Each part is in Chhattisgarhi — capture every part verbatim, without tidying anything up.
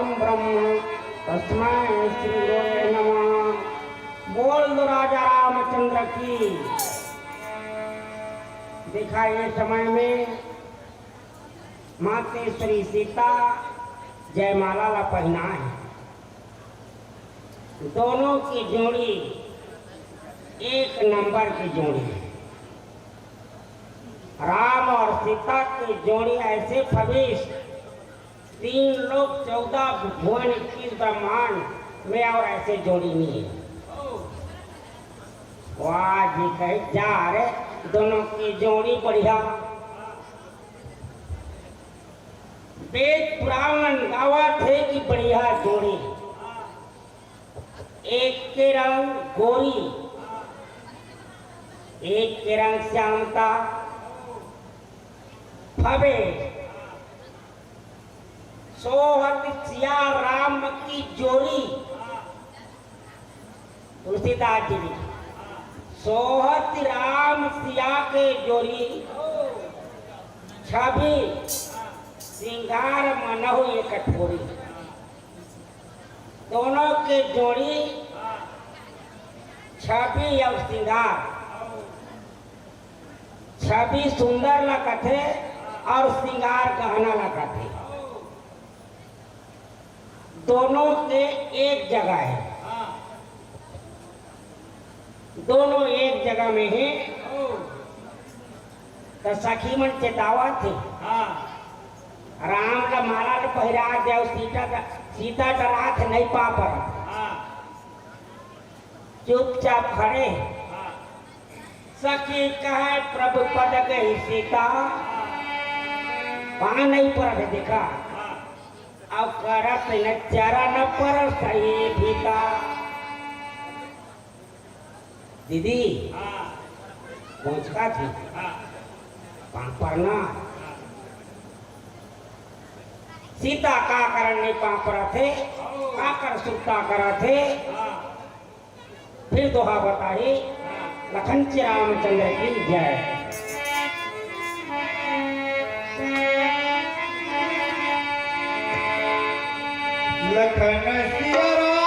ब्रह्म तस्मै श्री गुरवे नमः। बोल दो राजा रामचंद्र की। देखा, ये समय में मातेश्वरी सीता जयमाला ला पहनाए हे। दोनों की जोड़ी एक नंबर की जोड़ी है। राम और सीता की जोड़ी ऐसे फबीस, तीन लोक चौदह भुवन इक्कीस ब्रह्मांड में और ऐसे जोड़ी नहीं है। वाह जी, कहे जा रे, दोनों की जोड़ी बढ़िया। वेद पुराण गावत हे कि बढ़िया जोड़ी। एक के रंग गोरी, एक के रंग श्यामता। फबे सोहत सिया राम की जोड़ी। तुलसीदास जी ने सोहत राम सिया के जोड़ी, छवि सिंगार मनहु एक ठोरी। दोनों के जोड़ी छवि और सिंगार। छवि सुंदर ला कथे और सिंगार गहना ला कथे। दोनों के एक जगह है, दोनों एक जगह में है। त सखी मन चेतावत हे, हाँ। राम ला माला ल पहिरा दे, अउ सीता ड-, सीता डरात हे, नहीं पा परत। हाँ। चुपचाप खड़े हे। हाँ। सखी कहे प्रभु पद गई सीता, हाँ। पा नहीं परत हे, देखा। हाँ। अउ करत न चरण पर सही भीता। दीदी, हाँ। पहुंचका थी। हाँ। पांव परना। हाँ। सीता का करन नहीं पांव परत हे, हाँ। का कर सुरता करत हे। हाँ। फिर दोहा बताही। हाँ। लखन श्री रामचंद्र की जय। लखन सिया राम,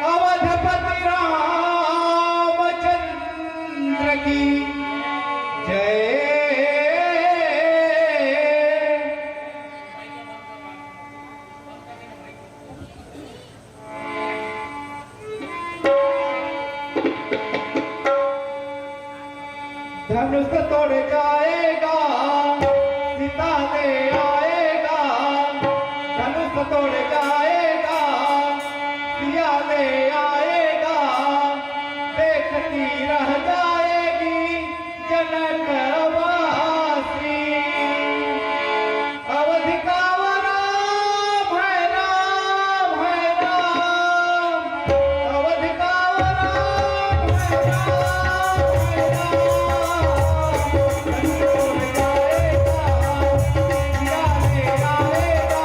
अवधपति रामचंद्र की जय। धनुष तोड़ जाएगा, सीता ले आएगा। धनुष तोड़ जाएगा, सिया ले आएगा। देखती रह जाएगी जनकवासी। अवध का वो राम है, राम है, राम। अवध का वो राम है, राम है, राम। धनुष तोड़ जाएगा, सिया ले आएगा।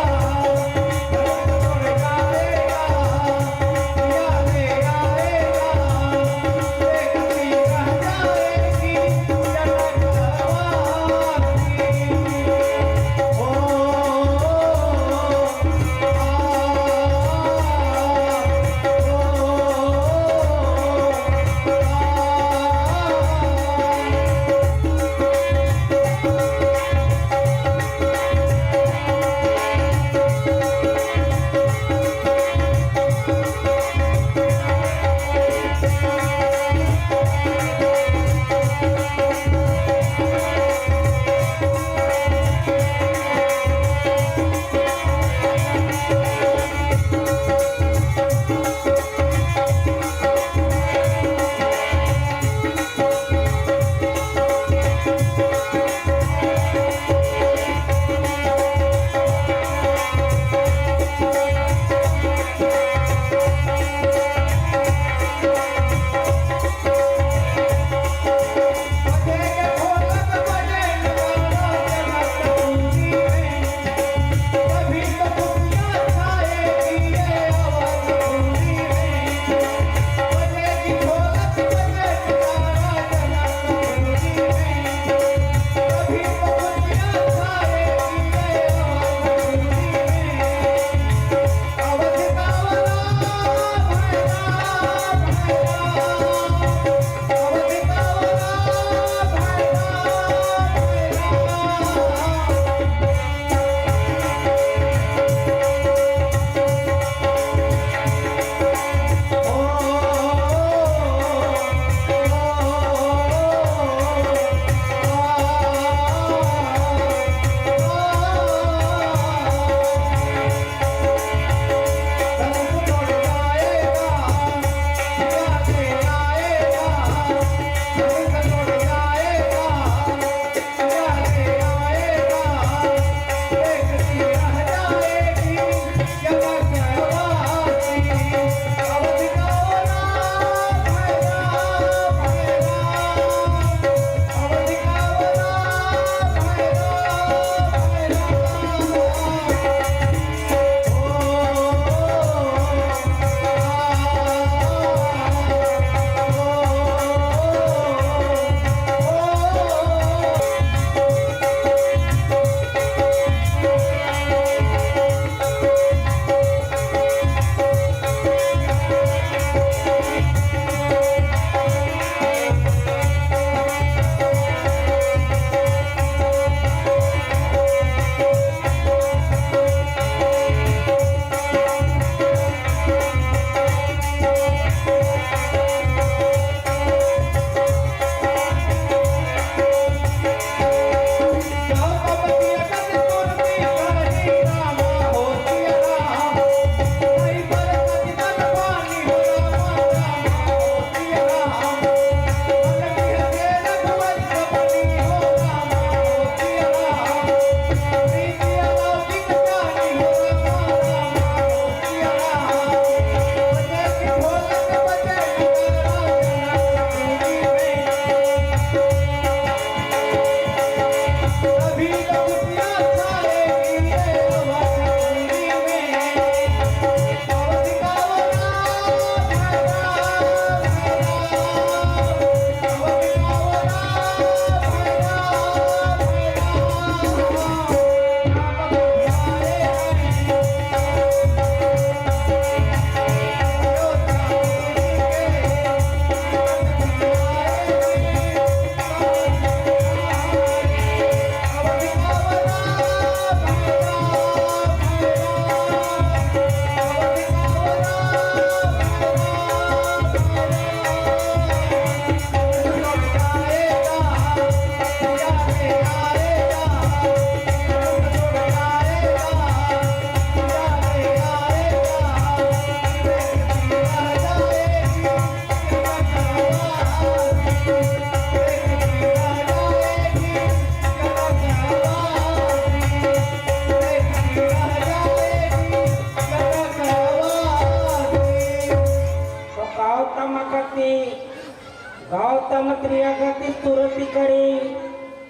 गति सुरति करी,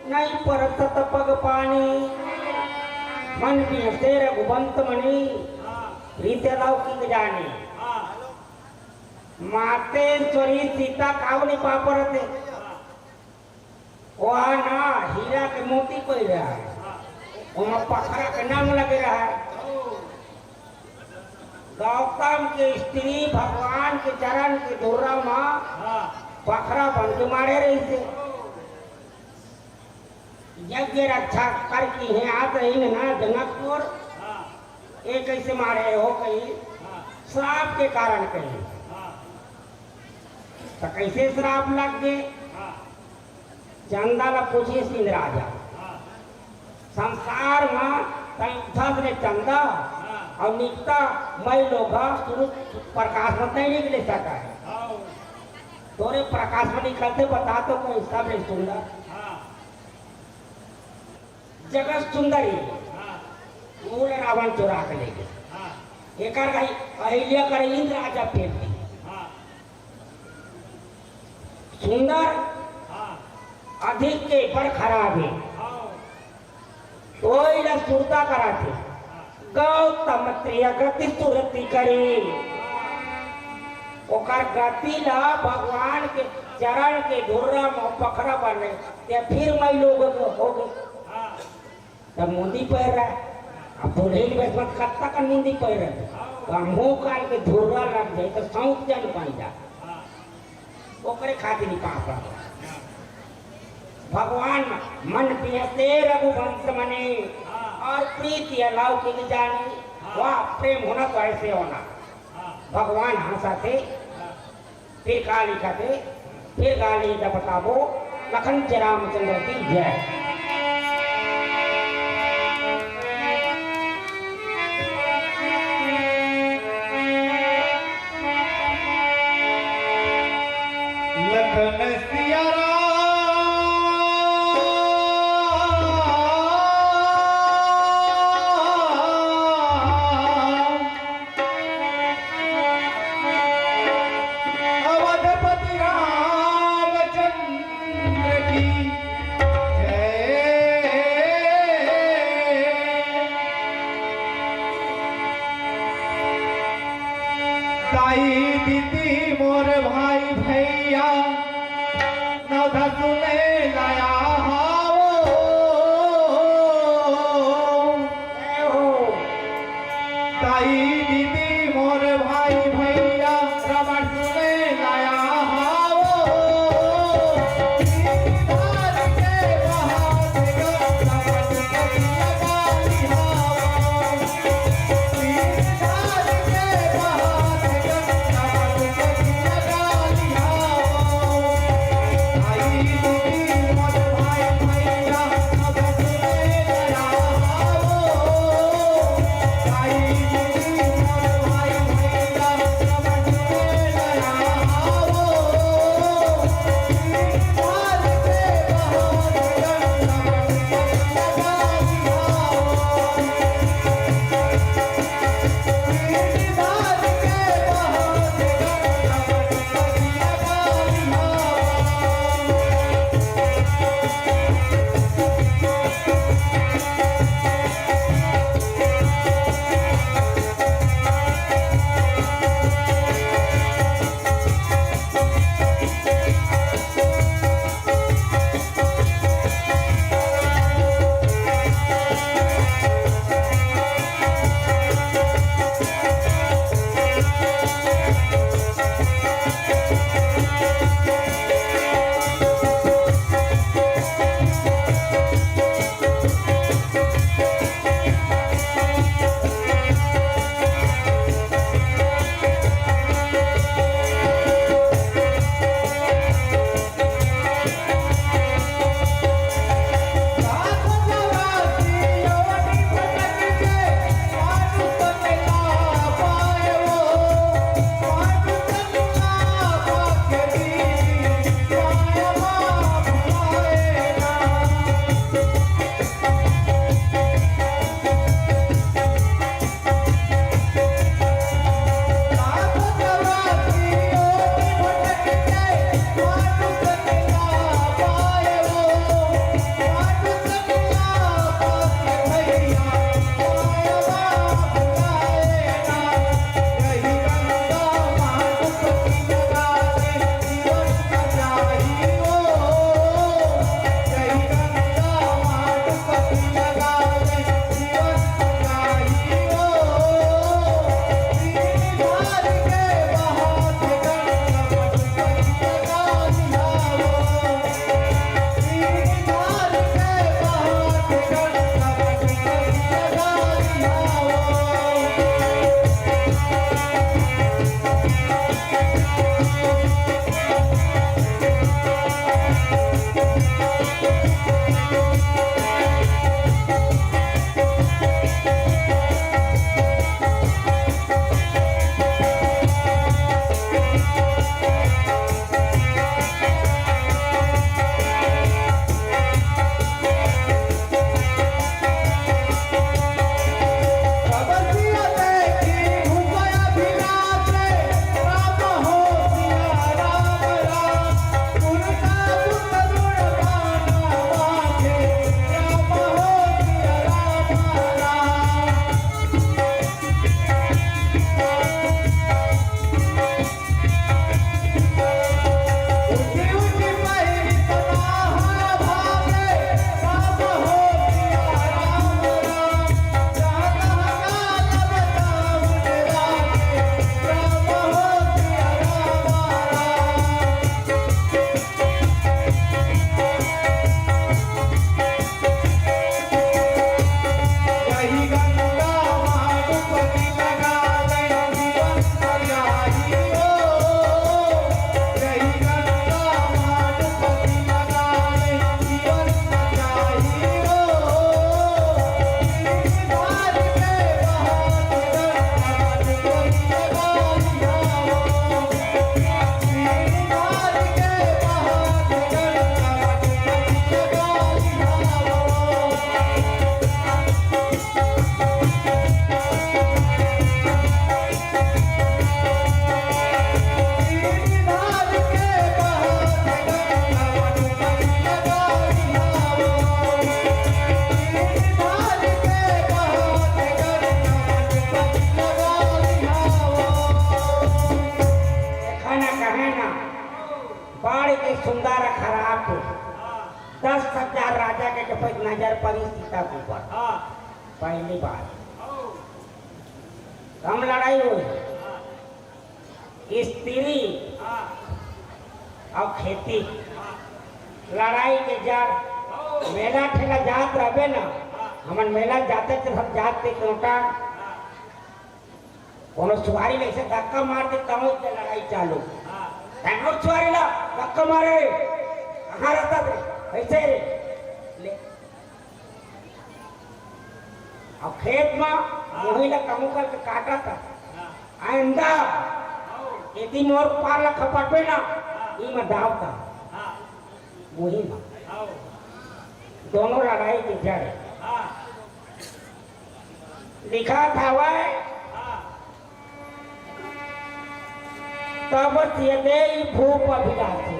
नहीं परसत पग पानी। मन बिहसे रघुवंत मनी, रीत अलौकिक जानी। मातेश्वरी सीता काऊ नहीं पा परत हे। ओहा ना हीरा के मोती पहिरा हे, ओमा पखरा के नाम लगे रहा हे। गौतम के स्त्री भगवान के चरण के धुर्रा मा पखरा बन के मारे रहिसे। यज्ञ रक्षा करके हे आत रही ना जनकपुर, ये कैसे मारे हो कही, श्राप के कारण कही। त कैसे श्राप लग गे? चंदा ला पूछिस इंद्र राजा, संसार म तैं उठस रे चंदा, अउ निकता मई लोग ह सूरज प्रकाश म तैं निकले सका हे। तोरे प्रकाश म निकलते बता तो कोई सब रे सुंदर। जगत सुंदरी, वो ले रावण चोरा के ले गे। एकर कही अहिल्या करे इंद्र राजा फेंक दी। सुंदर अधिक के बड़ खराब हे। ओही ला सुरता कराथे। गौतम त्रिय गति सुरति करी। ओकर गति ला भगवान के चरण के धुर्रा म पखरा बने, ते फिर मई लोग हो गे। तब मुंदी पहिर रहा। अब बूढ़े के बेस में कब तक मुंदी पहिर रहे? तो मुंह कान के धुर्रा लग जाए तो सौंप जन बन जा। ओकरे खातिर ही पाप है। भगवान मन पियते रघुवंश मने और प्रीति अलौकिक जानी। वाह, प्रेम होना तो ऐसे होना। भगवान हंसाते फिर का लिखत हे, फिर का लिखत बताबो। लखन के रामचंद्र की जय। लखन सिया राम। अवधपति रामचंद्र की जय। ताई दीदी मोर भाई भैया नवधा सुने लाया हावो। जय हो। ताई दीदी मोर भाई भैया रामायण सुने लाया हावो। धार के बहार गंगा नदी लगा लिहावो। धार के बहार गंगा नदी लगा लिहावो। ताई दीदी दस हजार राजा के जब नजर पड़ी सीता के ऊपर, पहली बार कम लड़ाई हुई, स्त्री और खेती, लड़ाई के जड़। मेला ठेला जात रहबे ना, हमन मेला जाते तो सब जात के कोटा कोनो सुवारी में ऐसे धक्का मार दे, तब उससे लड़ाई चालू। तब सुवारी ला धक्का मारे, कहाँ रहता थे? ऐसे रे। ले। अब खेत में वही ला कमू करके काटा था। आइंदा यदि मोर पार ला खपटबे ना, ई में दाव था। वही में दोनों लड़ाई के जड़ लिखा था वह। तब त्यजे भूप अभिलाषी।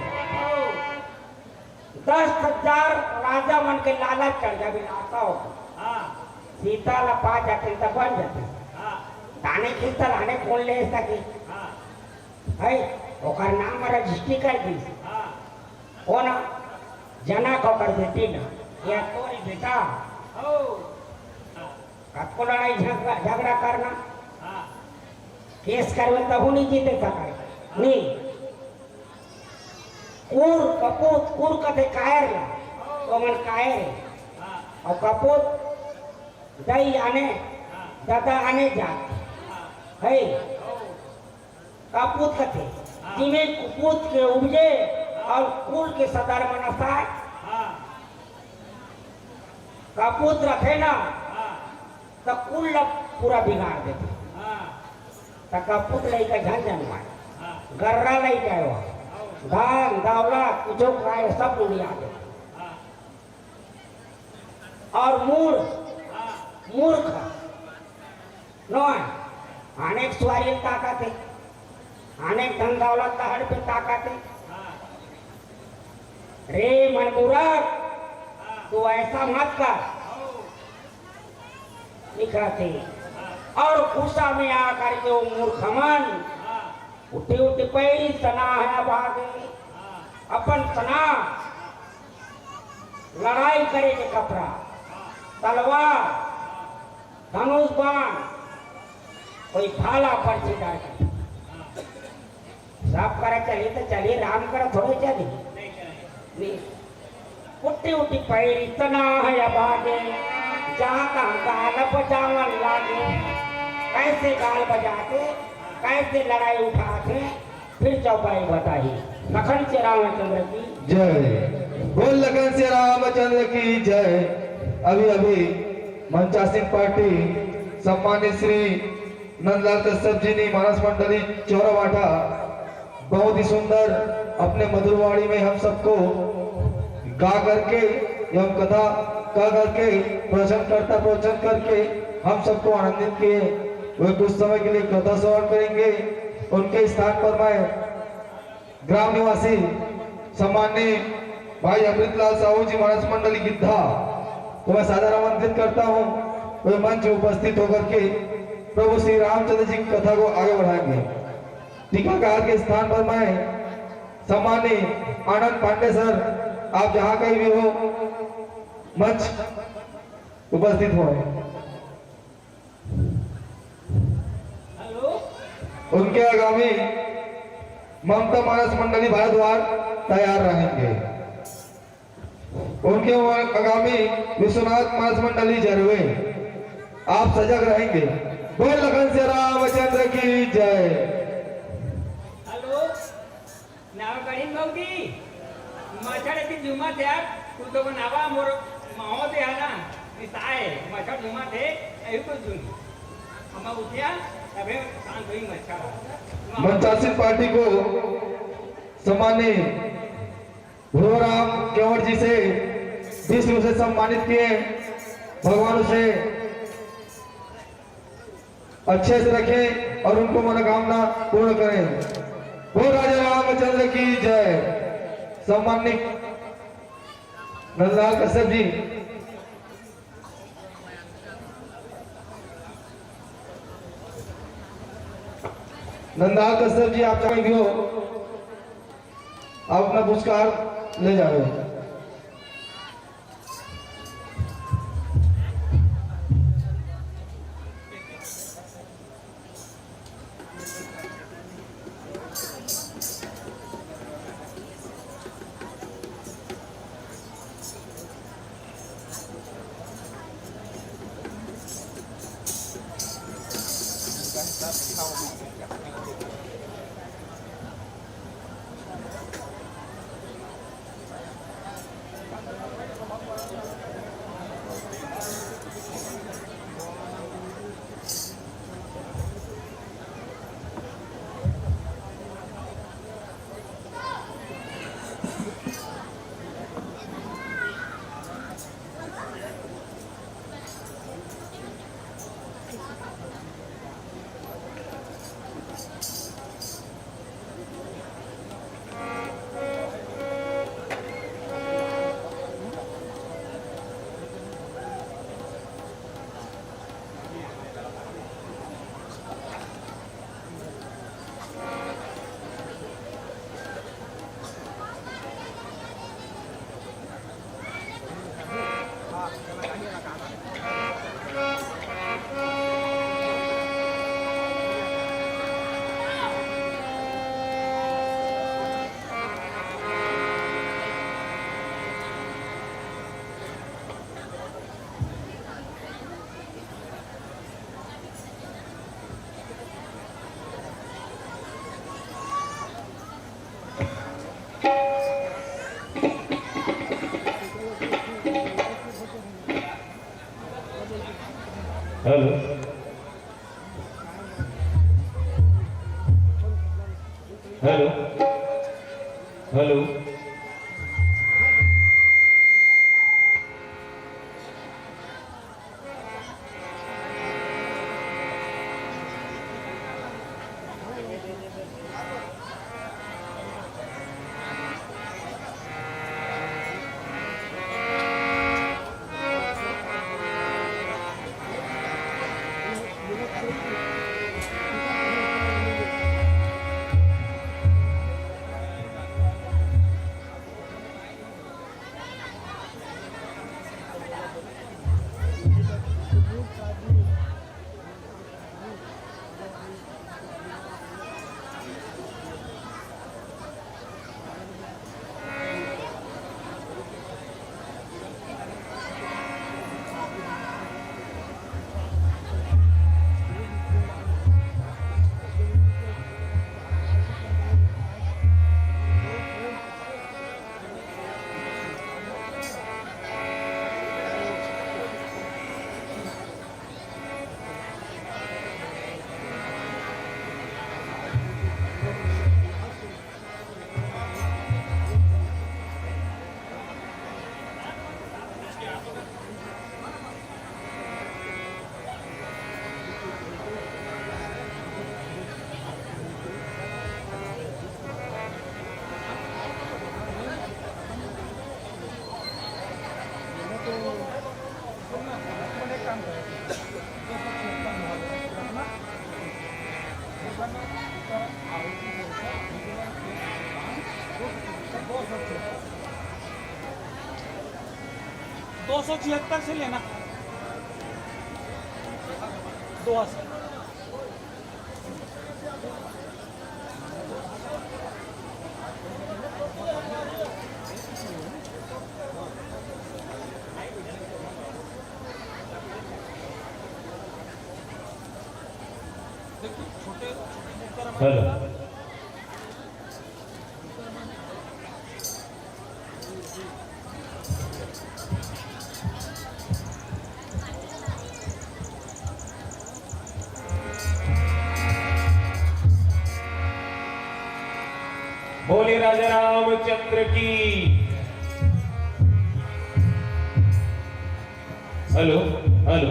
दस हजार राजा मन के लालच चढ़ जाबे, लालसा हो। सीता ला पा जाते त बन जाते। ताने खींचता रहने कौन ले सके? है, ओकर नाम रजिस्ट्री कर दी। कौन? जनक ओकर बेटी ना, या तोरी बेटा। कतको लड़ाई झगड़ा, झगड़ा करना, केस करवे तहू नहीं जीते सके। नहीं। कुर कपूत, कुर कथे कायर ला, तो मन कायर है। और कपूत दई आने, ददा आने जात है। कपूत कथे, जिमे कुपूत के उपजे और कुल के सदर मनसाय। कपूत रथे ना, त कुल ला पूरा बिगाड़ देथे। त कपूत लइका झन जनमाय, गर्रा लइका आय, धन दौलत कुछो खाय सब उड़िया देथे। और मूढ़, मूर्ख नोय, अनेक सुवारी ताकत है, अनेक धन दौलत तहड़ पे ताकत है। रे मनमूरख, तू ऐसा मत कर, लिखा थे। और गुस्सा में आकर के वो मूर्ख मन उठी उठी पैरी सना है भागे, अपन सना लड़ाई करे के कपड़ा, तलवार, धनुष बाण, कोई भाला पर्ची डाल के सब करे चली तो चली, राम करे थोड़े चली। नहीं। उठी उठी पैर इतना है अभागे, जहाँ तहाँ गाल बजावन लागे। कैसे गाल बजाते, कैसे लड़ाई उठाते, फिर चौपाई बताई। लखन से रामचंद्र की जय। बोल लखन से रामचंद्र की जय। अभी अभी मंचासीन पार्टी सम्मानित श्री नंदलाल कश्यप जी ने मानस मंडली चौरावाटा बहुत ही सुंदर अपने मधुरवाणी में हम सबको गा करके एवं कथा गा करके प्रवचन करता प्रवचन करके हम सबको आनंदित किए। वे कुछ समय के लिए कथा श्रवण करेंगे। उनके स्थान पर मैं ग्राम निवासी सम्माननीय भाई अमृतलाल साहू जी, मानस मंडली गिद्धा को मैं सादर आमंत्रित करता हूँ। वे मंच में उपस्थित होकर के प्रभु श्री रामचंद्र जी की कथा को आगे बढ़ाएंगे। टीकाकार के स्थान पर मैं सम्माननीय आनंद पांडे सर, आप जहाँ कहीं भी हो, मंच उपस्थित हो। उनके आगामी ममता मानस मंडली भारद्वाज तैयार रहेंगे। उनके आगामी विश्वनाथ मानस मंडली जरवे, आप सजग रहेंगे। बोल लखन से रामचंद्र की जय। हेलो। नावा करीन भौजी, मच्छर एती झूमत हे यार, तू तो बनावा मोर माहो दे हा ना, रिसाए, मच्छर झूमत हे, अभी कुछ सुन। हम उठिया, तबे शांत हुई मच्छर। मंचासीन पार्टी को सम्माननीय भोराराम केवट जी से विश्व से सम्मानित किए, भगवान उसे अच्छे से रखें और उनको मनोकामना पूर्ण करें। बोल राजा रामचंद्र की जय। सम्मानित नंदलाल कश्यप जी, नंदलाल कश्यप जी, आप जहाँ भी हो, आप अपना पुरस्कार ले जावे। Hello. Hello. Hello. दो सौ छिहत्तर से लेना। दो सौ। हेलो। बोले राजा रामचंद्र की। Hello, hello.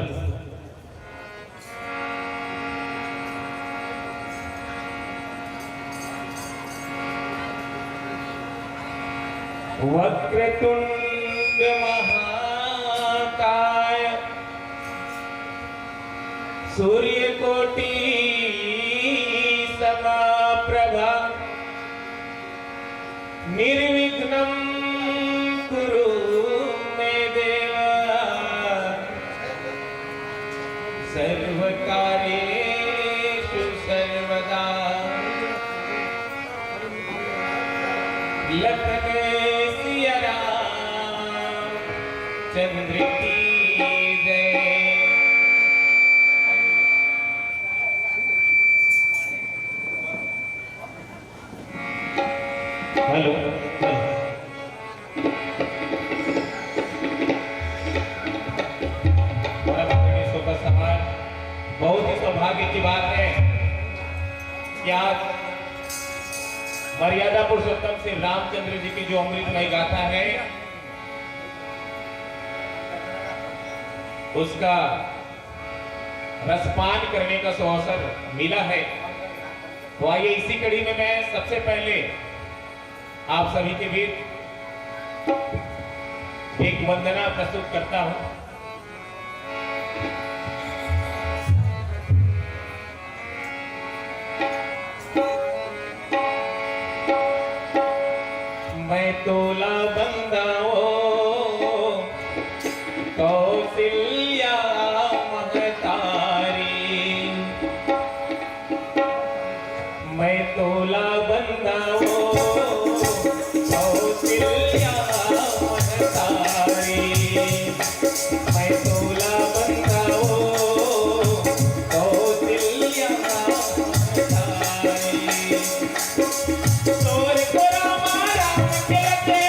वक्रतुंड महाकाय सूर्यकोटि समाप्रभा निर्विघ्नं चंद्र की जय। Hello, hello. बड़ा भक्तगण, सुप्रसभात। बहुत ही सौभाग्य की बात है कि आज मर्यादा पुरुषोत्तम श्री रामचंद्र जी की जो अमृतमय गाथा है, उसका रसपान करने का सो अवसर मिला है। तो आइए, इसी कड़ी में मैं सबसे पहले आप सभी के बीच एक वंदना प्रस्तुत करता हूं। मैं तोला बंदाओ कौशल्या महतारी, मैं तोला बंदाओ कौशल्या महतारी, मैं तोला बंदाओ कौशल्या महतारी। तोर को रामा राम के लगे।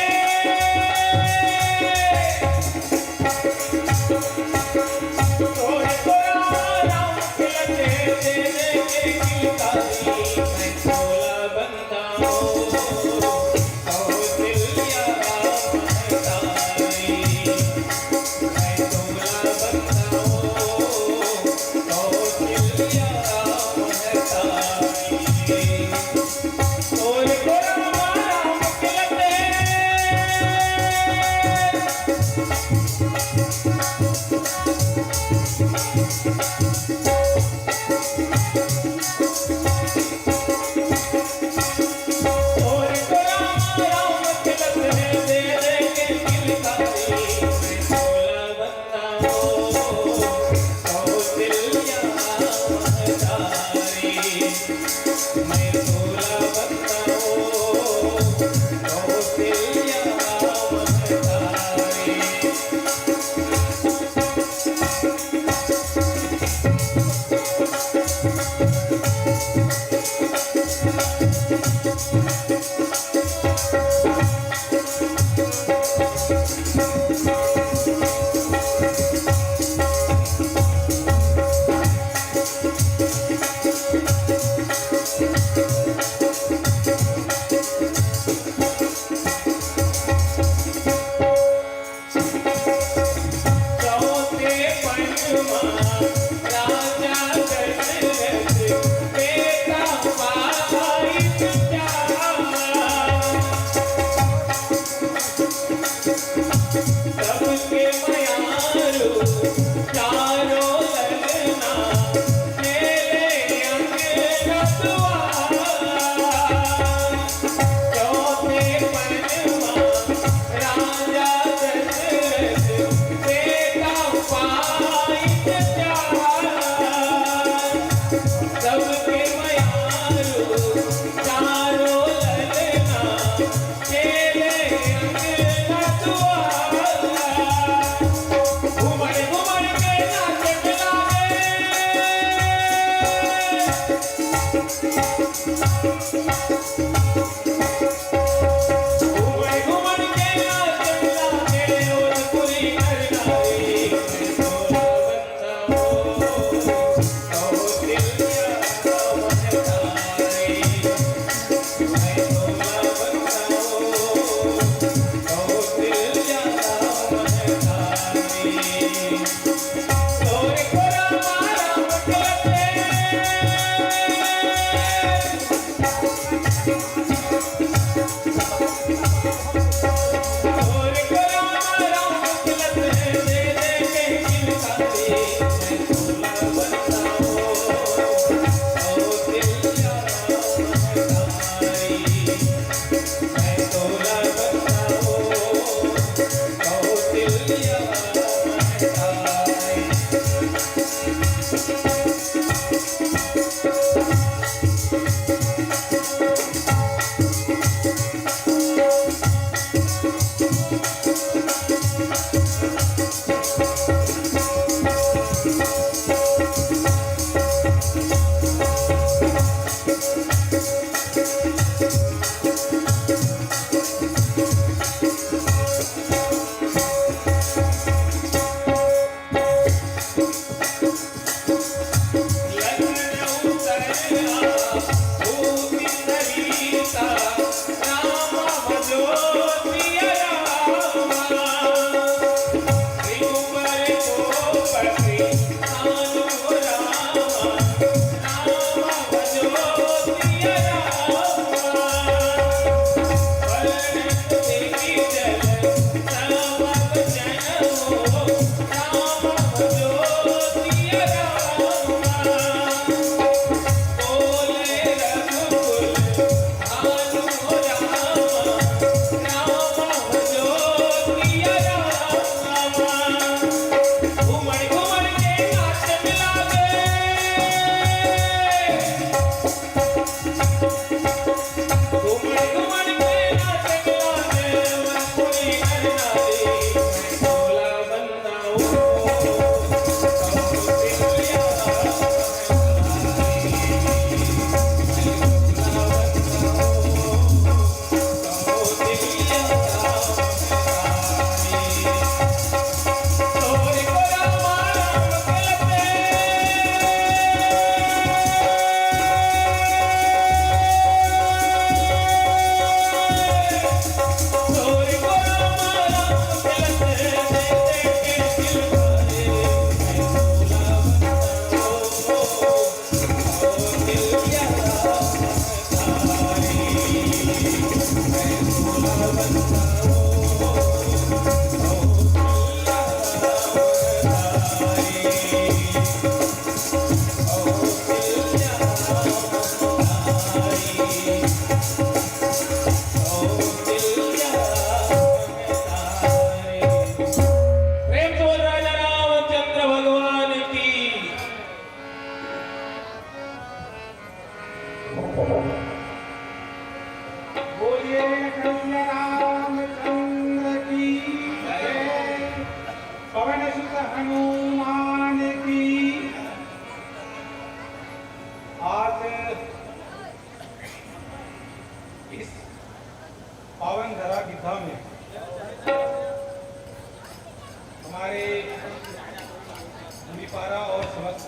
पारा और समस्त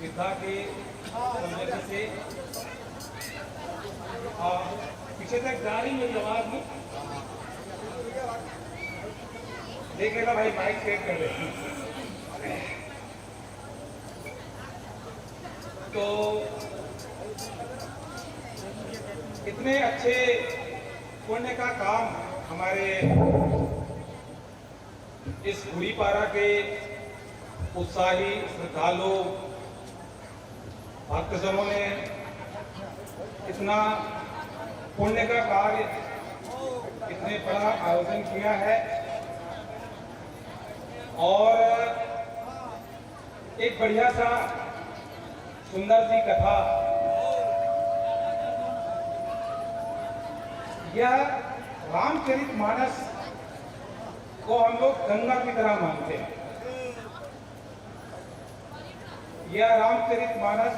विधा के सौजन्य से, हाँ, पीछे तक जा रही मेरी आवाज में। देख लेना भाई, माइक चेक कर ले। तो इतने अच्छे पुण्य का काम हमारे इस गुड़ीपारा के उत्साही श्रद्धालु भक्तजनों ने इतना पुण्य का कार्य, इतने बड़ा आयोजन किया है और एक बढ़िया सा सुंदर सी कथा। यह रामचरित मानस को हम लोग गंगा की तरह मानते हैं। यह रामचरित मानस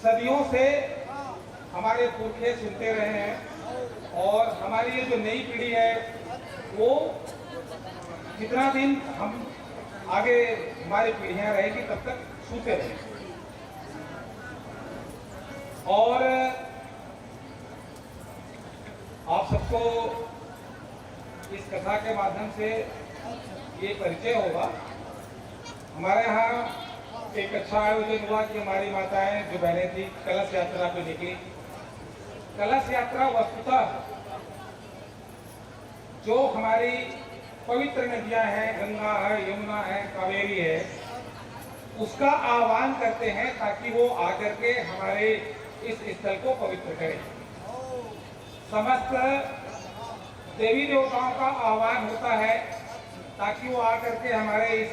सदियों से हमारे पुरखे सुनते रहे हैं और हमारी ये जो नई पीढ़ी है, वो जितना दिन हम आगे, हमारी पीढ़ियां रहेगी, तब तक सुनते रहेंगे। और आप सबको इस कथा के माध्यम से ये परिचय होगा। हमारे यहाँ एक अच्छा आयोजन हुआ कि हमारी माताएं जो बहनें थी, कलश यात्रा पे निकली। कलश यात्रा वस्तुतः जो हमारी पवित्र नदियां हैं, गंगा है, यमुना है, कावेरी है, उसका आह्वान करते हैं ताकि वो आकर के हमारे इस स्थल को पवित्र करें। समस्त देवी देवताओं का आह्वान होता है ताकि वो आकर के हमारे इस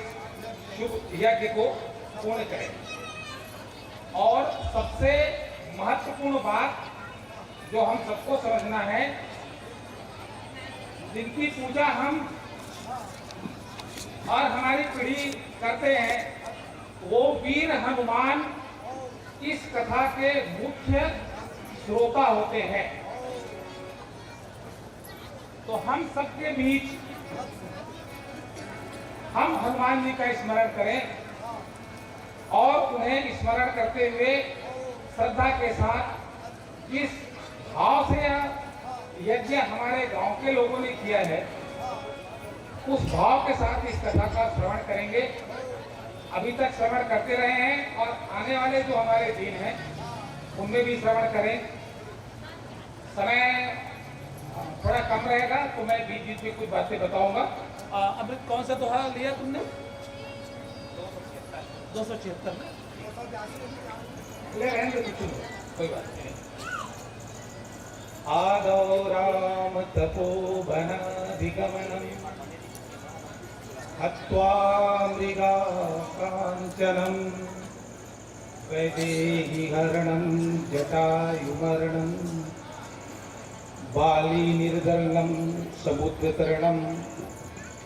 शुभ यज्ञ को पूर्ण करें। और सबसे महत्वपूर्ण बात जो हम सबको समझना है, जिनकी पूजा हम और हमारी पीढ़ी करते हैं, वो वीर हनुमान इस कथा के मुख्य श्रोता होते हैं। तो हम सबके बीच हम हनुमान जी का स्मरण करें और उन्हें स्मरण करते हुए श्रद्धा के साथ जिस भाव से यह यज्ञ हमारे गांव के लोगों ने किया है, उस भाव के साथ इस कथा का श्रवण करेंगे। अभी तक श्रवण करते रहे हैं और आने वाले जो हमारे दिन हैं, उनमें भी श्रवण करें। समय थोड़ा कम रहेगा, तो मैं बीच बीच में कुछ बातें बताऊंगा। आ, अभी कौन सा दोहा लिया तुमने? दो सौ छिहत्तर। ले, रहने दो, कुछ नहीं, कोई बात नहीं। आदौ राम तपोवनाधिगमनम् हत्वा मृगा कांचनम् वैदेही हरणम् जटायु मरणम् बाली निर्दलनम् समुद्र तरणम्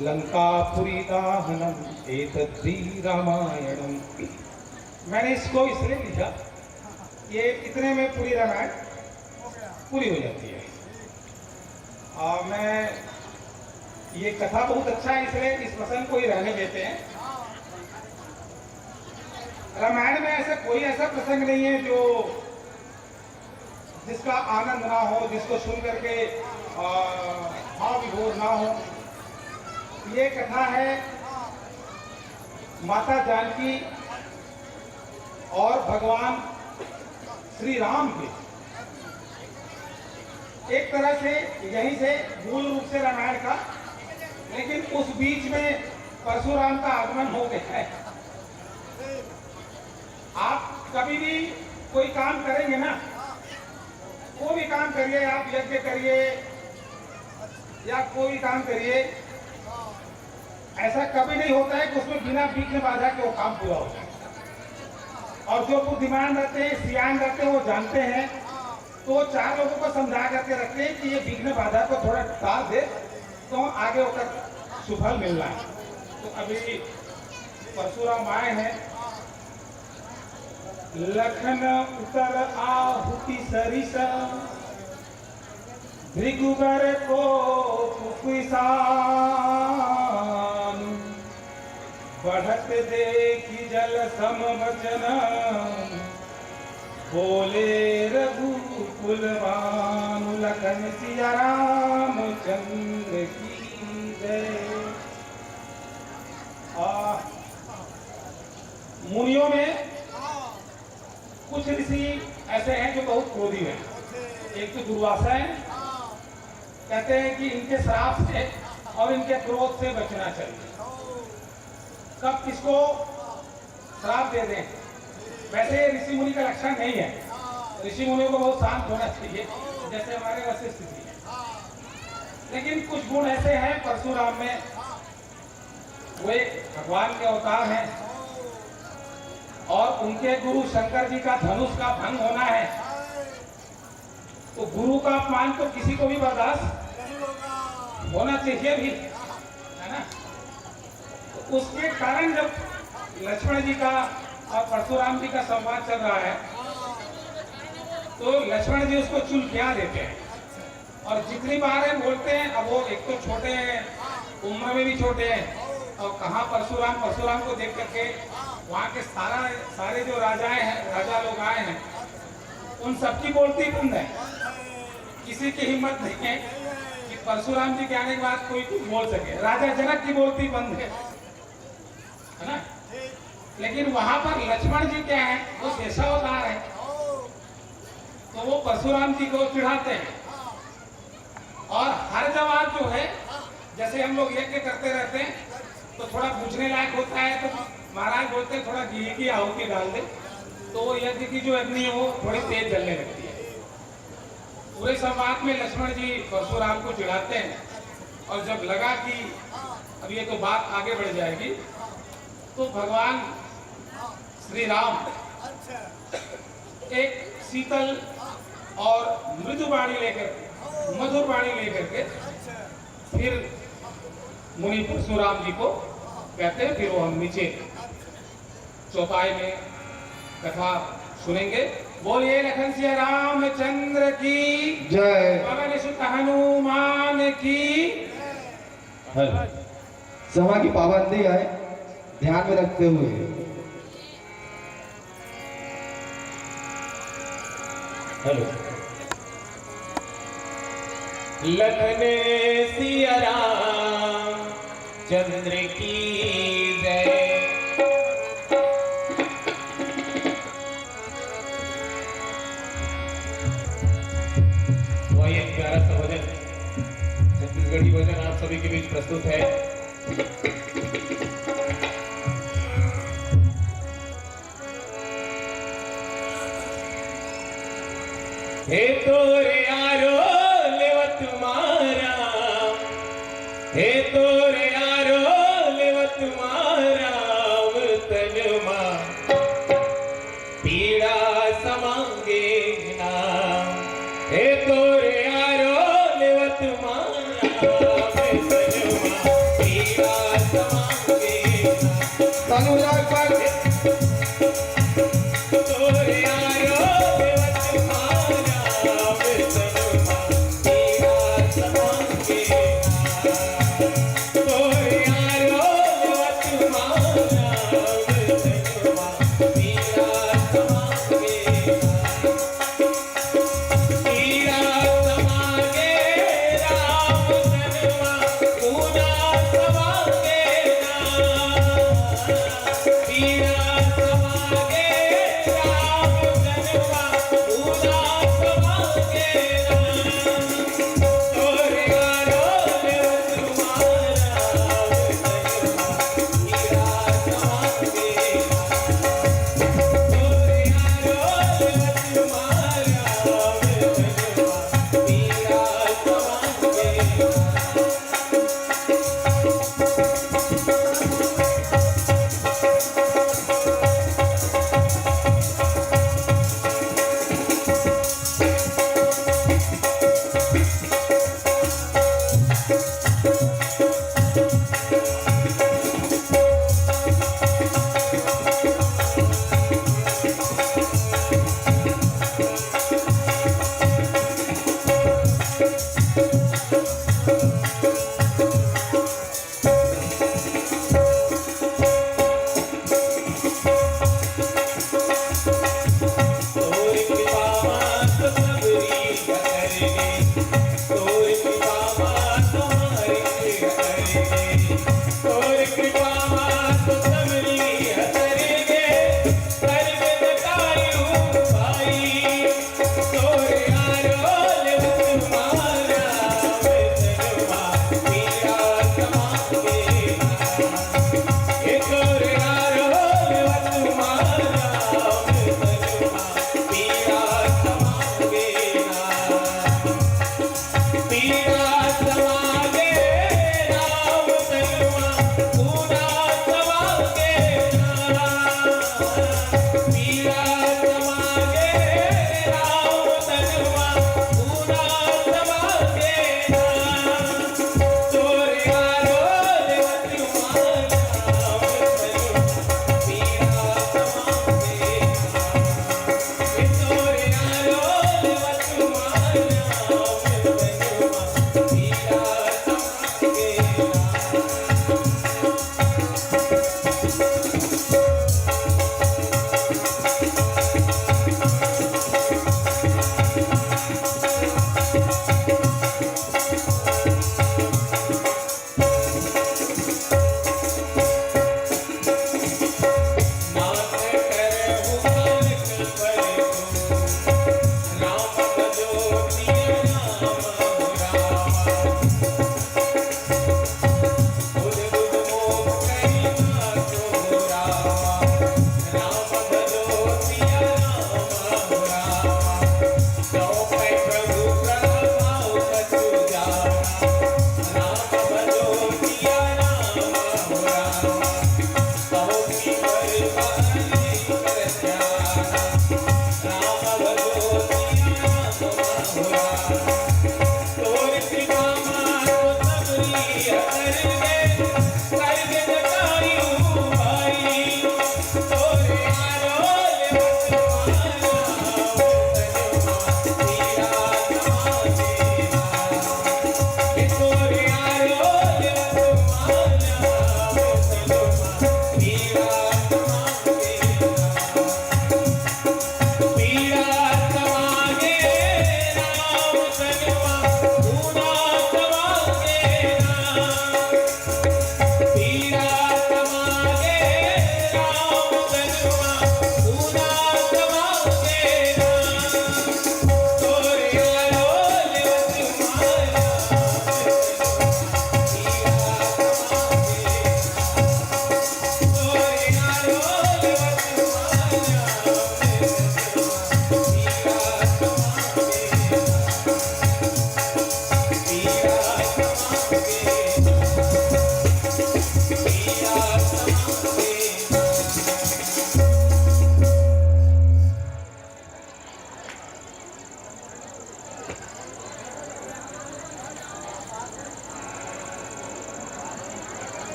लंकापुरी दाहनम् एतद्धि रामायणम्। मैंने इसको इसलिए लिखा, ये इतने में पूरी रामायण पूरी हो जाती है। आ, मैं, ये कथा बहुत अच्छा है, इसलिए इस प्रसंग को ही रहने देते हैं। रामायण में ऐसा कोई ऐसा प्रसंग नहीं है जो, जिसका आनंद ना हो, जिसको सुन करके, आ, भाव विभोर ना हो। ये कथा है माता जानकी और भगवान श्री राम के। एक तरह से यहीं से मूल रूप से रामायण का, लेकिन उस बीच में परशुराम का आगमन हो गया है। आप कभी भी कोई काम करेंगे ना, कोई भी काम करिए, आप यज्ञ करिए या कोई भी काम करिए, ऐसा कभी नहीं होता है कि उसमें बिना विघ्न बाधा के वो काम पूरा हो जाए। और जो बुद्धिमान रहते हैं, सियान रहते हैं, वो जानते हैं, तो वो चार लोगों को समझा करके रखते हैं कि ये विघ्न बाधा को थोड़ा टाल दे, तो आगे होकर सुफल मिलना है। तो अभी परशुराम आए हैं, लखन उतर आहुति सरिस भृगुबर को कुकुइसान। भक्त देखि जल सम वचन, बोले रघुकुल भानु लखन सिया रामचंद्र की जय। आ, मुनियों में कुछ ऋषि ऐसे हैं जो बहुत क्रोधी हैं। एक तो दुर्वासा है, कहते हैं कि इनके श्राप से और इनके क्रोध से बचना चाहिए। कब किसको श्राप दे दें, वैसे ये ऋषि मुनि का लक्षण नहीं है। ऋषि मुनियों को बहुत शांत होना चाहिए, जैसे हमारे वशिष्ठ जी हैं। लेकिन कुछ गुण ऐसे हैं परशुराम में, वो एक भगवान के अवतार हैं और उनके गुरु शंकर जी का धनुष का भंग होना है, तो गुरु का अपमान तो किसी को भी बर्दाश्त होना चाहिए भी, है ना? तो उसके कारण जब लक्ष्मण जी का और परशुराम जी का संवाद चल रहा है, तो लक्ष्मण जी उसको चुलकियां देते हैं। और जितनी बार ये बोलते हैं, अब वो एक तो छोटे हैं, उम्र में भी छोटे हैं, और कहाँ परशुराम, परशुराम को देख करके वहाँ के सारा, सारे जो राजाएं हैं, राजा लोग आए हैं, उन सबकी बोलती बंद है। किसी की हिम्मत नहीं है कि परशुराम जी के आने के बाद कोई कुछ बोल सके। राजा जनक की बोलती बंद है, है ना? लेकिन वहां पर लक्ष्मण जी क्या है, वो शेषावतार है, तो वो परशुराम जी को चिढ़ाते हैं। और हर जवाब जो है, जैसे हम लोग यज्ञ करते रहते हैं, तो थोड़ा पूछने लायक होता है, तो महाराज बोलते हैं, "थोड़ा घी की आहुति डाल दे।" तो वो यज्ञ की जो अग्नि है, वो थोड़ी तेज जलने लगती है। पूरे संवाद में लक्ष्मण जी परशुराम को चिढ़ाते हैं, और जब लगा कि अब ये तो बात आगे बढ़ जाएगी, तो भगवान श्री राम एक शीतल और मृदु वाणी लेकर, मधुर वाणी लेकर के फिर मुनि परशुराम जी को कहते हैं, फिर वो हम नीचे चौपाई में कथा सुनेंगे। बोलिए लखन सिया रामचंद्र की जय। पवन सुत हनुमान की। हेलो, समय की पाबंदी है, ध्यान में रखते हुए। हेलो। लखन सिया राम चंद्र की जय। वही एक प्यारा सा भजन, छत्तीसगढ़ी भजन आप सभी के बीच प्रस्तुत है। हे तोरे आरो लेवत मारा, हे तोरे आरो लेवत मारा, तन मा पीड़ा समांगे ना। हे तोरे आरो लेवत मारा, तन मा पीड़ा समांगे ना। तनु राग पर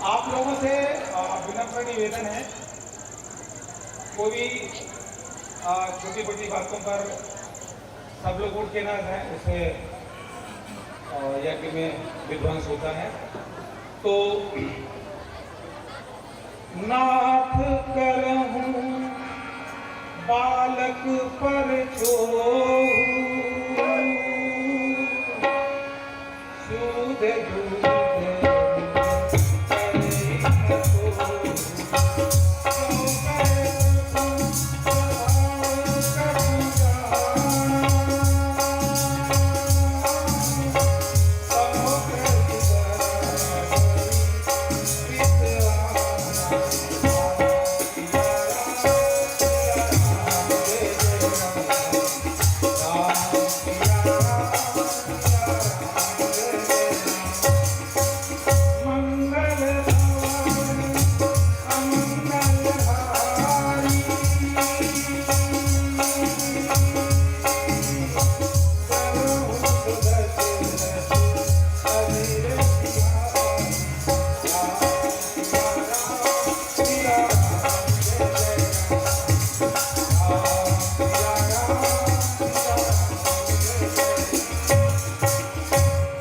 आप लोगों से, अ, विनम्र निवेदन है, कोई भी, अ, छोटी-मोटी बातों पर सब लोग उठ के ना जाएं, उससे, अ, यज्ञ में विध्वंस होता है। तो नाथ करहूँ बालक पर छोहू, सूद दूध करई न कोहू।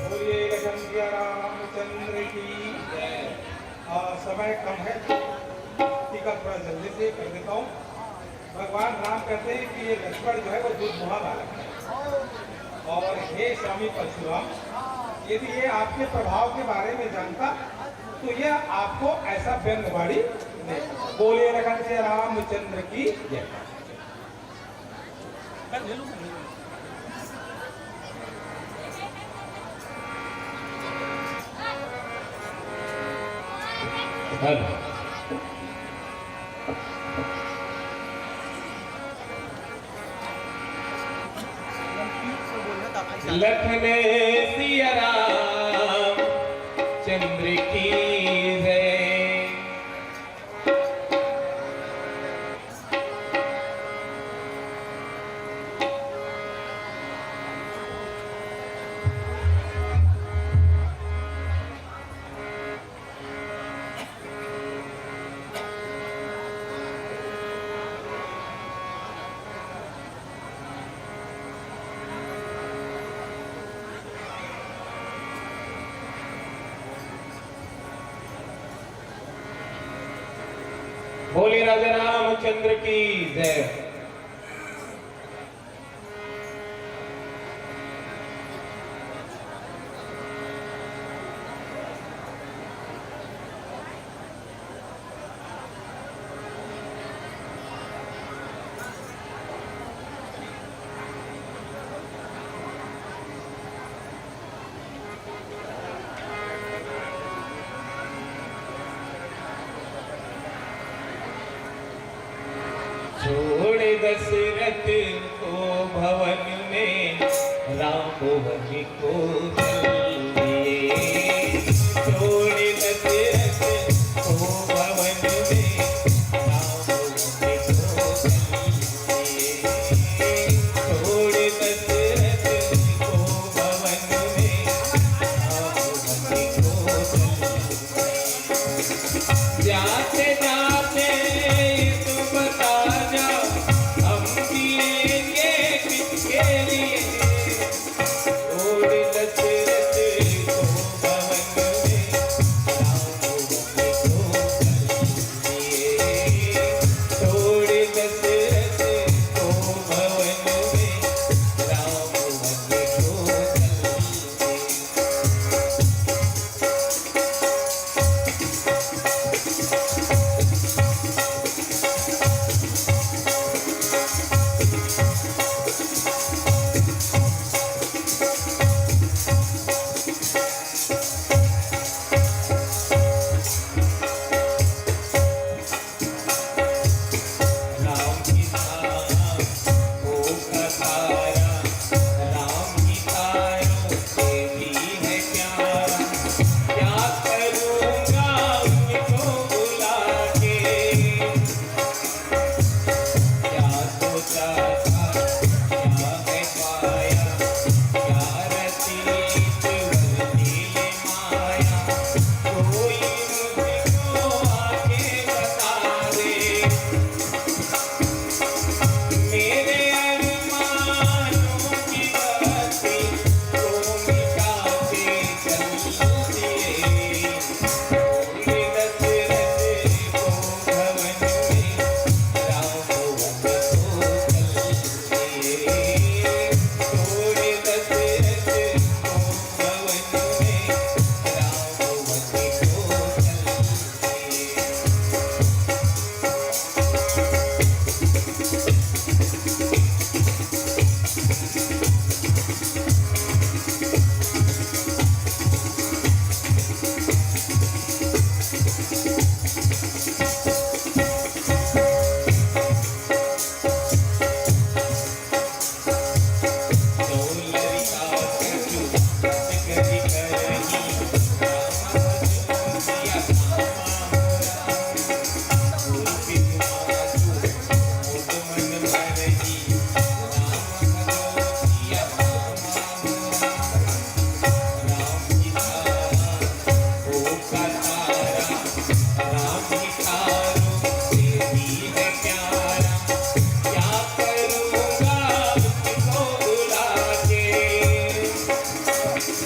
बोलिए लखन सिया रामचंद्र की जय। आ, समय कम है, टीका थोड़ा जल्दी से कर देता हूँ। भगवान राम कहते हैं कि ये लक्ष्मण जो है, वो दुर्मुहा बालक है। और हे स्वामी परशुराम, यदि ये आपके प्रभाव के बारे में जानता, तो ये आपको ऐसा व्यंगवाणी नहीं। बोलिए लखन से रामचंद्र की जय। हेलो। लखन सिया राम चंद्र की जय। बोले राजा रामचंद्र की जय। छोड़ दशरथ को भवन में, राम भुवन को चल दिए। छोड़ दशरथ को भवन में, राम भुवन को चल दिए। छोड़ दशरथ को भवन में,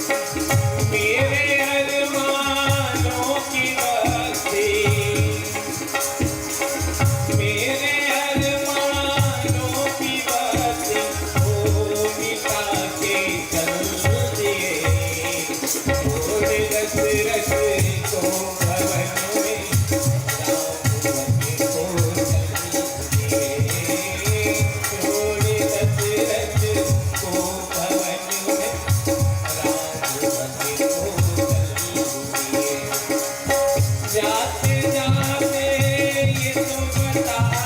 मेरे अरमानों की बस्ती, मेरे अरमानों की बस्ती, ओ मिटा के चल दिए। छोड़ दशरथ को भवन में, राम भवन को चल दिए। छोड़ दशरथ को भवन में, राम भवन को चल दिए। जाते जाते ये तो बताना,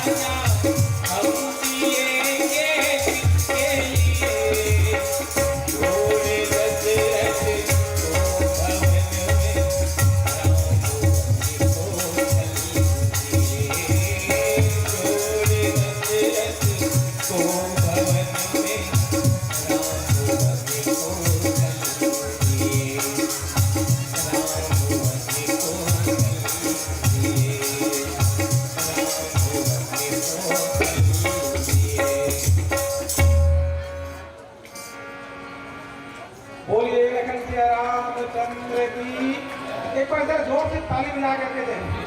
हम जिएंगे किसके लिए? छोड़ दशरथ को भवन में, राम भवन को चल दिए। छोड़ दशरथ को भवन में, राम भवन को चल दिए। बोलिए लखन सिया रामचंद्र की। एक बार जरा जोर से ताली बजा करके देखिए।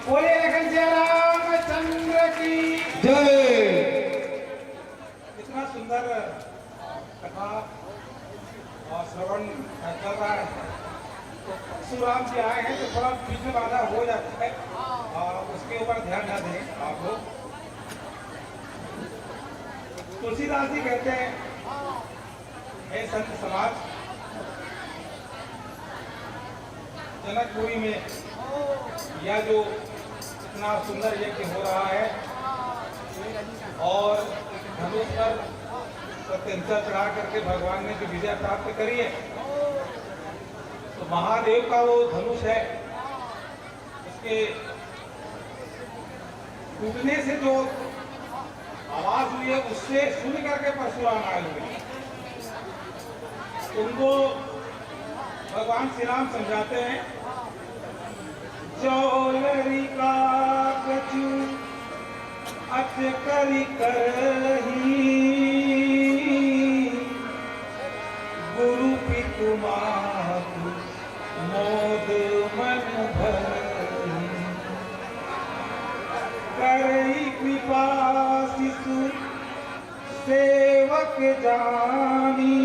बोलिए लखन सिया रामचंद्र की। जय। इतना सुंदर कथा और श्रवण चल रहा है। तो परशुराम जी आए हैं तो थोड़ा बीच में बाधा हो जाता है, और उसके ऊपर ध्यान ना दें आप लोग। तुलसीदास जी कहते हैं, हे संत समाज, जनकपुरी में या जो इतना सुंदर यज्ञ हो रहा है और धनुष पर प्रत्यंचा चढ़ा करके भगवान ने जो विजय प्राप्त करी है, तो महादेव का वो धनुष है, उसके टूटने से जो आवाज हुई है, उससे सुन करके परशुराम आए हुए। उनको भगवान श्री राम समझाते हैं, "जौ लरिका कछु अचकरि करही, गुरु पितु मातु मोद मन भरही। करही कृपा शिशु सेवक जानी,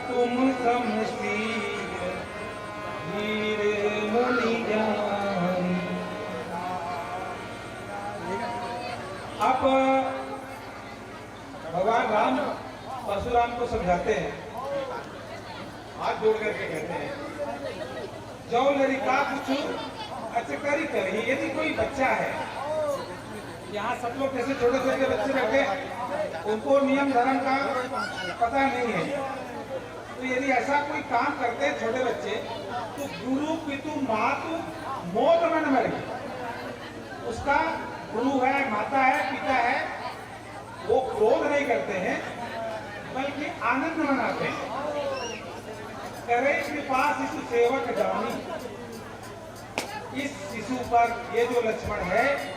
तुम सम सीय धीर मुनि ज्ञानी।" अब भगवान राम परशुराम को समझाते हैं, हाथ जोड़ करके कहते हैं, "जौ लरिका कछु अचकरि करही।" यदि कोई बच्चा है, यहाँ सब लोग जैसे छोटे छोटे बच्चे बैठे हैं, उनको नियम धर्म का पता नहीं है, तो यदि ऐसा कोई काम करते हैं छोटे बच्चे, तो गुरु पितु मातु मोद मन भरही। उसका गुरु है, माता है, पिता है, वो क्रोध नहीं करते हैं, बल्कि आनंद मनाते हैं। करे कृपा शिशु सेवक जानी, इस शिशु पर ये जो लक्ष्मण है,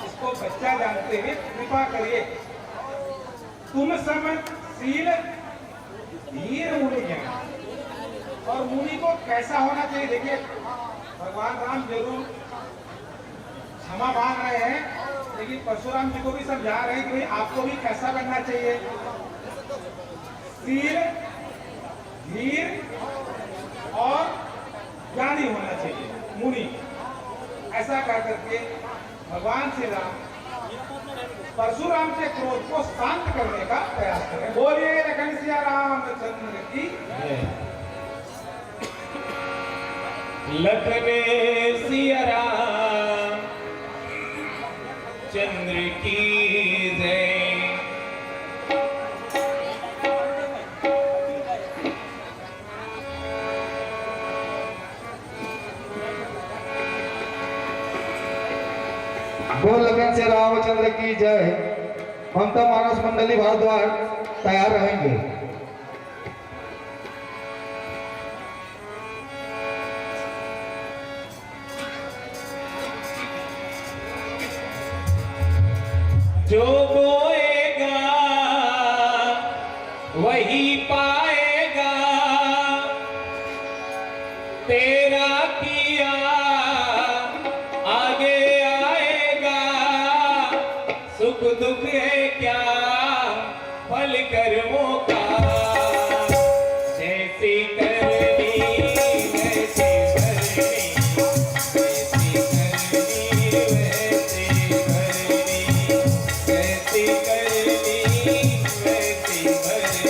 इसको बच्चा जानते हुए कृपा करिए। तुम सम सीय धीर मुनि ज्ञानी। और मुनि को कैसा होना चाहिए? देखिए, भगवान राम जरूर क्षमा मांग रहे हैं, लेकिन परशुराम जी को भी समझा रहे हैं कि भाई, आपको भी कैसा बनना चाहिए, सीय धीर और ज्ञानी होना चाहिए, मुनि। ऐसा कह करके भगवान श्री राम परशुराम के क्रोध को शांत करने का प्रयास करें। बोलिए लखन सिया रामचंद्र की। लखन सिया राम चंद्र की जय। बोल लखन सिया रामचंद्र की जय। ममता मानस मंडली भारद्वाज तैयार रहेंगे। जो बोएगा वही पाएगा, तेरा किया आगे आएगा। सुख दुख है क्या फल कर्मों का, जैसी करनी वैसी भरनी, जैसी करनी वैसी भरनी, जैसी करनी वैसी भरनी।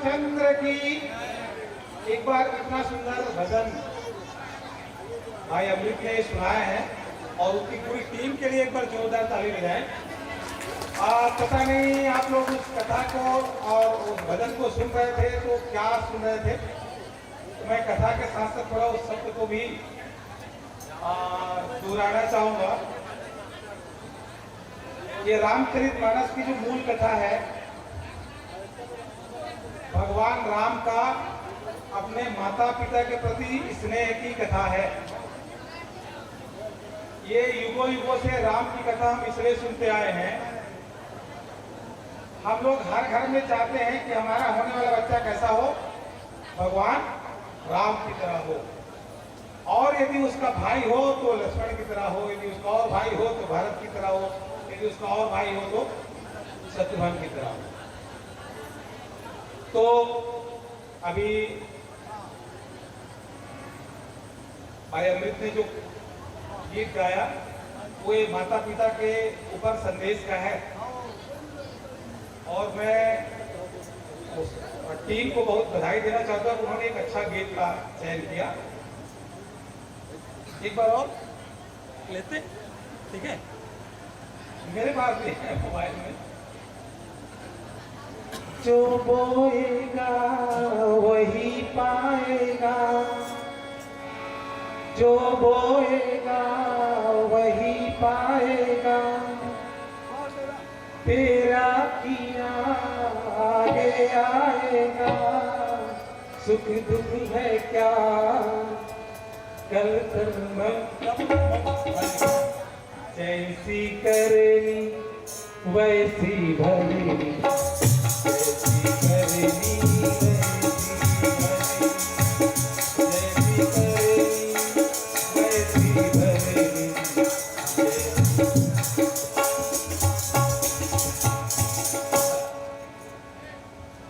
चंद्र की। एक बार इतना सुंदर भजन भाई अमृत ने सुनाया है और उसकी पूरी टीम के लिए एक बार जोरदार ताली बजाएं। आ, पता नहीं आप लोग उस कथा को और उस भजन को सुन रहे थे तो क्या सुन रहे थे, तो मैं कथा के साथ साथ थोड़ा उस शब्द को भी आ, दोहराना चाहूंगा। ये रामचरित मानस की जो मूल कथा है, भगवान राम का अपने माता पिता के प्रति स्नेह की कथा है। ये युगों युगों से राम की कथा हम इसलिए सुनते आए हैं। हम लोग हर घर में चाहते हैं कि हमारा होने वाला बच्चा कैसा हो, भगवान राम की तरह हो। और यदि उसका भाई हो तो लक्ष्मण की तरह हो, यदि उसका और भाई हो तो भरत की तरह हो, यदि उसका और भाई हो तो शत्रुघ्न की तरह हो। तो अभी भाई अमृत ने जो गीत गाया, वो ये माता पिता के ऊपर संदेश का है। और मैं उस टीम को बहुत बधाई देना चाहता हूँ, उन्होंने एक अच्छा गीत का चयन किया। एक बार और लेते, ठीक है? मेरे पास भी है मोबाइल में। जो बोएगा वही पाएगा, जो बोएगा वही पाएगा, तेरा किया आगे आएगा। सुख दुख है क्या कल तन मन, जैसी करनी वैसी भरनी, जैसी करनी वैसी भरनी, जैसी करनी वैसी भरनी।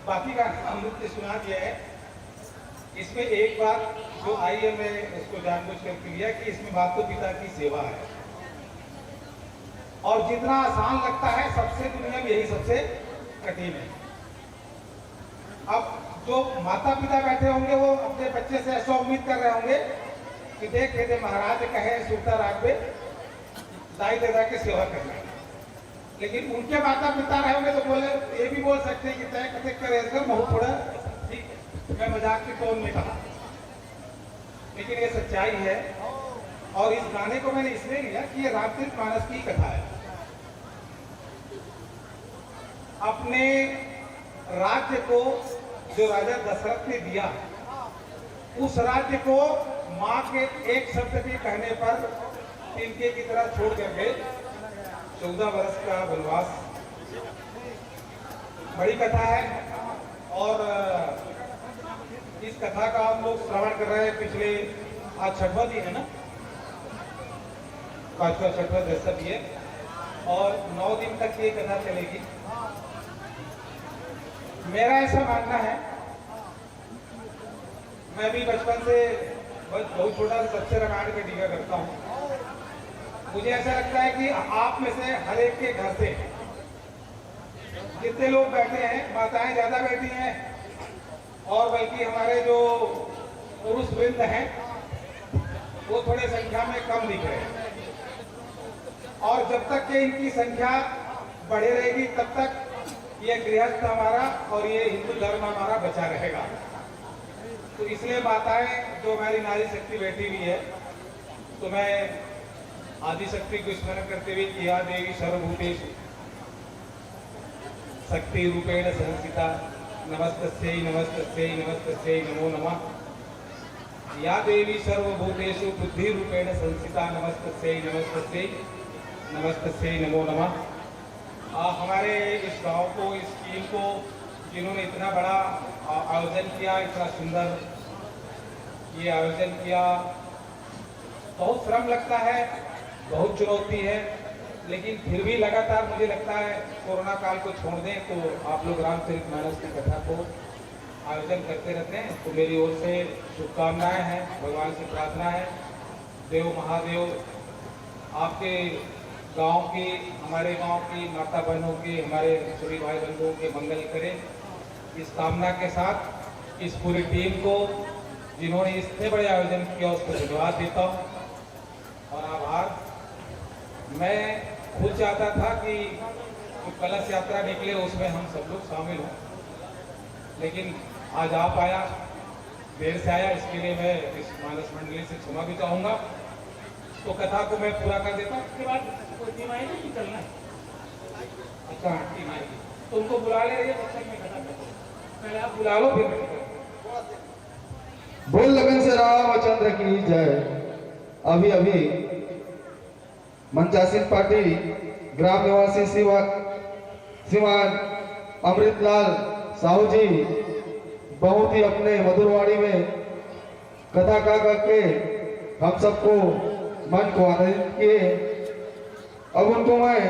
बाकी का हम लोग ने सुना दिया है। इसमें एक बात जो आई है, मैं इसको जानबूझ कर लिया कि इसमें माता पिता की सेवा है, और जितना आसान लगता है, सबसे दुनिया में यही सबसे कठिन है। अब जो माता पिता बैठे होंगे, वो अपने बच्चे से ऐसा उम्मीद कर रहे होंगे कि देख, कहते महाराज कहे सुरता राग में दाई ददा की सेवा करना है। लेकिन उनके माता पिता रहे होंगे तो बोले, ये भी बोल सकते हैं कि तय कते करे कर महू थोड़ा, ठीक है, मैं मजाक के टोन में कहा, लेकिन ये सच्चाई है। और इस गाने को मैंने इसलिए लिया कि ये रामचरित मानस की कथा है। अपने राज्य को जो राजा दशरथ ने दिया, उस राज्य को माँ के एक शब्द के कहने पर तिनके की तरह छोड़ करके चौदह वर्ष का वनवास। बड़ी कथा है। और इस कथा का हम लोग श्रवण कर रहे हैं। पिछले, आज छठवां दिन है ना, पांचवा छठवां, जैसा भी है, और नौ दिन तक ये कथा चलेगी। मेरा ऐसा मानना है, मैं भी बचपन से, बस बहुत छोटा, सबसे रामायण का डीगा करता हूँ। मुझे ऐसा लगता है कि आप में से हर एक के घर से जितने लोग बैठे हैं, माताएं ज्यादा बैठी हैं, और बल्कि हमारे जो पुरुष वृंद हैं, वो थोड़े संख्या में कम दिख रहे हैं। और जब तक कि इनकी संख्या बढ़े रहेगी, तब तक ये गृहस्थ हमारा और ये हिंदू धर्म हमारा बचा रहेगा। तो इसलिए माताएं, जो हमारी नारी शक्ति बैठी हुई है, तो मैं आदिशक्ति को स्मरण करते हुए कि या देवी सर्वभूतेषु शक्ति रूपेण संस्थिता, नमस्तस्यै नमस्तस्यै नमस्तस्यै नमो नमः। या देवी सर्वभूतेषु बुद्धि रूपेण संस्थिता, नमस्तस्यै नमस्तस्यै नमस्तस्यै नमो नमः। आ, हमारे इस गांव को, इस टीम को, जिन्होंने इतना बड़ा आ, आयोजन किया, इतना सुंदर ये आयोजन किया, बहुत श्रम लगता है, बहुत चुनौती है, लेकिन फिर भी लगातार मुझे लगता है कोरोना काल को छोड़ दें तो आप लोग रामचरित मानस की कथा को आयोजन करते रहते हैं। तो मेरी ओर से शुभकामनाएं हैं, भगवान से प्रार्थना है, देव महादेव आपके गांव की, हमारे गांव की माता बहनों की, हमारे सभी भाई बंधुओं के मंगल करें। इस कामना के साथ इस पूरी टीम को, जिन्होंने इतने बड़े आयोजन किया, उसको धन्यवाद देता हूँ और आभार। मैं खुद चाहता था कि जो कलश यात्रा निकले, उसमें हम सब लोग शामिल हों, लेकिन आज आ पाया, देर से आया, इसके लिए मैं इस मानस मंडली से क्षमा भी चाहूँगा। तो कथा को मैं पूरा कर देता हूँ, उसके बाद कोई टीम आएगी कि चलना है? अच्छा, हाँ, टीम आएगी, तो उनको बुला ले रही है, तब तक मैं कथा कर दूँ। पहले आप बुला लो, फिर मैं कथा करूँ। बोल लगन से रामचंद्र की जय। अभी अभी मंचासीन पार्टी ग्राम निवासी श्रीमान श्रीमान अमृतलाल साहू जी बहुत ही अपने मधुरवाणी में कथा का करके हम सबको मन को आनंदित किए। अब उनको मैं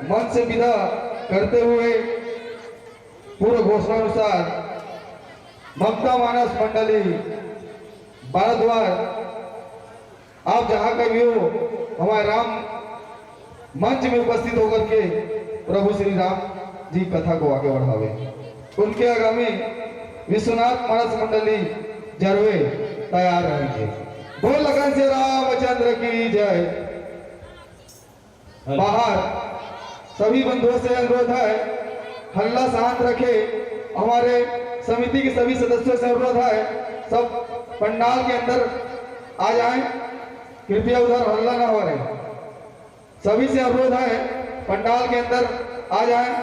मन से विदा करते हुए पूर्व घोषणा अनुसार ममता मानस मंडली भारद्वाज, आप जहाँ कहीं भी हो, हमारे राम मंच में उपस्थित होकर के प्रभु श्री राम जी कथा को आगे बढ़ावे। उनके आगामी विश्वनाथ मानस मंडली जरवे तैयार रहेंगे। बोल लगन से रामचंद्र की जय। बाहर सभी बंधुओं से अनुरोध है, हल्ला शांत रखे। हमारे समिति के सभी सदस्यों से अनुरोध है, सब पंडाल के अंदर आ जाएं। कृपया उधर हल्ला ना हो रहे। सभी से अनुरोध है, पंडाल के अंदर आ जाएं,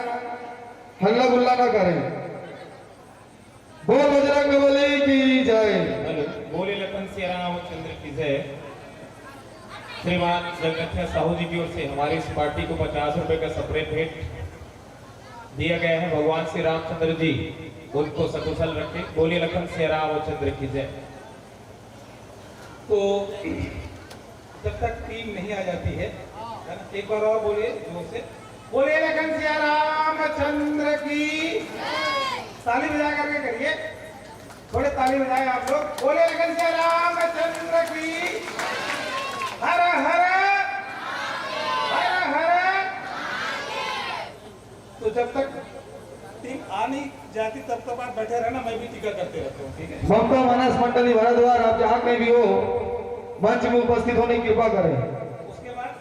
हल्ला गुल्ला ना करें। बोल बजरंग बली की जय। हेलो, बोले लखन सिया रामचंद्र की जय। श्रीमान जगन्नाथ साहू जी की ओर से हमारी इस पार्टी को पचास रुपए का separate भेंट दिया गया है। भगवान श्री रामचंद्र जी उनको सकुशल रखें। बोले लखन सिया रामचंद्र की जय। तो जब तक टीम नहीं आ जाती है, है ना, एक बार और बोलिए जोर से, बोले लखन सिया रामचंद्र की। ताली बजा करके करिए, थोड़े ताली बजाए आप लोग। बोले लखन सिया रामचंद्र की। हर हर, हर हर। तो जब तक टीम आ नहीं जाती, तब तक आप बैठे रहना, मैं भी टीका करते रहता हूँ, ठीक है? ममता मानस मंडली भारद्वाज, आप जहाँ कहीं भी हो, मंच में उपस्थित होने की कृपा करें। उसके बाद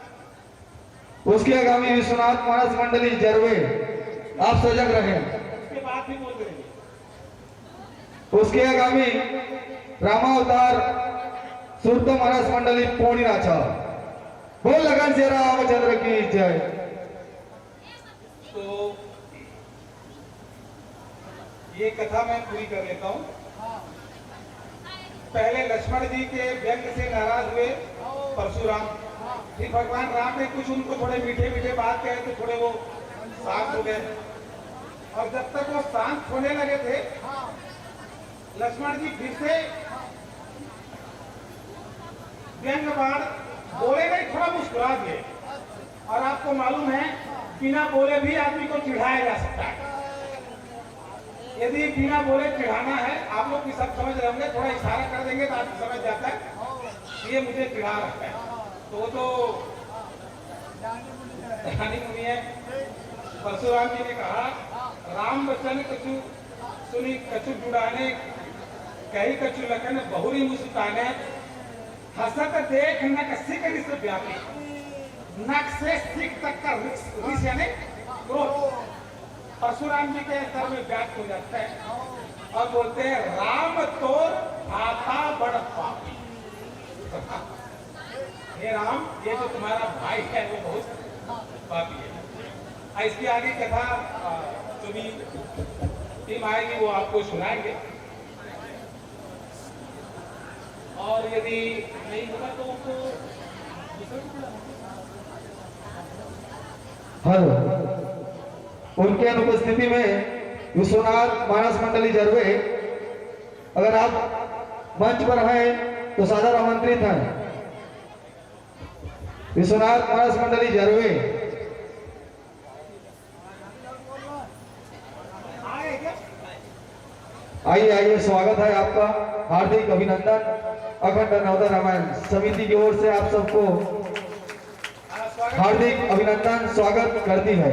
उसके आगामी विश्वनाथ मानस मंडली जरवे, आप सजग रहें। उसके बाद भी बोल देंगे। उसके आगामी रामावतार सुरत मानस मंडली पोड़ी राछा। बोल लगन से रामचंद्र की जय। तो ये कथा मैं पूरी कर लेता हूँ। पहले लक्ष्मण जी के व्यंग से नाराज हुए परशुराम, फिर भगवान राम ने कुछ उनको थोड़े मीठे मीठे बात कहे, तो थोड़े वो शांत हो गए। और जब तक वो शांत होने लगे थे, लक्ष्मण जी फिर से व्यंग बाण बोले नहीं, थोड़ा मुस्कुरा दिए। और आपको मालूम है, बिना बोले भी आदमी को चिढ़ाया जा सकता है। यदि बिना बोले चिढ़ाना है, आप लोग भी सब समझ रहे होंगे, थोड़ा इशारा कर देंगे तो आदमी समझ जाता है, ये मुझे चिढ़ा रहा है। तो वो तो ज्ञानी मुनि है। परशुराम जी ने कहा, राम वचन कछु सुनी कछु जुड़ाने, कही कछु लखन बहुरी मुस्काने, हसत देख नख सिख रिस व्यापी। नख से सिख तक का रिस, रिस यानी क्रोध, परशुराम जी के अंदर में व्याप्त हो जाता है और बोलते हैं, राम तोर भ्राता बड़ पापी। हे राम, ये जो तुम्हारा भाई है, वो बहुत पापी है। आ, इसके आगे कथा, आ, जो भी टीम आएगी, वो आपको सुनाएंगे। और यदि नहीं होगा तो उनको दूसरे को बुला लीजिए। हेलो, उनके अनुपस्थिति में विश्वनाथ मानस मंडली जरवे, अगर आप मंच पर हैं तो सादर आमंत्रित हैं। विश्वनाथ मानस मंडली जरवे। आइए, आइए, स्वागत है आपका। हार्दिक अभिनंदन। अखंड नवोदय रामायण समिति की ओर से आप सबको हार्दिक अभिनंदन, स्वागत करती है।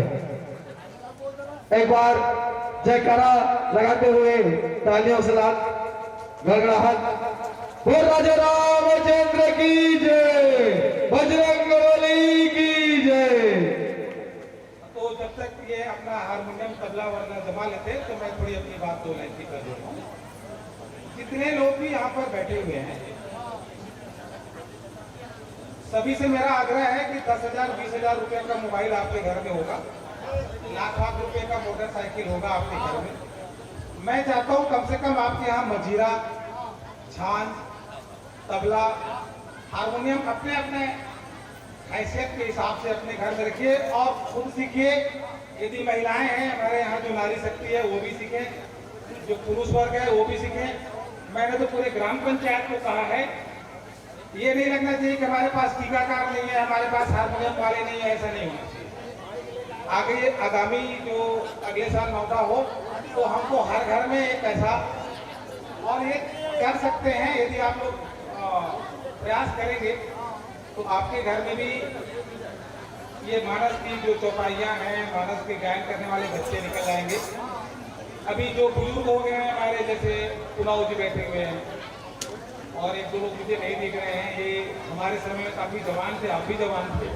एक बार जयकारा लगाते हुए तालियों से लात गड़गड़ाहट। बोल राजा रामचंद्र की जय, बजरंग बली की जय। तो जब तक ये अपना हारमोनियम, तबला वगैरह जमा लेते हैं, तो मैं थोड़ी अपनी बात दो लाइन की कर देता हूँ। जितने लोग भी यहाँ पर बैठे हुए हैं, सभी से मेरा आग्रह है कि दस हजार, बीस हजार रुपए का मोबाइल आपके घर में होगा, लाख लाख रुपए का मोटरसाइकिल होगा आपके घर में। मैं चाहता हूँ, कम से कम आपके यहाँ मजीरा, छांज, तबला, हारमोनियम अपने अपने हैसियत के हिसाब से अपने घर में रखिए और खुद सीखिए। यदि महिलाएं हैं हमारे यहाँ, जो नारी शक्ति है, वो भी सीखें, जो पुरुष वर्ग है, वो भी सीखें। मैंने तो पूरे ग्राम पंचायत को कहा है, ये नहीं लगना चाहिए कि हमारे पास टीकाकार नहीं है, हमारे पास हारमोनियम वाले नहीं है, ऐसा नहीं होना चाहिए। आगे आगामी जो अगले साल नौता हो, तो हमको हर घर में एक ऐसा, और ये कर सकते हैं यदि आप लोग प्रयास करेंगे, तो आपके घर में भी ये मानस की जो चौपाइयाँ हैं, मानस के गायन करने वाले बच्चे निकल आएंगे। अभी जो बुजुर्ग हो गए हैं हमारे, जैसे पुनाव जी बैठे हुए हैं, और एक दो लोग मुझे नहीं दिख रहे हैं, ये हमारे समय में काफ़ी जवान थे, आप भी जवान थे।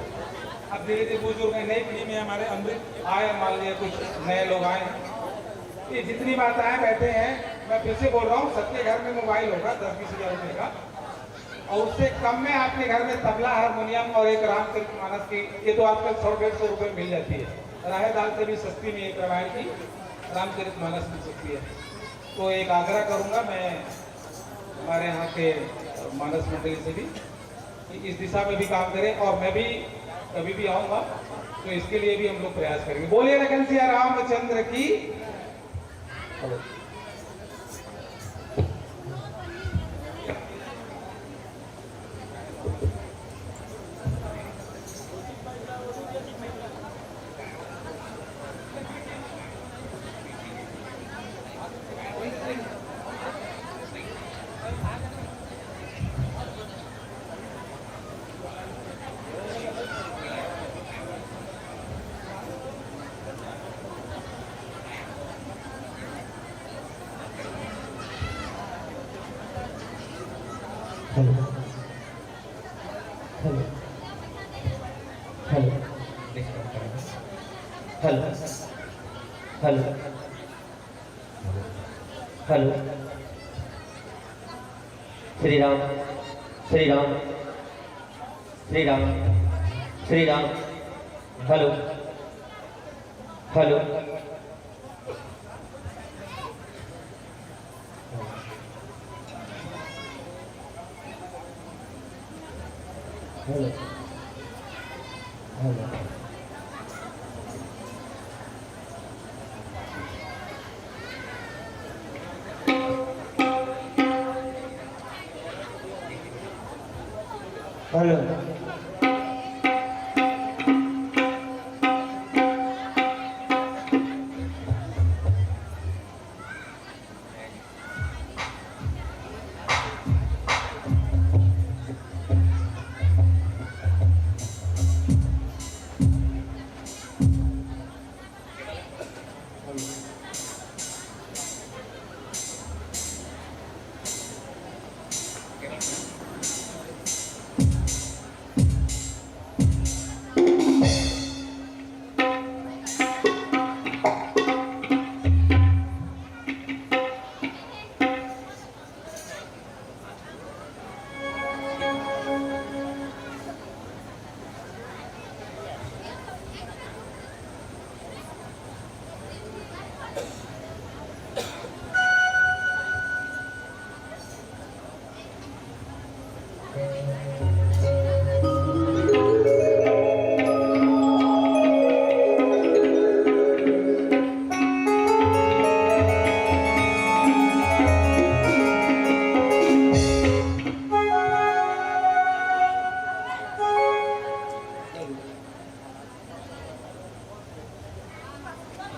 अब धीरे धीरे बुजुर्ग हैं, नई पीढ़ी में हमारे अमृत आए, मान लिया कुछ नए लोग आए। ये जितनी माताएं बैठे हैं, मैं फिर से बोल रहा हूँ, सबके घर में मोबाइल होगा दस बीस हजार रुपये का, और उससे कम में आपके घर में तबला, हारमोनियम और एक रामचरित मानस की, ये तो आजकल सौ डेढ़ सौ रुपये में मिल जाती है, राहे दाल से भी सस्ती में एक रामायण की रामचरित मानस मिल सकती है। तो एक आग्रह करूँगा मैं हमारे यहाँ के मानस मंडली से भी कि इस दिशा में भी काम करें, और मैं भी कभी भी आऊँगा तो इसके लिए भी हम लोग प्रयास करेंगे। बोलिए लखन सिया रामचंद्र की। Hello, hello, hello, hello, hello, hello. Shri Ram, Shri Ram, Shri Ram, Shri Ram. Hello, hello. Hello, hello. Hello.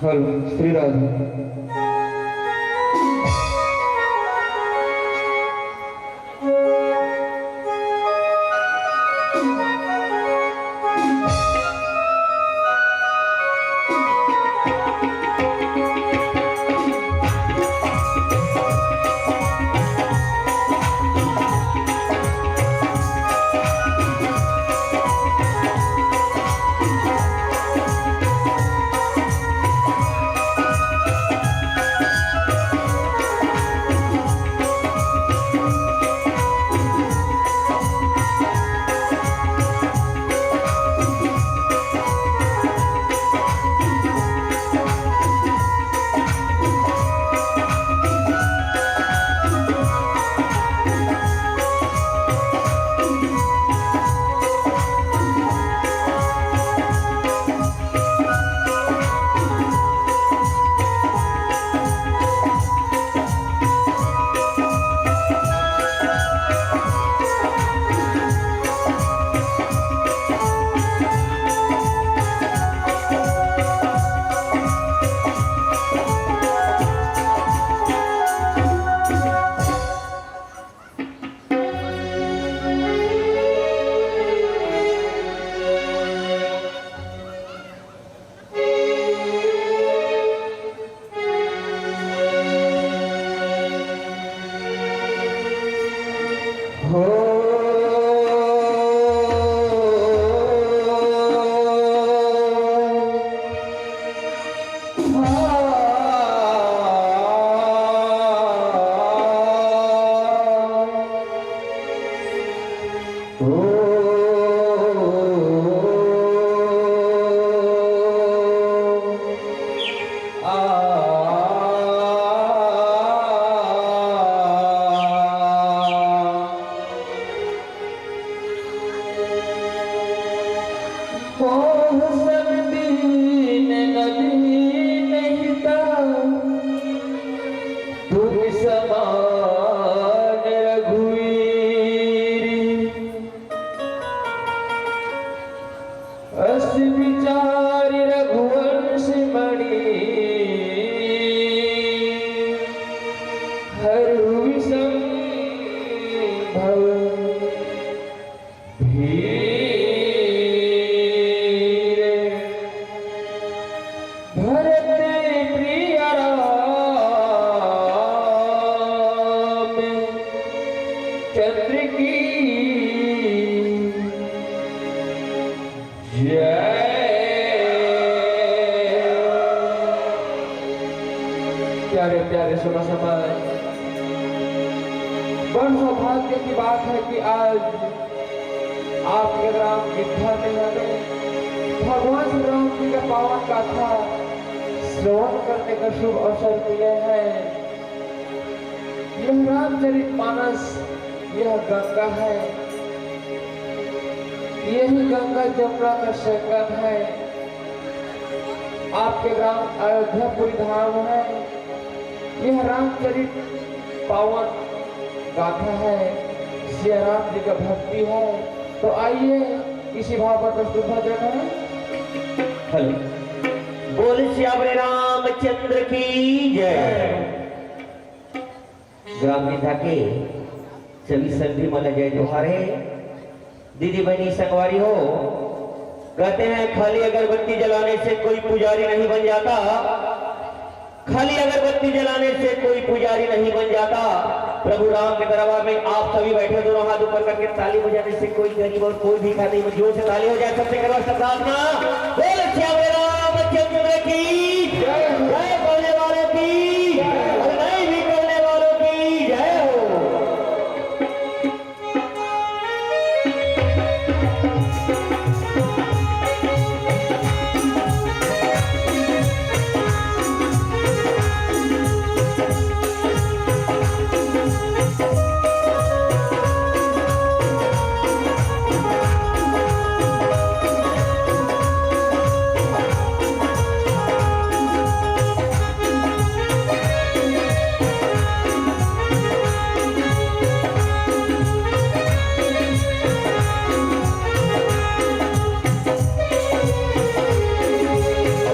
Hello, Shri Radhe. ओह सब दीन न दीन हिता, दुख समान रघुवीर। अस विचार रघुवंश मणि, हरहु विषम भव भीर। भरत प्रिय राम चंद्र की जय। प्यारे प्यारे सुनो समाज, बड़ सौभाग्य की बात है कि आज आपके ग्राम गिद्धा में हमें भगवान श्री राम जी का पावन गाथा श्रवण करने का शुभ अवसर मिले हैं। यह रामचरित मानस, यह गंगा है, यही गंगा जमुना का संगम है। आपके ग्राम अयोध्यापुरी धाम है। यह रामचरित पावन गाथा है, सिया राम जी का भक्ति है। तो आइए, इसी भाव पर प्रस्तुत भजन है। हेलो, बोल सियावर रामचंद्र की जय। ग्राम गिद्धा के सभी संगी मन ला जय जोहार है। दीदी बहनी संगवारी हो, कहते हैं खाली अगरबत्ती जलाने से कोई पुजारी नहीं बन जाता, खाली अगरबत्ती जलाने से कोई पुजारी नहीं बन जाता। प्रभु राम के दरबार में आप सभी बैठे, दोनों हाथ ऊपर करके ताली बजाने से कोई गरीब और कोई भिखारी नहीं बन-, जोर से ताली हो जाए सबसे, करो सब प्रार्थना। बोल सियावर रामचंद्र की जय, करने वालों की और नहीं भी करने वालों की जय हो।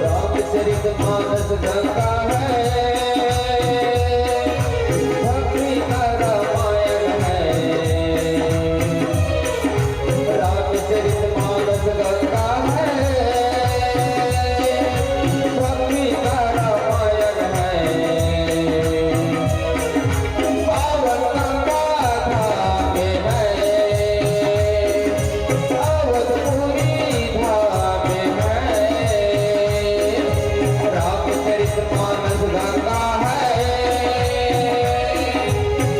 रामचरित मानस गंगा है, भक्ति का रामायण है। रामचरित मानस गंगा है, भक्ति का रामायण है। पावन गंगा धाम है, अवधपुरी धाम है। रामचरित मानस गंगा है,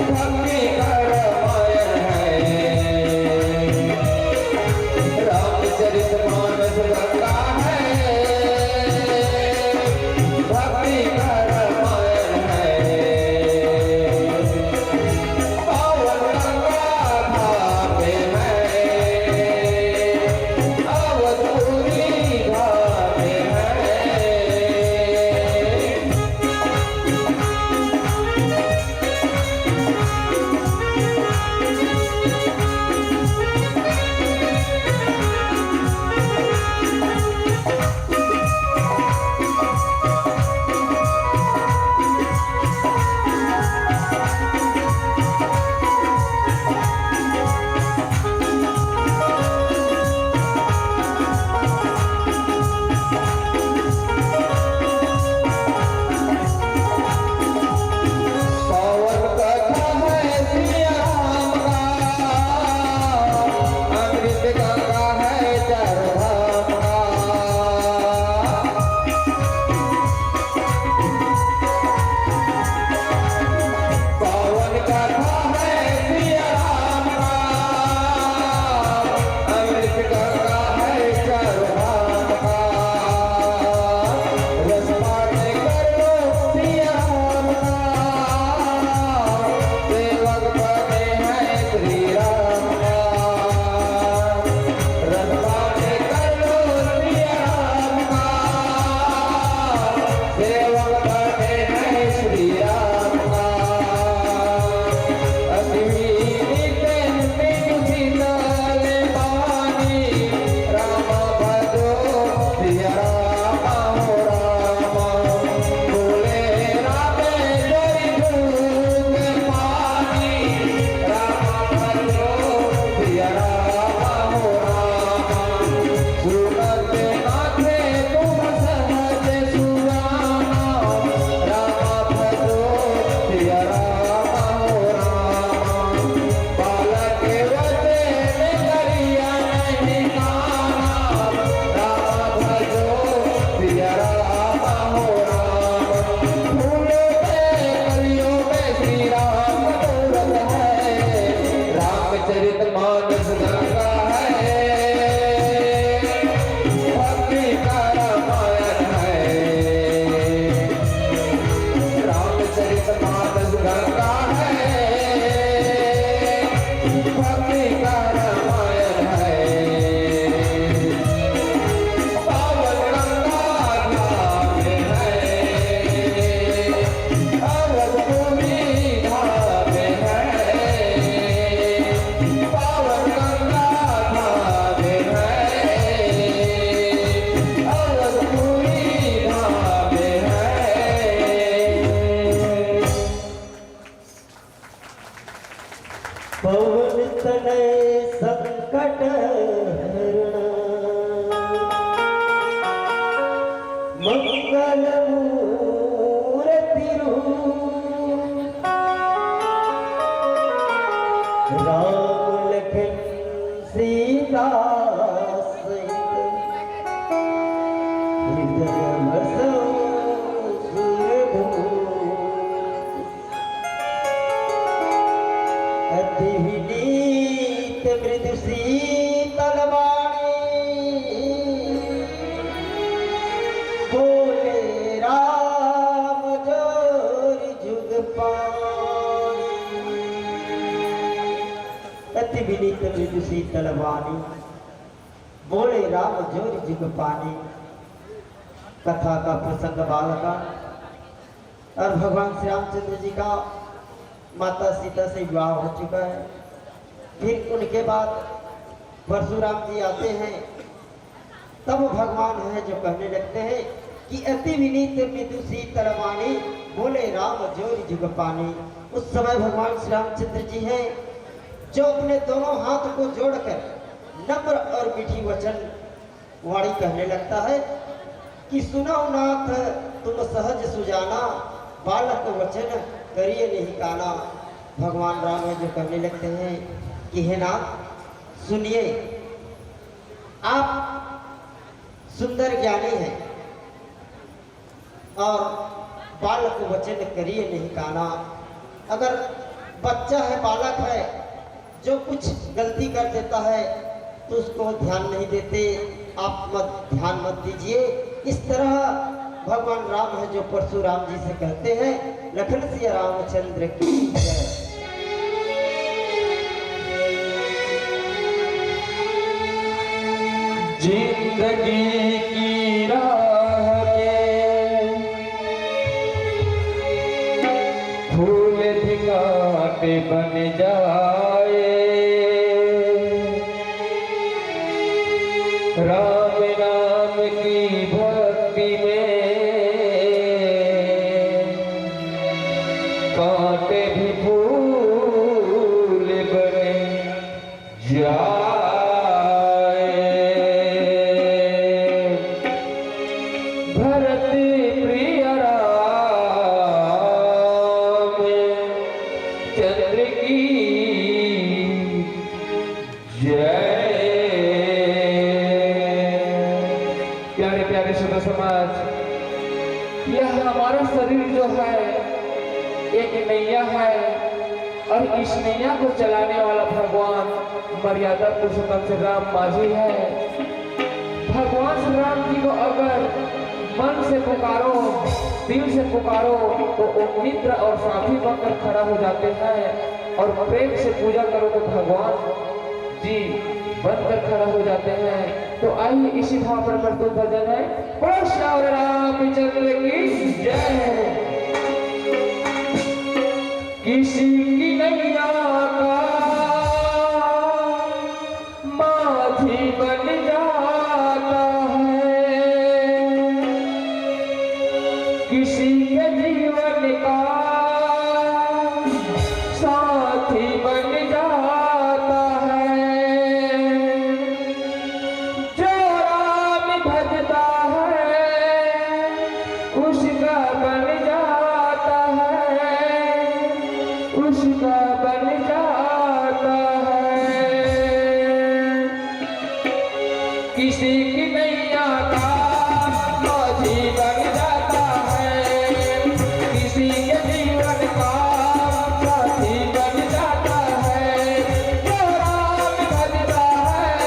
भक्ति का रामायण है। रामचरित मानस गंगा है, भक्ति का रामायण है। पावन गंगा धाम है, अवधपुरी धाम है। शीतल वाणी, बोले राम जोरि जुग पानी। अति विनीत मृदु शीतल वाणी, बोले राम जोरि जुग पानी। कथा का प्रसंग बाल का, और भगवान श्री रामचंद्र जी का माता सीता से विवाह हो चुका है। फिर उनके बाद परशुराम जी आते हैं, तब भगवान है जो कहने लगते हैं कि अति विनीत मृदु शीतल वाणी, बोले राम जोरि जुग पानी। उस समय भगवान श्री रामचंद्र जी हैं जो अपने दोनों हाथ को जोड़कर नम्र और मीठी वचन वाणी कहने लगता है कि सुनहु नाथ तुम सहज सुजाना, बालक वचन करिए नहीं काना। भगवान राम है जो कहने लगते हैं कि हे नाथ, सुनिए, आप सुंदर ज्ञानी हैं और बालक वचन करिए नहीं काना। अगर बच्चा है, बालक है, जो कुछ गलती कर देता है तो उसको ध्यान नहीं देते, आप मत, ध्यान मत दीजिए। इस तरह भगवान राम है जो परशुराम जी से कहते हैं, लखन सिया रामचंद्र की जय। जिंदगी की राह के फूल भी कांटे बन जाए, राम नाम की भक्ति में कांटे भी फूल बन जाए। भरत प्रिय राम चंद्र की जय। प्यारे प्यारे श्रोता समाज, यह हमारा शरीर जो है, एक नैया है और इस नैया को चलाने वाला भगवान मर्यादा पुरुषोत्तम श्री राम माझी है। भगवान श्री राम जी को अगर मन से पुकारो, दिल से पुकारो, तो वो मित्र और साथी बनकर खड़ा हो जाते हैं। और प्रेम से पूजा करो तो भगवान जी बनकर खड़ा हो जाते हैं। तो आइए, इसी भाव पर प्रस्तुत भजन है, बोलो श्यावर रामचंद्र की जय। किसी की नैया का माझी बन जाता है, किसी के जीवन का साथी बन जाता है। जो राम भजता है, उसका बन जाता है, उसका बन जाता है। किसी की नैया का माझी बन जाता है, किसी के जीवन का साथी बन जाता है। जो राम भजता है,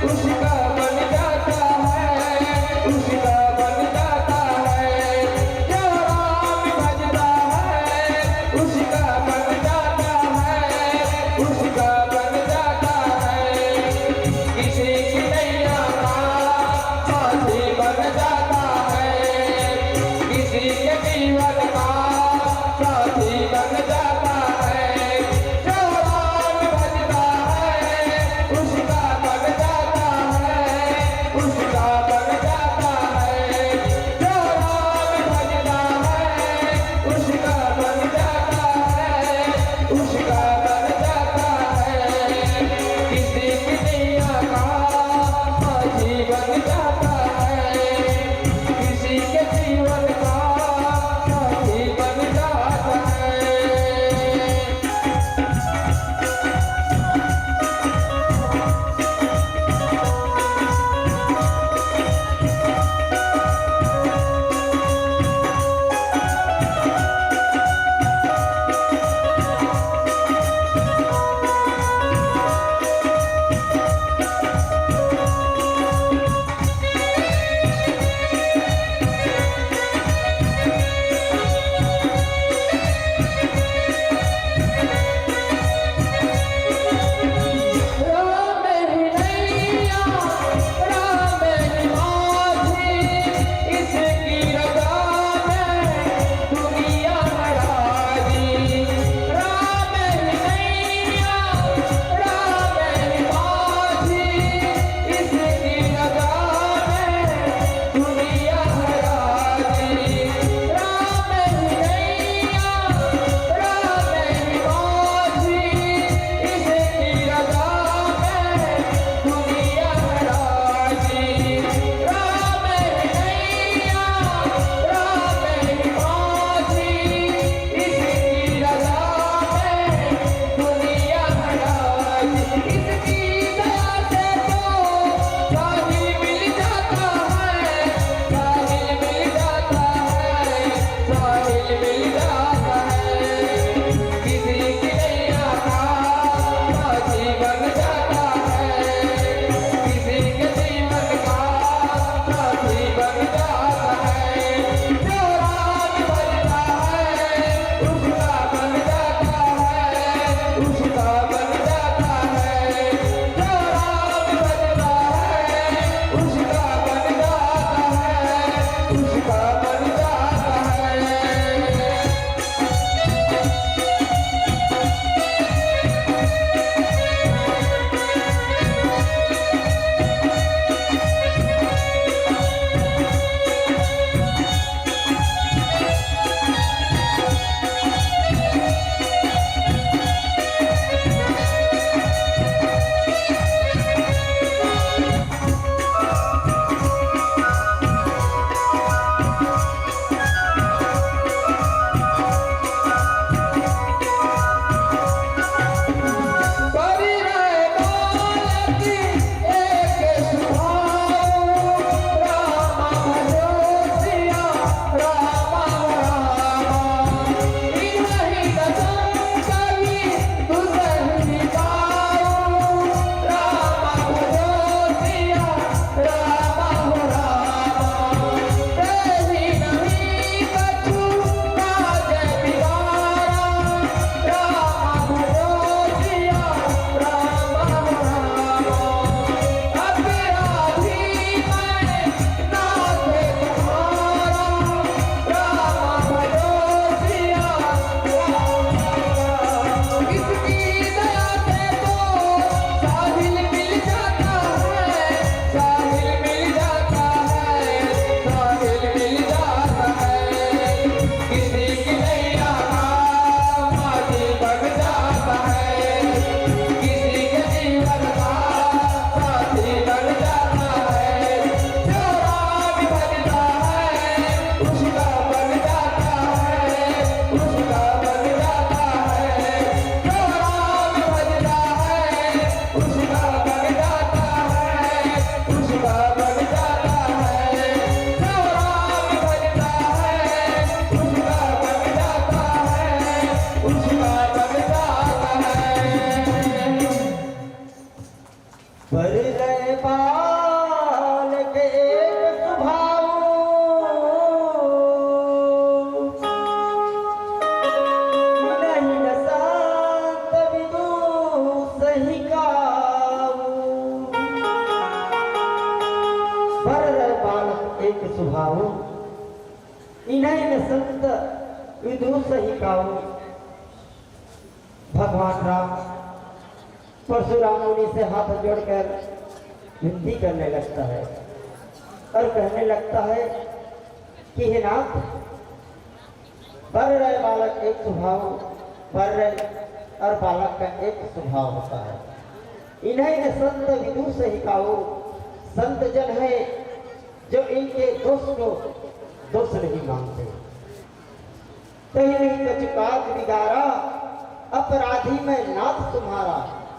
उसका बन जाता है, उसका बन जाता है। जो राम भजता है, उसका बन जाता है, उसका बन जाता है। किसी की नैया का माझी बन जाता है, किसी के जीवन का साथी बन जाता है। जो राम भजता है, उसका बन जाता है, उसका बन जाता है। जो राम भजता है, उसका बन जाता है, उसका बन जाता है। किसी की नैया का माझी बन जाता है, किसी के जीवन का साथी बन जाता है। एक सुभाव, इन्हें न संत विदुष ही काऊ। भगवान राम परशुराम मुनि से हाथ जोड़कर विनती करने लगता है और कहने लगता है कि हे नाथ, बर रहे बालक एक सुभाव, बर रहे और बालक का एक सुभाव होता है। इन्हें न संत विदुष ही काऊ, संत जन है जो इनके दोष को दोष नहीं मानते। कहीं नहीं कछु काज बिगारा, अपराधी मैं नाथ तुम्हारा।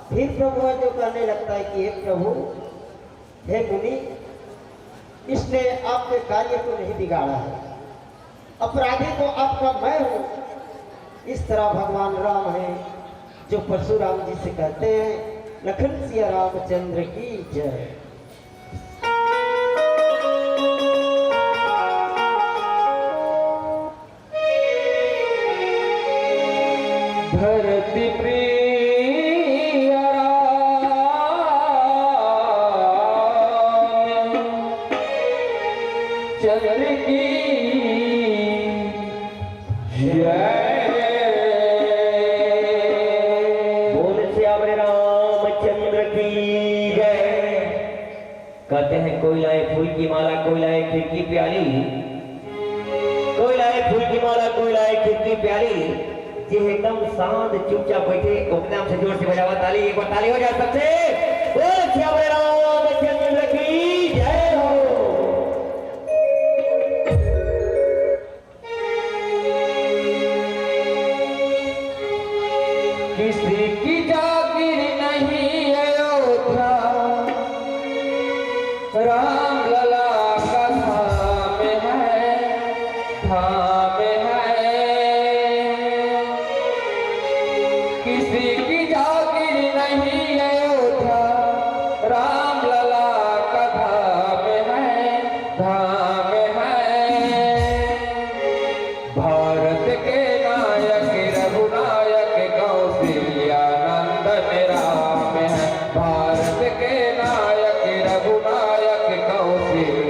फिर प्रभु है जो कहने लगता है कि हे प्रभु, हे मुनि, इसने आपके कार्य को नहीं बिगाड़ा है, अपराधी तो आपका मैं हूँ। इस तरह भगवान राम है जो परशुराम जी से कहते हैं, लखन सिया रामचंद्र की जय। धरती प्रिय राम चंद्र की जय। बोल सियावर रामचंद्र की जय। कहते हैं, कोई लाए फूल की माला, कोई लाए खीर की प्याली, कोई लाए फूल की माला, कोई लाए खीर की प्याली। जे एकदम शांत चुपचाप बैठे, ओकरे नाम से जोर से बजावा ताली, एक बार ताली हो जाए सबसे। बोल सियावर रामचंद्र की जय हो। किसी की जागीर नहीं अयोध्या, राम लला का धाम है, धाम है। किसी की जागीर नहीं अयोध्या, राम लला का धाम है, धाम है। भारत के नायक रघुनायक कौशल्या नंदन राम है। भारत के नायक रघुनायक कौशल्या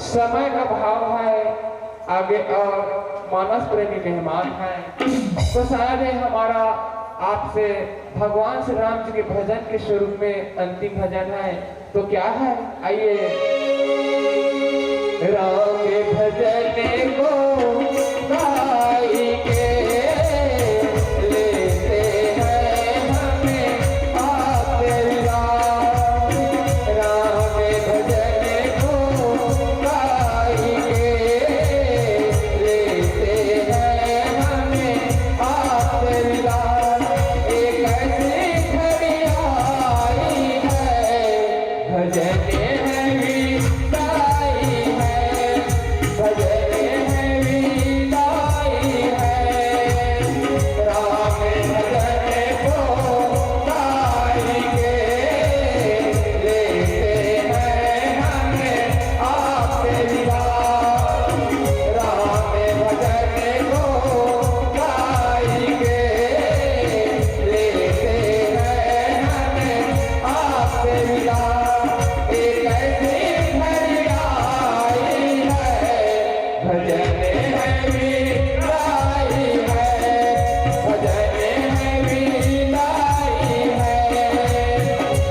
समय का भाव है आगे और मानस प्रेमी मेहमान है, तो शायद ये हमारा आपसे भगवान श्री राम जी के भजन के स्वरूप में अंतिम भजन है। तो क्या है, आइए। राम भजन को गाई के लेते हैं हमें आशीर्वाद। राम भजन को गाई के लेते हैं हमें आशीर्वाद। एक ऐसी घड़ी आई है, भजन है विदाई है, भजन है विदाई है। राम भजन को गाई के लेते हैं हमें आपसे विदा। राम भजन को गाई के लेते हैं हमें आपसे विदा। एक ऐसी घड़ी आई है, भजन है विदाई है, भजन है विदाई है।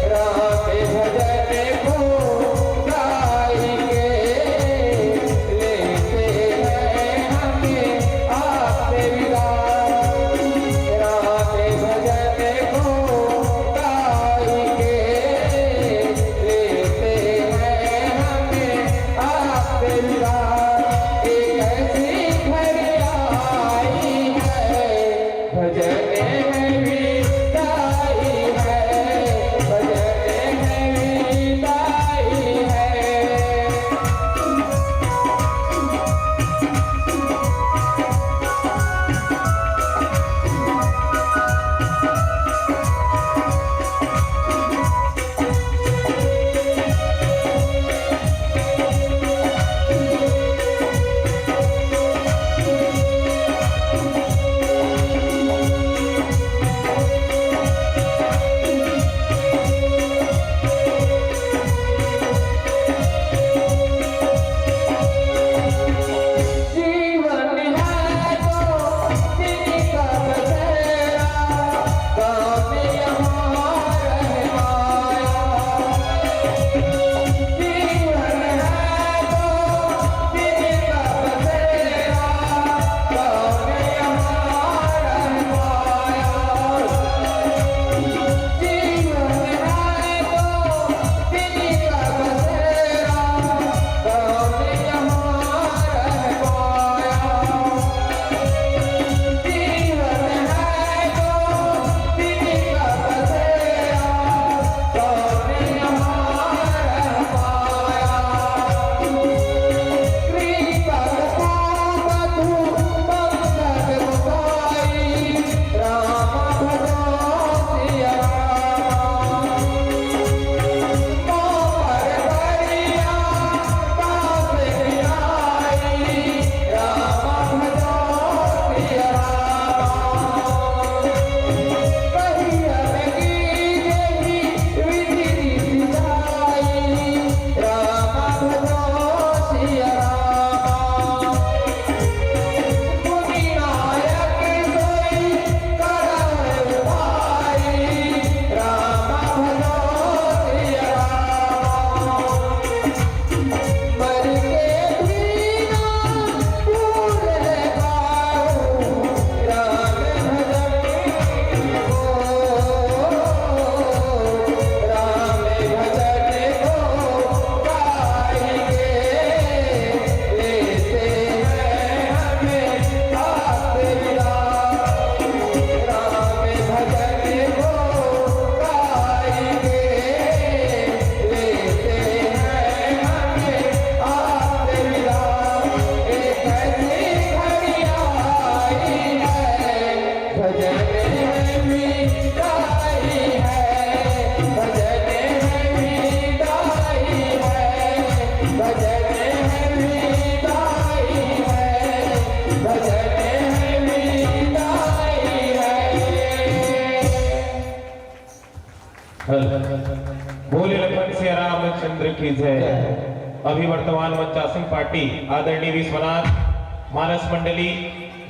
राम भजन को गाई के लेते हैं हमें आपसे विदा। राम भजन को गाई के लेते हैं हमें आपसे विदा। एक ऐसी घड़ी आई है, भजन है विदाई है, भजन है विदाई है। बोले लखन सिया रामचंद्र की जय। अभी वर्तमान मंचासीन पार्टी आदरणीय विश्वनाथ मानस मंडली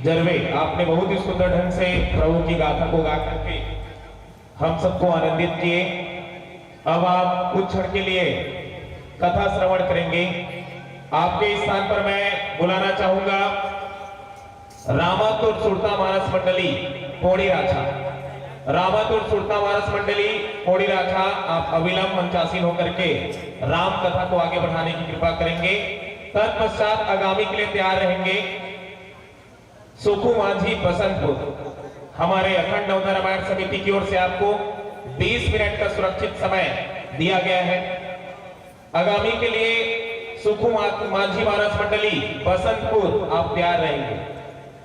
जरवे, आपने बहुत ही सुंदर ढंग से प्रभु की गाथा को गा करके हम सबको आनंदित किए। अब आप कुछ क्षण के लिए कथा श्रवण करेंगे। आपके स्थान पर मैं बुलाना चाहूंगा रामातुर सुरता मानस मंडली पोड़ी राछा। रामातुर सुरता मानस मंडली पोड़ी राछा, आप अविलंब मंचासीन होकर के राम कथा को आगे बढ़ाने की कृपा करेंगे। तत्पश्चात आगामी के लिए तैयार रहेंगे सुखू मांझी बसंतपुर। हमारे अखंड नवधा रामायण समिति की ओर से आपको बीस मिनट का सुरक्षित समय दिया गया है। आगामी के लिए सुखू मा-, मांझी मानस मंडली बसंतपुर, आप तैयार रहेंगे।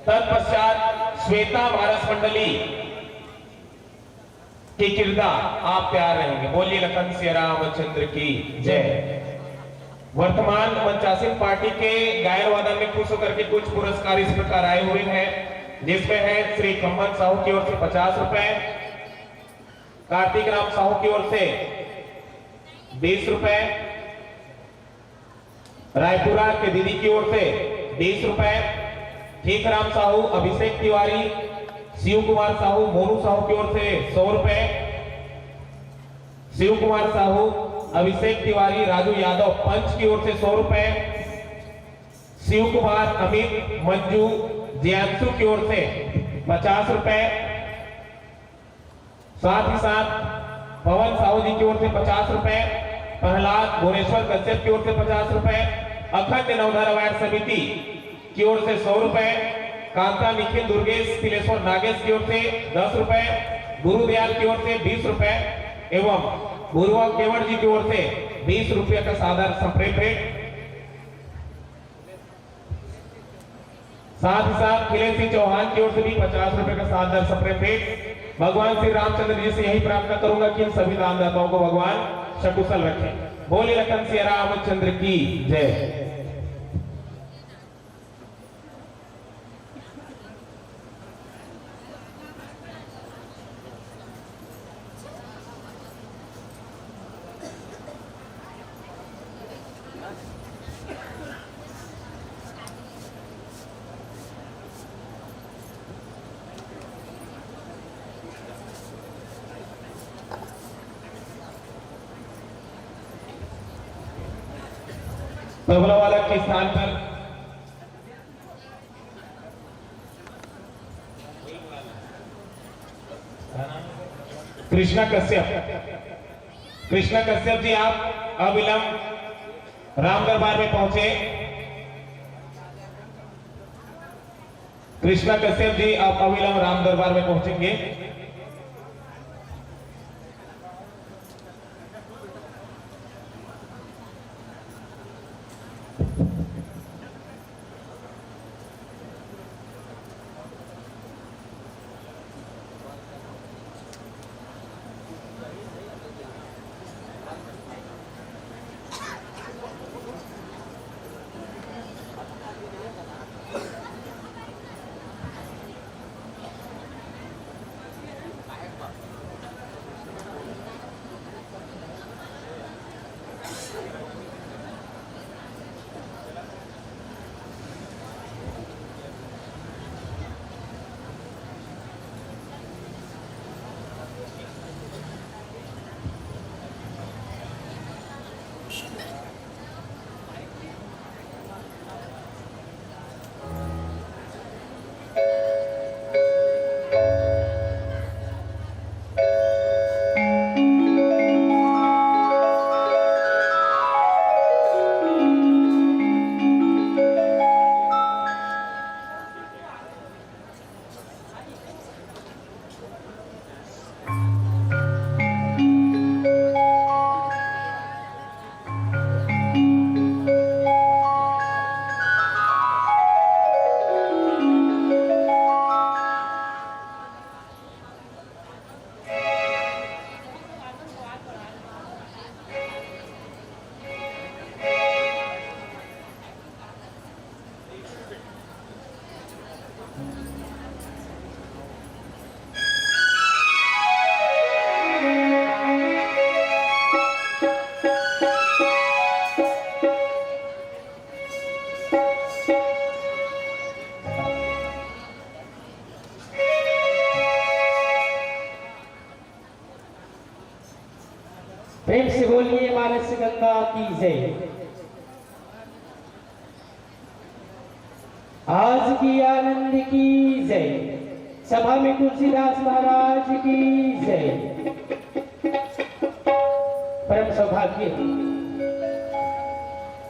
तत्पश्चात श्वेता मानस मंडली के किरदा, आप तैयार रहेंगे। बोलिए लखन सिया रामचंद्र की जय। वर्तमान मंचासीन पार्टी के गायन वादन में खुश होकर के कुछ पुरस्कार इस प्रकार आए हुए हैं, जिसमें है श्री खम्मन साहू की ओर से पचास रुपए, कार्तिक राम साहू की ओर से बीस रुपए, रायपुरा के दीदी की ओर से बीस रुपए, ठीकराम साहू, अभिषेक तिवारी, शिव कुमार साहू, मोनू साहू की ओर से सौ रुपए, शिव कुमार साहू, अभिषेक तिवारी, राजू यादव पंच की ओर से सौ रुपए, शिव कुमार, अमित, मंजू, जयांशु की ओर से पचास रुपए, साथ ही साथ पवन साहू जी की ओर से पचास रुपए, प्रहलाद भुवनेश्वर कश्यप की ओर से पचास रुपए, अखंड नवधा रामायण समिति की ओर से सौ रुपए, कांता निखिल दुर्गेश तिलेश्वर नागेश की ओर से दस रुपए, गुरुदयाल की ओर से बीस रुपए एवं गुरुआ केवट जी की ओर से बीस रुपए का सादर संप्रेम भेंट। साथ ही साथ खिलेश सिंह चौहान की ओर से भी पचास रुपए का सादर संप्रेम भेंट। भगवान श्री रामचंद्र जी से यही प्रार्थना करूंगा कि इन सभी दानदाताओं को भगवान सकुशल रखें। बोले लखन सिया रामचंद्र की जय। तबला वाला के स्थान पर कृष्णा कश्यप, कृष्णा कश्यप जी, आप अविलंब राम दरबार में पहुंचे। कृष्णा कश्यप जी, आप अविलंब राम दरबार में पहुंचेंगे। प्रेम से बोलिए मानस गंगा की जय। आज की आनंद की जय। सभा में तुलसीदास महाराज की जय। परम सौभाग्य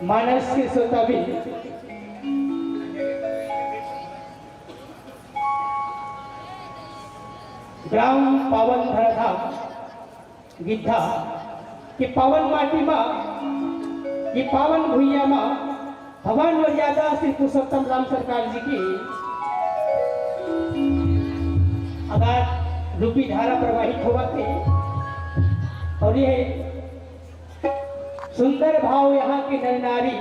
मानस के श्रोताबिंद, ग्राम पावन धराधाम गिद्धा के पावन माटी मा, ये पावन भुइयां मा भगवान मर्यादा श्री पुरुषोत्तम राम सरकार जी की अगाध रूपी धारा प्रवाहित होवत हे। और ये सुंदर भाव यहाँ के नर नारी,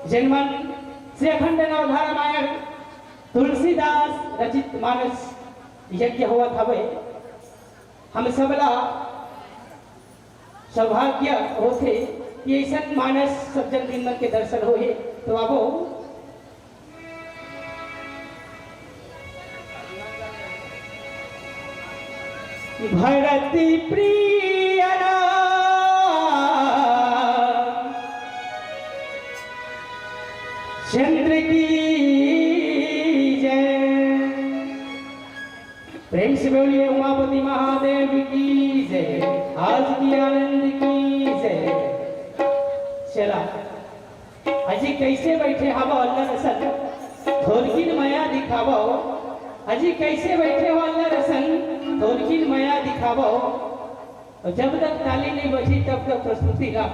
जेन मन श्री अखंड नवधा रामायण तुलसीदास रचित मानस यज्ञ होवत हवे, हम सबला सौभाग्य होथे कि अइसन मानस सज्जन दिन मन के दर्शन होहे। तो आबो, भरत प्रिय राम चंद्र की जय। प्रेम से बोलिए उमापति महादेव की जय। आज की आनंद की जय। चला, अजी कैसे बैठे हवो अल्लर असन, थोरकिन मया दिखावो। अजी कैसे बैठे हो अल्लर असन, थोरकिन मया दिखावो। और जब तक ताली नहीं बजी, तब तक प्रस्तुति का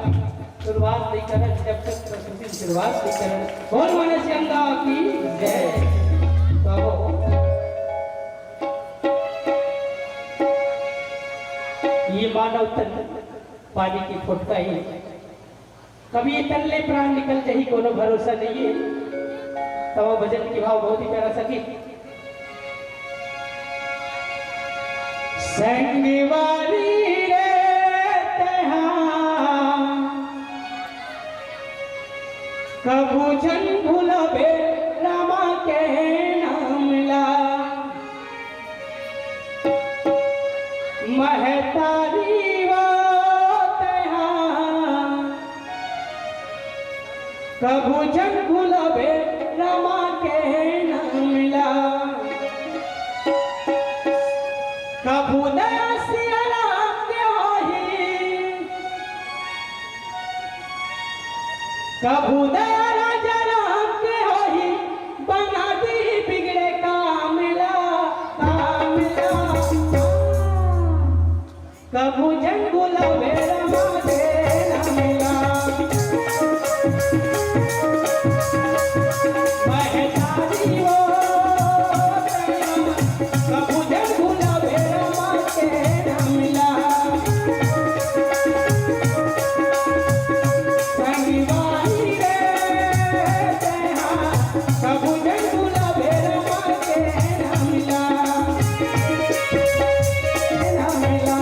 शुरुआत नहीं करना। जब तक प्रस्तुति की शुरुआत नहीं करना, बोल मानस गंगा की जय। तो ये मानव तन पानी की फोटका ही, कभी ये तन ले प्राण निकल जाही, कोनो भरोसा नहीं है। तो वो भजन की भाव बहुत ही प्यारा सखी। संगवारी रे तैहा कभू झन भुलाबे रामा के नाम ला। महतारी वो तैहा कभू झन भुलाबे रामा के नाम ला। कभू दया सिया राम के होही, कभू दया राजा राम के होही, बना दी बिगड़े काम ला, काम ला। कभू झन भुलाबे रामा के नाम ला। महतारी वो तैहा कभू झन भुलाबे रामा के नाम ला। संगवारी रे तैहा कभू झन भुलाबे रामा के नाम ला। नाम ला।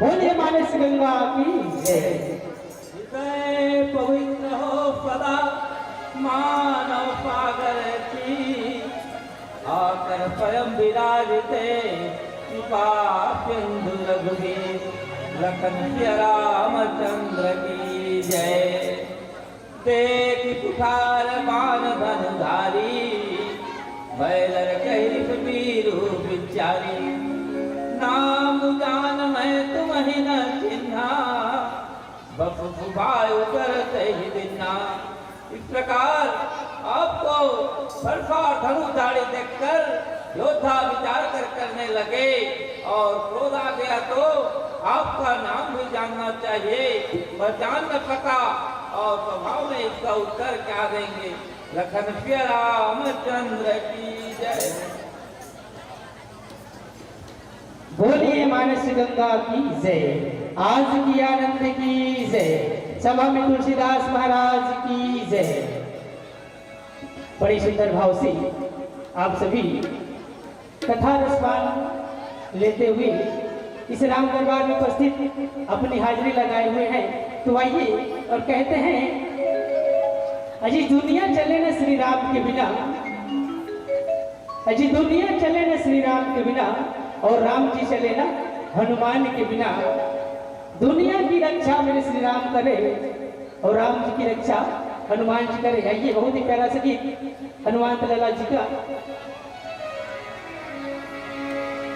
बोलिए मानस गंगा की जय। हृदय पवित्र हो सदा मानव सागर की, आकर स्वयं विराजते कृपा सिंधु रघुवीर। लखन सिया रामचंद्र की जय। देख कुठार बाण धनुधारी, भय लड़कहि रिपुबीरु बिचारी। नाम जान मैं तुमहि न चिन्हा, बपु भुभाय उदर तहि दीन्हा। इस प्रकार आपको फरसा धनुधारी देखकर योद्धा विचार कर करने लगे और क्रोध आ गया तो आपका नाम भी जानना चाहिए, पहचान न सका और स्वभाव में इसका उत्तर क्या देंगे। लखन सिया रामचंद्र की जय। बोलिए मानस गंगा की जय, आज की आनंद की जय, सभा में तुलसीदास महाराज की जय। बड़े सुंदर भाव से आप सभी कथा रसपान लेते हुए इस राम दरबार में उपस्थित अपनी हाजिरी लगाए हुए हैं। तो आइए और कहते हैं, अजी दुनिया चले न श्री राम के बिना, अजी दुनिया चले न श्री राम के बिना, और राम जी चले न हनुमान के बिना। दुनिया की रक्षा मेरे श्री राम करे और राम जी की रक्षा हनुमान जी करे। आइए, बहुत ही प्यारा सा गीत हनुमान लाला जी का।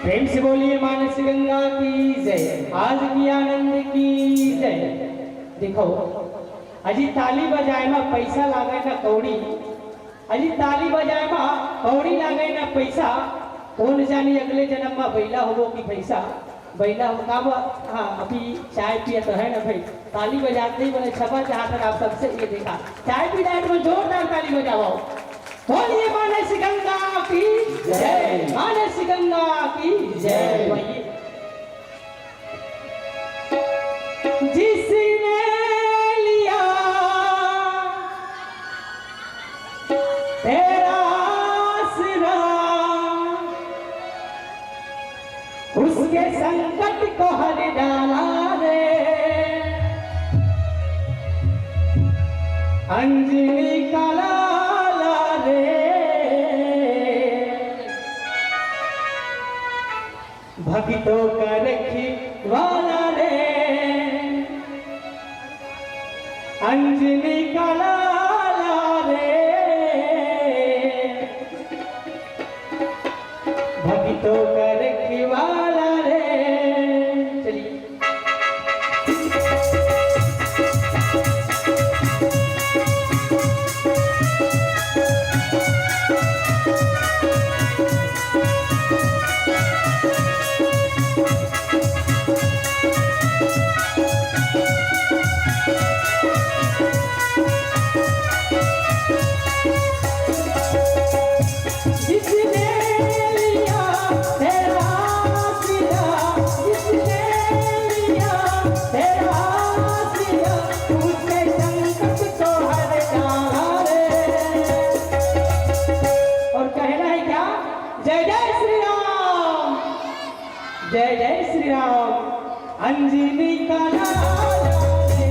प्रेम से बोलिए मानस गंगा की जय, आज की आनंद की जय। देखो, अजी ताली बजाए मा पैसा लागे ना कौड़ी, अजी ताली बजाए मा कौड़ी लागे ना पैसा, कौन जानी अगले जन्म मा बैला होबो कि भैंसा। बैला हो का बा? हाँ, अभी चाय पिया तो है ना भाई, ताली बजाते ही बोले छपा चाहत है आप सबसे। ये देखा, चाय पी जाए तो जोरदार ताली बजाओ। बोलिए मानस गंगा की जय। मानस गंगा की जय। वही। जिसने लिया तेरा आसरा, उसके संकट को हर डाला रे, अंजनी का लाला रे, भक्तों का रखवाला रे, अंजनी का लाला रे, भक्तों का रखवाला रे। चलिए। जिसने लिया तेरा सिरा, जिसने लिया तेरा सिरा, उसके संकट को हर डाला रे। और कहना है क्या? जय जय श्री राम। जय जय श्री राम। अंजनी का लाला रे,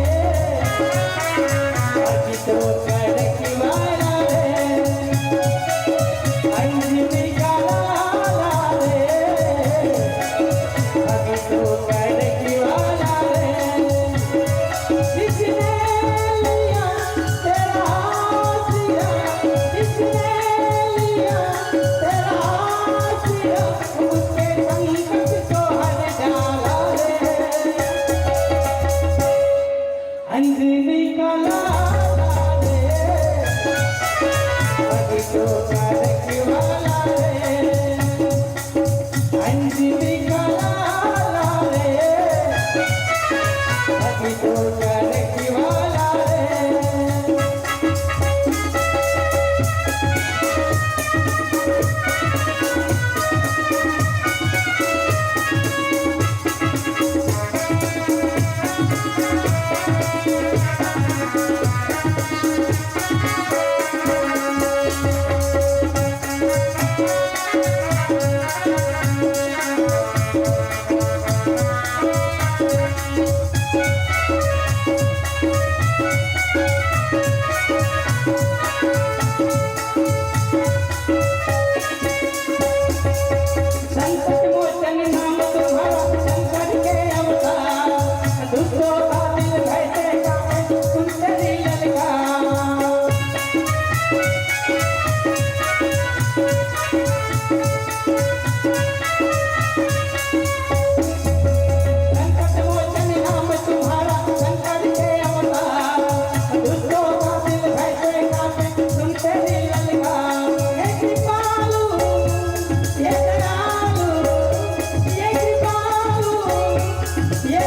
अजितो करके वाला रे, अंजनी का लाला रे, अजितो करके वाला रे। जिसने लिया तेरा सिरा, जिसने लिया तेरा सिरा, उसके संकट को हर डाला रे। अंजनी का लाला रे,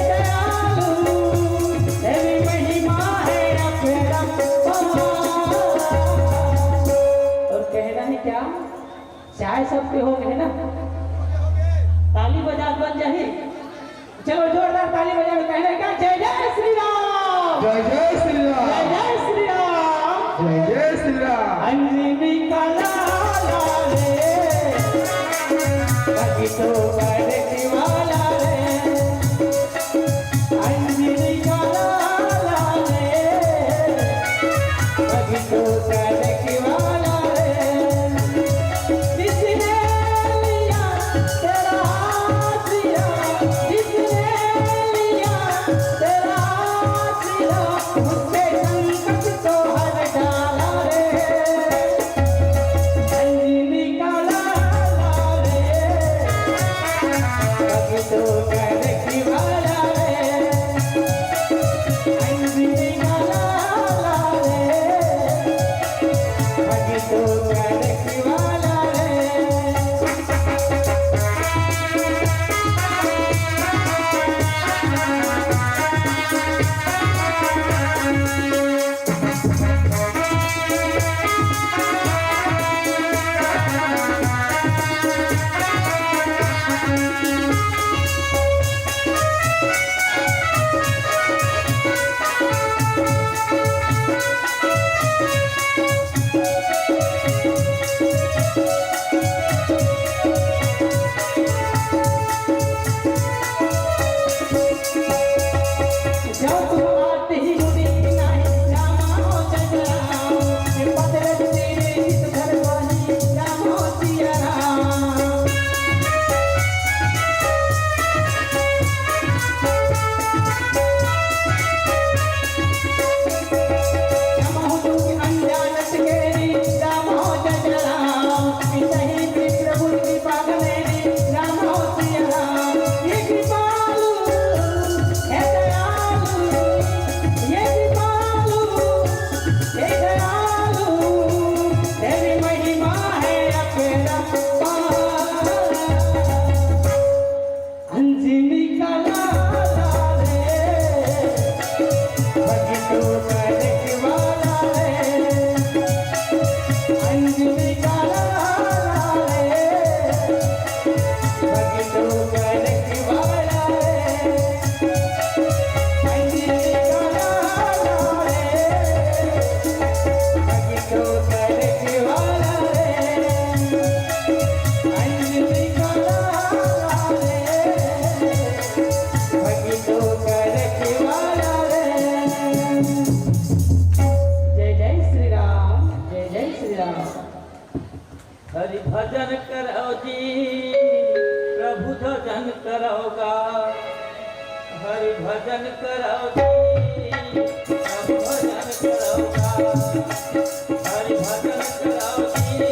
दयालु, तेरी महिमा है अपरंपार। और कहना है क्या? चाय सबके हो गए ना? ताली बजा बन जाही। चलो, जोरदार ताली बजा के कहना है क्या? जय जय श्री राम। जय जय श्री राम। जय जय श्री राम। जय जय श्री राम। अंजनी का लाला रे, पग तो पग वाला रे। अंजनी का लाला रे, पग तो पग वाला रे। किसने लिया तेरा हाथ लिया, किसने लिया तेरा हाथ लिया, उसके संकट तो हर डाला रे। अंजनी का लाला रे, पग तो पग वाला रे। अंजनी का लाला रे, पग तो पग वाला रे। अंजनी का लाला रे, भक्तों का रखवाला रे। अंजनी का लाला रे, भक्तों का रखवाला रे। अंजनी का लाला रे, भक्तों का रखवाला रे। अंजनी का लाला रे, भक्तों का रखवाला रे। जय जय श्री राम, जय जय श्री राम। हरि भजन करो जी, प्रभु भजन करोगा। हरि भजन करो जी, प्रभु भजन करोगा। हरि भजन करो जी,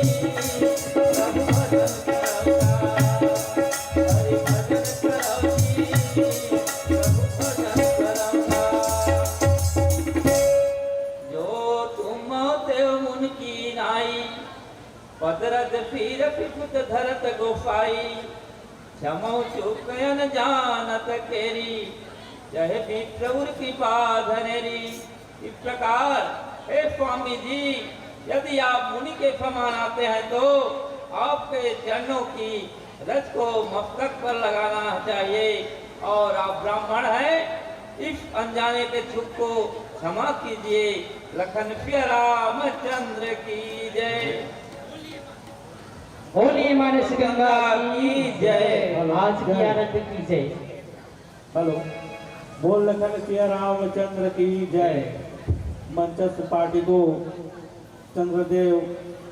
प्रभु भजन करोगा। हरि भजन करो जी, प्रभु भजन करोगा। जो तुम देव मुनि की नाई, पदरज पीर पिपुत धरत गोसाई। क्षमो चूक अनजानत केरी, जय विप्रउर कृपा धनेरी। इस प्रकार, हे स्वामी जी, यदि आप मुनि के समान आते हैं तो आपके चरणों की रज को मस्तक पर लगाना चाहिए। और आप ब्राह्मण हैं, इस अनजाने के चूक को क्षमा कीजिए। लखन सिया रामचंद्र की जय। बोलिए मानस गंगा की जय, आज की आरती की जय। हेलो, बोल लखन सिया रामचंद्र की जय। मंचस्थ पार्टी को चंद्रदेव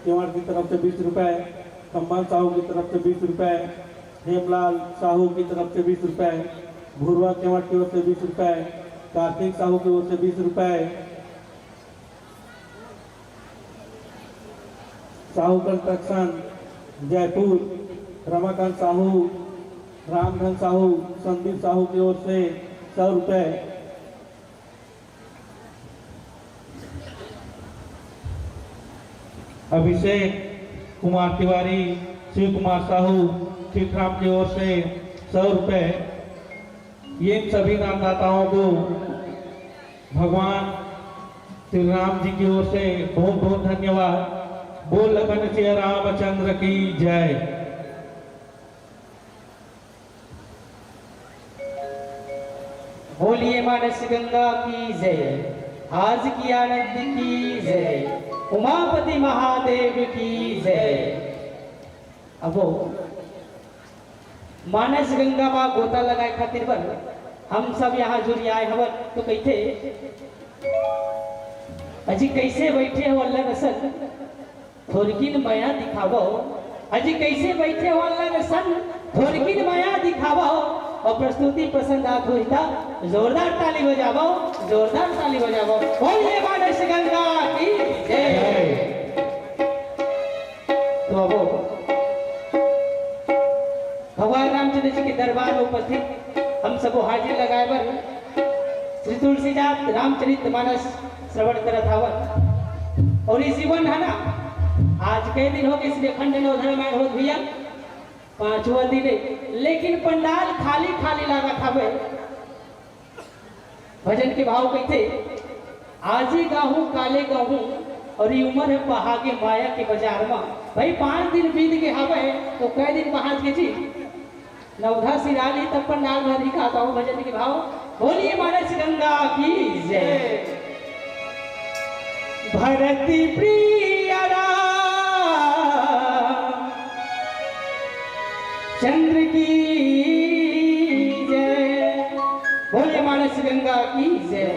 केवट की तरफ से बीस रुपए, खम्बन साहू की तरफ से बीस रुपए, हेमलाल साहू की तरफ से बीस रुपए, भुरवा केवट की ओर से बीस रुपए, कार्तिक साहू की ओर से बीस रुपए, साहू कंस्ट्रक्शन जयपुर, रमाकांत साहू, रामधन साहू, संदीप साहू की ओर से सौ रुपए, अभिषेक कुमार तिवारी, शिव कुमार साहू, चितराम की ओर से सौ रुपए, ये सभी दानदाताओं को भगवान श्री राम जी की ओर से बहुत बहुत धन्यवाद। बोल लखन सिया रामचंद्र की जय। बोलिए मानस गंगा की जय, आज की आनंद की जय, उमापति महादेव की जय। अब वो मानस गंगा मा गोता लगाए खातिर बर हम सब यहाँ जुरियाए हवन, तो कहिथे, अजी कैसे बैठे हो अल्लाह रसन, थोरकिन मया दिखावो। अजी कैसे बैठे हो अल्लाह रसन, थोरकिन मया दिखावो। और प्रस्तुति पसंद आत होही त जोरदार ताली बजावो, जोरदार ताली बजावो। बोलिए मानस गंगा की जय। तो अब भगवान रामचंद्र जी के दरबार में उपस्थित हम सबो हाजिर लगाए बर श्री तुलसीदास रामचरित मानस श्रवण करत हवन। और ये जीवन है ना, आज के दिन हो गए, इसलिए खंड नौ धर्म आए होत भैया, पांचवा दिन है, लेकिन पंडाल खाली खाली लागत हवे। भजन के भाव कहिथे, आजी गाहूं काले गाहूं, और ये उम्र है पहागे माया के बाजार में। भाई, पांच दिन बीत के हवे, तो कै दिन पहाज के जी? नवधा सिरानी तब पंडाल भरी का तो भजन के भाव। बोलिए मानस गंगा की जय। भरत प्रिय राम चंद्र की जय। बोलिए मानस गंगा की जय।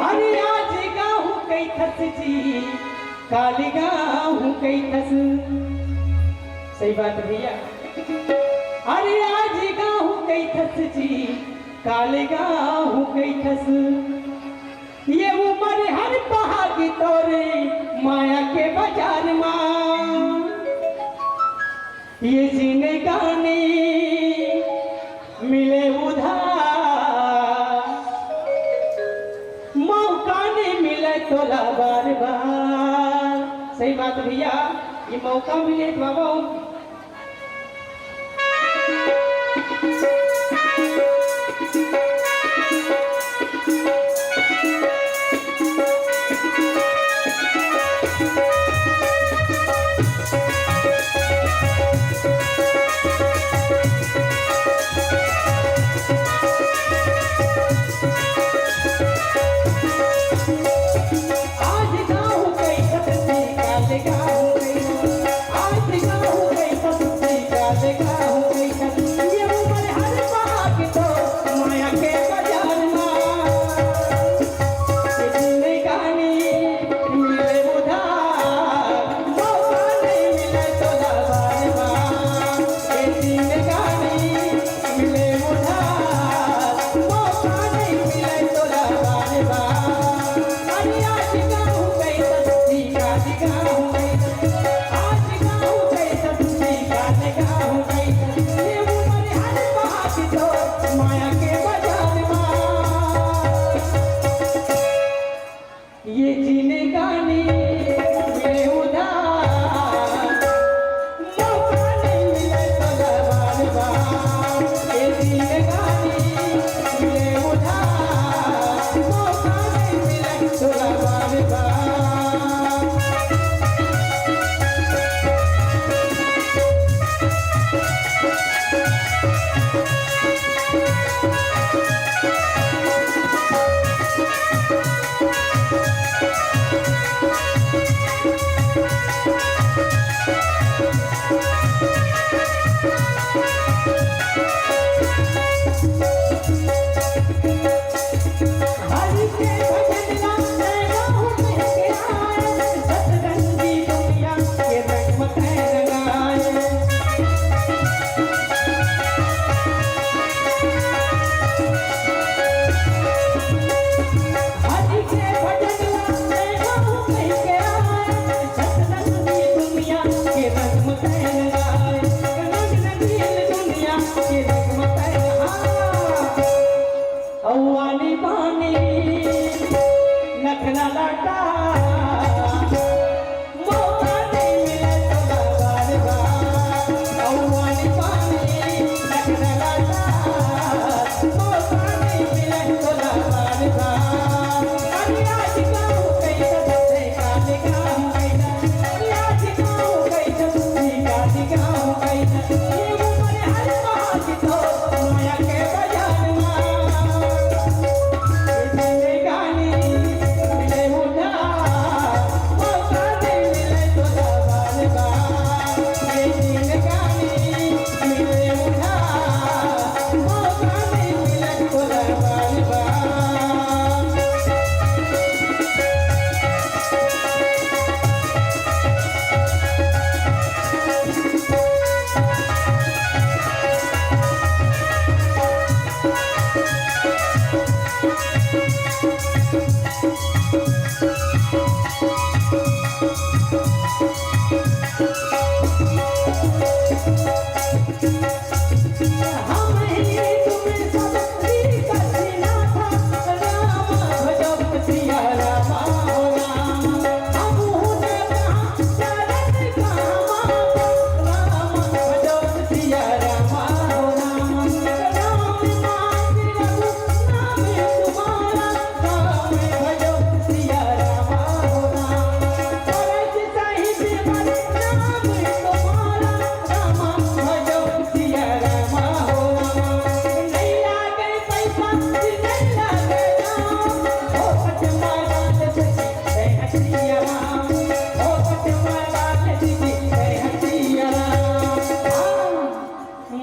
अरे आज गाहूं कहिथस जी, काली गाहूं कहिथस। सही बात है भैया। अरे आज गाहूं कहिथस जी, काली गाहूं कहिथस। ये उम्र हर पहागी तोरे माया के बाजार मा। ये जिंदगानी मिले उधार, मौका नहीं मिले तोला बार बार। सही बात भैया, ये मौका मिले तो बाबा। ये जिंदगानी में उधार, मौका नहीं मिले तो दरबार बा। ये जिंदगानी में उधार, मौका नहीं मिले तो दरबार बा।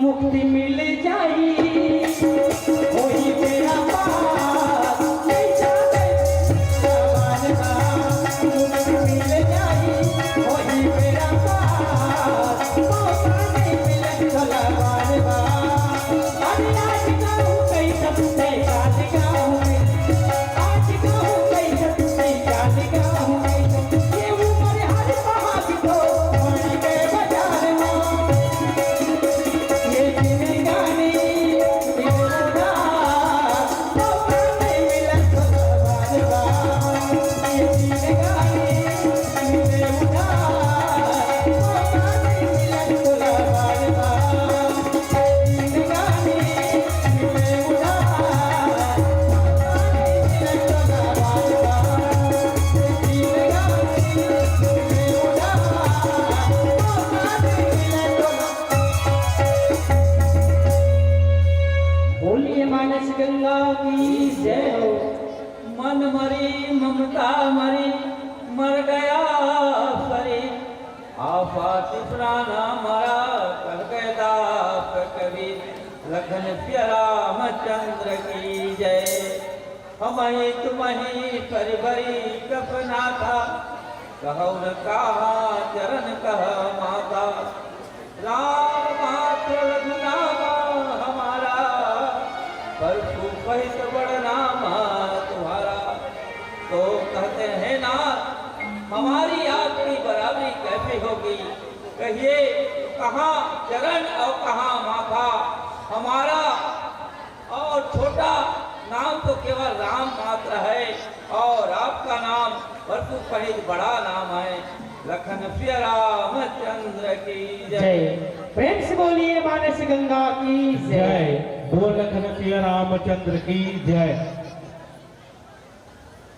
मुक्ति मिल जाही, होही बेड़ा पार, नहीं जाने भगवान का। मुक्ति मिल जाही, होही बेड़ा पार, मौका नहीं मिले भगवान का। अरे आज कहूँ कई सब, काल कहूँ कई, आज कहूँ कई सब, काल कहूँ कई सब। ये उम्र हर पहाड़ को, बड़ी के बाजार में। बोलिए मानस गंगा की जय हो। मन मरी ममता मरी, मर गया शरीर। आफा तीसरा ना मरा, कह गए दास कबीर। लखन सिया रामचंद्र की जय। हमही तुमही करि बरी कस नाथा, कहउ न कहा चरण कह माथा। राम मात्र रघु नाम हमारा, परसु सहित बड़ नाम तुम्हारा। तो कहते हैं नाथ, हमारी आपकी बराबरी कैसे होगी? कहिए, कहाँ चरण और कहाँ माथा हमारा? और छोटा नाम तो केवल राम मात्र है, और आपका नाम परसु सहित बड़ा नाम है। लखन सिया रामचंद्र की जय। जय। प्रेम से बोलिए मानस गंगा की जय। जय। बोल लखन सिया रामचंद्र की जय।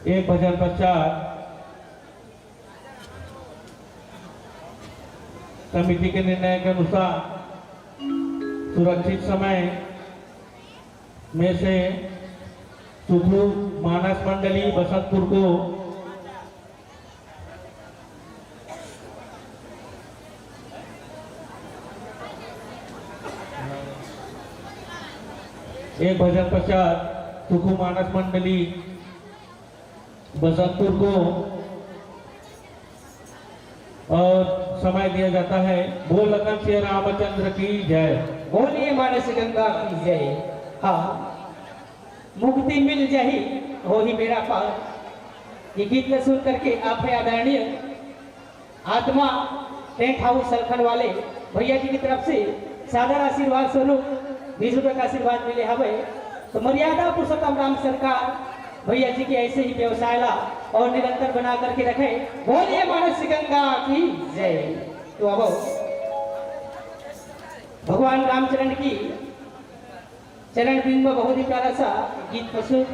एक भजन पश्चात समिति के निर्णय के अनुसार सुरक्षित समय में से सुखू मानस मंडली बसंतपुर को एक भजन पश्चात सुखू मानस मंडली बसंतपुर को और समय दिया जाता है। बोल लखन सिया रामचंद्र की जय। बोलिए मानस गंगा की जय। हाँ, मुक्ति मिल जाही, होही बेड़ा पार। ये गीत ला सुन करके आप है आदरणीय आत्मा टेंट हाउस सलखन वाले भैया जी की तरफ से सादर आशीर्वाद स्वरूप बीस रुपए का आशीर्वाद मिले हवे। तो मर्यादा पुरुषोत्तम राम सरकार भैया जी के ऐसे ही व्यवसाय ला और निरंतर बना करके रखे। बोलिए मानस गंगा की जय। तो अब भगवान रामचरण की चरण बिंब बहुत ही प्यारा सा गीत प्रस्तुत।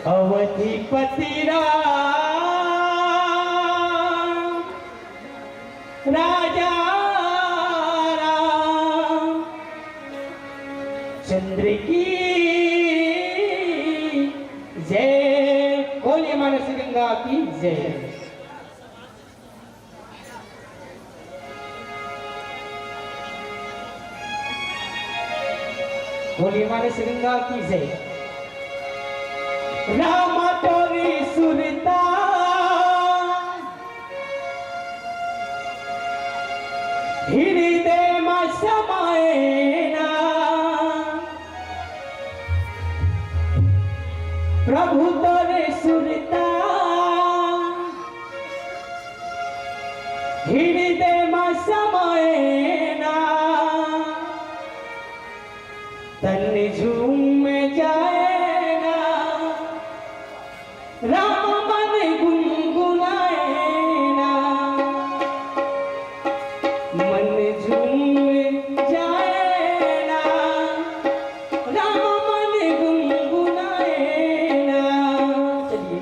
अवधिपति राम राजा चंद्र की जय। बोलिए मानस गंगा की जय। बोलिए मानस गंगा की जय। रामा तोरी सुरता हृदय मा समाए ना। प्रभु तोरी सुरता हृदय मा समाए ना। तन झूम जाए ना। राम मन गुनगुनाए ना। मन झूम जाए ना। राम मन गुनगुनाए ना। चलिए।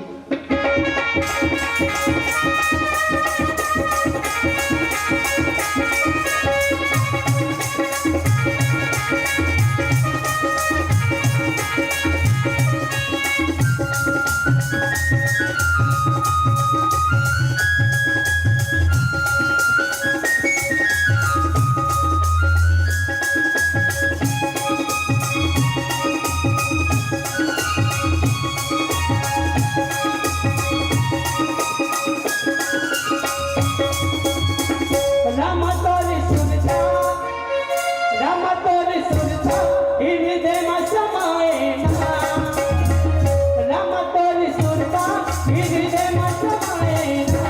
राम तोरी सुरता, राम तोरी सुरता, हृदय मा समाए ना। राम तोरी सुरता, हृदय मा समाए ना।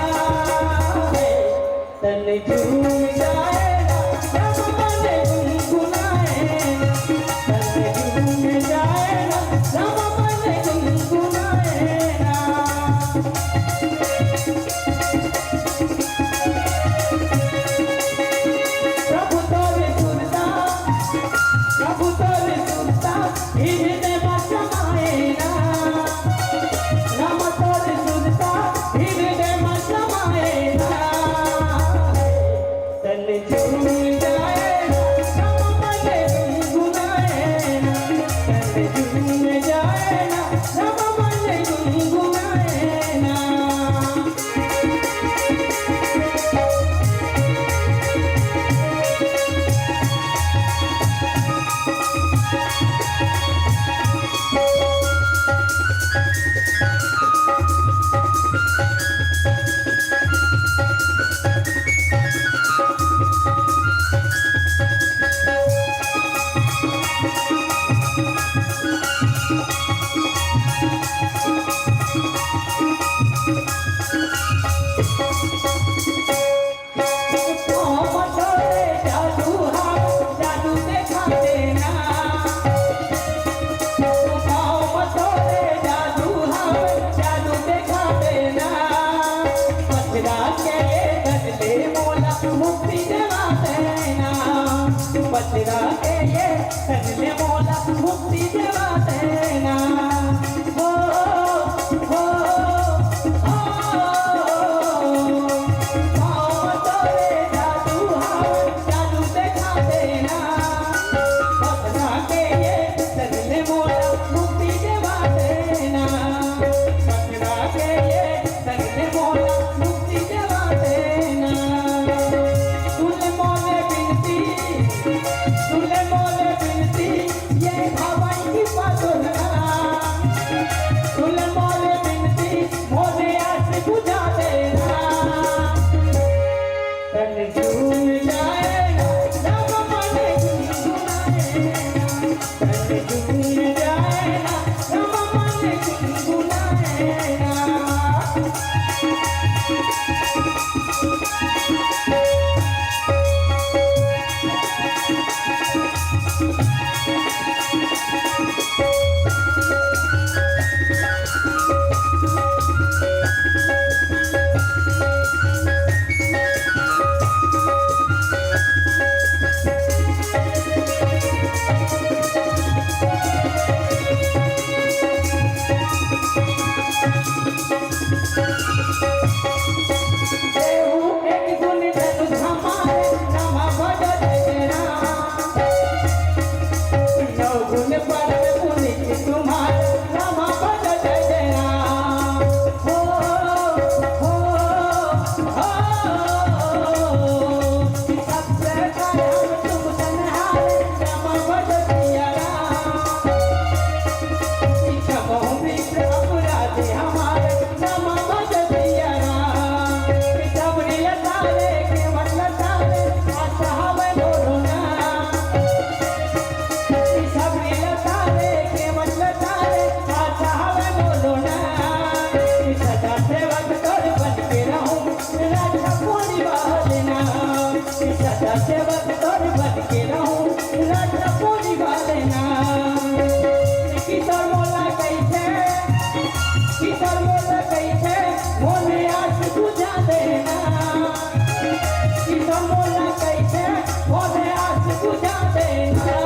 तन झूम जाए ना, राम मन गुनगुनाए ना। तन झूम जाए ना, राम मन गुनगुनाए ना। प्रभु तोरी सुरता, प्रभु तोरी सुरता, हृदय मा समाए ना। राम तोरी सुरता, हृदय मा समाए ना। तन झूम जाए ना, राम मन गुनगुनाए ना। तन झूम जाए ना, राम मन गुनगुनाए ना। पाँव म तोरे जादू हावय, जादू देखा देना। पाँव म तोरे जादू हावय, जादू देखा देना। पथरा के ये तन ले मोला मुक्ति दिला देना। पथरा के ये तन ले मोला मुक्ति दिला देना। हो, हो, हो, पाँव तोरे जादू हावय, जादू देखा देना। पथरा के ये तन ले मोला मुक्ति दिवा देना। पथरा के ये तन ले मोला मुक्ति दिवा देना। सुन ले मोरे बिनती, सुन ले मोरे बिनती, ये भवन की पातुरना। सुन मोरे बिनती, मोरे आस बुझा देना। तन झूम जाए ना, राम मन गुनगुनाए ना। तन झूम जाए ना, राम मन गुनगुनाए ना। तोर बन के रहूं, राजा पूरी वाले ना। किशोर मोला कइसे, किशोर मोला कइसे, मोने आस बुझा देना। किशोर मोला कइसे, मोने आस बुझा देना।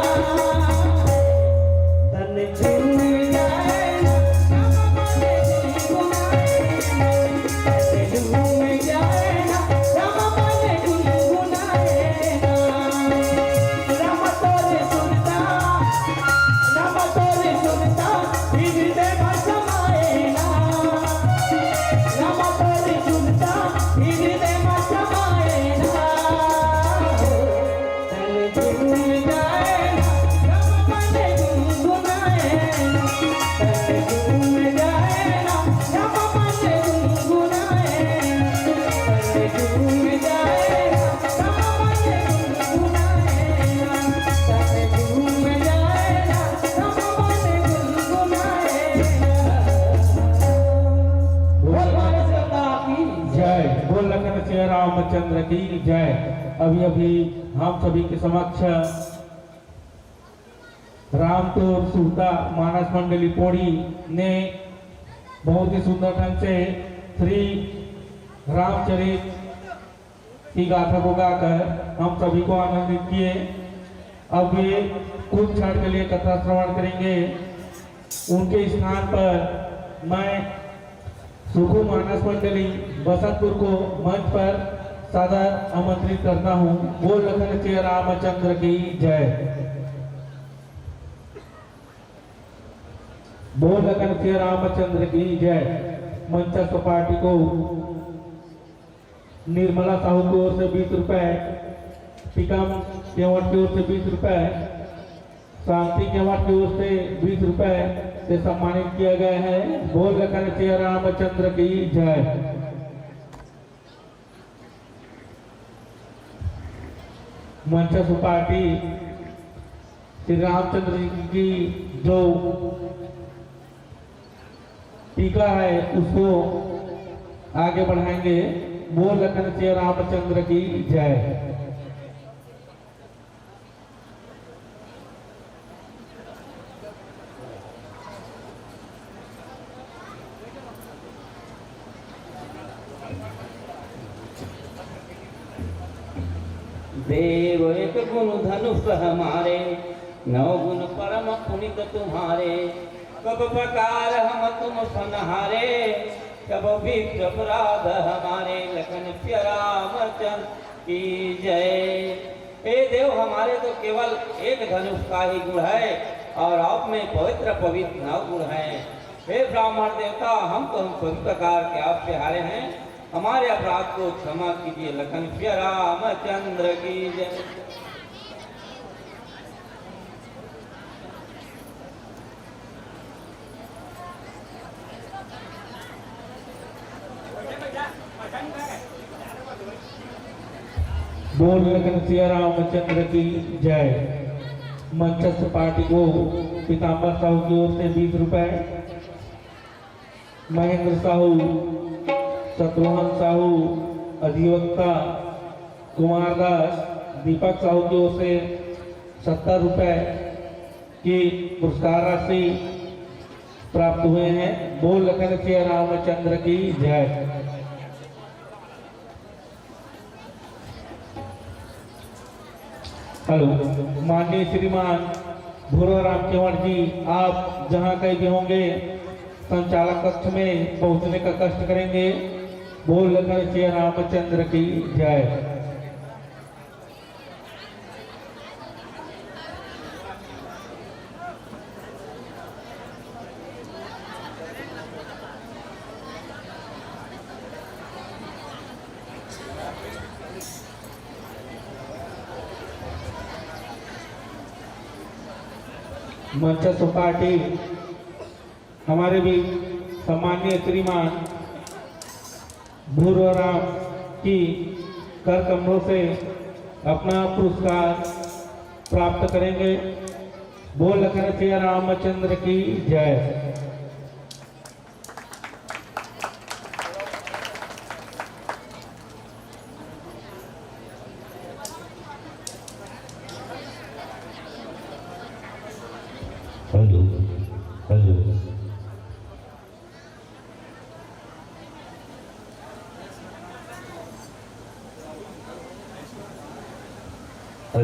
तन झूम जाए ना, राम बने गुनगुनाए ना। तन झूम जाए ना, राम बने गुनगुनाए ना। राम तोरे सुनता, राम तोरे सुनता, हृदय में समाए ना। राम तोरे सुनता, हृदय में समाए ना। तन झूम जाए ना, राम बने गुनगुनाए ना। तन झूम जाए ना, राम बने गुनगुनाए ना। तन झूम जाए ना, राम बने गुनगुनाए ना। तन झूम जाए ना, राम बने गुनगुनाए ना। बोल भारत माता की जय। बोल लखन सिया रामचंद्र की जय। अभी अभी हम सभी के समक्ष रामतोर सुरता मानस मंडली पोड़ी ने बहुत ही सुंदर ढंग से श्री रामचरित की गाथा को गाकर हम सभी को आनंदित किए। अब वे कुछ क्षण के लिए कथा श्रवण करेंगे। उनके स्थान पर मैं सुखू मानस मंडली बसंतपुर को मंच पर सादर आमंत्रित करता हूँ। बोल लखन सिया रामचंद्र की जय। बोल लखन सिया रामचंद्र की जय। मंचस्थ पार्टी को निर्मला साहू की ओर से बीस रुपए, टीकम केवट की ओर से बीस रुपए, शांति केवट की ओर से बीस रुपए से सम्मानित किया गया है। बोल लखन सिया रामचंद्र की जय। मंचस्थ पार्टी श्री रामचंद्र जी की जो टीका है उसको आगे बढ़ाएंगे। बोल लखन सिया रामचंद्र की जय। देव एक गुण धनुष हमारे, नौ गुण परम पुनित तुम्हारे। कब प्रकार हम तुम संहारे, कब विप्र अपराध हमारे। लखन सिया रामचंद्र की जय। हे देव, हमारे तो केवल एक धनुष का ही गुण है और आप में पवित्र पवित्र नौ गुण हैं। हे ब्राह्मण देवता, हम तो हम सभी प्रकार के आपसे हारे हैं, हमारे अपराध को क्षमा कीजिए। लखन सिया रामचंद्र की जय। बोल लखन सिया रामचंद्र की जय। मंचस्थ पार्टी को पीताम्बर साहू की ओर से बीस रुपए, महेंद्र साहू, शत्रुघ्न साहू, अधिवक्ता कुमार दास, दीपक साहू की ओर से सत्तर रुपए की पुरस्कार राशि प्राप्त हुए हैं। बोल लखन सिया रामचंद्र की जय। हेलो, माननीय श्रीमान भूरा राम केवट जी, आप जहाँ कहीं भी होंगे, संचालक कक्ष में पहुँचने का कष्ट करेंगे। बोल लखन सिया रामचंद्र की जय। मंचस्थ पार्टी हमारे भी सम्माननीय श्रीमान भूरा राम की कर कमलों से अपना पुरस्कार प्राप्त करेंगे। बोल लखन सिया रामचंद्र की जय।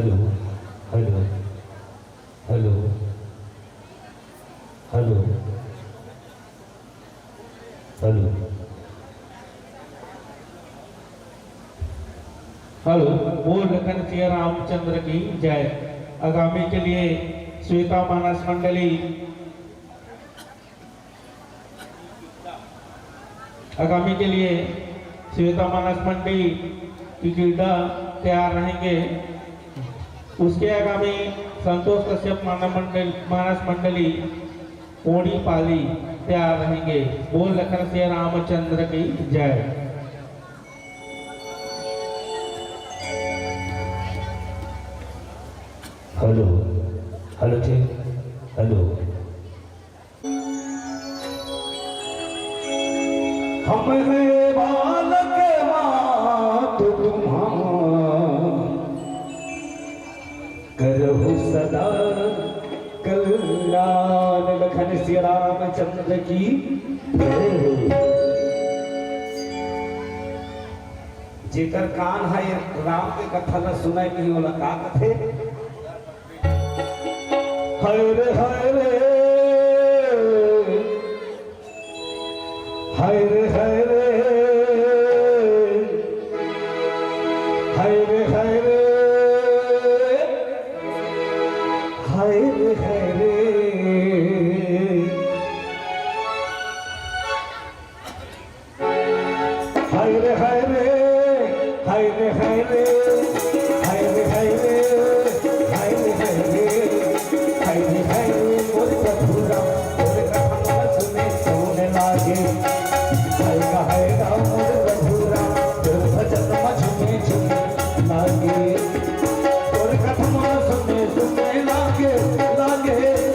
Hello, hello, hello, hello, hello. Hello, बोल लखन सिया रामचंद्र की जय। आगामी के लिए श्वेता मानस मंडली, आगामी के लिए श्वेता मानस मंडली की क्रीड़ा तैयार रहेंगे। उसके आगामी संतोष कश्यप मानस मंडल, मानस मंडली ओड़ी पाली तैयार रहेंगे। बोल लखन सिया रामचंद्र की जय। हेलो, हेलो जी, हेलो। हम हैं बालक मात तुम्हार, करहु सदा कल्याण। लखन सिया रामचंद्र की जय हो। जेकर कान है राम के कथा ला सुनय नहीं, ओला का कथे? हाय रे, हाय रे, हाय रे, हाय रे, हाय रे, हाय रे, हाय रे, हाय रे। हाय रे, हाय रे, हाय रे, हाय रे, हाय रे, हाय रे, हाय रे, हाय रे, हाय रे, हाय रे, हाय रे, मोर प्रभु राम, तोर कथा मन सुने सोने लागे। हाय गा, हाय गा, मोर प्रभु राम, तोर भजन मन झूमे झूमे लागे। तोर कथा मन सुने सुने लागे, लागे।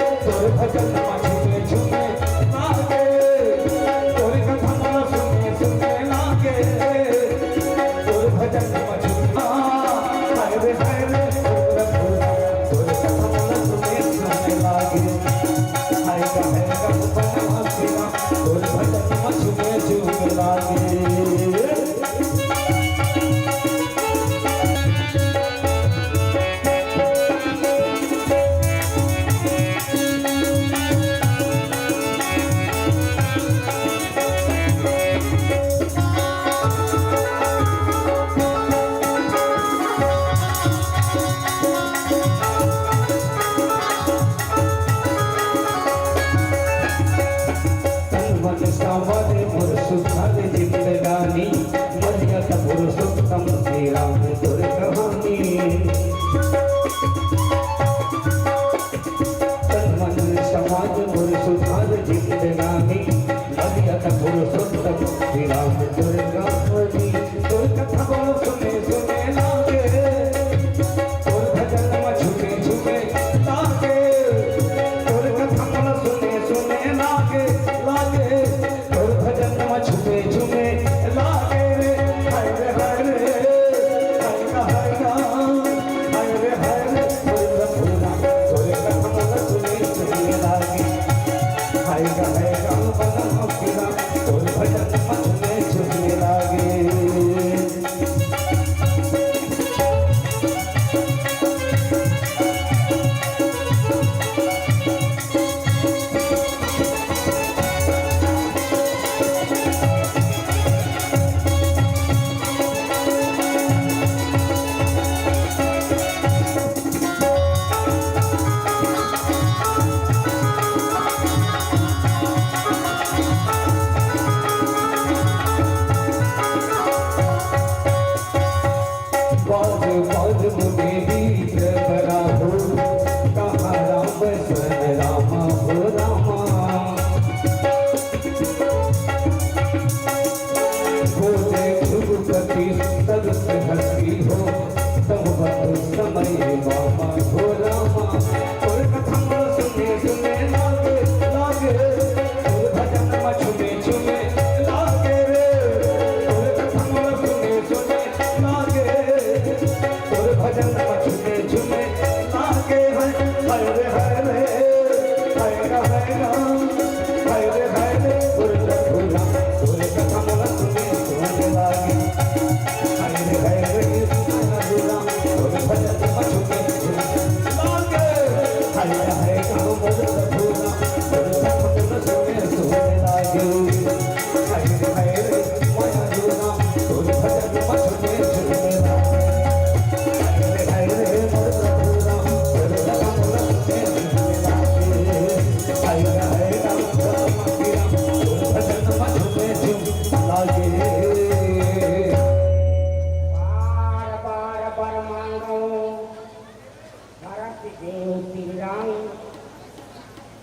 देव श्री राम।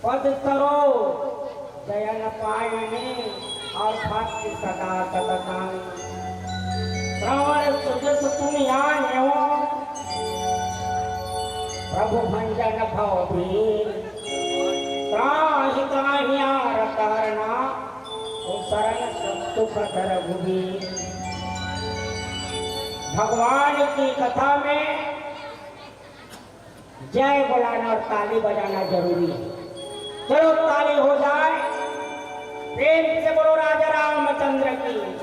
पद सरो जयन पायने और भक्ति सदा सतताई। श्रवण सुजस सुनिया नेव प्रभु भंजन भव भीर। त्राहि त्राहि आर तारना, ओ शरण सत्सुख रघुबीर। भगवान की कथा में जय बोलाना और ताली बजाना जरूरी है। चलो, ताली हो जाए, प्रेम से बोलो राजा रामचंद्र की।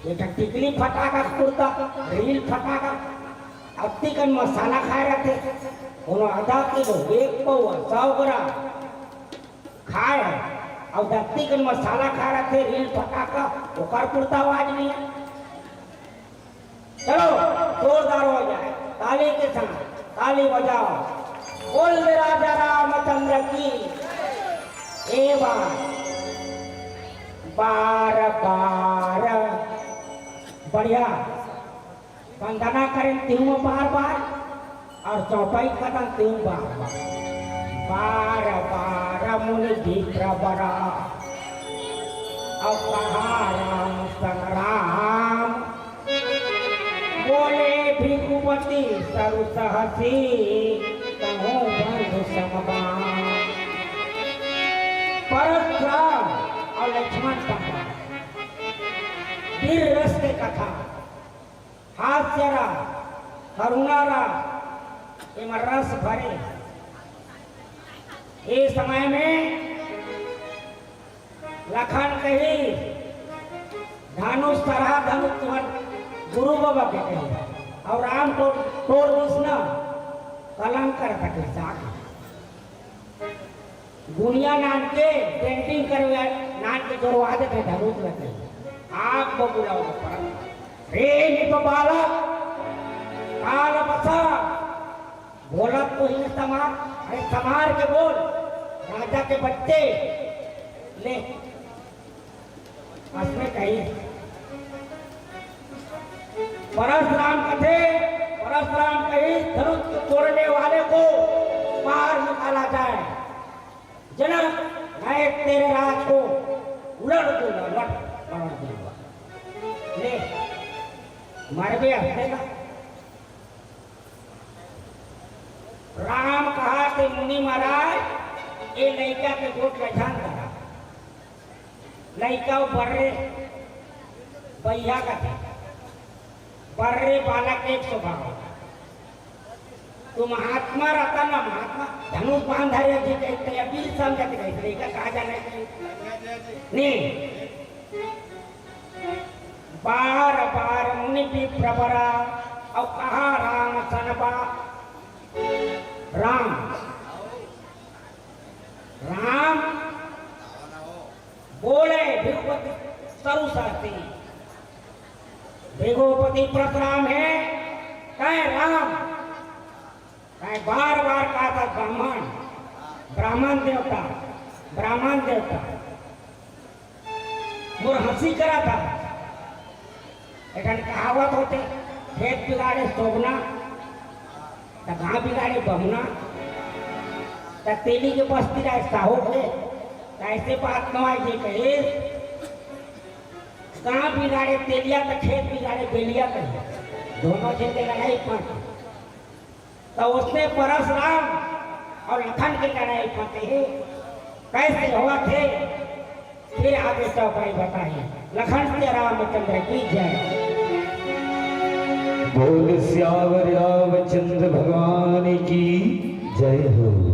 ये तो टिकली फटाका कुर्ता, रील फटाका, अत्ती कन मसाला खाए रहते, कोनो आधा किलो, एक पौवा, सौ ग्राम खाए है, और अत्ती कन मसाला खाए रहते, रील फटाका, ओकर कुर्ता आवाज नहीं है। चलो, जोरदार हो जाए, ताली के साथ, ताली बजाओ, बोल दे राजा रामचंद्र की। ए बार, बार, बार, बढ़िया। वंदना करें तिहु बार बार, और चौपाई करें तिहु बार बार। बार बार मुनि विप्र बर, और कहा राम संग राम। बोले भृगुपति सरु सहसी, कहूँ बंधु सम बान। परस राम और लक्ष्मण का वीर रस के कथा, हास्य रस, करुणा रस, एमा रस भरे। ए समय में लखन कही, "धनुष सरहा धनुष तुहर गुरु बाबा के कही, और राम तो तोड़ दिस न, कलंक कर सके साथ।" गुनिया नान के पेंटिंग करवे, नान के जोड़वा देते धनुष लगे। आप बबुला ऊपर। रे निप बालक, काल बसा, बोलत तो ही संभार, अरे संभार के बोल, राजा के बच्चे, ले, असने कही। परसराम कथे, परसराम कही, धनुष तोड़ने वाले को बाहर निकाला जाए। जनक, मैं तेरे राज को उलट दूंगा, लट पलट दूंगा। ले, मरबे हंसेगा। राम कहा थे, "मुनि महाराज, ये लइका के गोठ ल झन धरा।" लइका वो बर्रे बइहा का थे, बर्रे बालक एक स्वभाव। तो महात्मा रहता ना, महात्मा धनुष बाण धरे जी कही, तो या वीर समझत कही, लइका कहा जाना चाहिए। नहीं, बार बार मुनि विप्र बर, और कहा राम सन बा-, राम, राम बोले भृगुपति सरु सहसी, भृगुपति परसराम हे, कहे राम, कहे बार बार कहा था ब्राह्मण, ब्राह्मण देवता, ब्राह्मण देवता। मोर हंसी करा था। एक ठन कहावत होथे, "खेत बिगाड़े सोगना, त गांव बिगाड़े बमना।" त तेली के बस्ती राय साहू के, त ऐसे बात न आए जी कहे, "गांव बिगाड़े तेलिया, त खेत बिगाड़े बेलिया," कहे। दोनों झन के लड़ाई पर तो उसने परसराम और लखन के लड़ाई फतेह कैसे हुआ थे, फिर आगे चौपाई बताई। लखन से रामचंद्र की जय। बोल सियावर रामचंद्र भगवान की जय हो।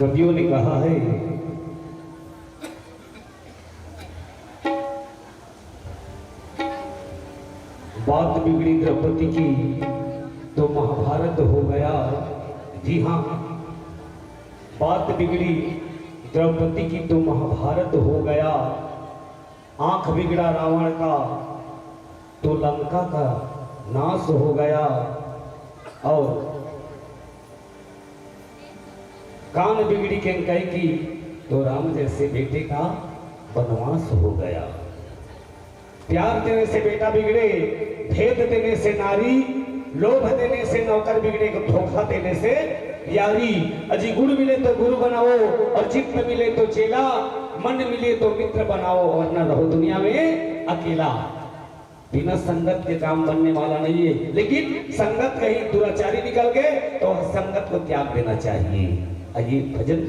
कवियों ने कहा है, बात बिगड़ी द्रौपदी की तो महाभारत हो गया। जी हाँ, बात बिगड़ी द्रौपदी की तो महाभारत हो गया। आंख बिगड़ा रावण का तो लंका का नाश हो गया। और कान बिगड़ी कैकई की तो राम जैसे बेटे का वनवास हो गया। प्यार देने से बेटा बिगड़े, भेद देने से नारी, लोभ देने से नौकर बिगड़े, धोखा देने से यारी। अजी गुण मिले तो गुरु बनाओ और चित्त मिले तो चेला, मन मिले तो मित्र बनाओ, वरना रहो दुनिया में अकेला। बिना संगत के काम बनने वाला नहीं है, लेकिन संगत कहीं दुराचारी निकल गए तो संगत को त्याग देना चाहिए। आइए भजन।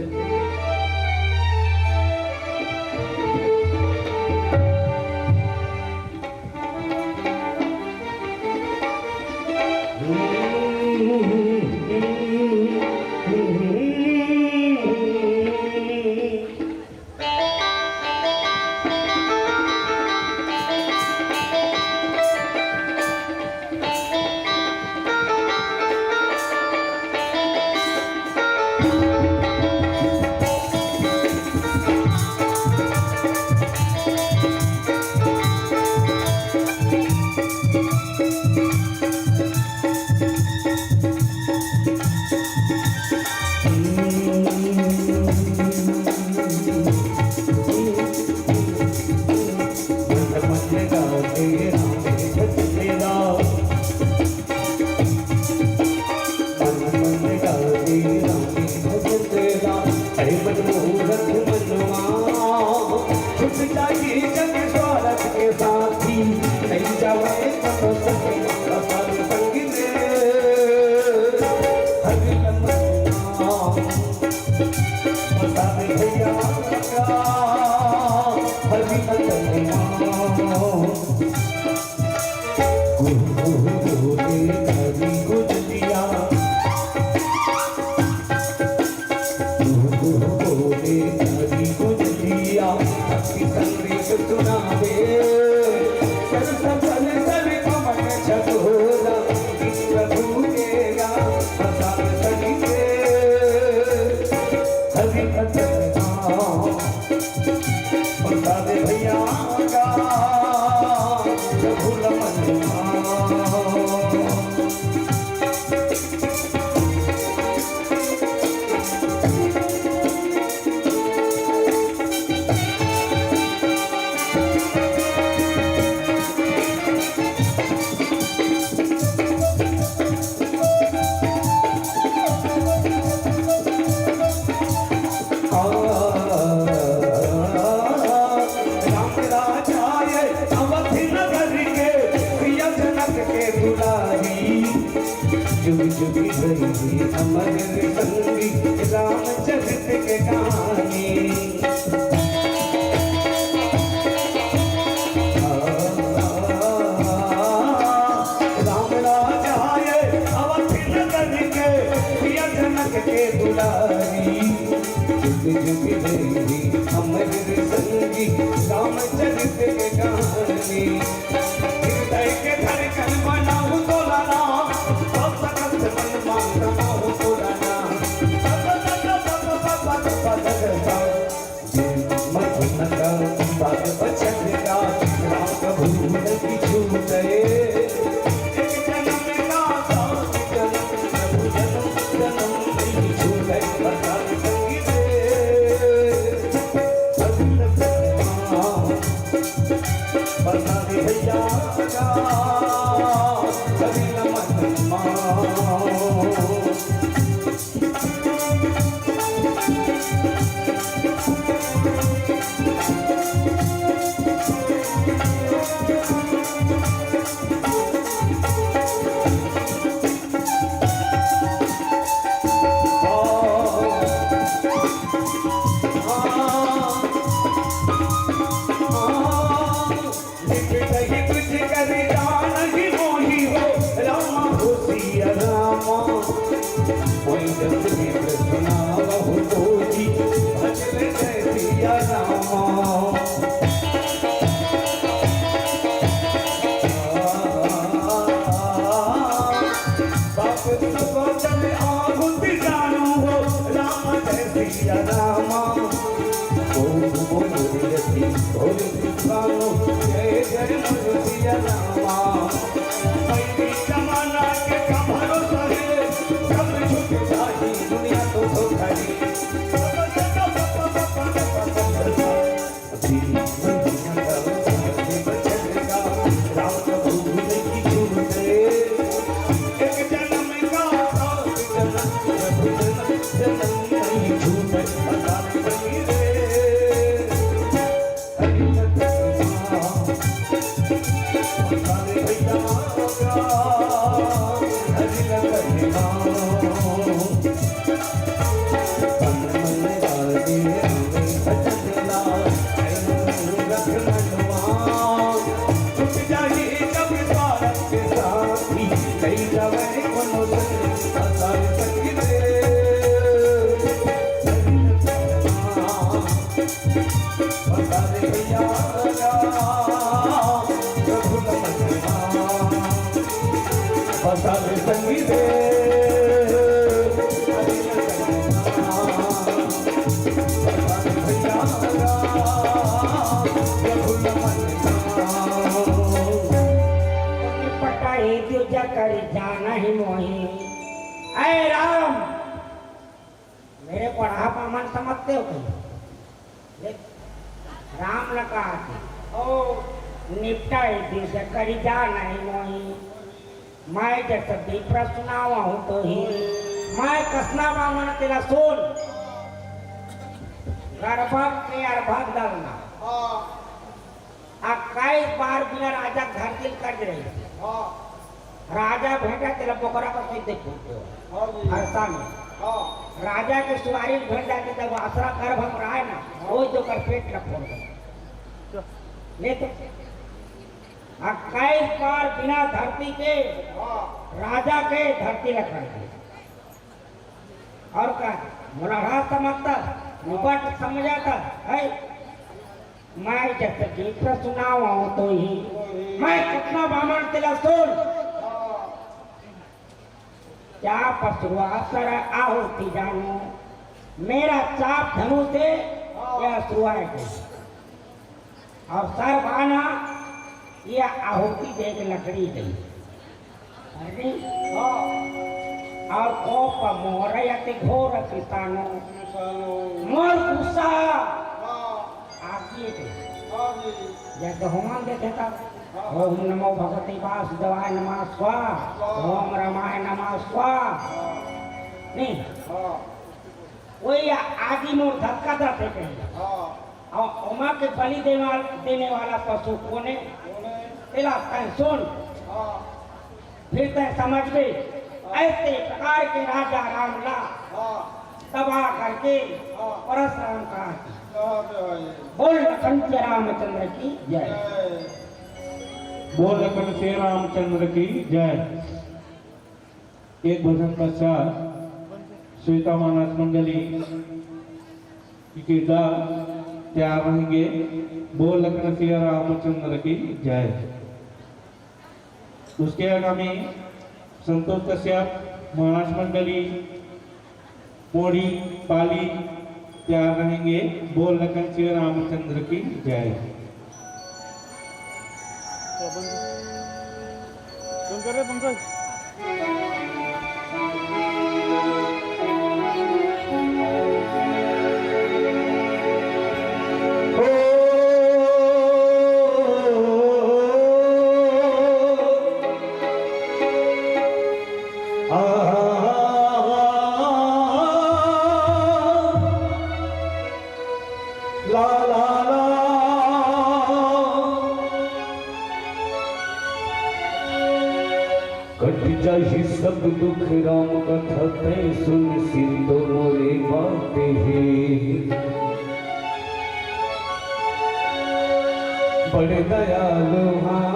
बता दे भैया राम, रघुनंदन राम। बता दे संगी दे, हरि नंदन राम। बता दे भैया राम, रघुनंदन राम। पटाई दियो जकर जाना ही मोही। ऐ राम, मेरे पढ़ा पामन समझते हो कहीं? ले, राम न कहा थी, ओ निपटाई दिस करी जा नहीं मोही। मैं जस विप्र सुनावा हूँ तो ही, मैं कसना बामन तेरा सोन। गर्भक के अर्भक डालना। इक्कीस बार बिना राजा धरती ल कर दे रही। राजा भेंटा तेला बोकरा का सहित दे फूट दो। फरसा में। राजा के सुवारी भेंट जाती तब आसरा कर भम राय ना, वो जो कर पेट ल फोड़ दो। ले तो इक्कीस बार बिना धरती के राजा के धरती ल कर दे। और का? मोला रास्ता मतलब निपट समझाता है। मैं जस विप्र सुनावा हूँ तो ही, मैं कितना बामन तेला सुन। क्या पशुआ सर आहुति जानो, मेरा चाप धनुष है या सुआ है। और सर बाना, ये आहुति दे के लकड़ी गई। अरे, और कोप मोर अति घोर पिसानो, मोर गुस्सा आगे गई। जैसे होमन देखे था, ओम नमो भगवते वासुदेवाय नमः स्वाहा, ओम रामाय नमः स्वाहा। नहीं, वही आदि मोर धक्का था थे कहीं। और ओमा के बलि देवा-, देने वाला पशु कोने? तेला तैं सुन। फिर तैं समझ गए। ऐसे प्रकार के राजा राम ला तबाह करके परस राम कहा। बोल लखन के रामचंद्र की जय। बोल लखन के रामचंद्र की जय। एक भजन पश्चात श्वेता मानस मंडली के कीर्तन तैयार रहेंगे। बोल लखन सिया रामचंद्र की जय। उसके आगामी संतोष कश्यप मानस मंडली पोड़ी पाली तैयार रहेंगे। बोल लखन सिया रामचंद्र की जय। बंद कर रे पंकज। ला ला ला। कट जाही सब दुख राम कथा तैं सुनसी तो मोरे बात हे। बड़ दयालु हाँ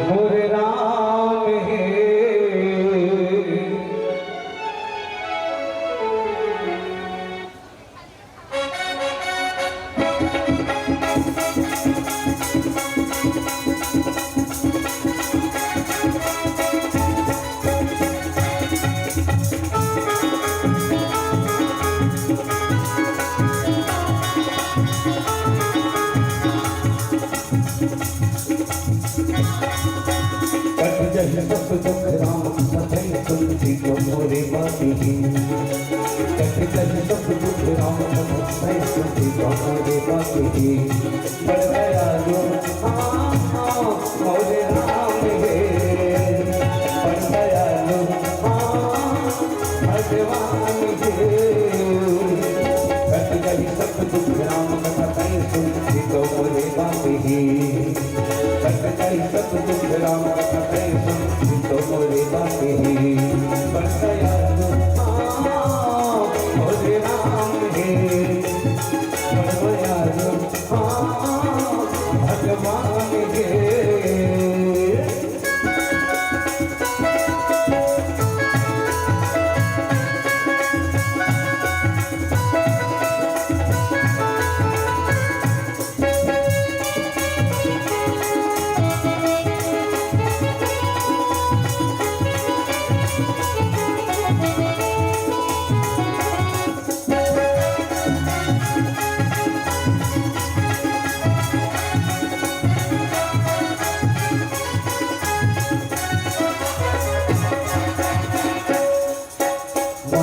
मोरे राम हे। कट जाही सब दुख राम कथा तैं सुनसी तो मोरे बात हे। कट जाही सब दुख राम कथा तैं सुनसी तो मोरे बात हे। बड़ दयालु हाँ, हाँ, मोरे राम हे। बड़ दयालु हाँ, भगवान हे। कट जाही सब दुख राम कथा तैं सुनसी तो मोरे बात हे। कट जाही सब दुख राम कथा तैं सुनसी तो मोरे बात हे। बड़ दयालु हाँ, मोरे राम हे। बड़ दयालु हाँ, भगवान हे।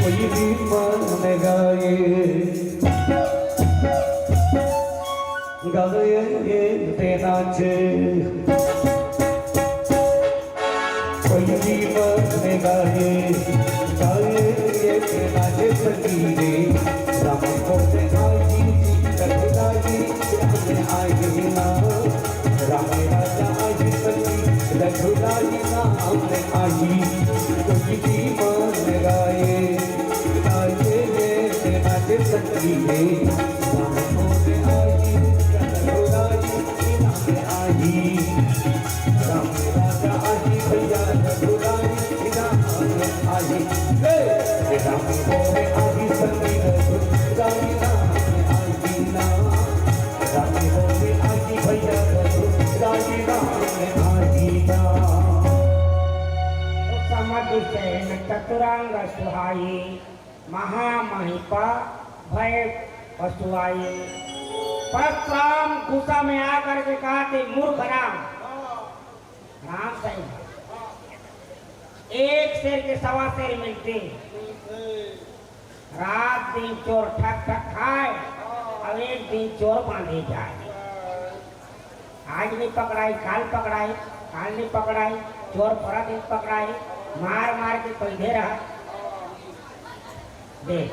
कोई भी मन गाए, गाए ते नाचे। कोई भी मन गाए, गाए ते नाचे सखी रे। राम को ते आई जी, रघुराई राम आई ना। राम राजा आई सखी, रघुराई राम आई। कोई भी मन गाए, गाए ते नाचे सखी रे। राम को ते आई, रघुराई राम आई। राम राजा आई भैया, रघुराई राम आई। हे! राम को ते आई सखी, रघुराई राम आई ना। रानी होली आगी भैया, रानी राम आगी ना। ओ समधिसेन चतुरंग सुहाई, महामहिपा भय पसुआई। परसराम गुस्सा में आकर के कहा कि मूर्ख राम, राम सही है। एक सेर के सवा सेर मिलथे। रात दिन चोर ठक ठक खाय, अउ एक दिन चोर बांधे जाय। आज नइ पकड़ाय, काल पकड़ाय, काल नइ पकड़ाय, चोर परत दिन पकड़ाय, मार मार के कइदे रहय। देख,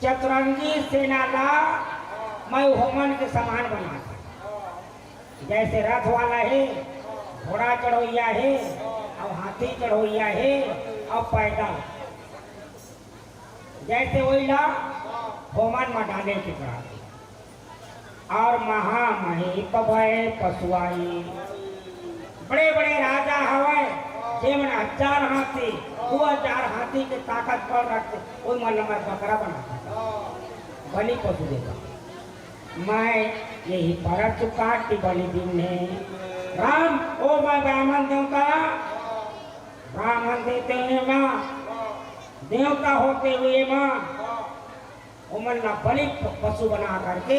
चतुरंगी सेना ला मैं होमन के समान बनाथंव। जइसे रथ वाला हे, घोड़ा चढ़वइया हे, अउ हाथी चढ़वइया हे, अउ पैदल। जइसे ओइला होमन म डाले के पड़थे। अउ महामहिप भय पसुआई। बड़े बड़े राजा हवय, जेमन हजार हाथी, दू हजार हाथी के ताकत बल रखथे, ओमन ल मैं बकरा बनाथंव, बलि पसु देथंव। मैं यही परत चुकाटी बलि दीन हे। राम, ओ मैं ब्राह्मण देवता, ब्राह्मण देते हुए माँ, देवता होते हुए माँ, ओमन ला बलि प-, पसु बना करके,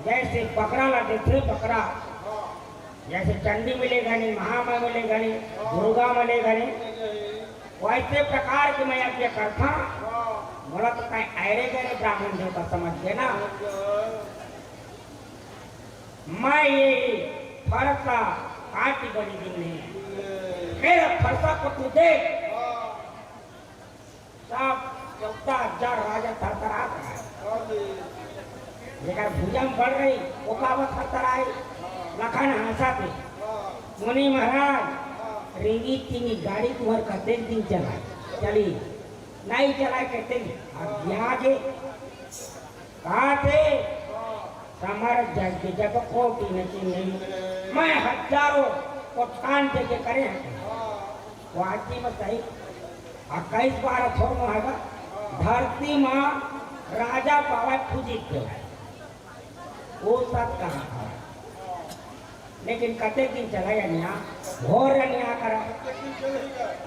जइसे बकरा ला देथे, बकरा, जइसे चंडी मिले घनी, महामाई मिले घनी, दुर्गा मिले घनी, वइसे प्रकार के मैं यज्ञ करथंव। मोला तो कहीं ऐरे गैरे ब्राह्मण देवता समझ के ना, मैं ये फरसा काटी बलि दीन हे। मेरा फरसा को तू देख, सब चौदह हजार राजा थरथरात हे। जेकर भुजा म बल रही, ओ काबर थरथराय? लखन हाँसथे, मुनि महाराज, तीन गाड़ी तुम्हार कतेक दिन चलाए? चली, नहीं चलाए, कतेक दिन? अब आगे काटे समर जग के जब कोटि न चिन्हई, मैं हजारों कोटान दे के करे हैं। वो आदमी में सही इक्कीस बार थोर में हैगा, धरती माँ राजा पावे पूजित देवे। वो सब कहा था, लेकिन कते दिन चला अन्याय, घोर अन्याय करा,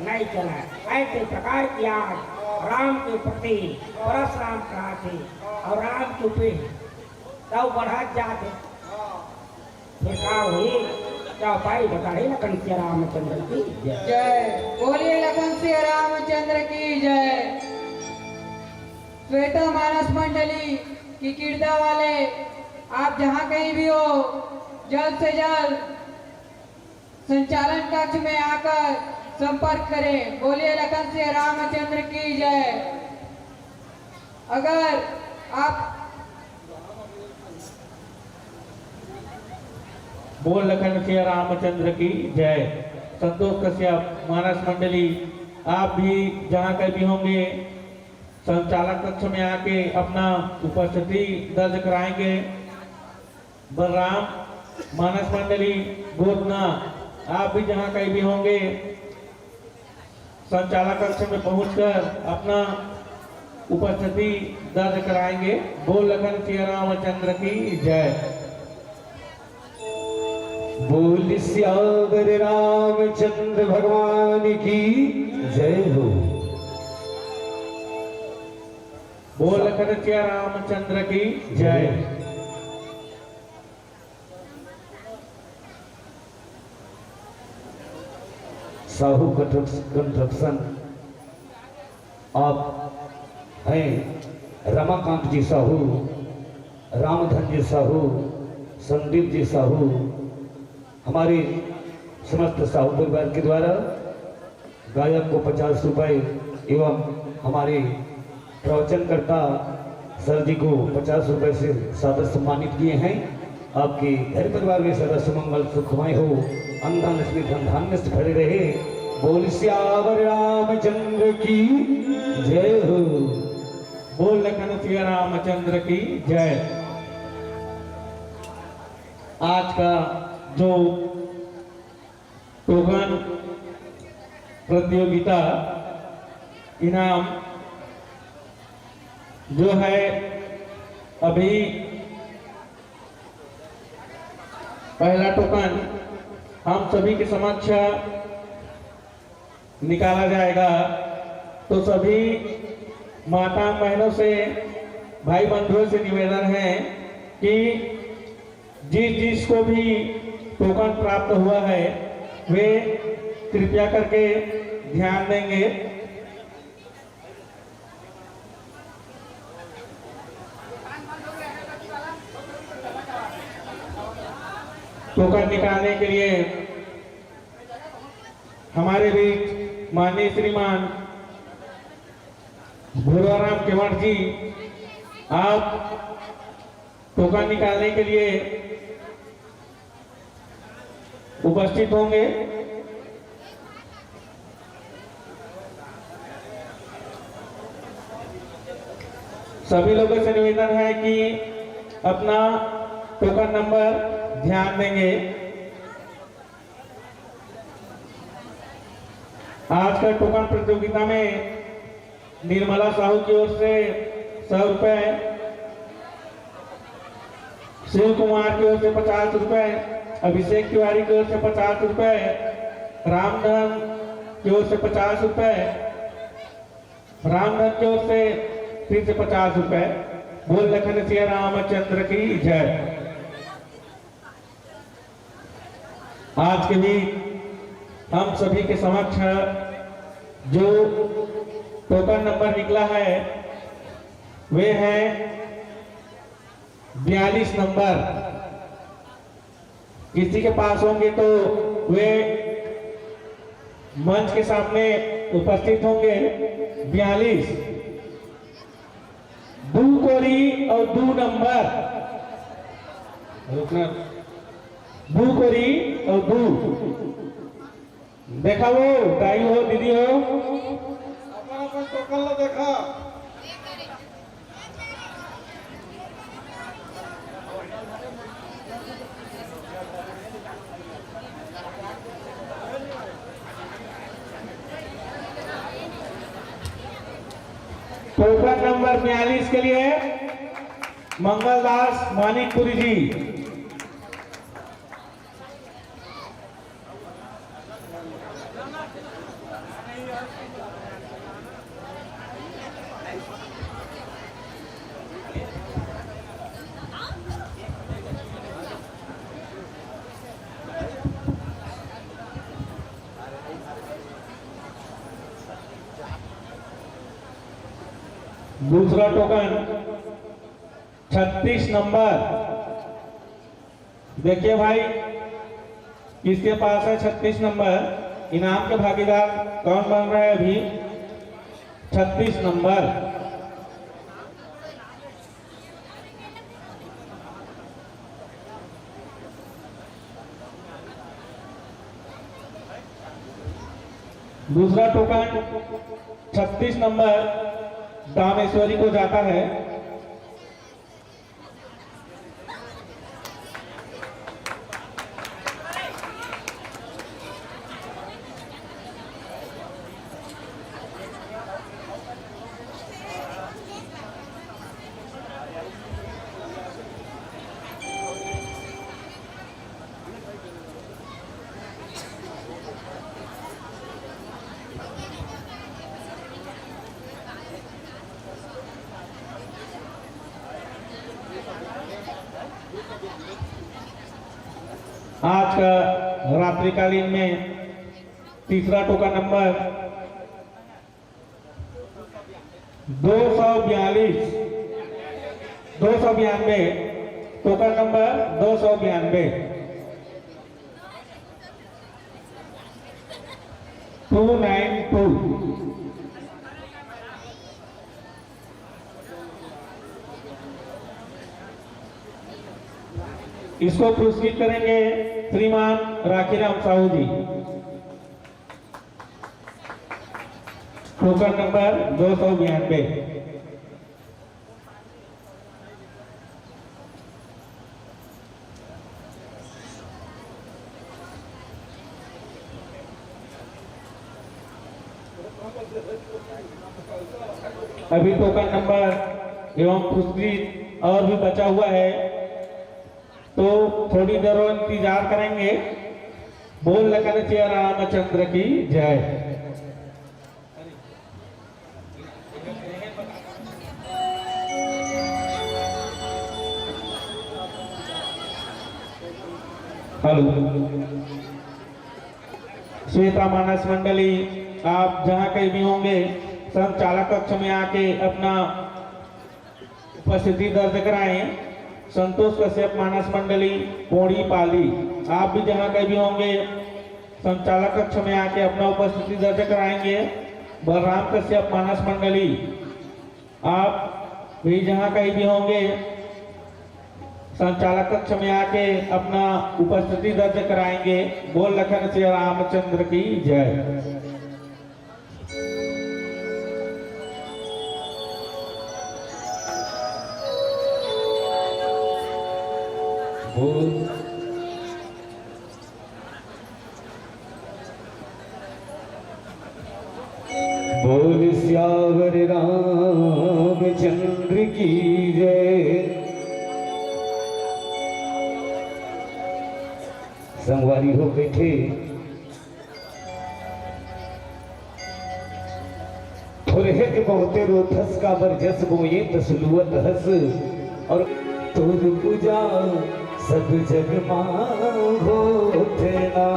नहीं चला। ऐसे प्रकार की आज राम के प्रति परशुराम कहा थे और राम के ऊपर तब बढ़त जाते। फिर का हुई? चौपाई बता रही लखन सिया रामचंद्र की जय। जय। बोलिए लखन सिया रामचंद्र की जय। श्वेता मानस मंडली की कीर्ता वाले, आप जहाँ कहीं भी हो, जल्द से जल्द संचालन कक्ष में आकर संपर्क करें। बोलिए लखन सिया रामचंद्र की जय। अगर आप बोल लखन सिया रामचंद्र की जय। संतोष कश्यप, मानस मंडली, आप भी जहाँ कहीं भी होंगे, संचालक कक्ष में आके अपना उपस्थिति दर्ज कराएंगे। बलराम, मानस मंडली, गोदना, आप भी जहाँ कहीं भी होंगे, संचालक कक्ष में पहुंचकर अपना उपस्थिति दर्ज कराएंगे। बोल लखन सिया रामचंद्र की जय। बोल सियावर रामचंद्र भगवान की जय हो। बोल लखन सिया रामचंद्र की जय। साहू कंस्ट्रक्शन, आप हैं रमाकांत जी साहू, रामधन जी साहू, संदीप जी साहू, हमारे समस्त साहू परिवार के द्वारा गायक को पचास रुपए एवं हमारे प्रवचनकर्ता सर जी को पचास रुपए से सादर सम्मानित किए हैं। आपके घर परिवार में सदा सुमंगल सुखमय हो, अन्न धान्य से धन धान्य से भरे रहे। बोल सियावर रामचंद्र की जय हो। बोल लखन सिया रामचंद्र की जय। आज का जो टोकन प्रतियोगिता इनाम जो है, अभी पहला टोकन हम सभी के समक्ष निकाला जाएगा। तो सभी माता बहनों से, भाई बंधुओं से निवेदन है कि जिस जिसको भी टोकन प्राप्त हुआ है, वे कृपया करके ध्यान देंगे। टोकन निकालने के लिए हमारे बीच माननीय श्रीमान भूराराम केवट जी, आप टोकन निकालने के लिए उपस्थित होंगे। सभी लोगों से निवेदन है कि अपना टोकन नंबर ध्यान देंगे। आज का टोकन प्रतियोगिता में निर्मला साहू की ओर से सौ रुपए, शिव कुमार की ओर से पचास रुपए, अभिषेक तिवारी की ओर से पचास रुपए, रामधन की ओर से पचास रुपए, रामधन की ओर से फिर से पचास रुपए। बोल लखन सिया रामचंद्र की जय। आज के भी हम सभी के समक्ष जो टोकन नंबर निकला है, वे है बयालीस नंबर। किसी के पास होंगे तो वे मंच के सामने उपस्थित होंगे। बयालीस, दू कोरी और दू नंबर, रुकना, दू कोरी और दू। देखा वो दाई हो, दीदी हो, अपन अपन टोकन ला देखा। टोकन नंबर बयालीस के लिए मंगल दास मानिकपुरी जी। दूसरा टोकन छत्तीस नंबर। देखिए भाई, किसके पास है छत्तीस नंबर? इनाम के भागीदार कौन बन रहा है अभी? छत्तीस नंबर। दूसरा टोकन छत्तीस नंबर दामेश्वरी को जाता है। आज का रात्रिकालीन में तीसरा टोकन नंबर दो सौ बयालीस, दो सौ बयानबे, टोकन नंबर दो सौ बयानबे, टू नाइन टू। इसको पुरस्कृत करेंगे श्रीमान राखीराम साहू जी। टोकन नंबर दो सौ बयानबे। अभी टोकन नंबर एवं पुरस्कृत और भी बचा हुआ है, तो थोड़ी देर और इंतजार करेंगे। बोल लखन सिया रामचंद्र की जय। हेलो, श्वेता मानस मंडली, आप जहां कहीं भी होंगे, संचालक कक्ष में आके अपना उपस्थिति दर्ज कराएं। संतोष कश्यप मानस मंडली, पोड़ी पाली, आप भी जहां कहीं भी होंगे, संचालक कक्ष में आके अपना उपस्थिति दर्ज कराएंगे। बलराम कश्यप मानस मंडली, आप भी जहां कहीं भी होंगे, संचालक कक्ष में आके अपना उपस्थिति दर्ज कराएंगे। बोल लखन सिया रामचंद्र की जय। बोल। बोल सियावर रामचंद्र की जय। संगवारी हो बैठे। थोरहे के बहुते रोथस, काबर जस बोए तस लुवत हस। और तोर पूजा सब जग मा होथे ना।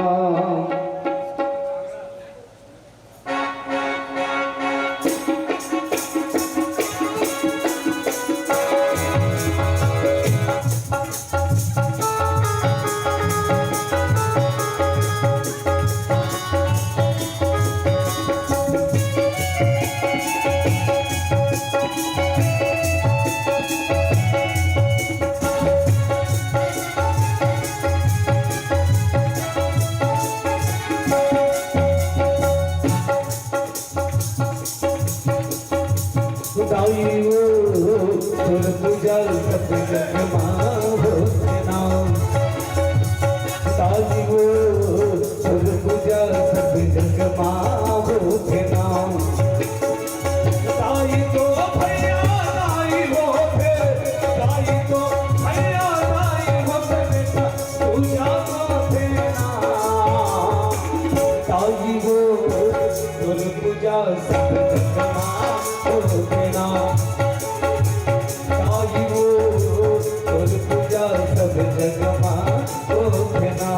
ताई वो तोर पूजा सब जग मा होथे ना। ताई वो तोर पूजा सब जग मा होथे ना। ताई तो भैया ताई होथे, ताई तो भैया ताई होथे बेटा, पूजा होथे ना। ताई वो तोर पूजा सब जग मा होथे ना। ताई वो तोर पूजा सब जग मा होथे ना।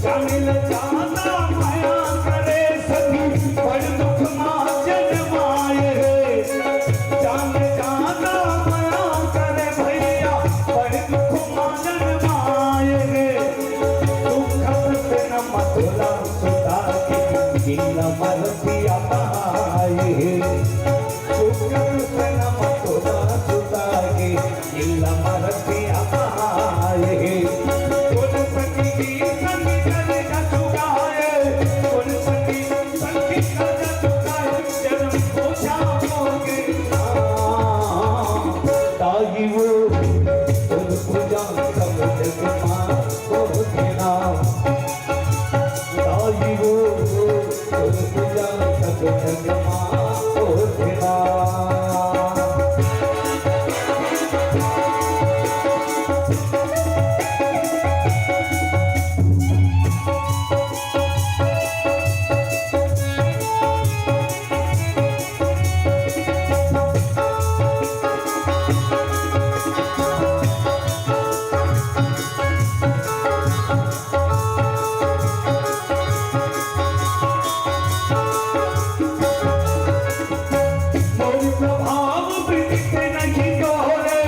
जाने ल जादा मया करे सखी, बड़ दुख मा जनमाए रे। जाने जादा मया करे भैया, बड़ दुख मा जनमाए रे। दुख से न मतोला सुता के, दिल मरतिया बहाए हे। दुख से न मतोला सुता के, इल्ला मरतिया बहाए हे। तोर सखी की संग करे जा चुकाए, तोर सखी संग करे जा चुकाए, जन्म को जाओगे ना। ताई वो तोर पूजा सब जग मा होथे ना। ताई वो तोर पूजा सब जग मा होथे ना। मोर प्रभाव पीड़ित नहीं डोरे,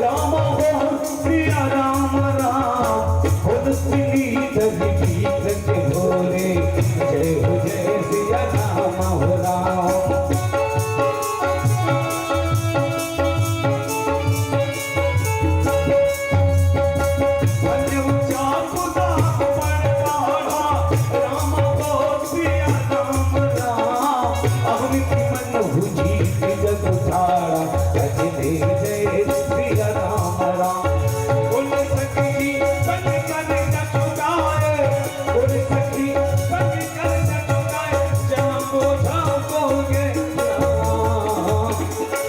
राम हो सिया राम राम। खुद श्रीधर पीठ के भोरे, जय हो जय सिया राम हो राम।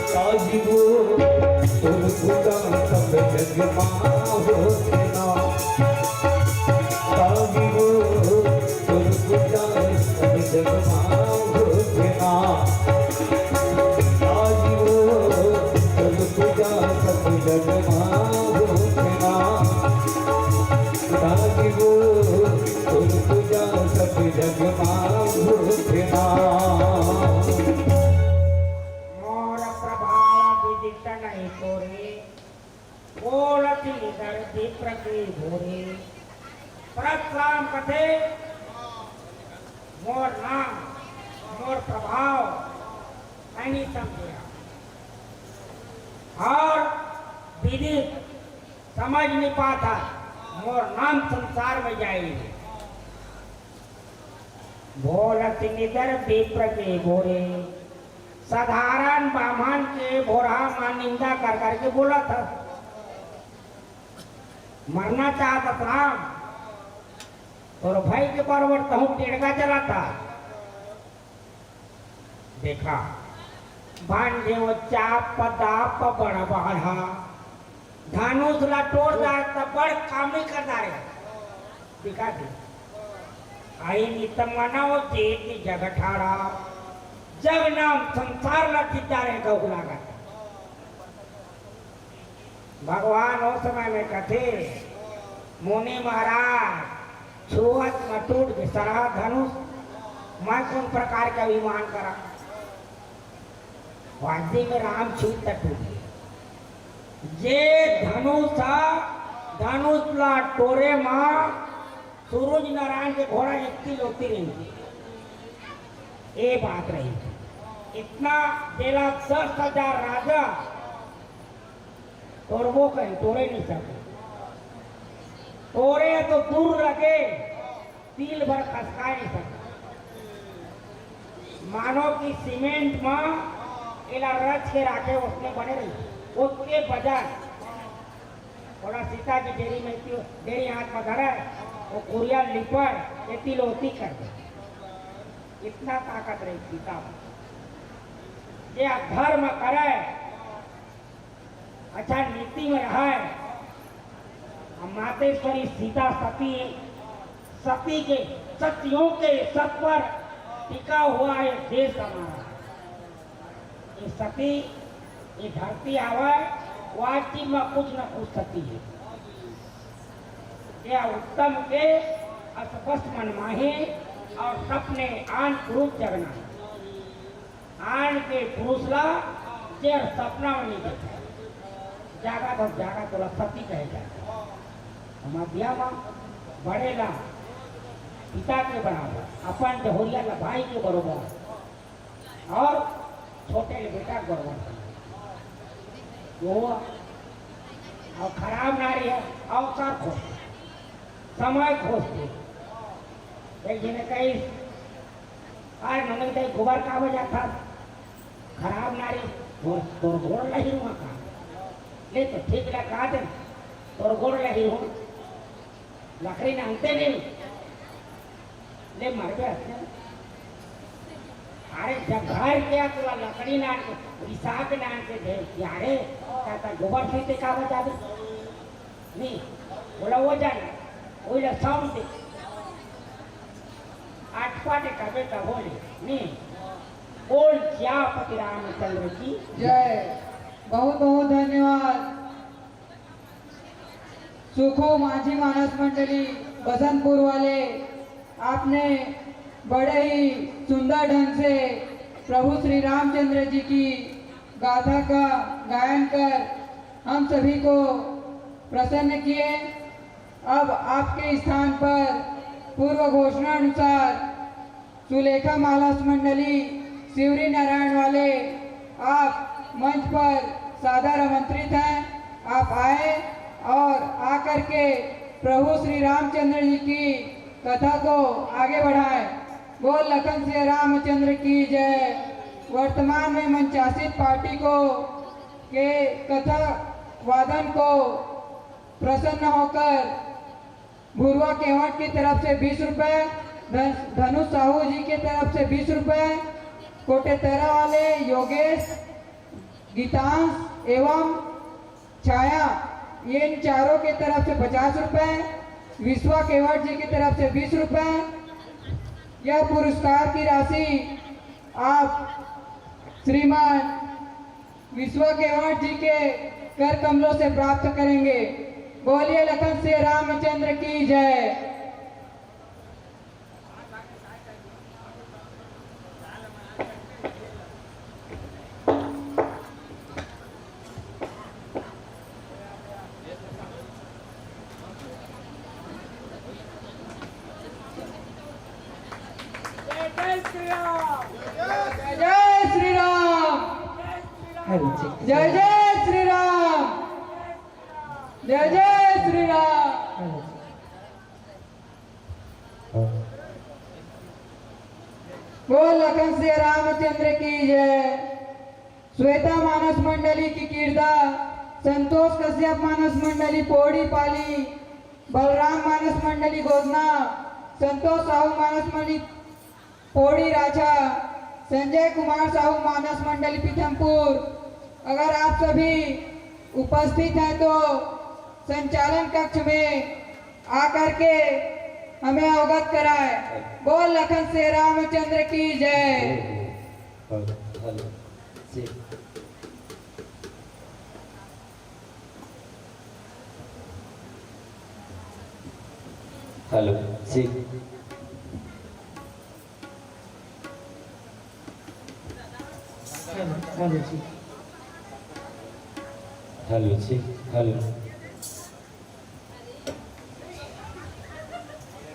ताई वो तोर पूजा सब जग मा होथे ना। ताई वो तोर पूजा सब जग मा होथे ना। ताई वो तोर पूजा सब जग मा होथे ना। ताई वो तोर पूजा सब जग मा होथे ना। मोर प्रभाव विदित नहीं तोरे, बोलत निदर विप्र के भोरे। परसुराम कथे, मोर नाम, मोर प्रभाव, नहीं समझे। और विदित समझ नहीं पाता, मोर नाम संसार में जाए। बोलत निदर विप्र के भोरे, साधारण बामन के भोरहा मा निंदा कर करके बोलत हस। मरना चाहत हस राम, तोर भाई के बरोबर तहूँ टेड़का चलात हस। देखा, भांजे वो चाप दाप बड़ बाढ़ा, धनुष ला टोर डारे त बड़ काम नहीं कर डारे। देखा थी, आई नित मनव जेती जग ठाड़ा, जग नाम संसार ला जीत डारे कहू लागत। भगवान ओ समय में कथे, मुनि महाराज, छुअत म टूट गे सरहा धनुष, मैं कौन प्रकार के अभिमान करा? वादी में राम छील तक टूट गया। जे धनुष था, धनुष ला टोरे माँ, सूरज नारायण के घोड़ा इतनी लोती रही थी। ये बात रही। इतना बेला दस हजार राजा तोड़बो कहीं, तोड़े नहीं सके। तोड़े तो दूर रखे, तिल भर खसकाए नहीं सकता। मानो कि सीमेंट मा एला रच के राखे, उसने बने रही, उसके बजाय थोड़ा सीता की डेरी में क्यों, डेरी हाथ में धरा है, वो कुरिया लिपड़, ये तिलोती कर दे। इतना ताकत रही सीता में। ये धर्म करे, अच्छा नीति में रहे। हम मातेश्वरी सीता सती, सती के, सतियों के सत पर टिका हुआ ये देश हमारा। ये सती, ये धरती आवे, वाची में कुछ न कुछ सती है। या उत्तम के असपस मन माहे और सपने आन रूप जगना। आन के पुरुष ला जेर सपना में नहीं देखा। जागा तो जागा तोला सती कहे जाता। हमार दिया माँ बड़े ला पिता के बराबर, अपन जहोरिया ला भाई के बरोबर, और छोटे ले बेटा के बरोबर। वो और खराब नारी है, अवसर खोजते, समय खोजते। एक जने कही, "अरे नंदन, ते गोबर का बजा था? खराब नारी, तोर, तोर गोड़ लही हुआ का?" ले तो ठीक ला कहा दे, "तोर गोड़ लही हूँ, लकड़ी नानते नहीं, ले मर गए हंसते।" अरे जब घर के तोला लकड़ी नान के, रिसा के नान के दे, यारे, कहता गोबर से ते का बजा दे? नहीं, बोला वो जाने, वो ले साउंड दे। आठ पाटे कबे का बोले, नहीं, बोल सियापति रामचंद्र की जय। बहुत बहुत धन्यवाद। सुखो माझी मानस मंडली बसंतपुर वाले, आपने बड़े ही सुंदर ढंग से प्रभु श्री रामचंद्र जी की गाथा का गायन कर हम सभी को प्रसन्न किए। अब आपके स्थान पर पूर्व घोषणा अनुसार सुलेखा मानस मंडली शिवरी नारायण वाले, आप मंच पर सादर आमंत्रित हैं। आप आए और आकर के प्रभु श्री रामचंद्र जी की कथा को आगे बढ़ाएं। बोल लखन सिया रामचंद्र की जय। वर्तमान में मंचासीन पार्टी को के कथा वादन को प्रसन्न होकर भुरवा केवट की तरफ से बीस रुपए, धन-, धनुष साहू जी की तरफ से बीस रुपए, कोटेतरा वाले योगेश, गीतांश एवं छाया, इन चारों की तरफ से पचास रुपए, विश्वा केवट जी की तरफ से बीस रुपए। यह पुरस्कार की राशि आप श्रीमान विश्वा केवट जी के कर कमलों से प्राप्त करेंगे। बोलिए लखन सिया रामचंद्र की जय। जय जय श्री राम। जय जय श्री राम। हेलो जी। जय जय श्री राम। जय जय श्री राम। हेलो जी। बोल लखन सिया रामचंद्र की जय। श्वेता मानस मंडली की किरदा, संतोष कश्यप मानस मंडली पौड़ी पाली, बलराम मानस मंडली गोदना, संतोष साहू मानस मंडली पौड़ी राछा, संजय कुमार साहू मानस मंडली पीथमपुर। अगर आप सभी उपस्थित हैं तो संचालन कक्ष में आकर के हमें अवगत कराए। बोल लखन सिया रामचंद्र की जय। हेलो, हेलो, जी। हेलो, जी। हेलो, हेलो जी। हेलो जी, हेलो।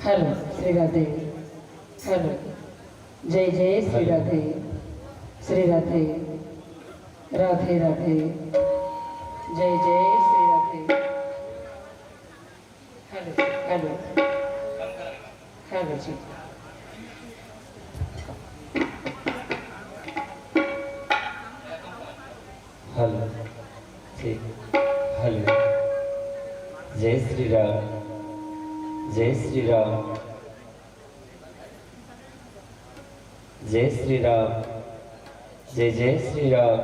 हेलो, श्री राधे। हेलो, जय जय श्री हेलो। राधे, श्री राधे, राधे राधे, जय जय Shri Radhe. Hello, hello, hello जी। हेलो जी, हेलो। जय श्री राम, जय श्री राम, जय श्री राम, जय जय श्री राम।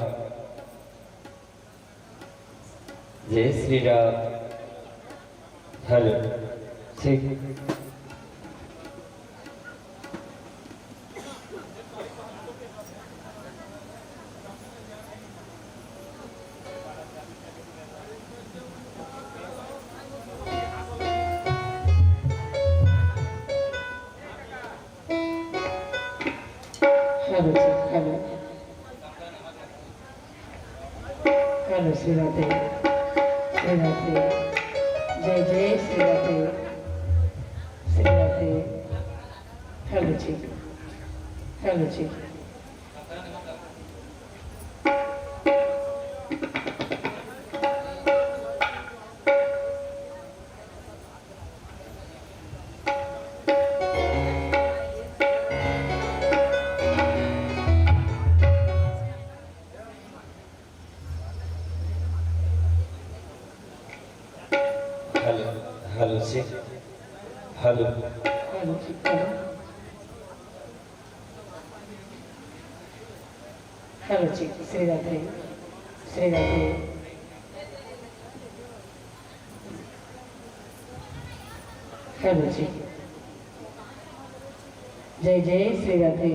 जय श्री राम। हेलो, ठीक। हेलो जी, हेलो। हेलो, श्री राधे, श्री राधे, जय जय श्री राधे, श्री राधे। हेलो जी, हेलो जी। हेलो, हेलो जी, हेलो। हेलो जी, हेलो। हेलो जी, श्री राधे, श्री राधे। हेलो जी, जय जय श्री राधे।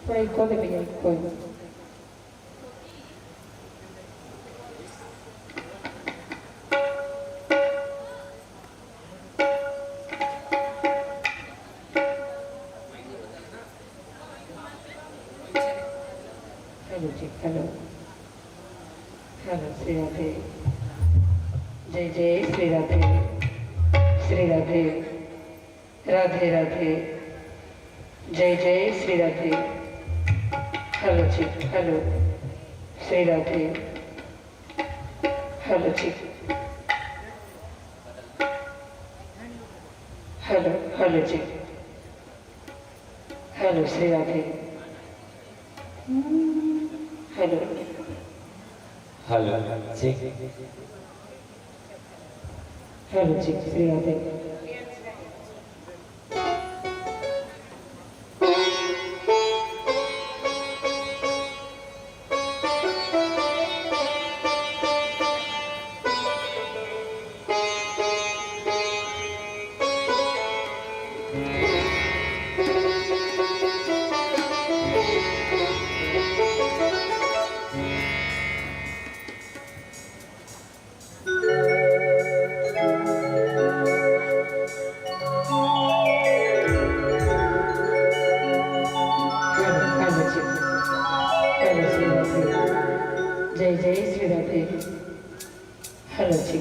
कोई, कोई भी नहीं, कोई। हेलो जी, हेलो। हेलो, श्री राधे। जय जय श्री राधे। श्री राधे। राधे राधे। जय जय श्री राधे। हेलो जी, हेलो। श्री राधे। हेलो जी। हेलो, हेलो जी। हेलो, श्री राधे। हेलो। हेलो, जी। हेलो जी, श्री राधे। हेलो, हेलो जी। हेलो, श्री राधे। जय जय श्री राधे। हेलो जी।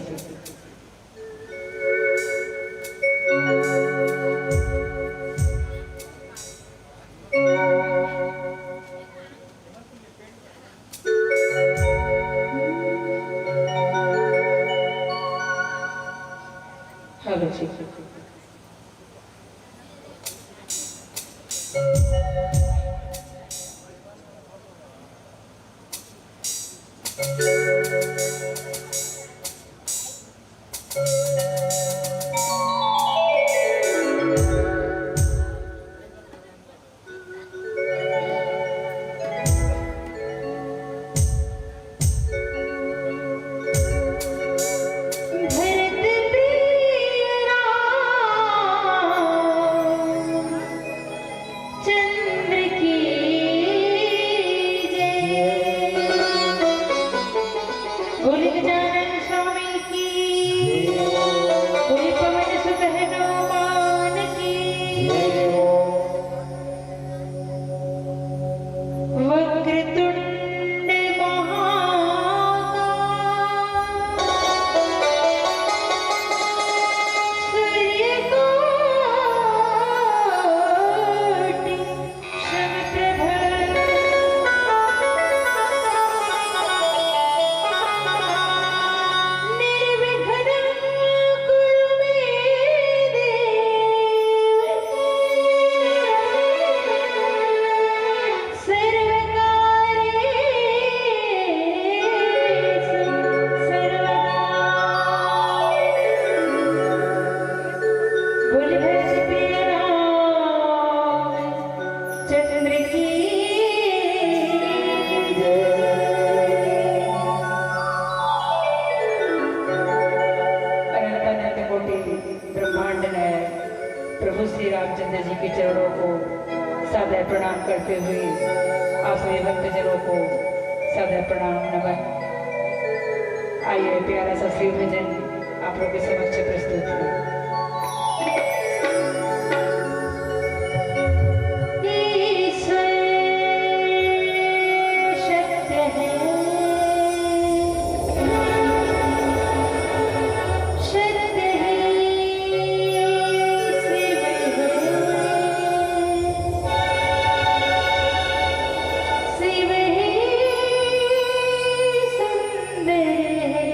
हेलो जी। प्रभु श्री रामचंद्र जी के चरणों को सादर प्रणाम करते हुए आप सभी भक्तजनों को सादर प्रणाम, नमन। आइए, प्यारा सा शिव भजन आप लोग के समक्ष प्रस्तुत है। ईश्वर सत्य है, सत्य है शिव है, शिव ही सुंदर है।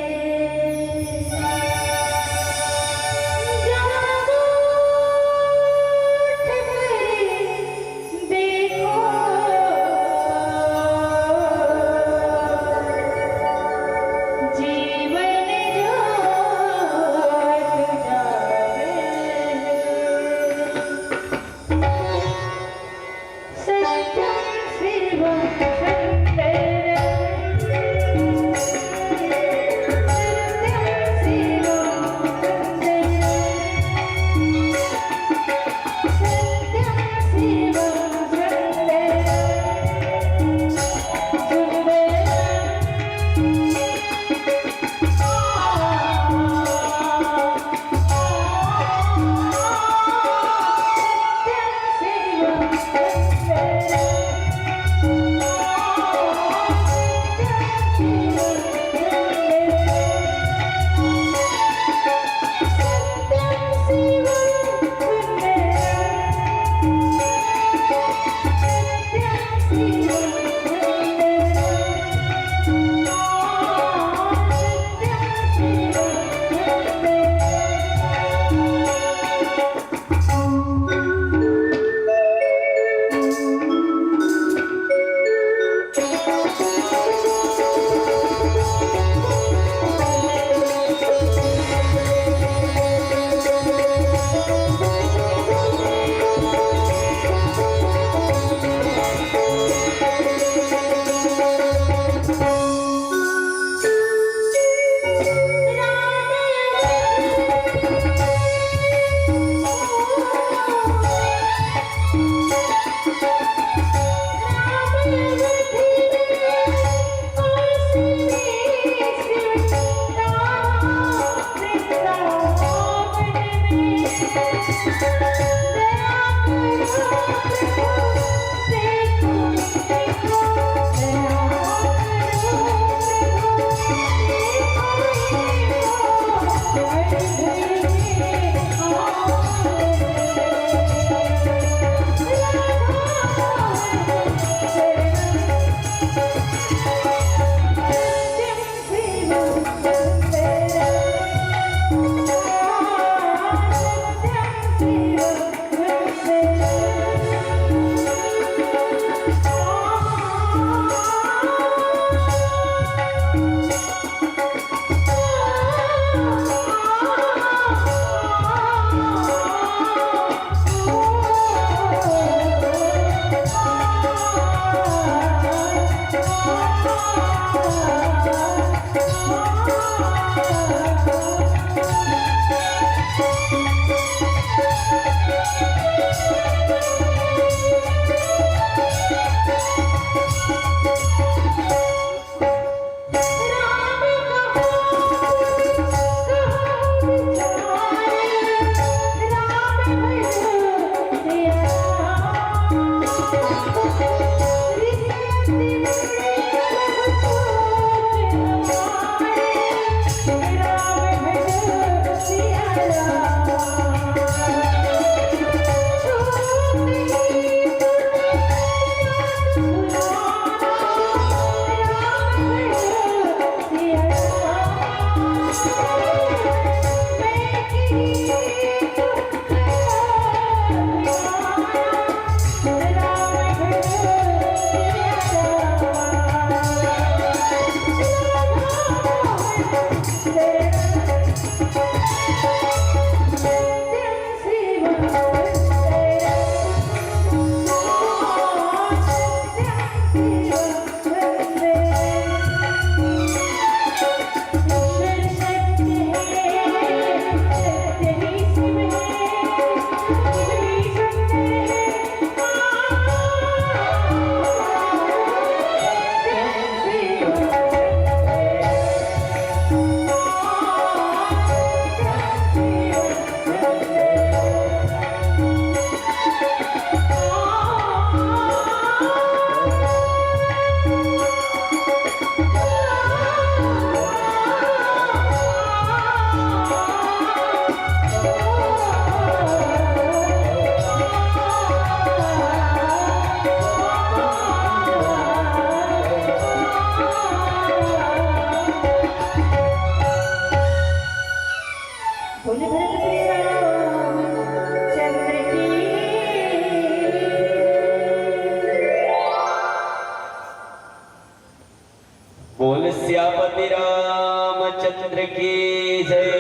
की जय।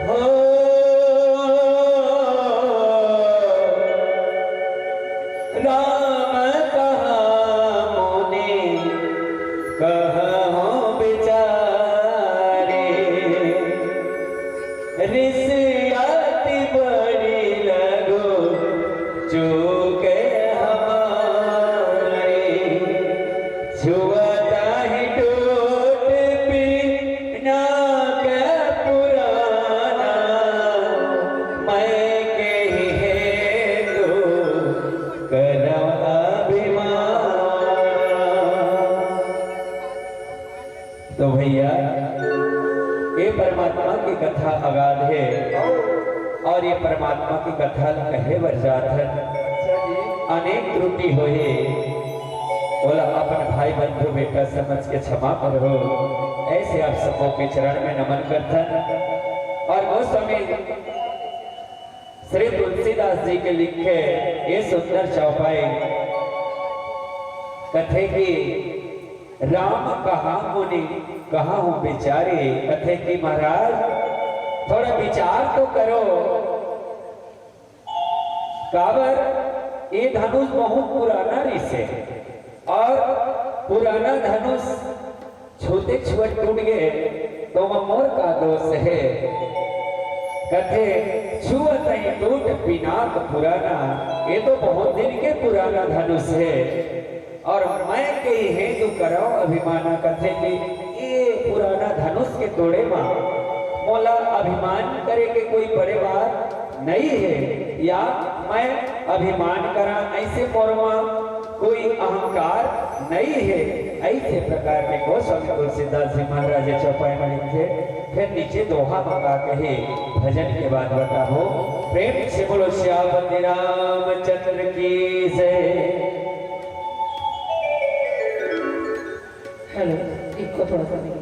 हो राम कहा मुनि कहहु बिचारे, रिस अति बड़ी लगो चूक हमारे। छुअत ही टूट पिनाक पुराना, मैं केहि हेतु करव अभिमान। तो भैया, ये परमात्मा की कथा अगाध हे अउ ये परमात्मा की कथा ल कहे बर जात हन। अच्छा जी। अनेक त्रुटि होही, ओला अपन भाई बंधु बेटा समझ के क्षमा करहू। ऐसे आप सबो के चरण में नमन करथन। अउ गोस्वामी श्री तुलसीदास जी के लिखे ये सुंदर चौपाई कथे कि राम कहा मुनि कहहु बिचारे, कथे कि महाराज थोड़ा विचार तो करो, काबर ये धनुष बहुत पुराना रिहिसे अउ पुराना धनुष छूते छुअत टूट गे, तो ओमा मोर का दोष हे? कथे, छुअत ही टूट पिनाक पुराना, ये तो बहुत दिन के पुराना धनुष हे। अउ मैं केहि हेतु करव अभिमाना, कथे कि ये पुराना धनुष के तोड़े मा मोला अभिमान करे के कोई बड़े बात नइ हे, या मैं अभिमान करा, ऐसे मोर मा कोई अहंकार नइ हे। ऐसे प्रकार के गोस्वामी तुलसीदास जी महाराज ये चौपाई में लिखे। फिर नीचे दोहा मंगा के ही भजन के बाद बताबो। प्रेम से बोलो सियापति रामचंद्र की जय। हेलो, इको थोड़ा सा नहीं।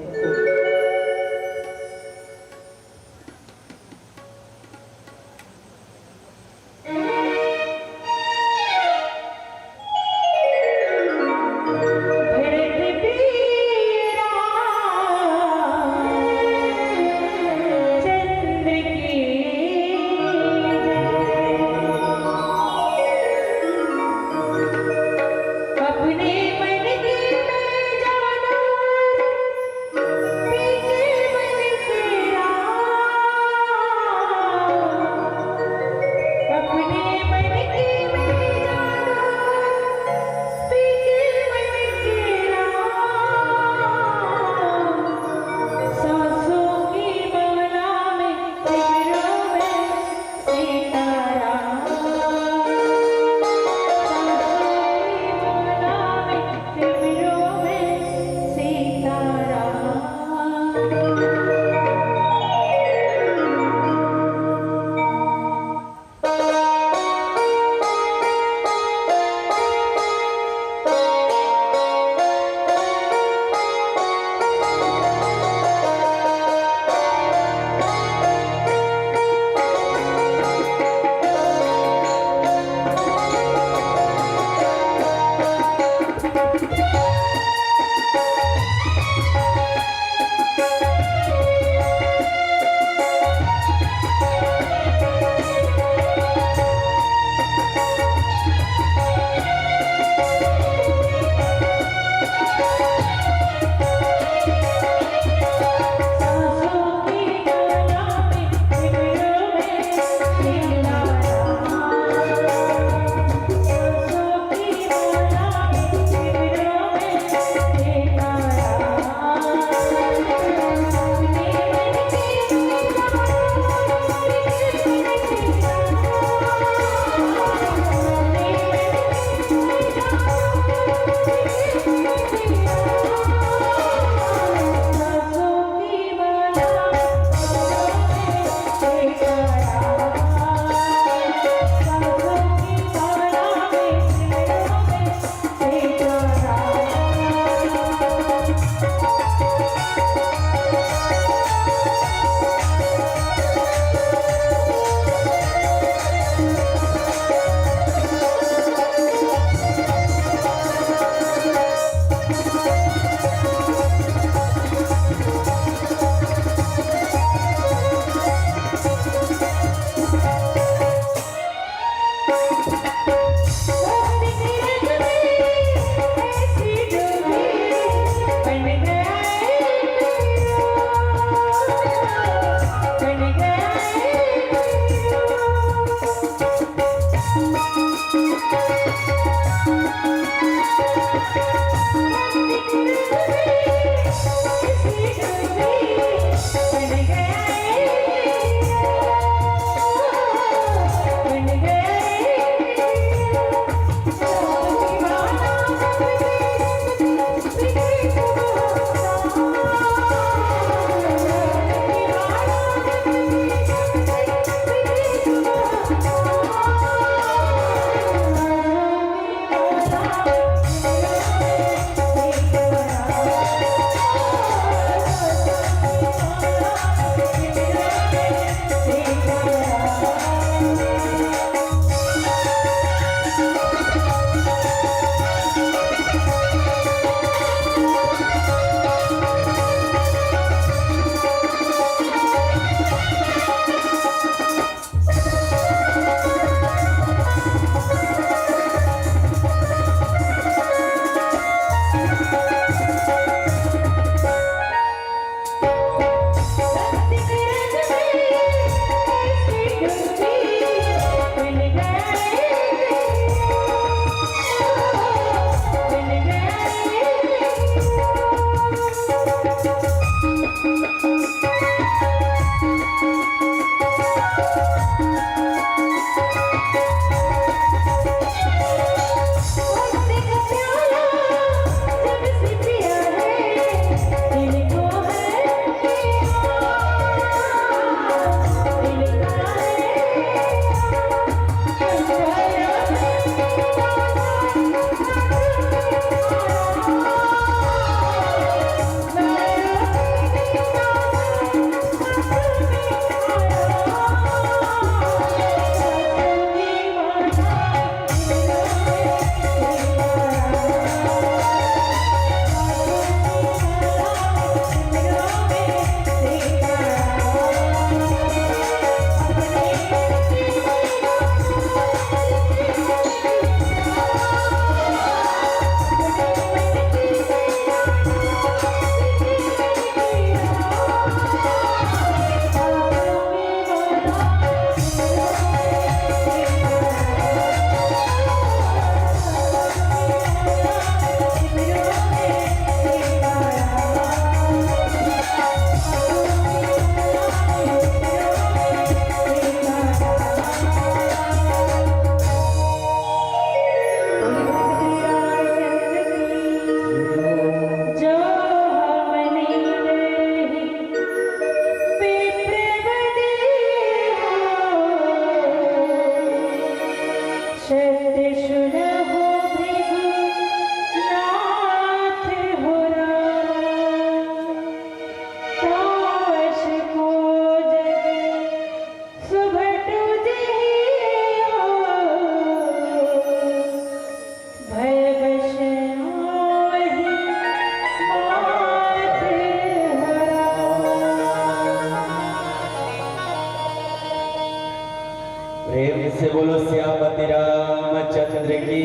प्रेम से बोलो सियापति रामचंद्र की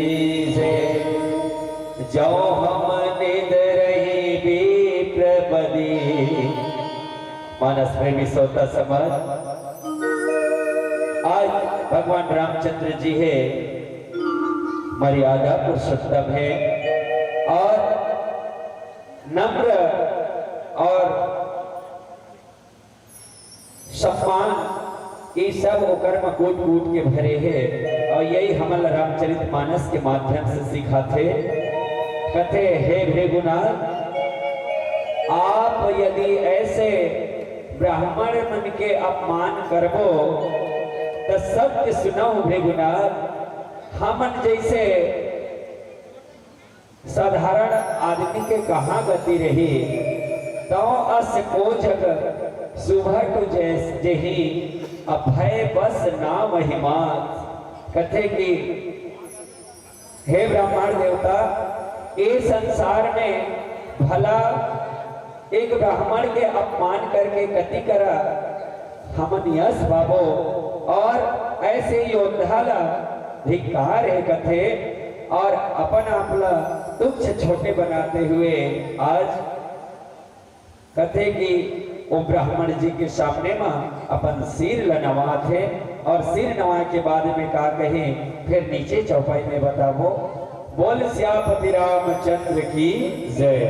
जय। जौ हम निद रही विप्रपदी। मानस प्रेमी श्रोता समाज, आज भगवान रामचंद्र जी हे, मर्यादा पुरुषोत्तम हे और नम्र और सम्मान, ये सब ओकर म कूट कूट के भरे हे। और यही हमन ला रामचरित मानस के माध्यम से सिखाथे। कथे, हे भृगुनाथ, आप यदि ऐसे ब्राह्मण मन के अपमान करबो, त सत्य सुनहु भृगुनाथ, हमन जैसे साधारण आदमी के कहाँ गति रही? तौ अस कोझग सुभट जैस जेहि, अभय बस नामहि माथ। कथे कि हे ब्राह्मण देवता, ए संसार में भला एक ब्राह्मण के अपमान करके कति करा हमन यश पाबो। और ऐसे योद्धा ला धिक्कार हे कथे, और अपन आप ला तुच्छ छोटे बनाते हुए आज कथे कि वो ब्राह्मण जी के सामने म अपन सिर ल नवाथे, और सिर नवाए के बाद में का कहे, फिर नीचे चौपाई में बताबो। बोल सियापति रामचंद्र की जय।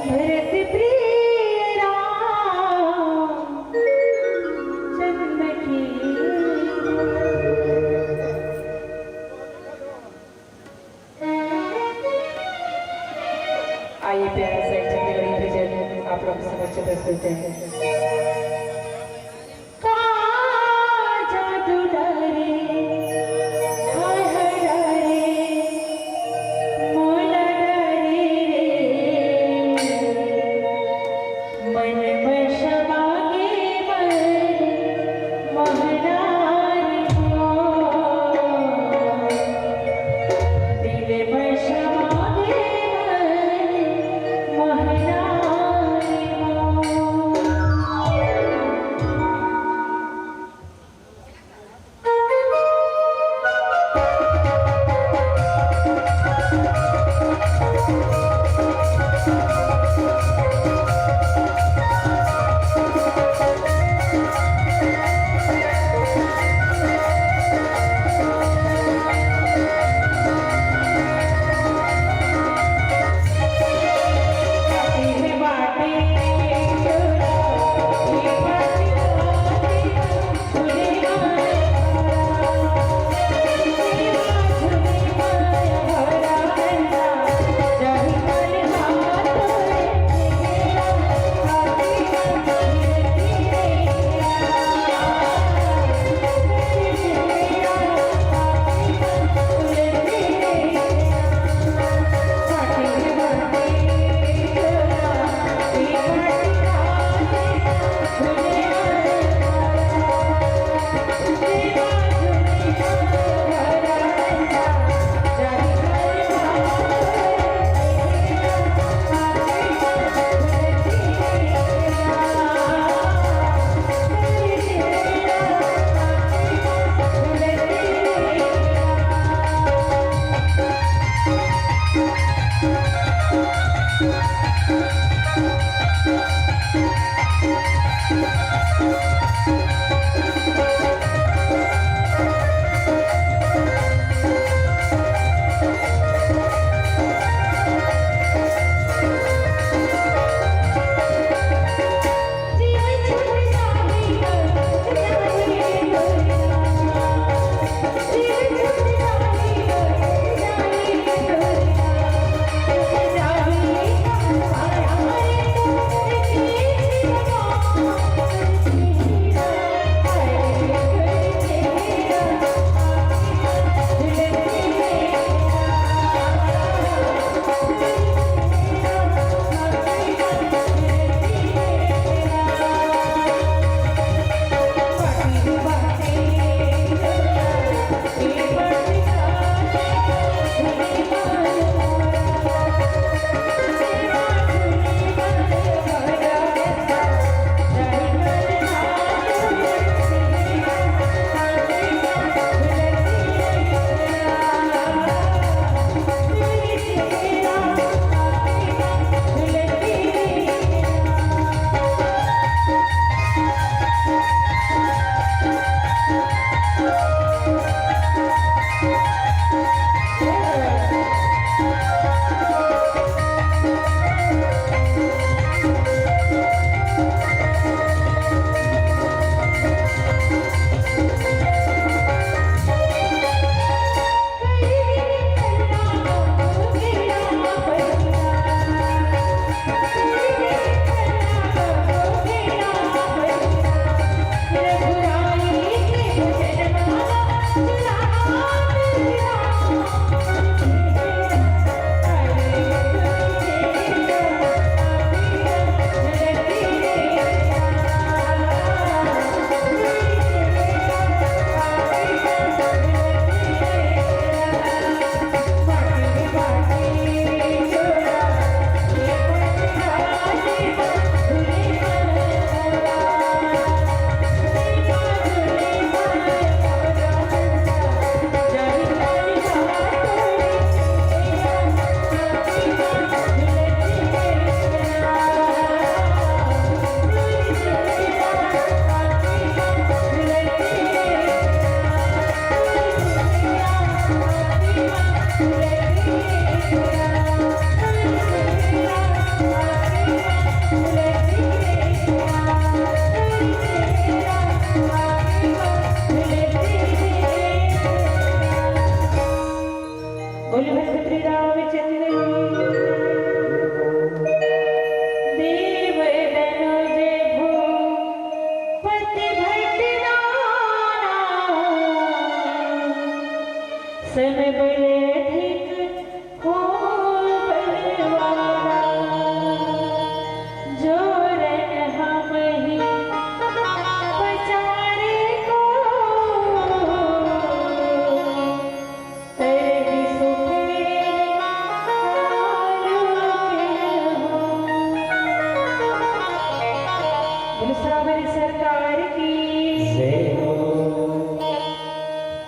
भरत प्रिय राम जन्म की। आइए, प्यारा सा एक छत्तीसगढ़ी भजन आप लोग के समक्ष प्रस्तुत है। का जादू डारे, हाय हाय डारे, मोला डारे रे। मन में समा गे मन महरारी हो। दिल में समा गे मन महरारी हो।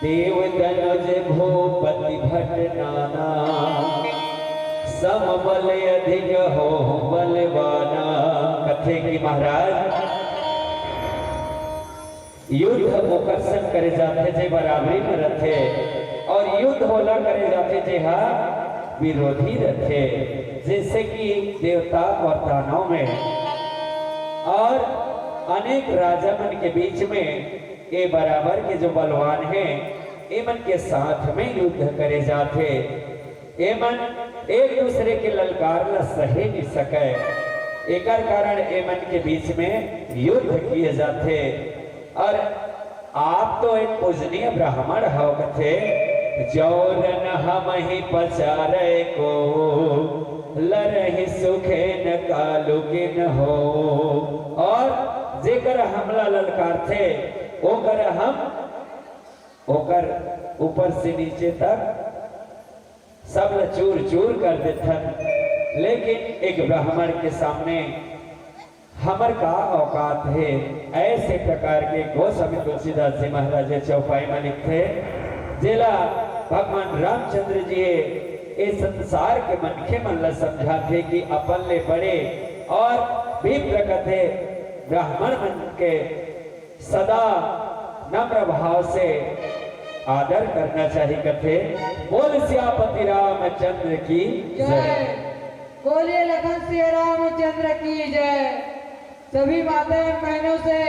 देव तनुज भूपति भट नाना, सम बल अधिक हो बलवाना। कथे कि महाराज, युद्ध ओकर संग करे जाथे जे बराबरी में रथे, और युद्ध ओला करे जाथे जे हा विरोधी रथे, जैसे कि देवता और दानव में, और अनेक राजा मन के बीच में ये बराबर के जो बलवान हैं, ये मन के साथ में युद्ध करे जाथे। ये मन एक दूसरे के ललकार ला सहे नहीं सके, एकर कारण ये मन के बीच में युद्ध किए जाथे। और आप तो एक पूजनीय ब्राह्मण हो कथे, जौरन हम ही पचारे को, लरही सुखेन कालुकिन हो। और जेकर हमला ललकारथे, ओकर हम, ओकर ऊपर से नीचे तक सब ल चूर चूर कर देथन, लेकिन एक ब्राह्मण के सामने हमर का औकात है। ऐसे प्रकार के गोस्वामी तुलसीदास जी महाराज चौपाई में लिखथे, जेला भगवान रामचंद्र जी ये संसार के मनखे मन ला समझाथे कि अपन ले बड़े और भी प्रकथे ब्राह्मण मन के सदा नम्र भाव से आदर करना चाहिए कथे। बोल सियापति रामचंद्र की जय। बोलिए लखन सिया रामचंद्र की जय। सभी माता एवं बहनों से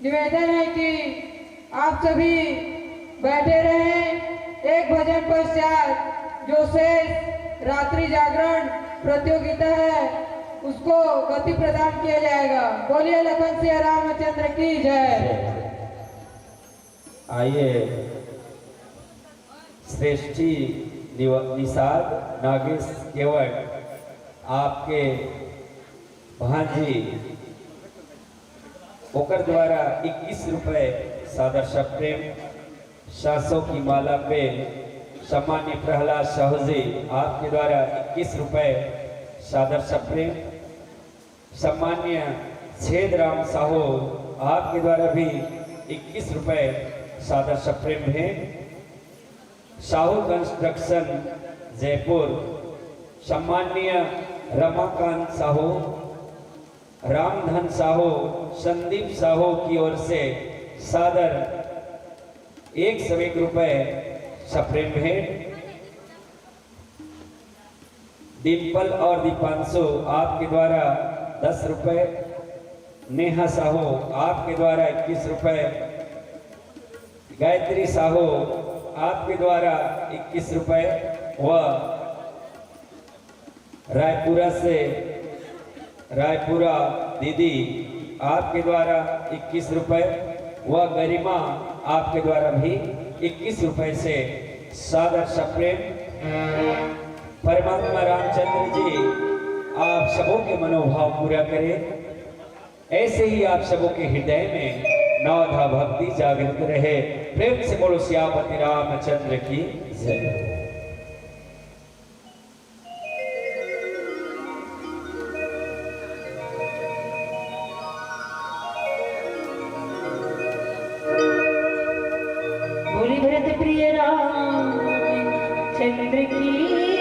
निवेदन है कि आप सभी बैठे रहें। एक भजन पश्चात जो शेष रात्रि जागरण प्रतियोगिता है, उसको गति प्रदान किया जाएगा। बोलिए लखन सिया रामचंद्र की जय। आइए, श्रेष्ठी निव-, निषाद नागेश केवट, आपके भांजी, ओकर द्वारा इक्कीस रुपए सादर सप्रेम, सासों की माला पे सम्मान्य प्रहलाद साहू जी, आपके द्वारा इक्कीस रुपए सादर सप्रेम, सम्मान्य छेद राम साहू, आपके द्वारा भी इक्कीस रुपए सादर सप्रेम भेंट। साहू कंस्ट्रक्शन जयपुर, सम्मान्य रमाकांत साहू, रामधन साहू, संदीप साहू की ओर से सादर एक सौ एक रुपए सप्रेम भेंट। डिम्पल और दीपांशु, आपके द्वारा दस रुपए। नेहा साहू, आपके द्वारा इक्कीस रुपए। गायत्री साहू, आपके द्वारा इक्कीस रुपए। व रायपुरा से, रायपुरा दीदी, आपके द्वारा इक्कीस रुपए। व गरिमा, आपके द्वारा भी इक्कीस रुपए से सादर सप्रेम। परमात्मा रामचंद्र जी आप सबों के मनोभाव पूरा करें। ऐसे ही आप सबों के हृदय में नवधा भक्ति जागृत रहे। प्रेम से बोलो सियापति रामचंद्र की जय। बोली भरत प्रिय राम चंद्र की जय।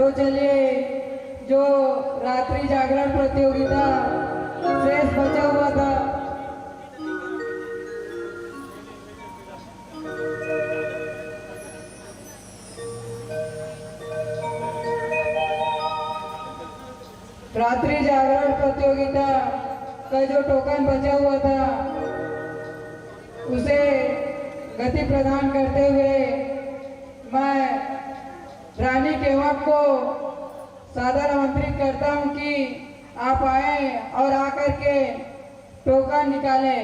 तो चलिए, जो रात्रि जागरण प्रतियोगिता शेष बचा हुआ था, रात्रि जागरण प्रतियोगिता का जो टोकन बचा हुआ था, उसे गति प्रदान करते हुए मैं रानी केवट को सादर आमंत्रित करता हूं कि आप आए और आकर के टोकन निकालें।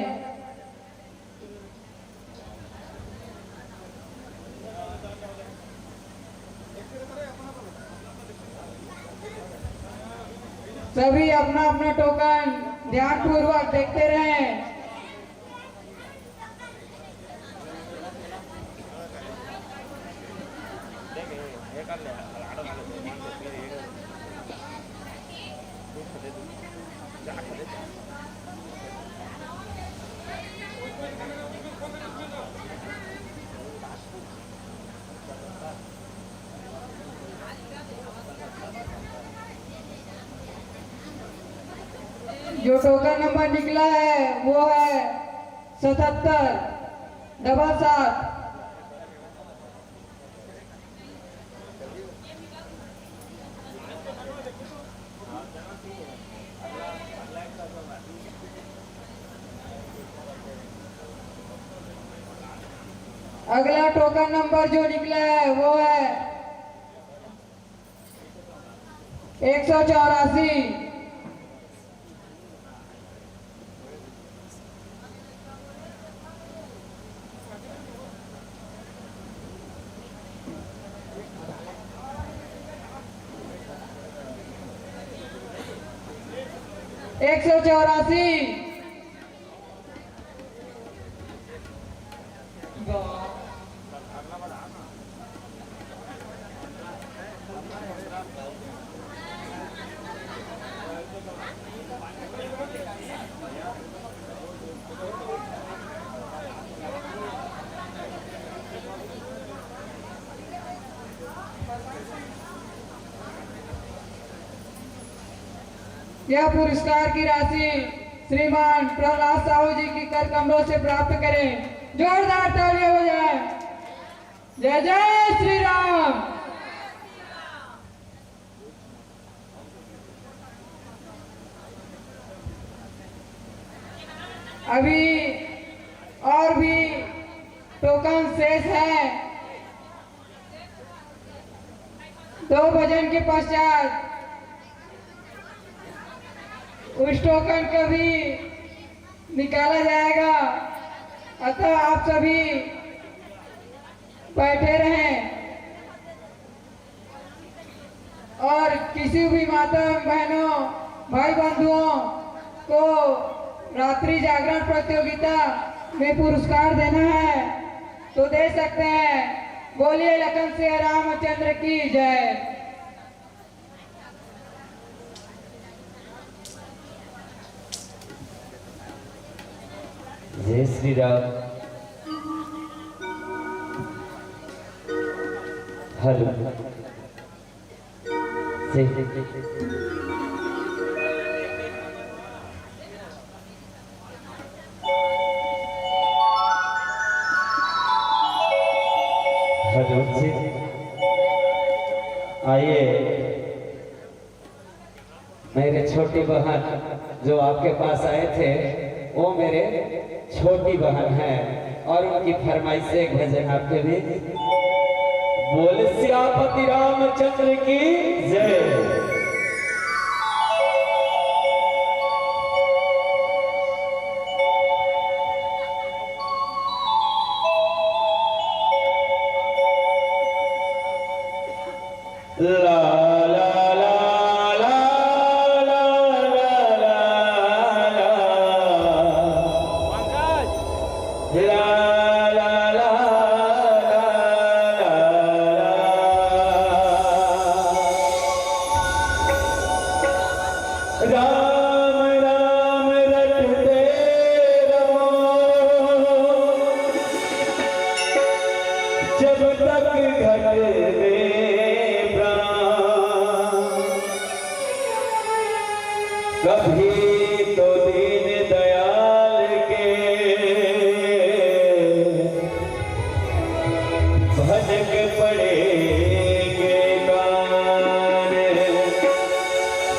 सभी अपना अपना टोकन ध्यानपूर्वक देखते रहें। जो टोकन नंबर निकला है, वो है सतहत्तर डबल सात। अगला टोकन नंबर जो निकला है, वो है एक सौ चौरासी। एक सौ चौरासी। यह पुरस्कार की राशि श्रीमान प्रहलाद साहू जी की कर कमलों से प्राप्त करें। जोरदार तालियां बजाएं। जय जय श्री राम। अभी और भी टोकन शेष है। दो भजन के पश्चात उस टोकन को भी निकाला जाएगा। अतः आप सभी बैठे रहें और किसी भी माता बहनों, भाई बंधुओं को रात्रि जागरण प्रतियोगिता में पुरस्कार देना है तो दे सकते हैं। बोलिए लखन सिया रामचंद्र की जय। जय श्री राम। हेलो। जय। हेलो जी, आइए। मेरे छोटी बहन जो आपके पास आए थे, वो मेरे छोटी बहन है और उनकी फरमाइश से एक भजन आपके बीच। बोल सियापति रामचंद्र की जय। ला, ला, ला, ला। ला, ला, ला, ला, ला। राम राम रटते रहो, जब तक घट में प्राण। पड़ेगे कान।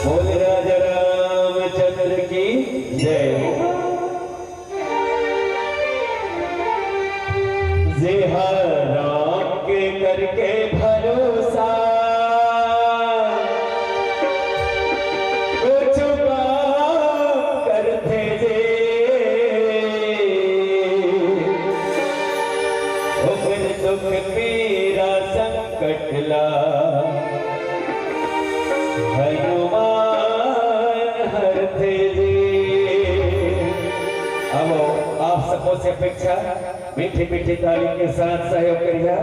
बोल राजा रामचंद्र की जय। जेहा राम के करके भरोसा, कुछु काम करथे जे, ओकर दुख पीरा संकट ला हनुमान हरथे जे। अब आप सबों से अपेक्षा, मीठी मीठी ताली के साथ सहयोग करिहा।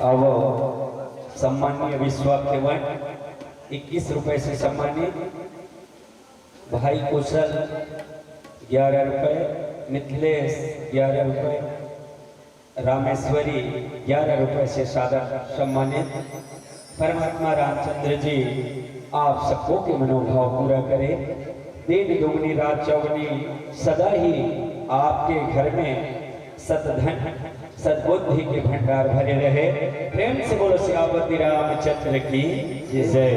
अब सम्माननीय विश्वा केवट इक्कीस रुपए से सम्मानित, भाई कुशल ग्यारह रुपए, मिथिलेश ग्यारह रुपए, रामेश्वरी ग्यारह रुपए से सादर सम्मानित। परमात्मा रामचंद्र जी आप सबको के मनोभाव पूरा करे, दिन दुगनी रात चौगनी सदा ही आपके घर में सतधन सद्बुद्धि के भंडार भरे रहे। प्रेम से बोलो सियापति रामचंद्र की जय।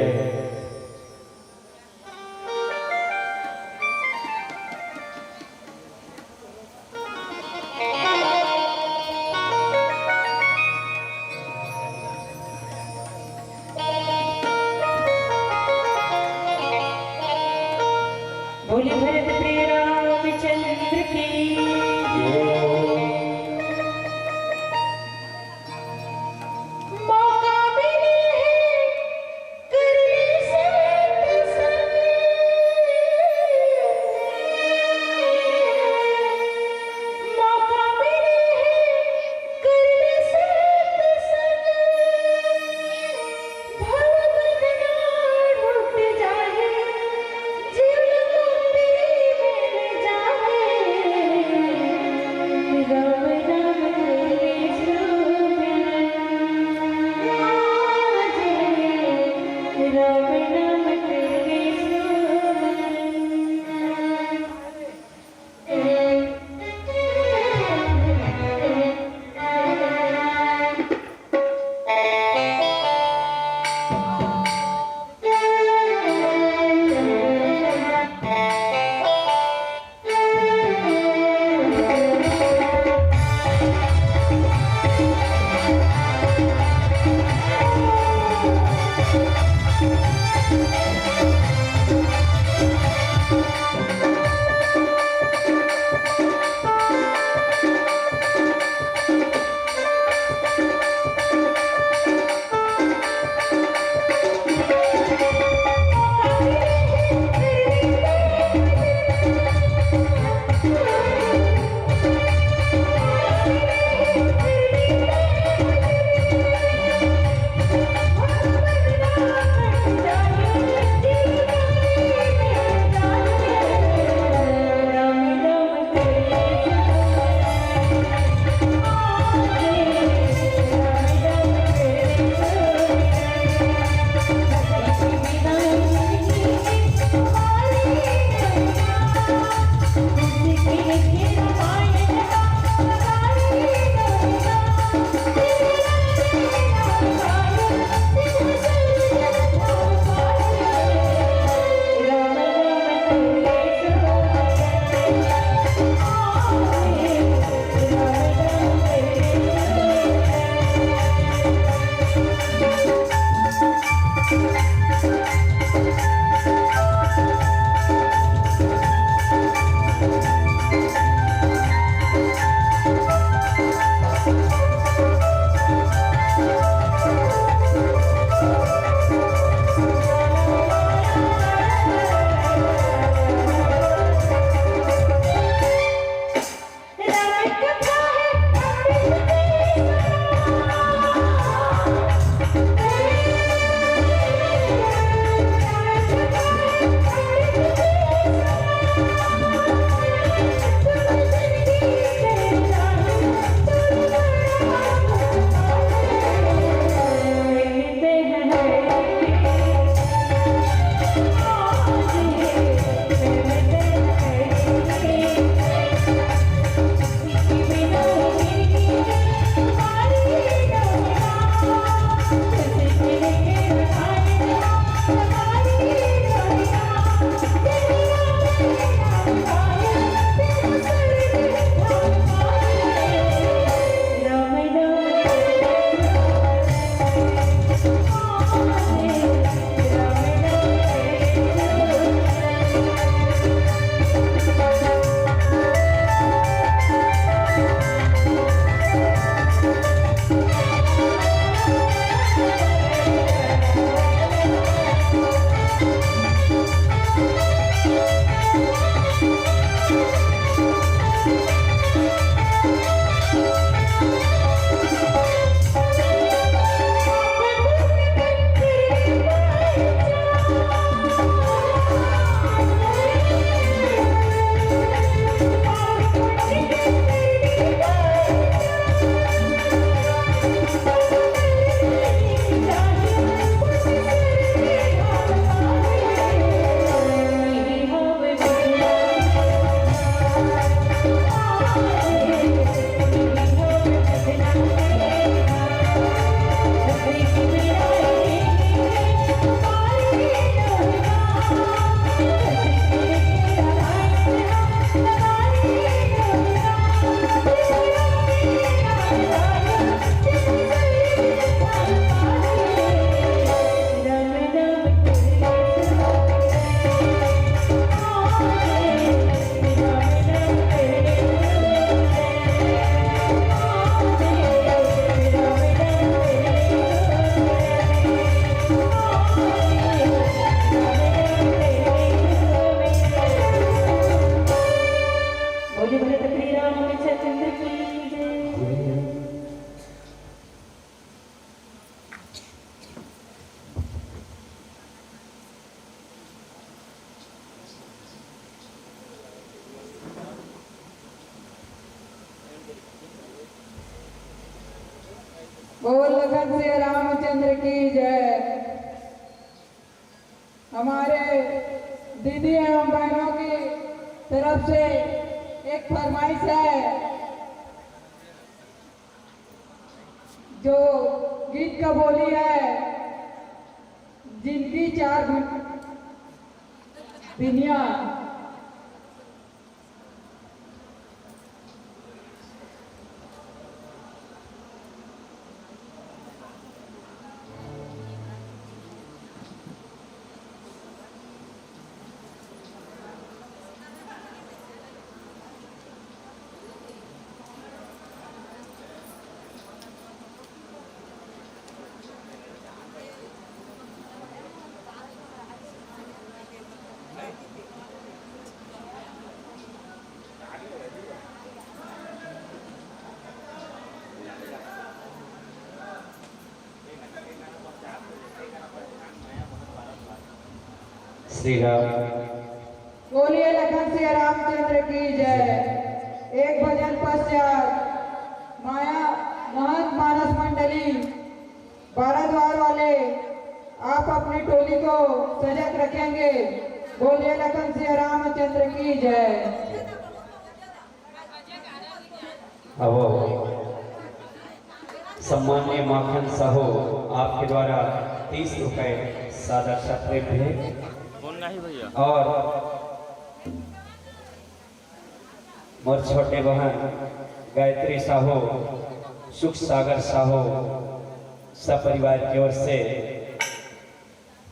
बोले भरत प्रिय रामचंद्र की। मौका मिले है कर ले सत्संग। मौका मिले है कर ले सत्संग। भव बंधना टूट जाए, जीवन मुक्ति मिल जाए। राम नाम करे श्रवण। राम नाम करे श्रवण। बोल लखन सिया रामचंद्र की जय। हमारे दीदी एवं बहनों की तरफ से एक फरमाइश है, जो गीत का बोली है, जिनकी चार दुनिया। श्री राम। बोलिए लखन सिया रामचंद्र की जय। एक भजन पश्चात माया महंत मानस मंडली बारह द्वार वाले, आप अपनी टोली को सजग रखेंगे। बोलिए लखन सिया रामचंद्र की जय। अब सम्माननीय माखन साहू, आपके द्वारा तीस रुपए सादर सप्रेम भेंट। फोन नहीं भैया। और मोर छोटे बहन गायत्री साहू, सुख सागर साहू, सब परिवार की ओर से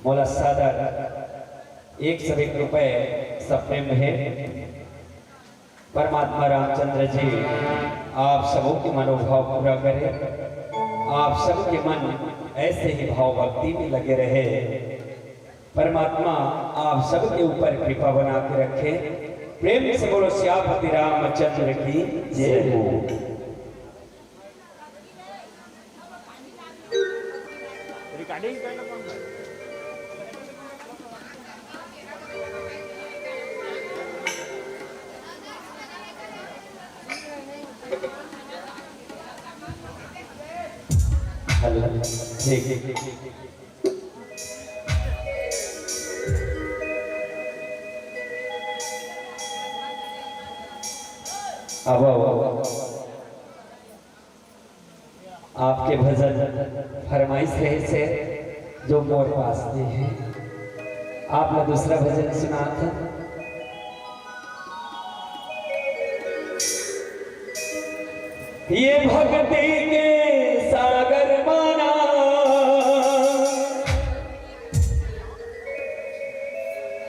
मोला सादर एक सौ एक रुपए सप्रेम भेंट। परमात्मा रामचंद्र जी आप सबों के मनोभाव पूरा करे, आप सबके मन ऐसे ही भाव भक्ति में लगे रहे। परमात्मा आप सबके ऊपर कृपा बना के रखे। प्रेम से बोलो सियापति रामचंद्र की जय हो। रिकॉर्डिंग करना कौन है? हेलो, ठीक, ठीक, ठीक, ठीक। अब, अब, अब। आपके भजन फरमाइश रहे से जो मोर पास नहीं है, आप ला दूसरा भजन सुनात हन। ये भक्ति के सागर माना,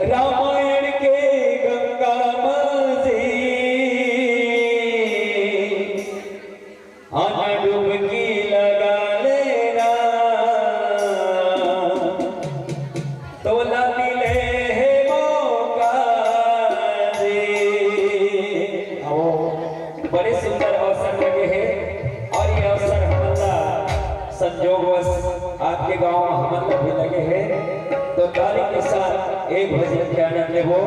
रामायण के गंगा मझी। आना डुबकी लगा लेना, तोला मिले हे मौका जी। आओ, बड़े सुंदर अवसर लगे हे और ये अवसर हमन ला संयोगवश आपके गांव में हमन ला भी लगे हे, तो ताली के साथ एक भजन के आनंद लेबो।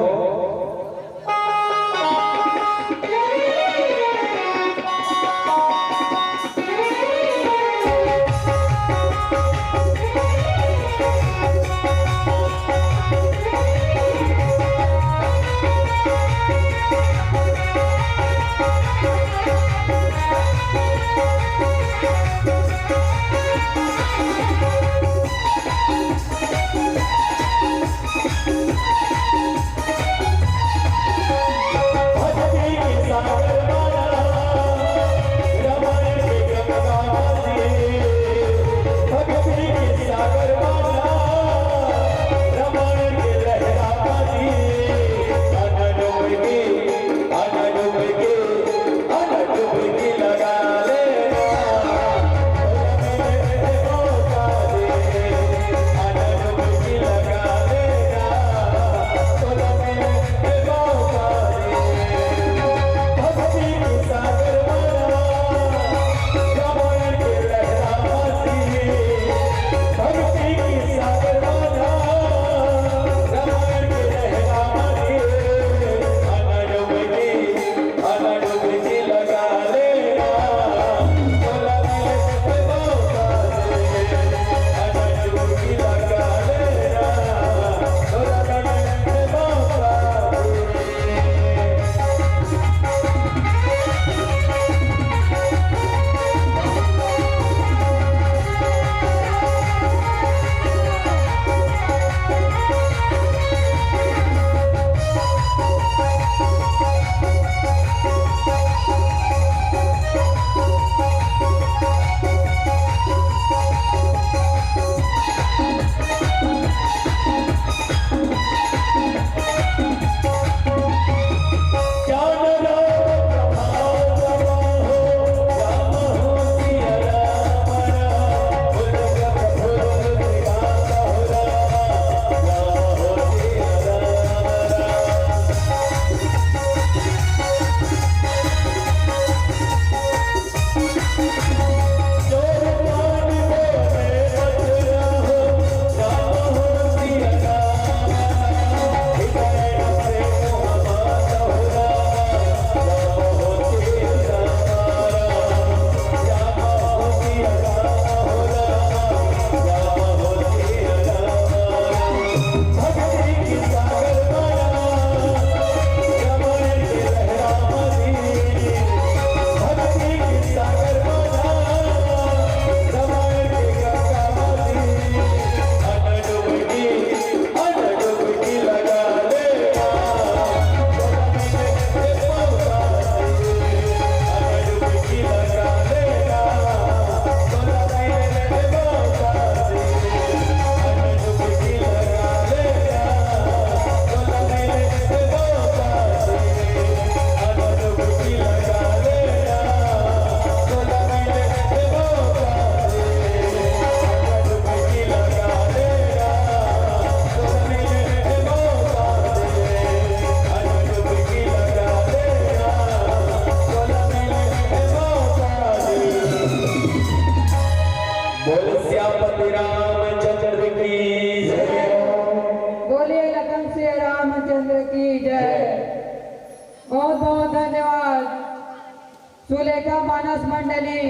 देखा मानस मंडली,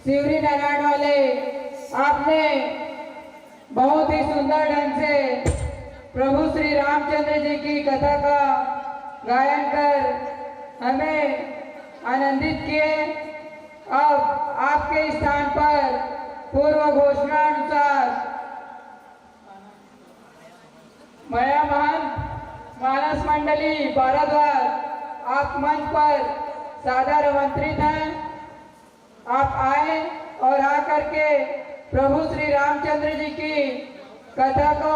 शिवरी नारायण वाले, आपने बहुत ही सुंदर ढंग से प्रभु श्री रामचंद्र जी की कथा का गायन कर हमें आनंदित किए। अब आपके स्थान पर पूर्व घोषणा अनुसार मया महंत मानस मंडली भारद्वाज, आप मंच पर सादर आमंत्रित हैं। आप आए और आकर के प्रभु श्री रामचंद्र जी की कथा को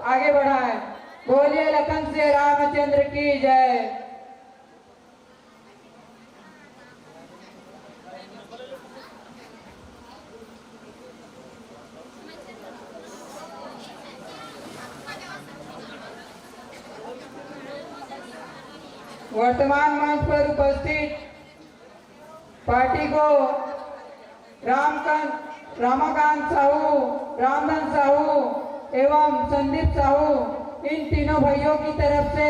आगे बढ़ाएं। बोलिए लखन से रामचंद्र की जय। वर्तमान मंच पर उपस्थित पार्टी को रामकांत, रामाकांत साहू, रामधन साहू एवं संदीप साहू, इन तीनों भाइयों की तरफ से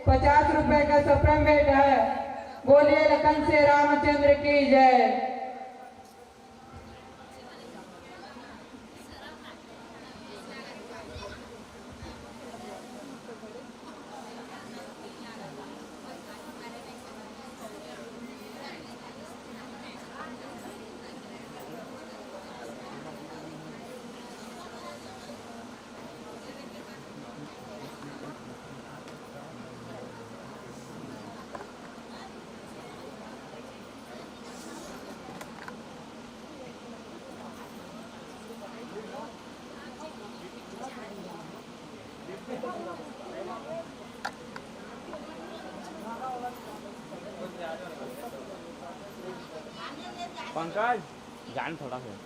पचास रुपए का सप्रेम भेंट है। बोलिए लखन से रामचंद्र की जय। पंकज, जान थोड़ा सा।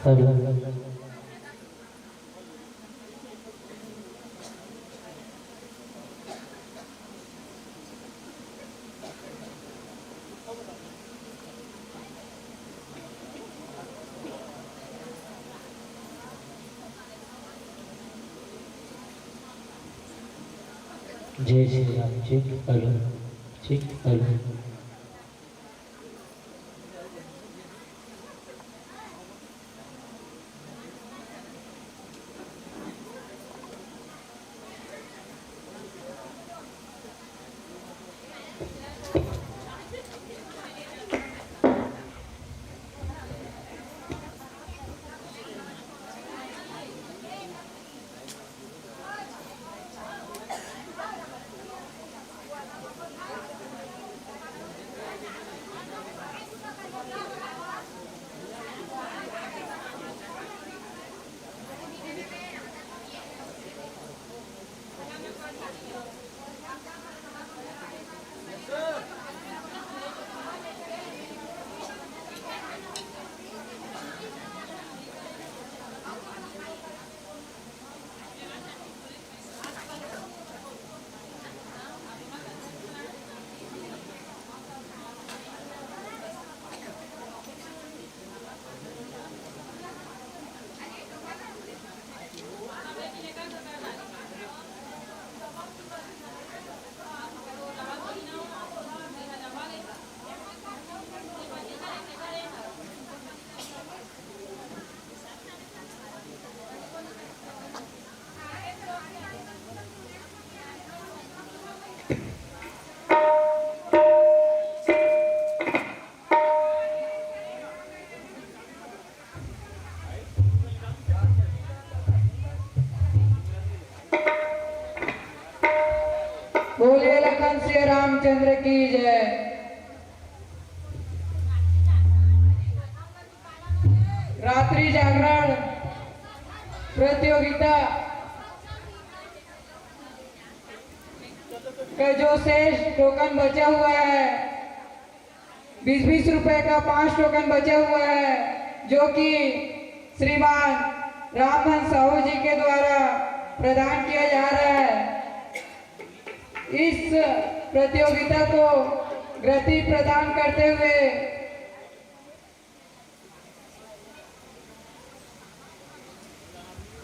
हेलो। जय Shri Ram. Check, hello. Check, hello. बोलिए लखन सिया रामचंद्र की जय। रात्रि जागरण प्रतियोगिता का जो शेष टोकन बचा हुआ है, बीस बीस रुपए का पांच टोकन बचा हुआ है, जो कि श्रीमान रामधन साहू जी के द्वारा प्रदान किया जा रहा है। इस प्रतियोगिता को गति प्रदान करते हुए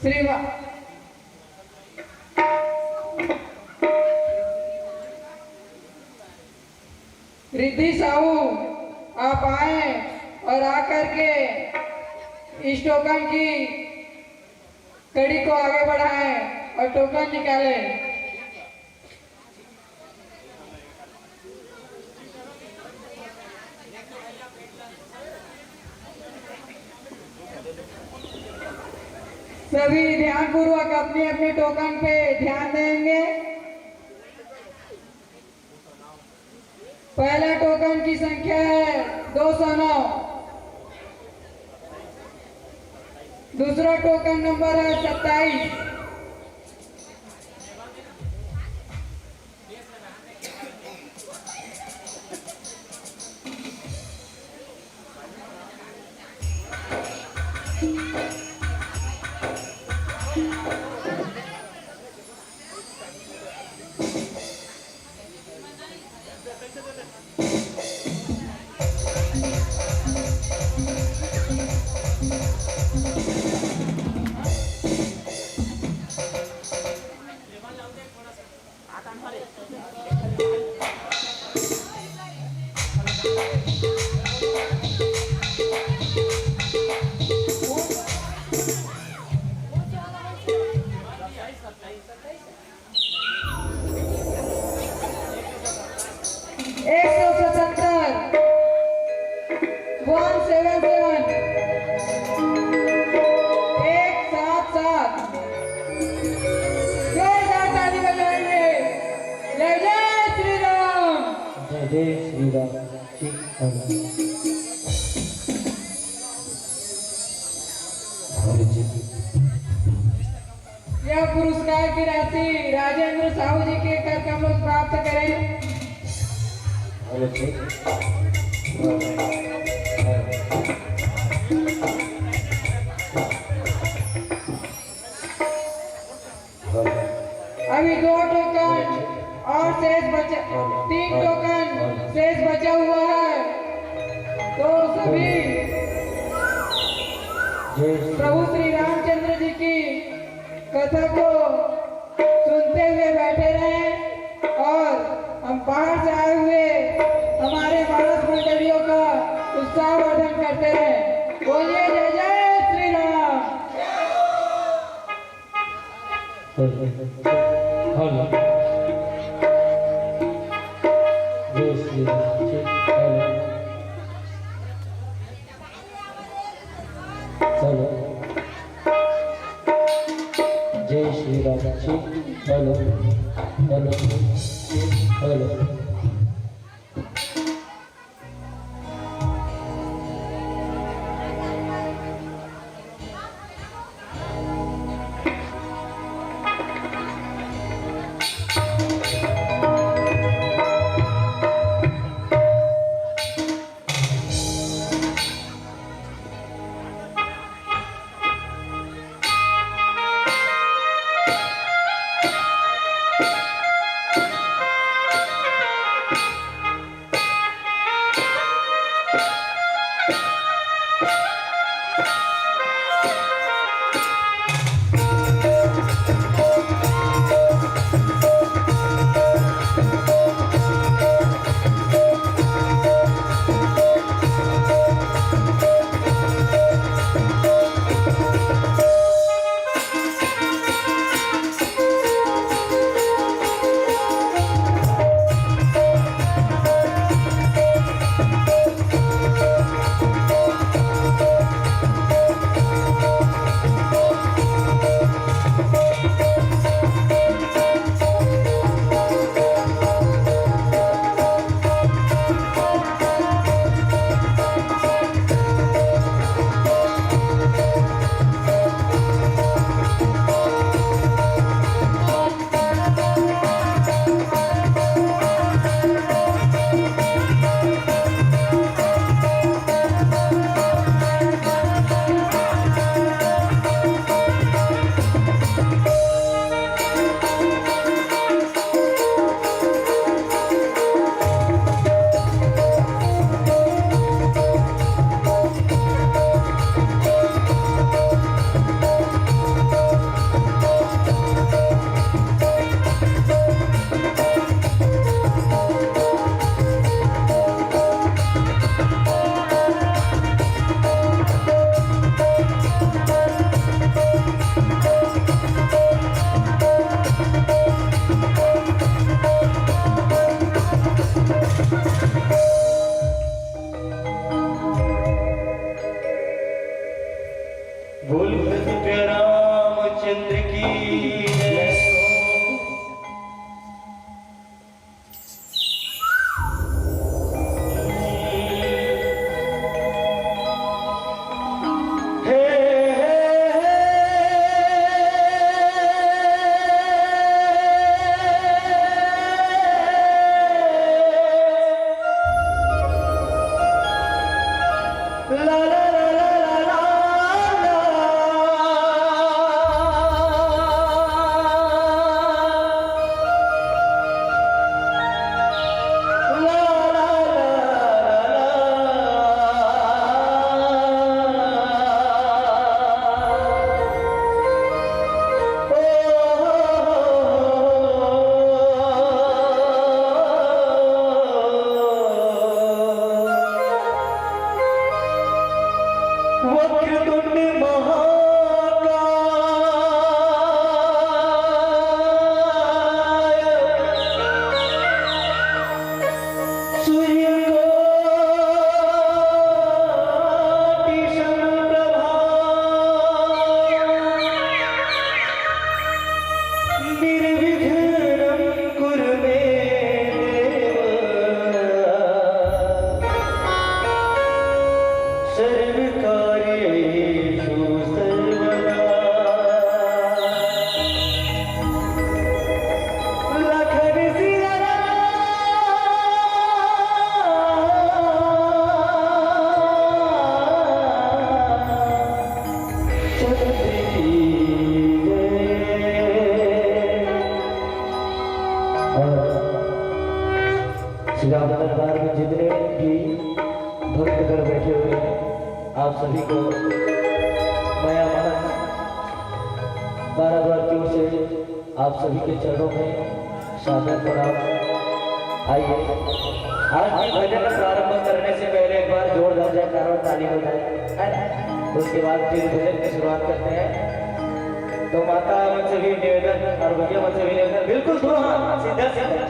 श्री रिद्धि साहू, आप आए और आकर के इस टोकन की कड़ी को आगे बढ़ाएं और टोकन निकालें। सभी ध्यानपूर्वक अपने अपने टोकन पे ध्यान देंगे। पहला टोकन की संख्या है दो सौ नौ, दूसरा टोकन नंबर है सत्ताईस। एक सौ सतहत्तर, वन सेवन सेवन, एक सात सात। जोरदार ताली बजाएंगे। जय जय श्री राम। जय जय श्री राम। ठीक है। यह पुरस्कार की राशि राजेंद्र साहू जी के कर कमलों से प्राप्त करें। अभी दो टोकन और शेष बचा, तीन टोकन शेष बचा हुआ है, तो सभी प्रभु श्री रामचंद्र जी की कथा को सुनते हुए बैठे रहें और हम बाहर से आए हुए हमारे मानस मंडलियों का उत्साहवर्धन करते रहें। बोलिए जय जय श्री राम। हेलो। जय श्री राम। हेलो। हेलो। जय Shri Ram ji. Hello. Hello. Hello. और श्री राम दरबार में जितने भी भक्तगण बैठे हुए हैं, आप सभी को मया मानस बारह द्वार की ओर से आप सभी के चरणों में सादर प्रणाम। आइए, आज के भजन प्रारंभ करने से पहले एक बार जोरदार जयकारा और ताली बजाएं, है ना? उसके बाद फिर भजन की शुरुआत करते हैं। तो माता मन से भी निवेदन और भैया मन से भी निवेदन, बिल्कुल दोनों हाथ सीधा सीधा।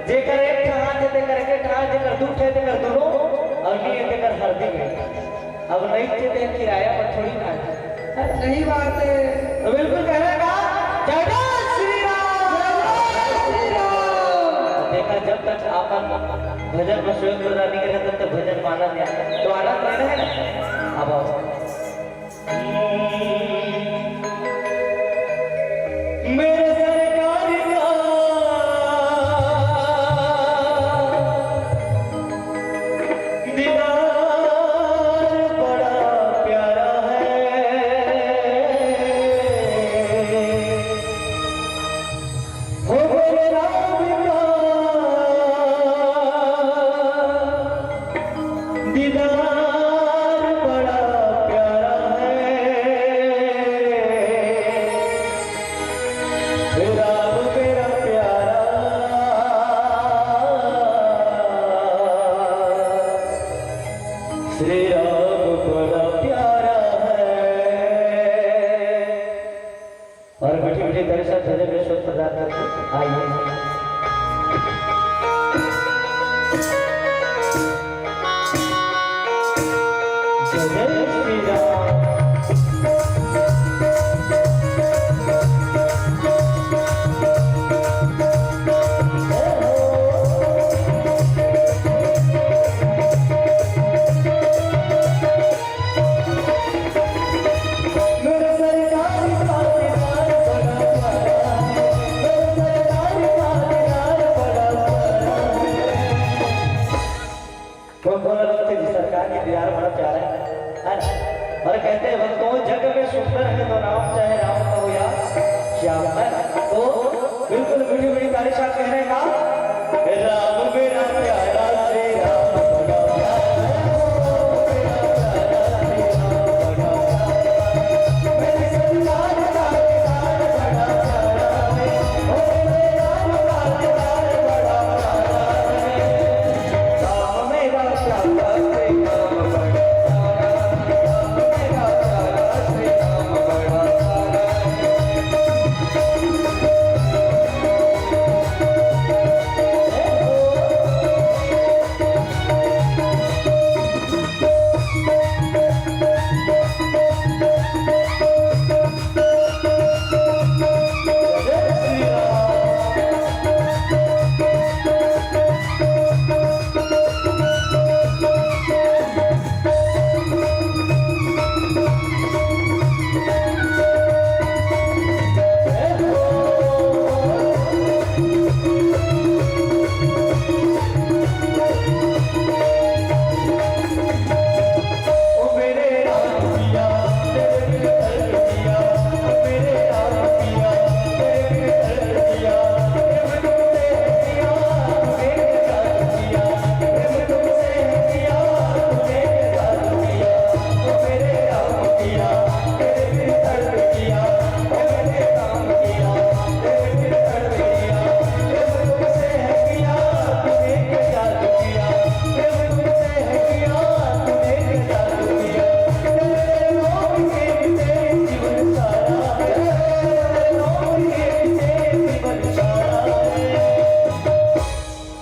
जेकर एक ठा हाथ हे तेकर एक ठा, जेकर दू ठा हे तेकर दोनों, और नहीं हे तेकर हरदी में। अब नहीं थे ते किराया पर थोड़ी ना है। सही बात है। तो बिल्कुल कह रहे का, जय जय श्री राम, जय जय श्री राम। देखा, जब तक आपन भजन में सहयोग प्रदान नहीं करे, तब तक भजन माना नहीं। तो आनंद लेना है ना? अब आओ। मेरे सरकार का दीदार बड़ा प्यारा है। हो मेरे राम का दीदार बड़ा प्यारा है। राम मेरा प्यारा, श्री राम बड़ा प्यारा है। और मीठी मीठी ताली से भजन में स्वर प्रदान करके आइए। जय जय श्री राम। कौन कौन लगते जी, सरकार के दीदार बड़ा प्यारा है, है ना? और कहते हैं, "भक्तों, जग में सुंदर है तो राम, चाहे राम कहो या श्याम", है ना? तो बिल्कुल मीठी मीठी ताली साथ कह रहे हैं, राम मेरा प्यारा श्री राम बड़ा प्यारा।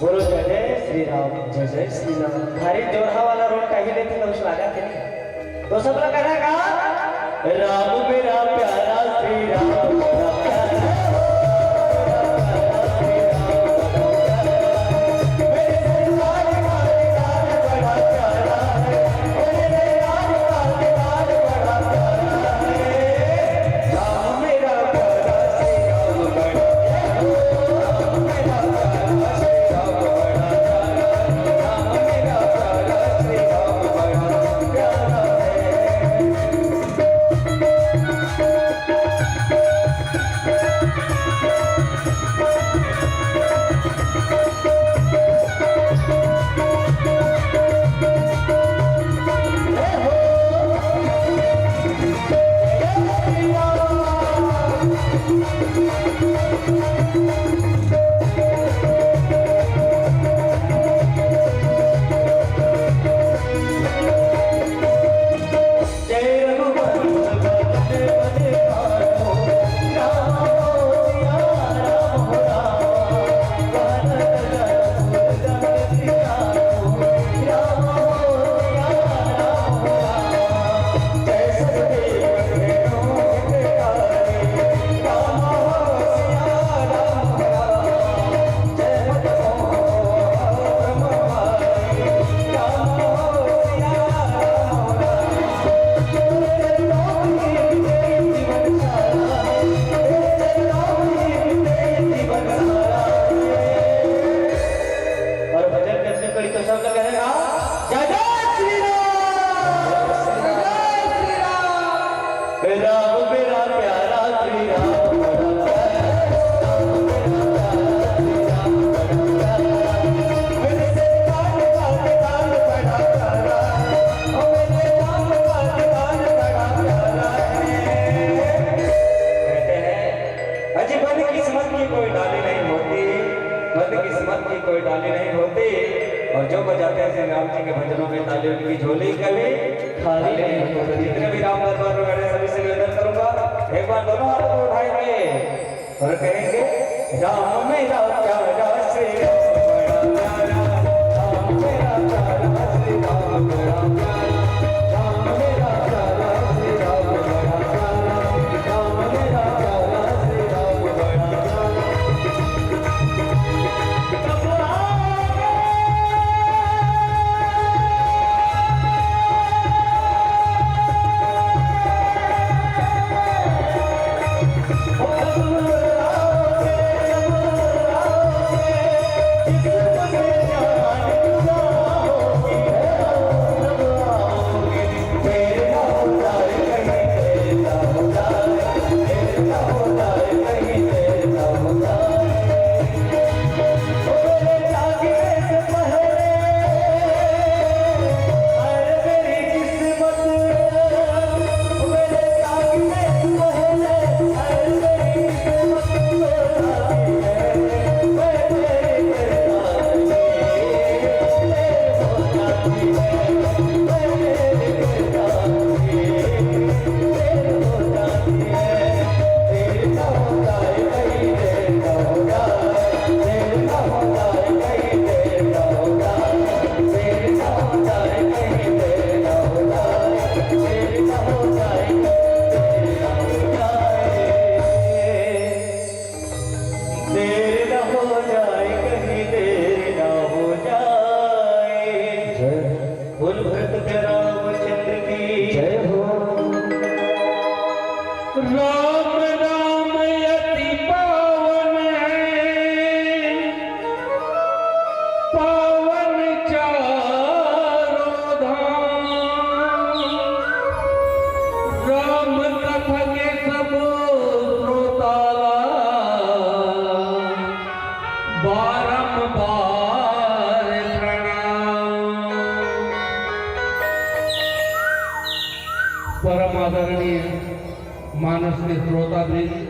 बोलो जय जय श्री राम, जय जय श्री राम। भारी जोरहा वाला रोल कहीं लेते तो स्वागत है नहीं। तो सब लोग कहना का, राम मेरा प्यारा श्री राम, मेरा प्यारा। कोई डाली नहीं होती, और जो बजाते हैं श्री राम जी के भजनों में ताली, उनकी झोली कभी खाली नहीं होती। जितने भी राम दरबार में बैठे, सभी से निवेदन करूंगा, एक बार दोनों हाथों को उठाएंगे और कहेंगे, "राम मेरा प्यारा श्री राम बड़ा प्यारा, राम मेरा प्यारा श्री राम बड़ा प्यारा, राम मेरा प्यारा श्री राम बड़ा प्यारा, राम मेरा प्यारा श्री राम बड़ा प्यारा।" देर न हो जाए, कहीं देर न हो जाए। जय। बोल भरत रामचंद्र की जय हो। राम नाम अति पावन है, पावन चारों धाम। राम कथा के सब श्रोताला बारंबार प्रणाम। परम आदरणीय मानस के श्रोता वृंद,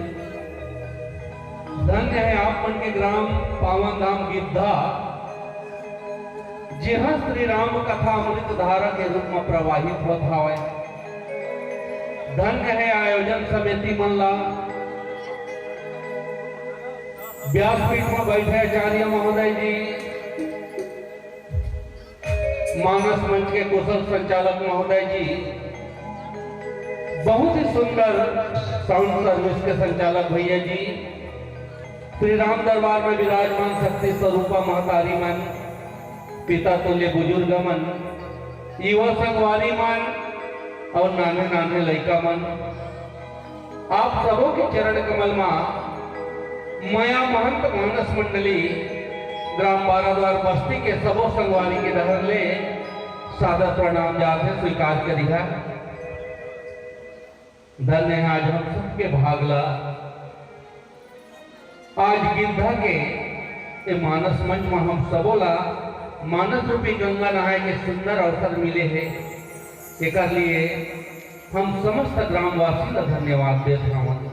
धन्य है आप मन के ग्राम पावन धाम गिद्धा, जिहां श्री राम कथा अमृत धारा के रूप में प्रवाहित होत हावय। धन्य है आयोजन समिति मन ला, व्यासपीठ में बैठे आचार्य महोदय जी, मानस मंच के कुशल संचालक महोदय जी, बहुत ही सुंदर साउंड सर्विस के संचालक भैया जी, श्री राम दरबार में विराजमान शक्ति स्वरूपा महतारी मन, पिता तुल्य बुजुर्ग मन, युवा संगवारी मन और नान्हे नान्हे लइका मन, आप सबो के चरण कमल मा मया महंत मानस मंडली ग्राम बाराद्वार बस्ती के सबो संगवारी के डहर ले सादर प्रणाम जात हे, स्वीकार करिहा। धन्य है आज हम सबके भाग ला, आज गिद्धा के ए मानस मंच मा हम सबो ला मानस रूपी गंगा नहाए के सुंदर अवसर मिले हे। एकर लिए हम समस्त ग्रामवासी ला धन्यवाद देत हावन।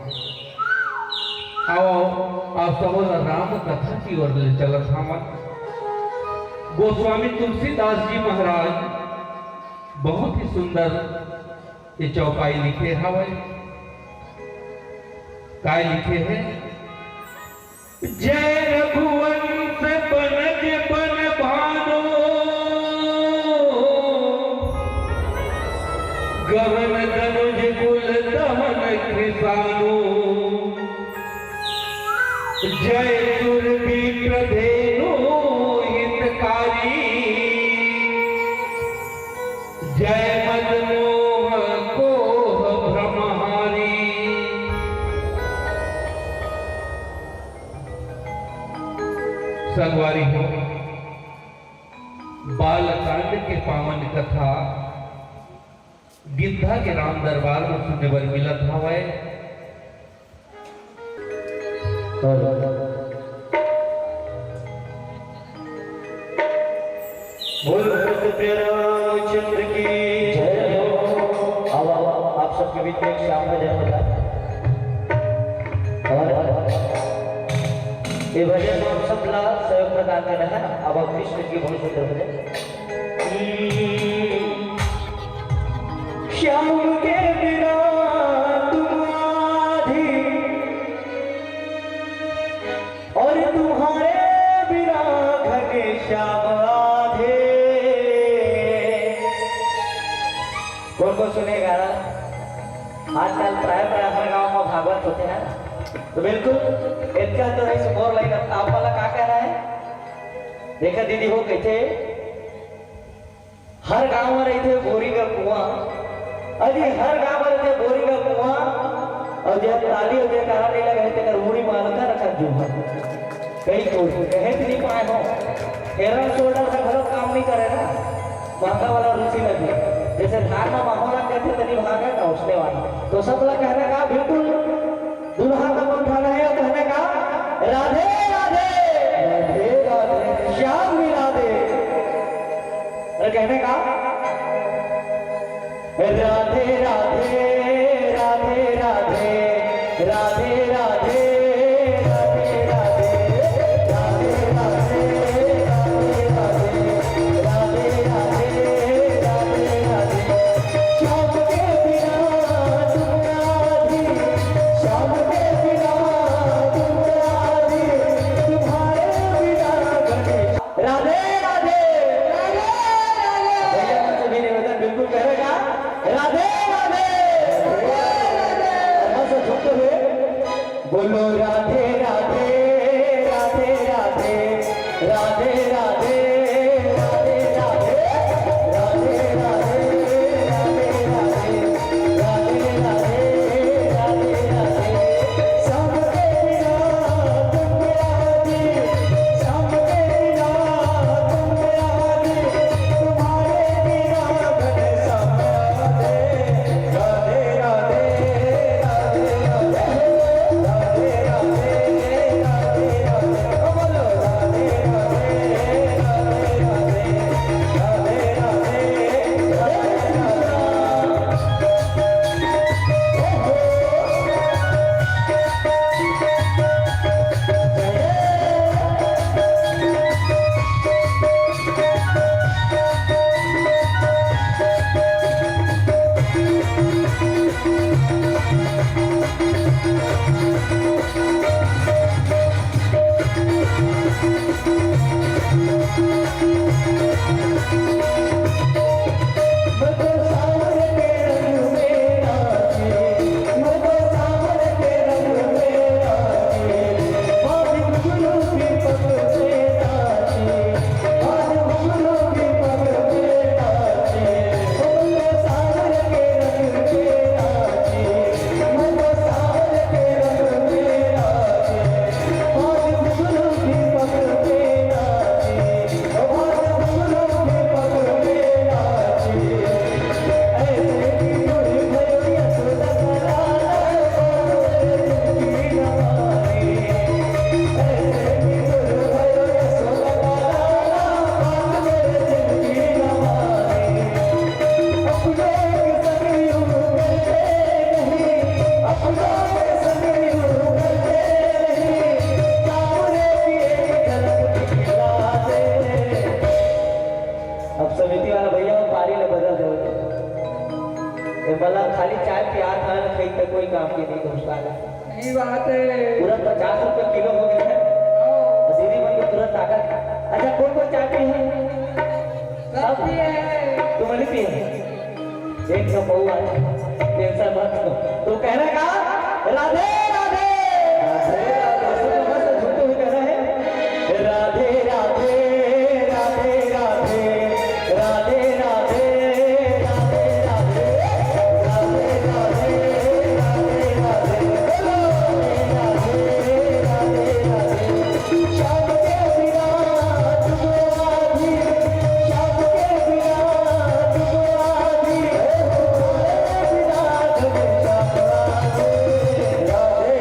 आओ, आओ, आप सबो ला राम कथा की ओर ले चलत हावन। गोस्वामी तुलसीदास जी महाराज बहुत ही सुंदर ये चौपाई लिखे हवय। काय लिखे हे? जय रघुवंश बनज बन भानु, गहन दनुज कुल दहन कृषाणु। जय सुर विप्र धेनु हितकारी, जय मदन मोह कोह भ्रमहारी। संगवारी हो, बालकांड के पावन कथा गिद्धा के राम दरबार में सुने बर मिलत हवय। बोल भक्त प्यारा रामचंद्र की जय हो। अब, अब आप सबके बीच में एक श्याम भजन होता है। और ये भजन हम सब ला सहयोग प्रदान गाना है, अब आप कृष्ण जी बहुत सुंदर बने। श्याम के बिना तुम आधी और तुम्हारे बिना घनश्याम आधे। कौन कौन सुनेगा? आजकल प्राय प्राय हर गांव में भागवत होथे ना, तो बिल्कुल इनका तो ऐसे बोर लाइन। अब आप वाला का कह रहा है? देखा दीदी हो कैसे हर गांव में रहिथे बोरिंग का कुआं। अजी, हर गांव में रहिथे बोरिंग का कुआं। और जब ताली और जयकारा नहीं लगे, तेकर उड़ी मालका रखा जूहा। कई कोई कहे तो नहीं पाए हो, हेड एंड शोल्डर से घलो काम नहीं करे ना, महंगा वाला रूसी लगे। जैसे धान में माहौल लग जाते, तनी भागे ना, उसने वाला। तो सब लोग कहने का बिल्कुल दूल्हा का मुंह उठाना है और कहने का, "राधे राधे।" राधे राधे। श्याम मिला दे। अरे कहने का, "राधे राधे, राधे राधे, राधे राधे, राधे राधे, राधे राधे, राधे राधे, राधे राधे, राधे राधे।" श्याम के बिना तुम राधे, श्याम के बिना तुम राधे, तुम्हारे बिना घनश्याम। राधे राधे। राधे राधे। भैया मन से भी निवेदन, बिल्कुल कह रहे का, राधे राधे। राधे राधे। और मन से झुकते हुए बोलो राधे राधे, राधे राधे, राधे राधे, राधे राधे, राधे राधे, राधे राधे, राधे राधे, राधे राधे। श्याम के बिना तुम राधे, श्याम के बिना तुम राधे, तुम्हारे बिना घनश्याम राधे। राधे राधे, राधे राधे, राधे राधे, राधे राधे। ओ बोलो राधे राधे, राधे राधे, राधे राधे, राधे राधे। अब समिति वाला भैया वो पारी ले बदल दे। ये वाला खाली चाय पिया था ना, कहीं तक कोई काम की नहीं दोस्त आ गया। सही बात है। पूरा पचास रुपए किलो हो गया है। हाँ। और दीदी बन के पूरा ताकत। अच्छा, कौन कौन चाय पी है? सब पिए हैं। तुम नहीं पिए? एक तो बहुआ, टेंशन मत लो। तो कहने का, राधे राधे। राधे राधे। मस्त झूमते हुए कह रहे हैं, राधे राधे, राधे राधे, राधे राधे, राधे राधे, राधे राधे, राधे राधे। बोलो, राधे राधे, राधे राधे। श्याम के बिना तुम आधी, श्याम के बिना तुम आधी, तुम्हारे बिना घनश्याम आधे। राधे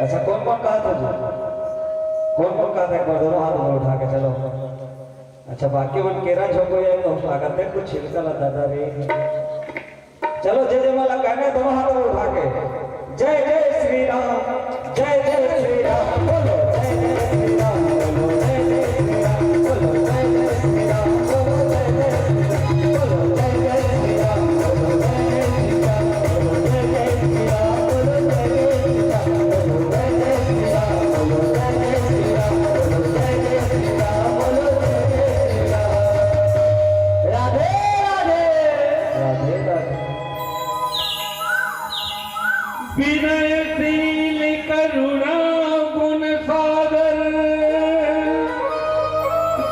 अच्छा, कौन कौन कहा था जी? कौन कौन कहा था? एक बार दोनों हाथ ऊपर उठा के चलो। अच्छा, बाकी मन केरा झोंको या तो स्वागत है, कुछ छिलका ला दादा रे। चलो, जय जय माला कहने, दोनों हाथ ऊपर उठा के। जय जय श्री राम, जय जय श्री राम, बोलो जय जय श्री राम, बोलो जय जय श्री राम, बोलो जय जय श्री राम, बोलो जय जय श्री राम, बोलो जय जय श्री राम, बोलो जय जय श्री राम, बोलो जय जय श्री राम, बोलो जय जय श्री राम, बोलो जय जय श्री राम, बोलो जय जय श्री राम, बोलो जय जय श्री राम। राधे राधे। राधे राधे। विनयशील करुणा गुण सागर,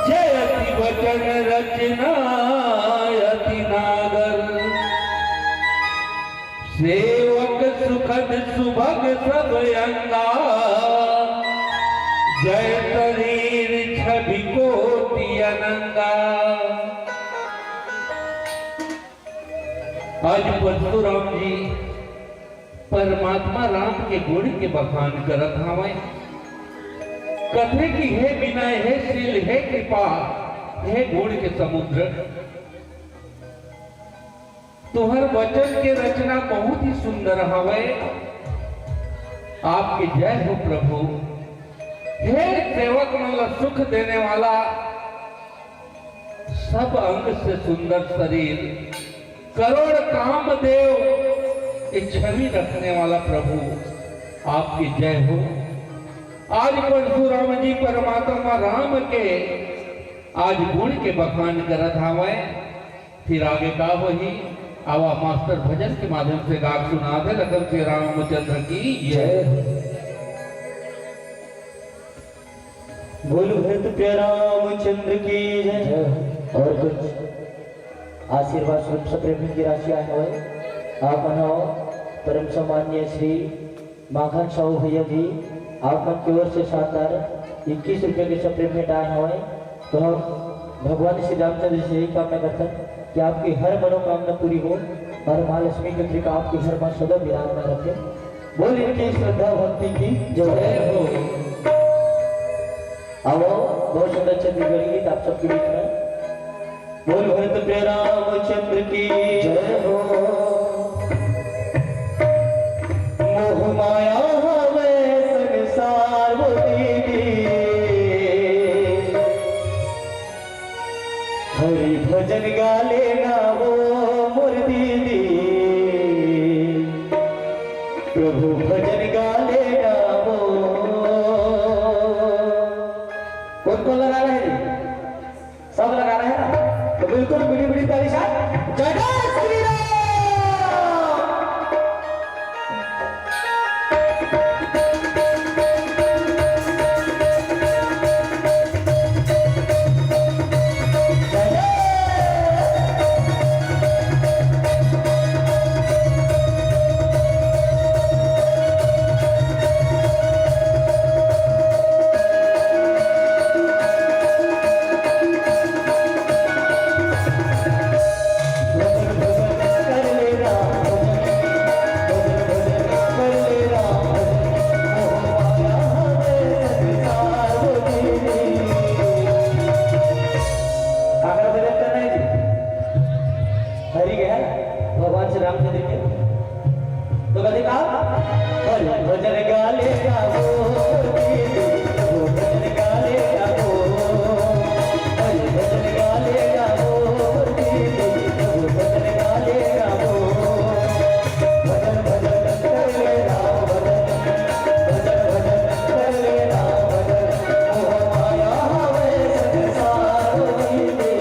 जयति वचन रचना अति नागर। सेवक सुखद सुभग सब अंगा, जय शरीर छवि कोटि अनंगा। आज परशुराम जी परमात्मा राम के गुण के बखान करत हावय। कथे कि हे विनय, हे शील, हे कृपा, हे गुण के समुद्र, तुहर वचन के रचना बहुत ही सुंदर हवय। आपके जय हो प्रभु। हे सेवक मन ला सुख देने वाला, सब अंग से सुंदर शरीर, करोड़ कामदेव के छवि रखने वाला प्रभु, आपकी जय हो। आज परशुराम जी परमात्मा राम के आज गुण के बखान करत हावय। फिर आगे का होही, आवा मास्टर भजन के माध्यम से गा के सुना दे, लखन श्री रामचंद्र की जय। जय हो। बोल भरत प्रिय रामचंद्र की जय। जय हो। और कुछ आशीर्वाद स्वरूप सप्रेमी की राशि आए हवय। आप मन ह परम सम्माननीय श्री माखन साहू भैया जी, आप मन की ओर से शानदार इक्कीस रुपये के सप्रेम भेंट आए हवय। तो हम भगवान श्री रामचंद्र से यही कामना करथन कि आपकी हर मनोकामना पूरी हो और माँ लक्ष्मी की कृपा आपके घर में सदा विराजमान रखे। बोल इनकी श्रद्धा भक्ति की जय हो। आओ, बहुत सुंदर छत्तीसगढ़ी गीत आप सबके बीच में। बोल भरत प्रिय रामचंद्र की जय हो। मोह माया हवे संसार वो दीदी, हरि भजन गा लेना वो मोर दीदी, प्रभु भजन गा लेना वो। कौन कौन लगा रहे हैं? सब लगा रहे हैं ना? तो बिल्कुल बड़ी बड़ी ताली से जय जय श्री राम। भजन गाले गावो, प्रभु भजन गाले गावो, हरि भजन गाले गावो, प्रभु भजन गाले गावो। भजन भजन कर ले राम भजन, भजन भजन कर ले राम भजन, मोह माया हवे संसार में।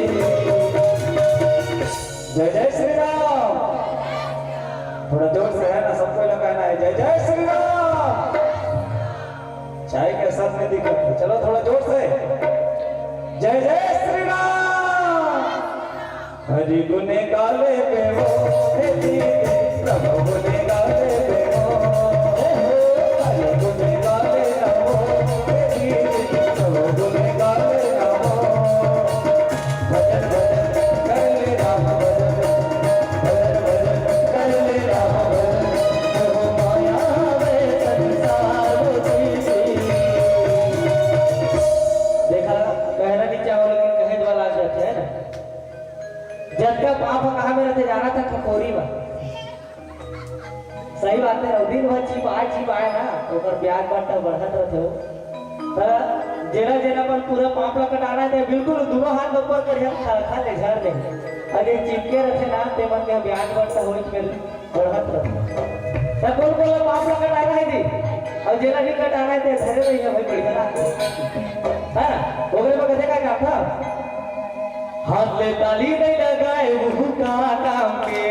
जय जय श्री राम। थोड़ा जोर से है ना, सबको लगाना है, जय जय श्री राम। चाय के साथ में दिक्कत है, चलो थोड़ा जोर से, जय जय श्री राम। हरि गुण गावे पे वो, हे जी, प्रभु गुण गावे पे वो, हे हो, हरि गुण गावे ना वो, हे जी, प्रभु गुण गावे ना वो। भजन भजन कर ले राम भजन, भजन भजन कर ले राम भजन, मोह माया में संसार में। देखा, कहना नहीं चाहो, लेकिन कहे वाला आ जाते हैं ना। जतका पाप ह कहाँ में रथे, जाना था खपोरी में। सही बात है, दिन भर छिपाए छिपाए ना, ओकर ब्याज बट्टा बढ़त रथे हो। त जेला जेला अपन पूरा पाप ला कटाना है, ते बिल्कुल दोनों हाथ ऊपर करिया, खा खा ले झड़ दे। अगर चिपके रथे ना, ते मन के ब्याज बट्टा होई के बढ़त रथे। त कोन कोन ला पाप ला कटाना है जी, अउ जेला नहीं कटाना है, ते धरे रहिए भाई, बढ़िया ना। है ना? ओकरे में कथे का गाथा? हाथ ले ताली नहीं लगाए, वो का काम के।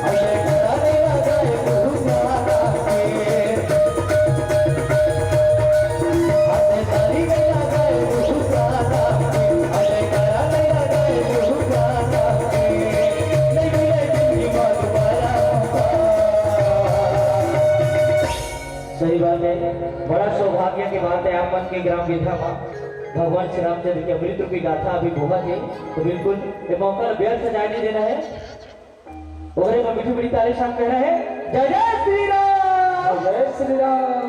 हाथ ले ताली नहीं लगाए, वो का काम के। हाथ ले ताली नहीं लगाए, वो का काम के। हाथ ले ताली नहीं लगाए, वो का काम के। नहीं मिले दिल की बात वाला। सही बात है, बड़ा सौभाग्य के बात है आप मन के ग्राम बिरधा मा भगवान श्री रामचंद्र के अमृत रूपी गाथा अभी बोलत हे, तो बिल्कुल ये मौका ला व्यर्थ जाए नहीं देना है। ओकरे में मीठी मीठी ताली साथ कहना है, जय जय श्री राम, जय श्री राम।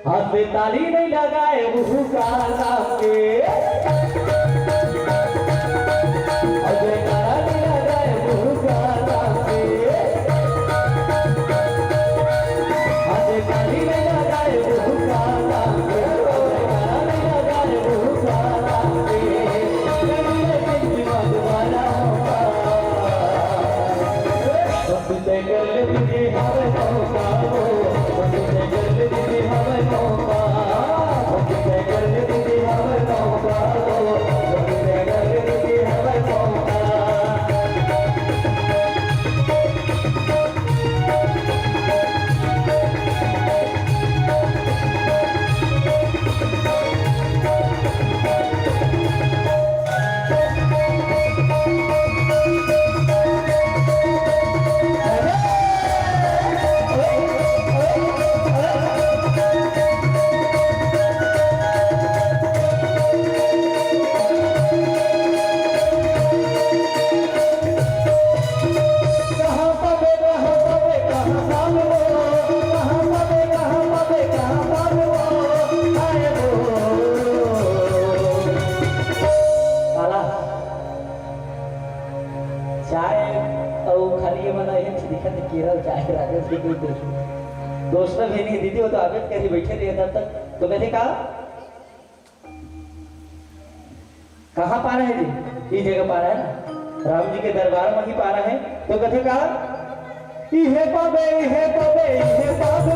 हाथ में ताली नहीं लगाए, मुँह का नाम के। अजय ताली लगाए, मुँह का नाम के। हाथ में ताली नहीं लगाए, मुँह का नाम के। अजय ताली लगाए, मुँह का नाम के। कभी नहीं किसी मत वाला होगा। काला चाय अउ खाली ये मन हे दिखत हे, केरा चाय राजा जी कोई दोस्त, दोस्त भी नहीं दीदी, वो तो आबे करी बैठे रहे तब तक। तो कथे का, कहाँ पाना है जी? ई जगह पाना है ना, राम जी के दरबार में ही पाना है। तो कथे का, इहे पाबे, इहे पाबे, इहे पाबो,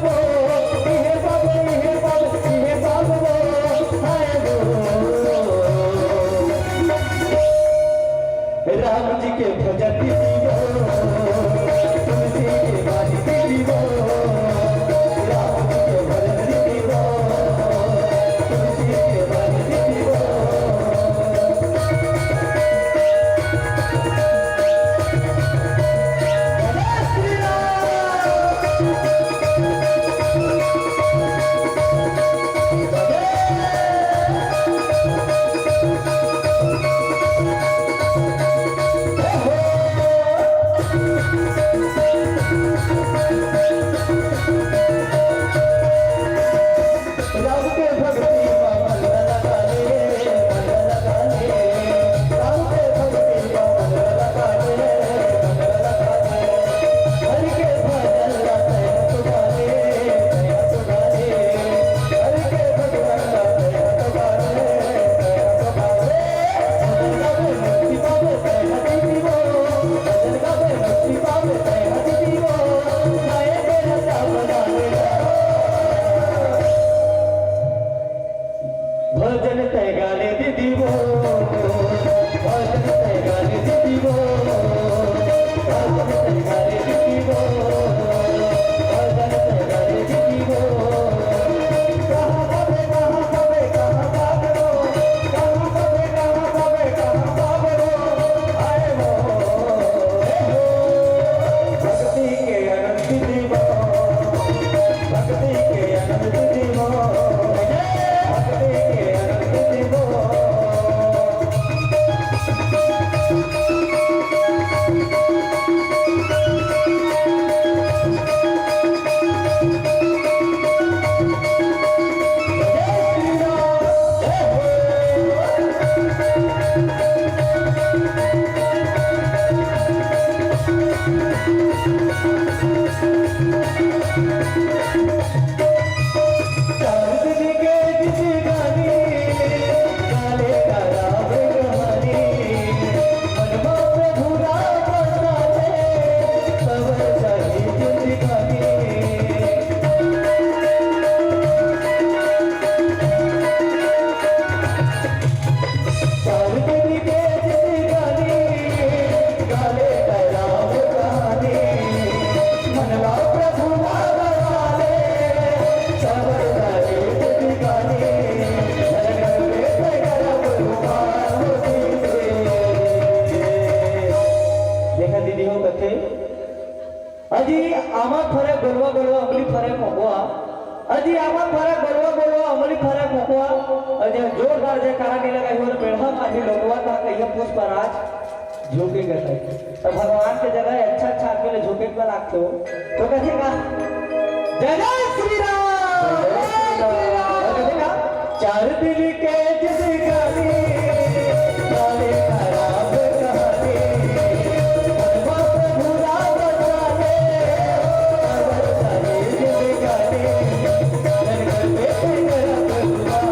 इहे पाबे, इहे पाबे, इहे पाबो, हाय गो। राम जी के भजन कीजिए, तुलसी के बानी कीजिए, राम जी के भजन कीजिए, तुलसी के बानी कीजिए। देखा दीदी हो कथे, अजी आमा फरे गोलवा गोलवा अमली फरे कोकोआ, अजी आमा फरे गोलवा गोलवा अमली फरे कोकोआ। अजी जोरदार जयकारा नहीं लगाई हो, बेढ़ा माही लोगवा था कहिया पुष्पराज झोंके गए। तो भगवान के जगह अच्छा अच्छा आदमी ले झोंके के लागते हो, तो कथी का? जय जय श्री राम, जय श्री राम। और कथी का? चार दिन के जिंदगानी, सारे खराब कहानी, मनवा प्रभु राम बचा ले, सारे जिंदगानी, जन कर बेटे मेरा प्रभु राम।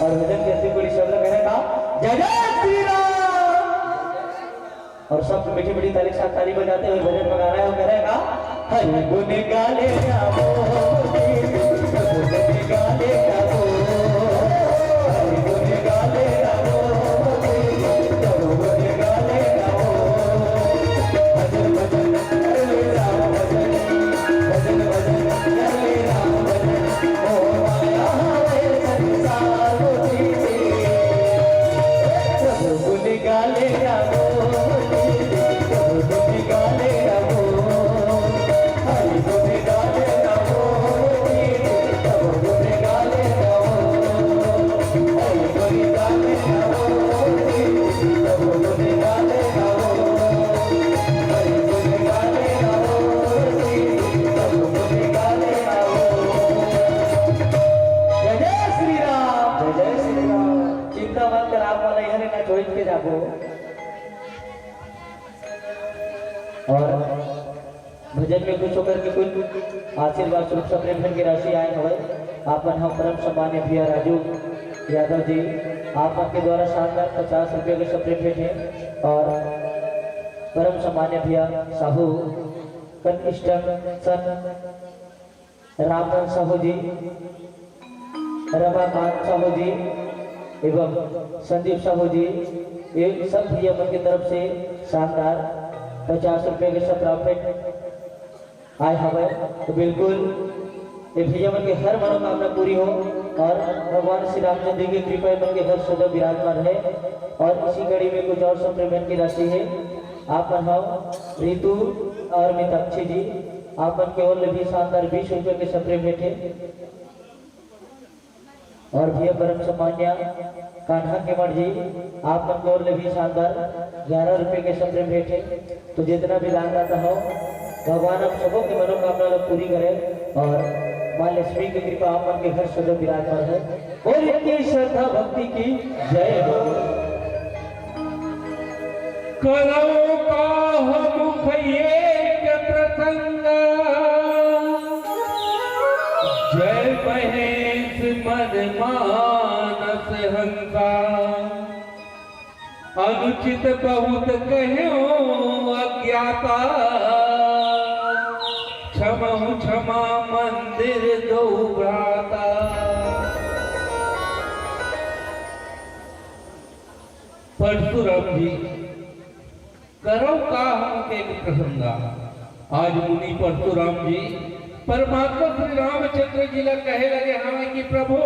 और भजन के ऐसी बड़ी शब्द कहने का, जय जय श्री राम। और सब मीठी मीठी ताली के साथ ताली बजाते हुए भजन में गा रहे हो, कह रहे हैं का? हरि गुण गाले रामो, प्रभु गुण गाले रामो, हरि गुण गाले रामो, प्रभु गुण गाले रामो। भजन भजन कर ले राम भजन, भजन भजन कर ले राम भजन। ओ माया हवे संसार जीते, प्रभु गुण गाले रामो। जय जय श्री राम। जय जय श्री राम। चिंता मत कर, आप वाला इहरे ना छोड़ के जाबो। और भजन में खुश होकर के कुछ आशीर्वाद स्वरूप सप्रेम धन की राशि आए हवय। आप मन ह परम सम्मान्य भैया राजू यादव जी, आप मन के द्वारा शानदार पचास रुपये के सप्रेम भेंट है और परम सम्मान्य भैया साहू कंस्ट्रक्शन रामधन साहू जी, रमाकांत साहू जी एवं संदीप साहू जी, ये सब भैया मन की तरफ से शानदार पचास रुपये के सप्रेम भेंट आए हवय। तो बिल्कुल ये भैया मन के हर मनोकामना पूरी हो और भगवान श्री रामचंद्र जी की कृपा मन के हर सदैव विराजमान रहे। और इसी कड़ी में कुछ और सप्रेम भेंट की राशि है। आप मन हो रितु और मिताक्षी जी, आप मन के ओर ले भी शानदार बीस रुपये के सप्रेम भेंट है। और भैया परम सम्मान्य कान्हा केमर जी, आप मन के ओर ले भी शानदार ग्यारह रुपये के सप्रेम भेंट है। तो जितना भी दानदाता हो, भगवान आप सबों के मनोकामना ला पूरी करे और माँ लक्ष्मी की कृपा आप मन के घर सदैव विराजमान है। और इनकी श्रद्धा भक्ति की जय हो। करौ काहु मुख एक प्रसंग, जय महेश मन मानस हंसा। अनुचित बहुत कह्यो अज्ञाता, क्षमहु क्षमा मंदिर दो भ्राता। परशुराम जी, करौ काहु मुख एक प्रसंगा। आज मुनि परशुराम जी परमात्मा श्री रामचंद्र जी ला कहे लगे हवय कि प्रभु,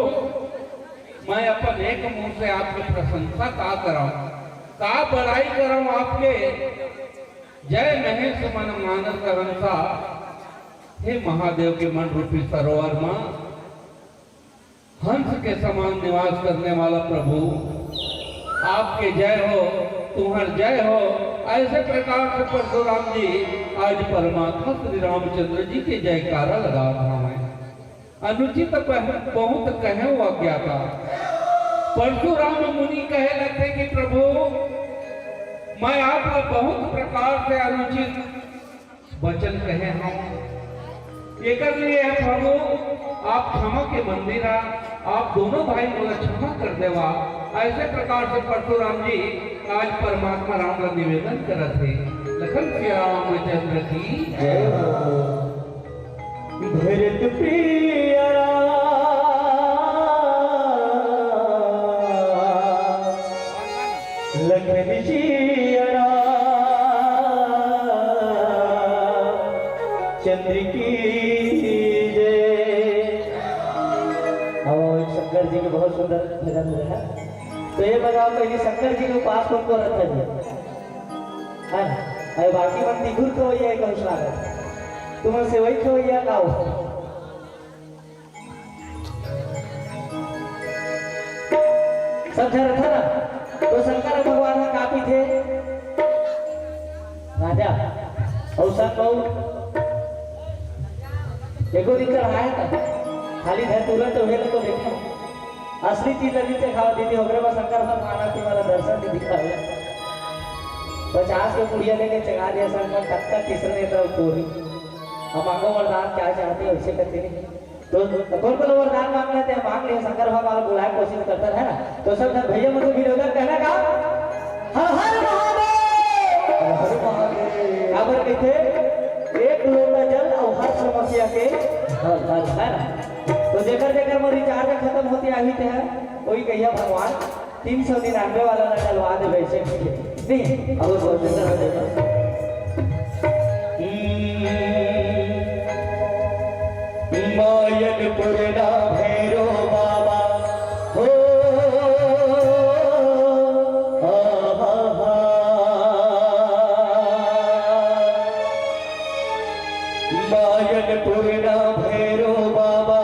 मैं अपन एक मुंह से आपके प्रशंसा का करौं, का बड़ाई करौं आपके। जय महेश मन मानस हंसा। हे महादेव के मन रूपी सरोवर मा हंस के समान निवास करने वाला प्रभु, आपके जय हो, तुम्हार जय हो। ऐसे प्रकार से परशुराम जी आज परमात्मा श्री रामचंद्र जी के जयकारा लगावत हवय। अनुचित बह-, बहुत कहें वो अज्ञाता। परशुराम मुनि कहे लगथे कि प्रभु, मैं आपला बहुत प्रकार से अनुचित वचन कहे हंव। एकर लिए हे प्रभु, आप क्षमा के मंदिर आ, आप दोनों भाई मोला क्षमा कर देवा। ऐसे प्रकार से परशुराम जी आज परमात्मा राम ला निवेदन करत हे। लखन श्री रामचंद्र की जय हो। भरत प्रिय राम, लखन जी राम, चंद्र की जय। अब शंकर जी के बहुत सुंदर भजन हुए हैं। तो ये बताओ, पहले शंकर जी के पास कौन कौन रहता है? है ना? अरे बाकी मन तिगुर तो ये है, कौन सा है? तुम से वही तो ये का हो? सब झन रथे ना, तो शंकर भगवान ह का पीथे? राजा, अउ सब कहू, एको दिन कर आए ना, खाली धर तुरंत उहे ला तो देखे। असली चीज ला नीचे खावा दीदी, ओकरे बाद शंकर भगवान आके वाला दर्शन नहीं दिखावे। पचास के पुड़िया लेके चढ़ा दिया शंकर, तब तक तीसरे नेता पूरी। हम मांगो वरदान क्या चाहते हैं, वैसे करते नहीं। तो कौन कौन वरदान मांगना थे, मांग लिया, शंकर भगवान बुलाए कोशिश करता है ना। तो सब जन भैया मुझे भी होता कहना का, हर हर महादेव। हर हर महादेव। काबर कहते, एक लोटा जल और हर समस्या के हल, हल, है ना। तो जेकर जेकर में रिचार्ज खत्म होती आई थे, कोई कहिया भगवान तीन सौ निन्यानवे वाला ना डलवा दे वैसे भी। नहीं, अब वो सोचते रह जाएगा। मायनपुर ना भैरो बाबा हो, आहा हा। मायनपुर ना भैरो बाबा,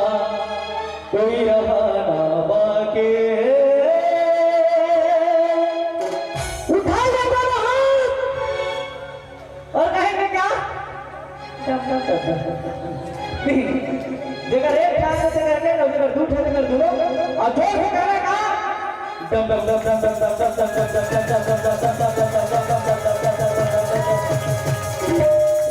कोई रहा ना बाकी। उठा ले दोनों हाथ और कहेंगे क्या? डम, डम, डम, डम। नहीं, जेकर एक ठान से करके, और जेकर दू ठान से कर दूंगा, और जोर से कहना का? डम, डम, डम, डम।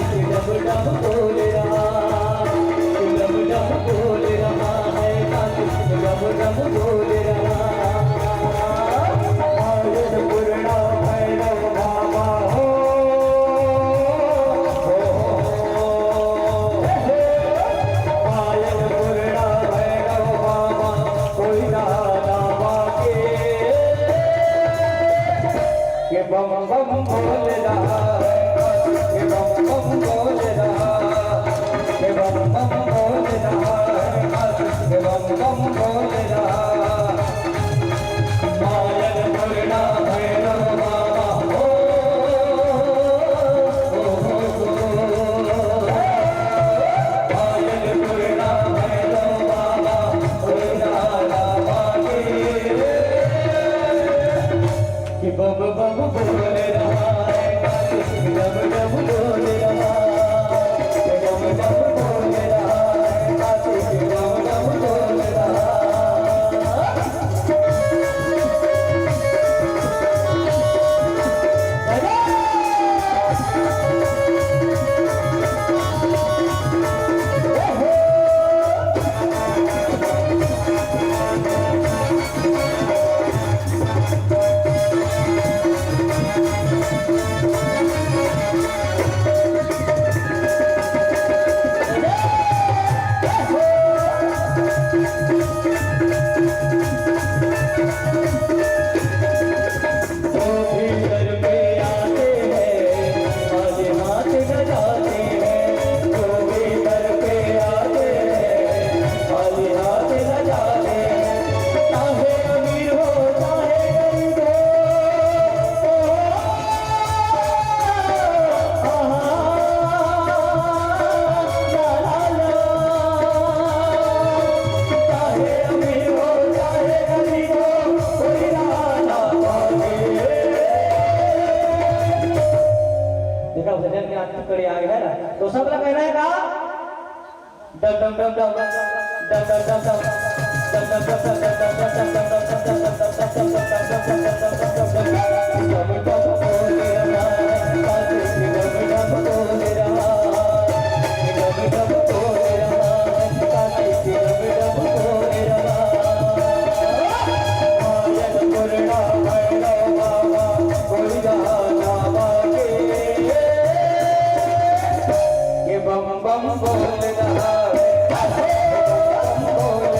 कार्तिक डम डम बोल रहा, डम डम बोल रहा है, कार्तिक डम डम बोल रहा। पायल पूर्णा भैरव बाबा हो, हो, हो, हो। पायल पूर्णा भैरव बाबा, कोई दादा बाके। के बम बम भोले रहा है, के बम बम भोले रहा, के बम बम भोले रहा है, के बम बम भोले रहा। पायल पूर्णा भैरव बाबा हो, हो, हो, हो। पायल पूर्णा भैरव बाबा, कोई दादा बाके। कि बम बम बोल रहा है, डम डम डोल रहा है, डम डम बोल रहा है, डम डम डोल रहा है। देखा, भजन के अंत कड़ी आ गया है ना, तो सब लोग कहना है का? डम डम डम डम, डम डम डम डम। ये बम बम बोल रहा है, बम बोल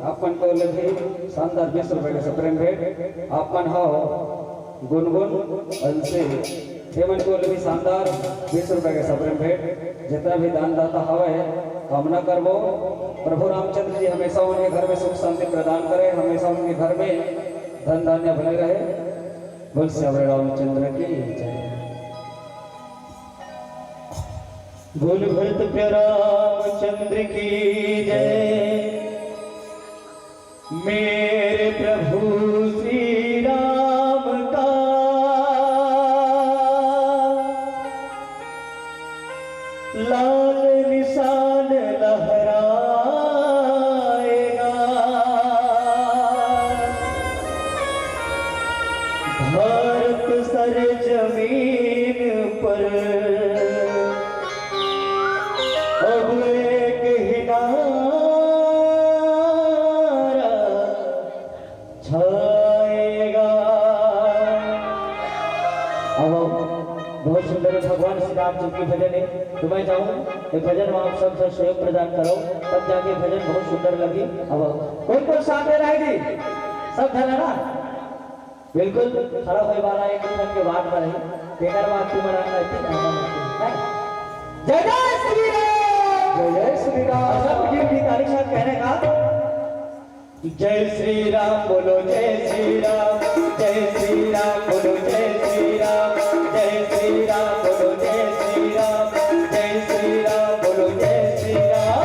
आप मन के ओर ले भी शानदार बीस रुपए के सप्रेम भेंट। आप मन ह गुनगुन अंशी, ये मन के ओर ले भी शानदार बीस रुपए के सप्रेम भेंट। जितना भी दानदाता हवय, कामना करबो प्रभु रामचंद्र जी हमेशा उनके घर में सुख शांति प्रदान करे, हमेशा उनके घर में धन धान्य बने रहे। बोल सियावर रामचंद्र की जय। बोल भरत प्यारा रामचंद्र की जय। मेरे प्रभु श्री राम का लाल निशान लहराएगा। भारत सरजमीन पर अब एक ही नारा छाएगा। अब बहुत सुंदर भगवान श्री राम जी की भजन है, तो मैं चाहूँ ये भजन में आप सब जन सहयोग प्रदान करो, तब जाके भजन बहुत सुंदर लगी। अब कोई कोई साथ दे रहा है जी? सब धन है ना? बिल्कुल खड़ा होए वाला एक ठन के बात बर ही, तेकर बाद तुमन आना है, ठीक है? जय जय श्री राम। जय जय श्री राम। सब की तारीफ साथ कहने का। जय श्री राम बोलो, जय श्री राम, जय श्री राम बोलो, जय श्री राम, जय श्री राम बोलो, जय श्री राम, जय श्री राम बोलो, जय श्री राम।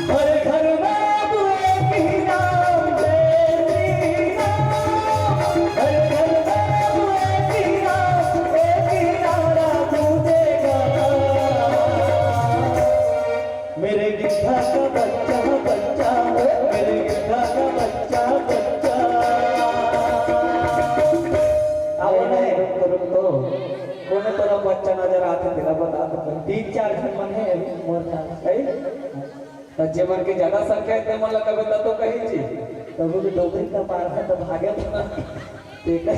हर घर में अब एक ही नाम जय श्री राम। हर घर में अब एक ही नाम, एक ही नारा गूंजेगा। मेरे गिद्धा का बच्चा, बच्चा, मेरे गिद्धा का बच्चा, बच्चा। अब नहीं, रुक तो, रुक तो। कोने तोरा बच्चा नजर आथे, तेला बता तो। तीन चार झन मन हे अभी मोर ख्याल से। त जेमन के ज्यादा संख्या हे, तेमन ला कबे त तो कही जी। तभो के डोकरी का पार है, त भागे तो ना। ठीक है।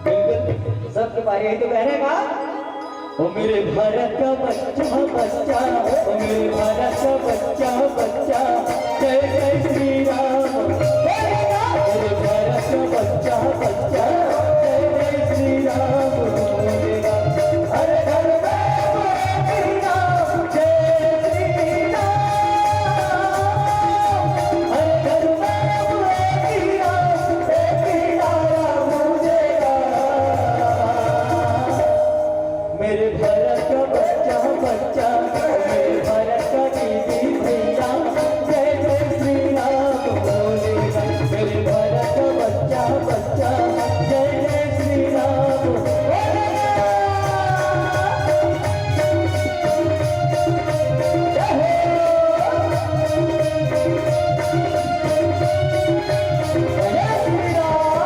बिल्कुल, सबके पारी यही तो कह रहे हैं का? ओ मेरे भारत का बच्चा, बच्चा, ओ मेरे भारत का बच्चा, बच्चा, जय जय श्री राम। मेरे भारत का बच्चा, बच्चा, जय जय श्री राम। हर घर में श्री राम, जय श्री राम। हर घर में श्री राम, एक ही नारा गूंजेगा। मेरे भारत का बच्चा, बच्चा, मेरे भारत का दीदी भैया, जय जय श्री राम बोलेगा। मेरे भारत का बच्चा, बच्चा, जय जय श्री राम बोलेगा। जय हो। जय श्री राम।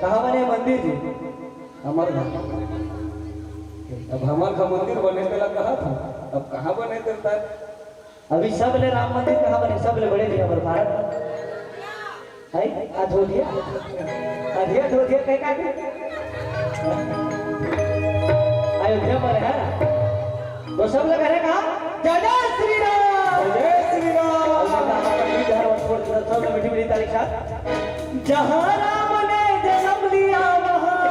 कहाँ बने मंदिर जी? हमर घर। अब हमर घर मंदिर बने तेला कहा था, अब कहाँ बने तेला? अभी सबले राम मंदिर कहाँ बने? सबले बड़े भी हमर भारत में है। अयोध्या, अयोध्या, अयोध्या कहे का के? अयोध्या पर है ना? तो सब लोग कहे का? जय जय श्री राम। जय श्री राम। और मैं कहा, अपनी घर और छोड़ के सब लोग मीठी मीठी ताली के साथ। जहाँ राम ने जन्म लिया वहाँ,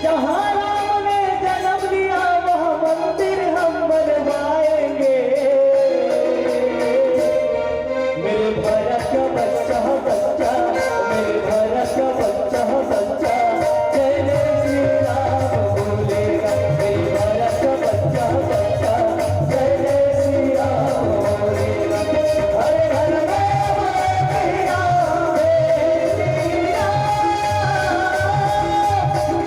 जहाँ राम ने जन्म लिया वहाँ मंदिर हम बनवाएंगे। मेरे भारत का बच्चा, बच्चा, मेरे भारत का बच्चा, बच्चा, जय जय श्री राम बोलेगा। मेरे भारत का बच्चा, बच्चा, जय जय श्री राम बोलेगा। हर घर में बोले श्री राम, जय श्री राम।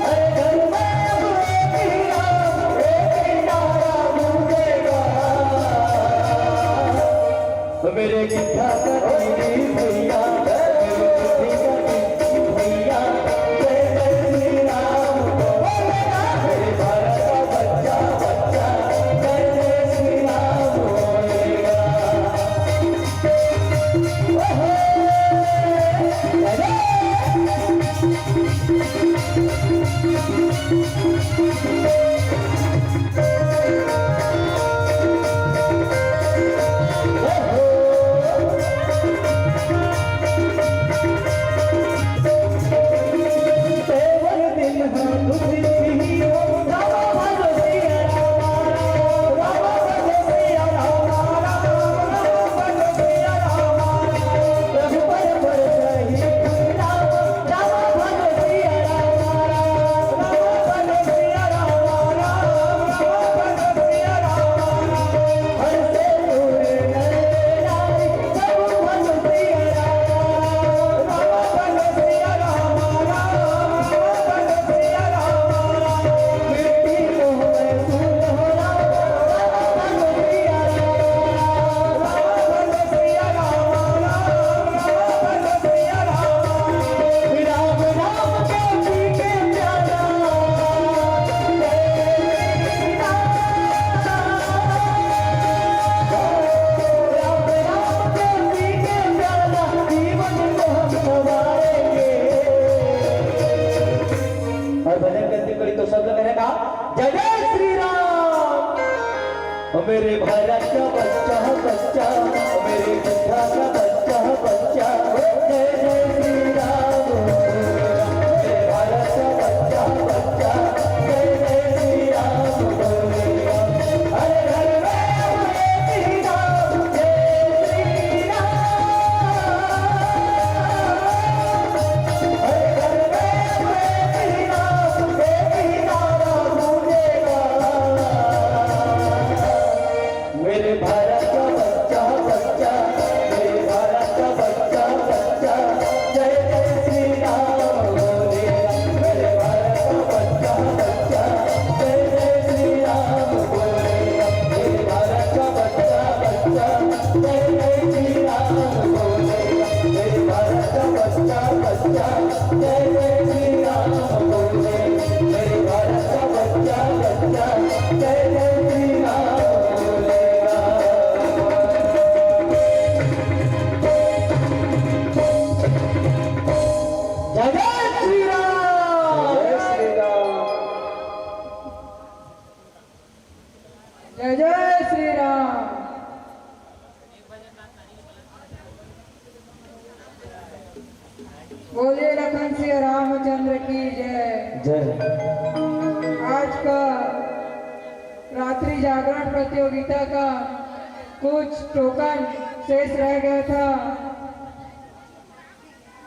हर घर में बोले श्री राम, एक ही नारा गूंजेगा। मेरे गिद्धा का दीदी भैया, मेरे गिद्धी का दीदी भैया, जय जय श्री राम बोलेगा। मेरे भारत का बच्चा, बच्चा, जय जय श्री राम बोलेगा। ओहो! जय जय। और भजन करते करी तो सब लोग करेगा, जय जय श्री राम। ओ मेरे भारत का बच्चा, बच्चा, ओ मेरे बुद्धा का बच्चा, बच्चा, जय जय श्री राम। मेरे भारत का बच्चा, बच्चा, जय जय श्री राम। हर घर में बोले श्री राम, जय श्री राम। हर घर में बोले श्री राम, जय श्री राम गूंजेगा। मेरे भारत का बच्चा, बच्चा, मेरे भारत का बच्चा, बच्चा, जय जय श्री राम बोलेगा। मेरे भारत का बच्चा, बच्चा, जय जय श्री राम बोलेगा। मेरे भारत का बच्चा, बच्चा, जय जय श्री राम बोलेगा। मेरे भारत का बच्चा, बच्चा, जय जय श्री राम बोलेगा। मेरे भारत का बच्चा, बच्चा, जय जय श्री राम बोलेगा। जय जय श्री राम। जय श्री राम। जय जय श्री राम। बोलिए लखन सिया रामचंद्र की जय। जय। आज का रात्रि जागरण प्रतियोगिता का कुछ टोकन शेष रह गया था।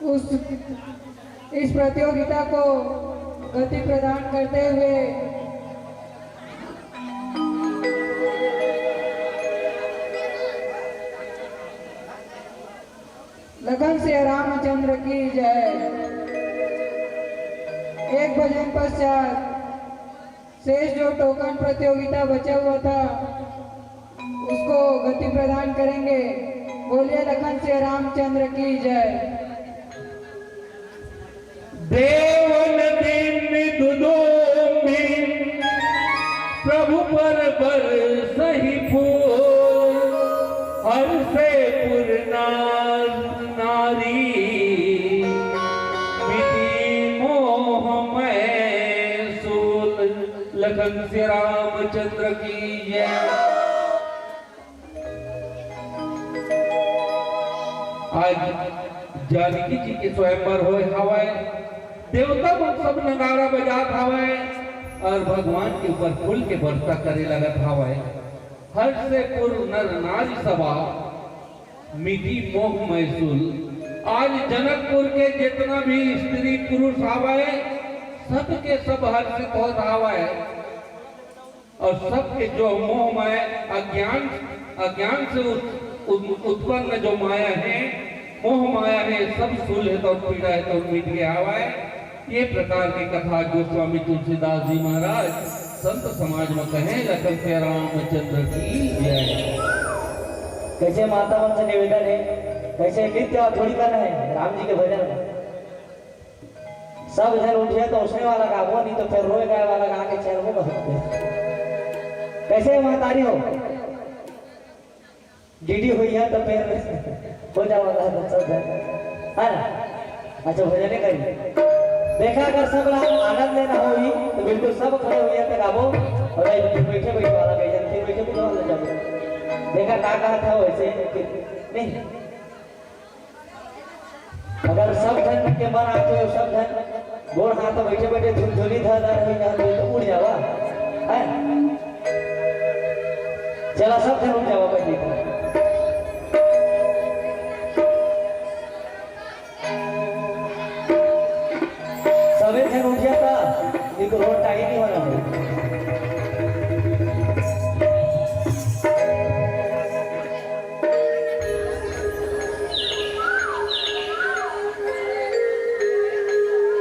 उस, इस प्रतियोगिता को गति प्रदान करते हुए लखन सिया रामचंद्र की जय। एक भजन पश्चात शेष जो टोकन प्रतियोगिता बचा हुआ था, उसको गति प्रदान करेंगे। बोलिए लखन सिया रामचंद्र की जय। देवन दिन दुदोमी प्रभु पर बरसहि से पुरना नारी, मिटी मोह मय सूल। लखन श्री रामचंद्र की जय। आज जानकी जी के स्वयंवर होय हवय, देवता मन सब नगाड़ा बजात हवय और भगवान के ऊपर फूल के वर्षा करे लगत हवय। हर्ष से पूर्ण नर नारी सभा, मिटी मोह मय सूल। आज जनकपुर के जितना भी स्त्री पुरुष हवय, सबके सब हर्षित होत हवय। और सबके जो मोह माया, अज्ञान, अज्ञान से उत-, उत-, उत्पन्न जो माया है, मोह माया है, सब सूल हे तो पीड़ा हे तो मिट गया हवय। ये प्रकार के कथा गोस्वामी तुलसीदास जी महाराज संत समाज में कहे। लखन श्री रामचंद्र की जय। कैसे माता मन से निवेदन है, कैसे नृत्य और थोड़ी करना है राम जी के भजन में। सब झन उठिया तो उसने वाला गाबो, नहीं तो फिर रोए गाए वाला गा के चलबो बहुत। कैसे महतारी हो? डीडी हुई है तो फिर हो जाओ वाला है सब झन, है ना? अच्छा, भजन नहीं करी। देखा, अगर सब ला आनंद लेना होई तो बिल्कुल सब खड़े हुई है तो गाबो। और भाई, फिर बैठे बैठे वाला गई, फिर बैठे बैठे वाला जाबो। देखा, का कहा था वैसे, नहीं। अगर सब झन के मन आथे, सब झन गोड़ हाथ बैठे बैठे झुलझुली धर धर होई ना, तो उड़ जावा, है? चला, सब झन उड़ जावा, बैठ जावा। सबे झन उठिया ता, नहीं तो रोड टाइम नहीं होना हो।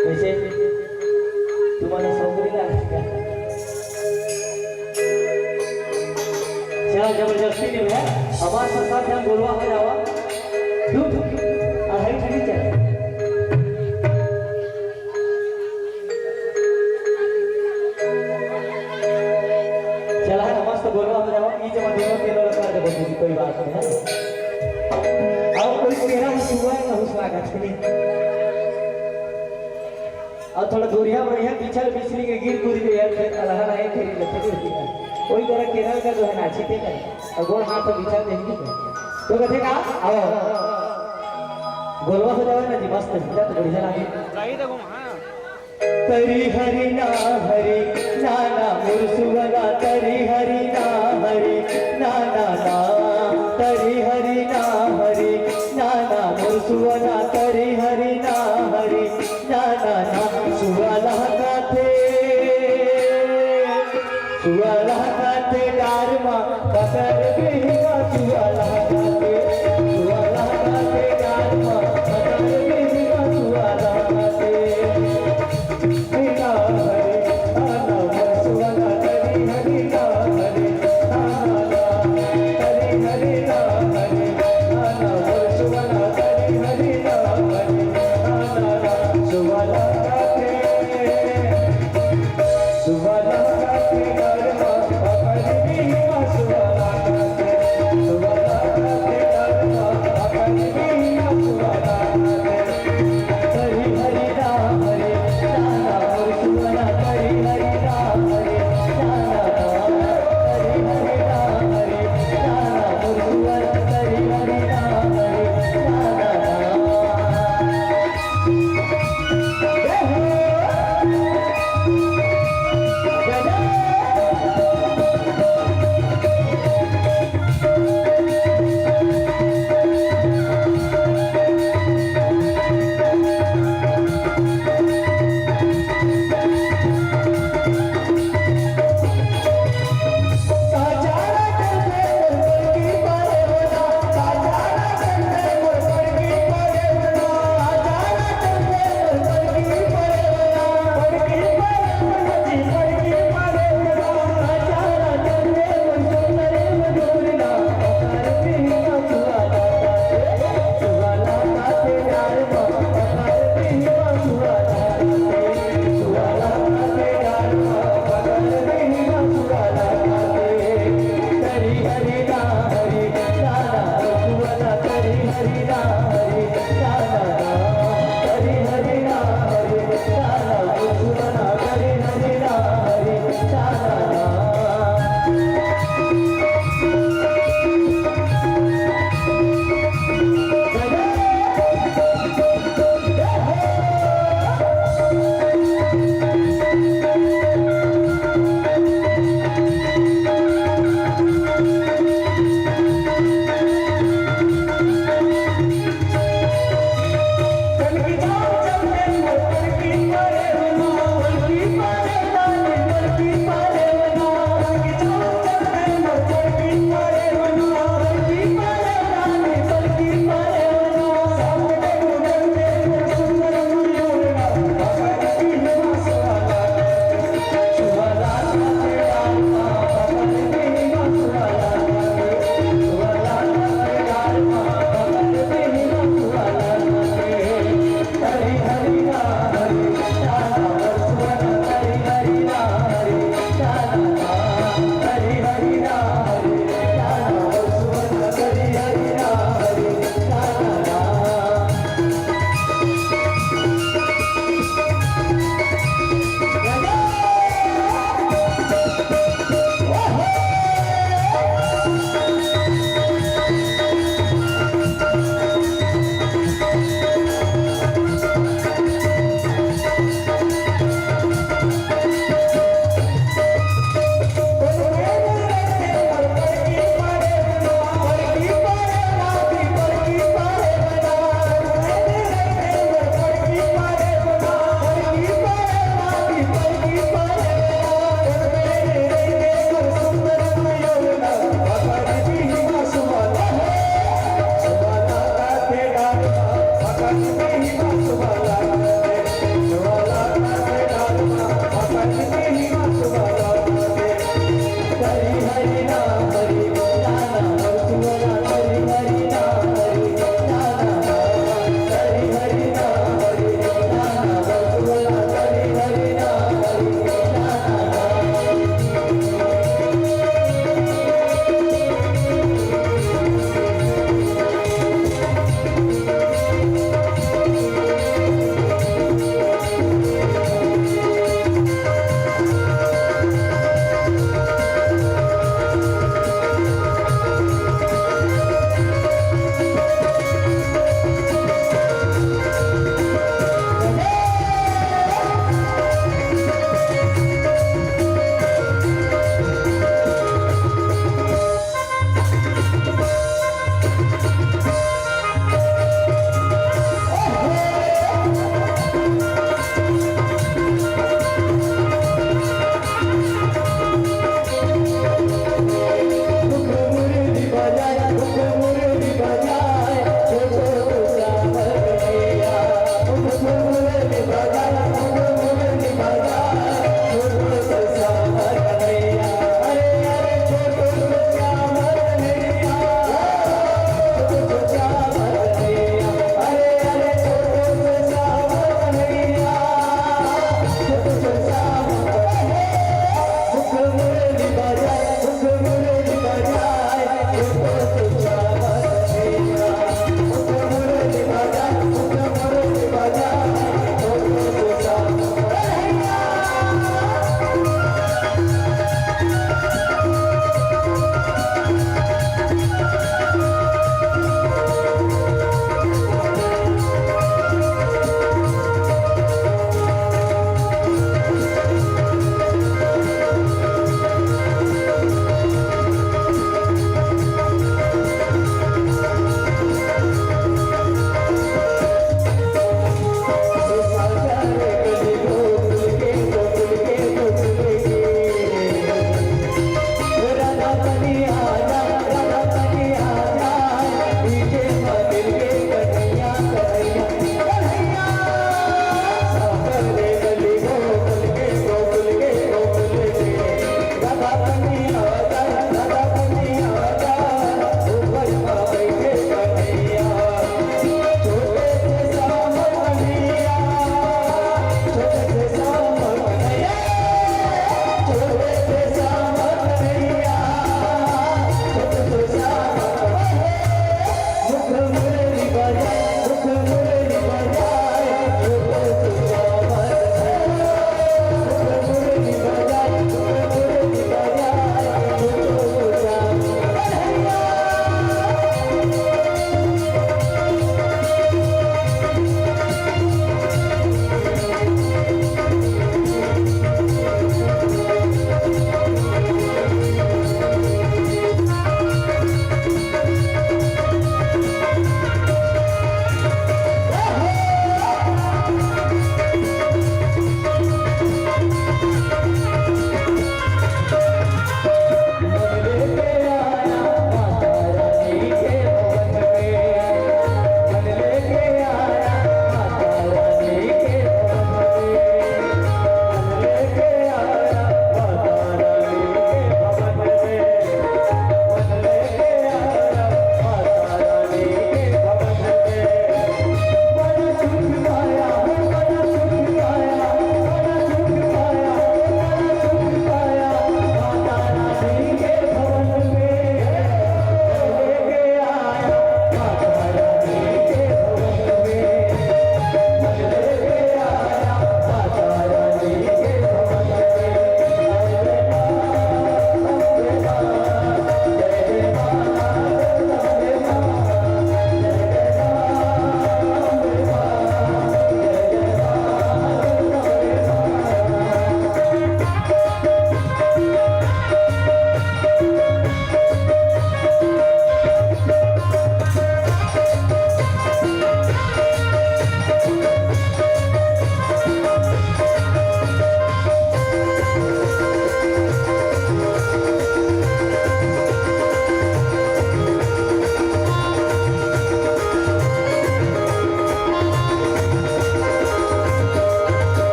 कैसे? तुम्हारा सौकरी ना? चला, जबरदस्ती नहीं है, हमारे साथ साथ हम बोलवा हो जावा। दू ठो, अढ़ाई ठो नहीं चला। चला, मस्त बोलवा हो जावा, ई जमा दोनों के लोग कर दे, कोई बात नहीं है। और कोई तेरा ही हुआ है ना, हुआ का नहीं। और थोड़ा दूरिया बढ़िया, पिछल पिछली के गिर कूद के यार, फिर अलहन आए, फिर लपट गया। वही तरह केरल का जो है ना, अच्छी थे कर, और गोड़ हाथ तो बिछा देंगे। तो कहते का, आओ, गोलवा हो जावे ना जी, मस्त, इतना तो बढ़िया लागे। तरी हरी ना हरी ना ना मुरसुवना, तरी हरी ना हरी ना ना ना, तरी हरी ना हरी ना ना मुरसुवना, तरी हरी ना हरी ना ना ना। सुआ लहकाथे, सुआ लहकाथे डार मा, कतर बेहिवा सुआ लहकाथे, सुआ लहकाथे डार मा, कतर बेहिवा सुआ लहकाथे। हरी ना हरी ना ना मुरसुवना, तरी हरी ना हरी ना ना ना, तरी हरी ना हरी ना ना मुरसुवना, तरी हरी ना हरी।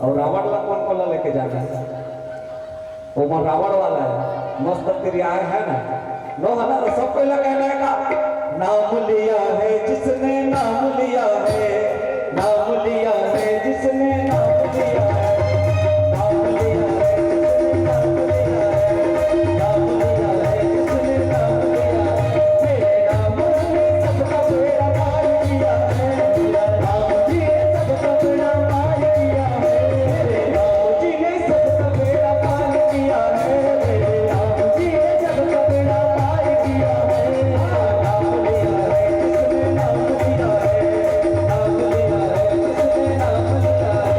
अउ रावण ला कोन कोन ला लेके जाना हे? ओमा रावण वाला हे, मस्त तिरिया हे ना? नो हे ना? सब कोई ला कहना हे का? नाम लिया है जिसने, नाम लिया है, नाम लिया है जिसने, नाम लिया है, नाम लिया है जिसने, नाम लिया है, नाम लिया है जिसने, नाम लिया है। मेरे नाम ने सबका बेड़ा पार किया है, मेरा नाम जी ने सबका बेड़ा पार किया है, मेरे नाम जी ने सबका बेड़ा पार किया है, मेरे नाम जी ने सबका बेड़ा पार किया है। नाम लिया है जिसने, नाम लिया है, नाम लिया है जिसने, नाम लिया है।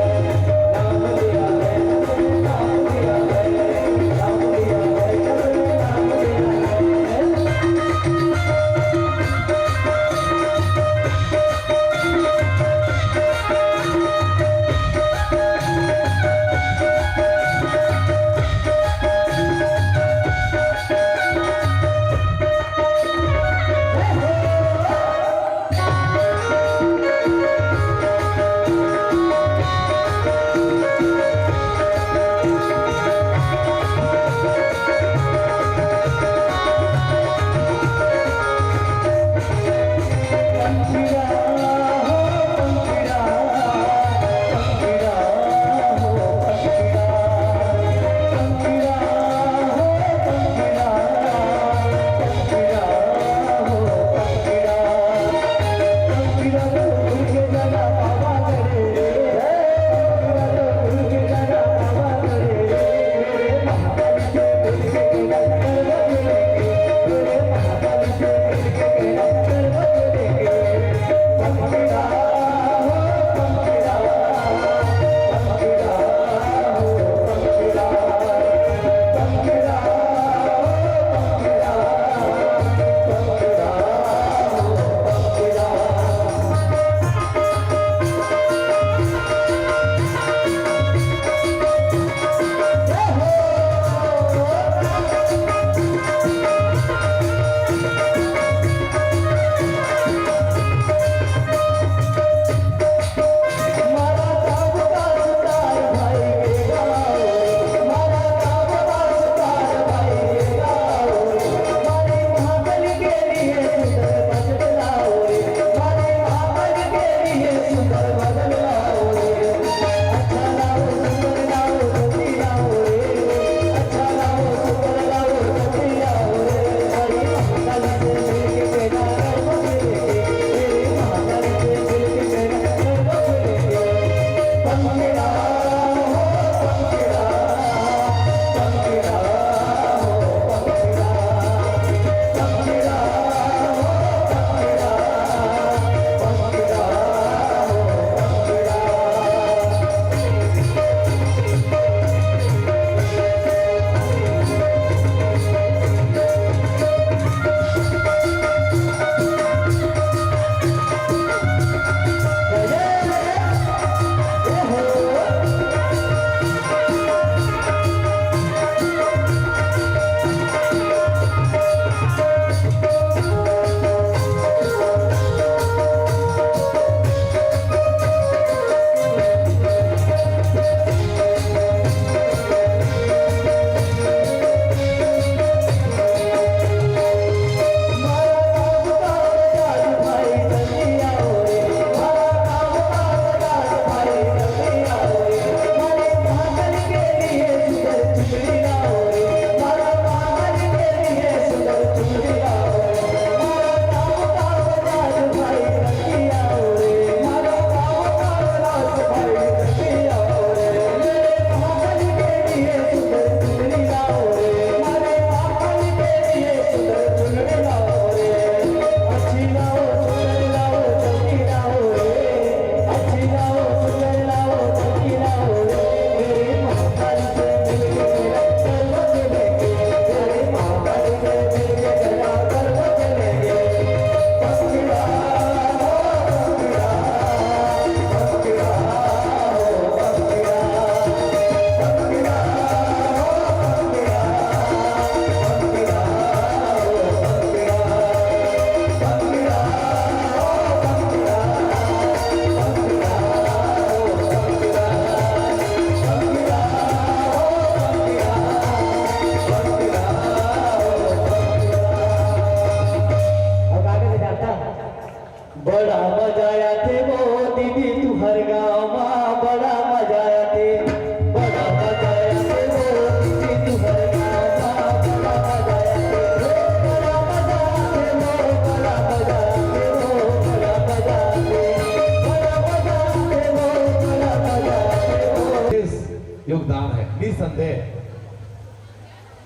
योगदान है निसंदेह,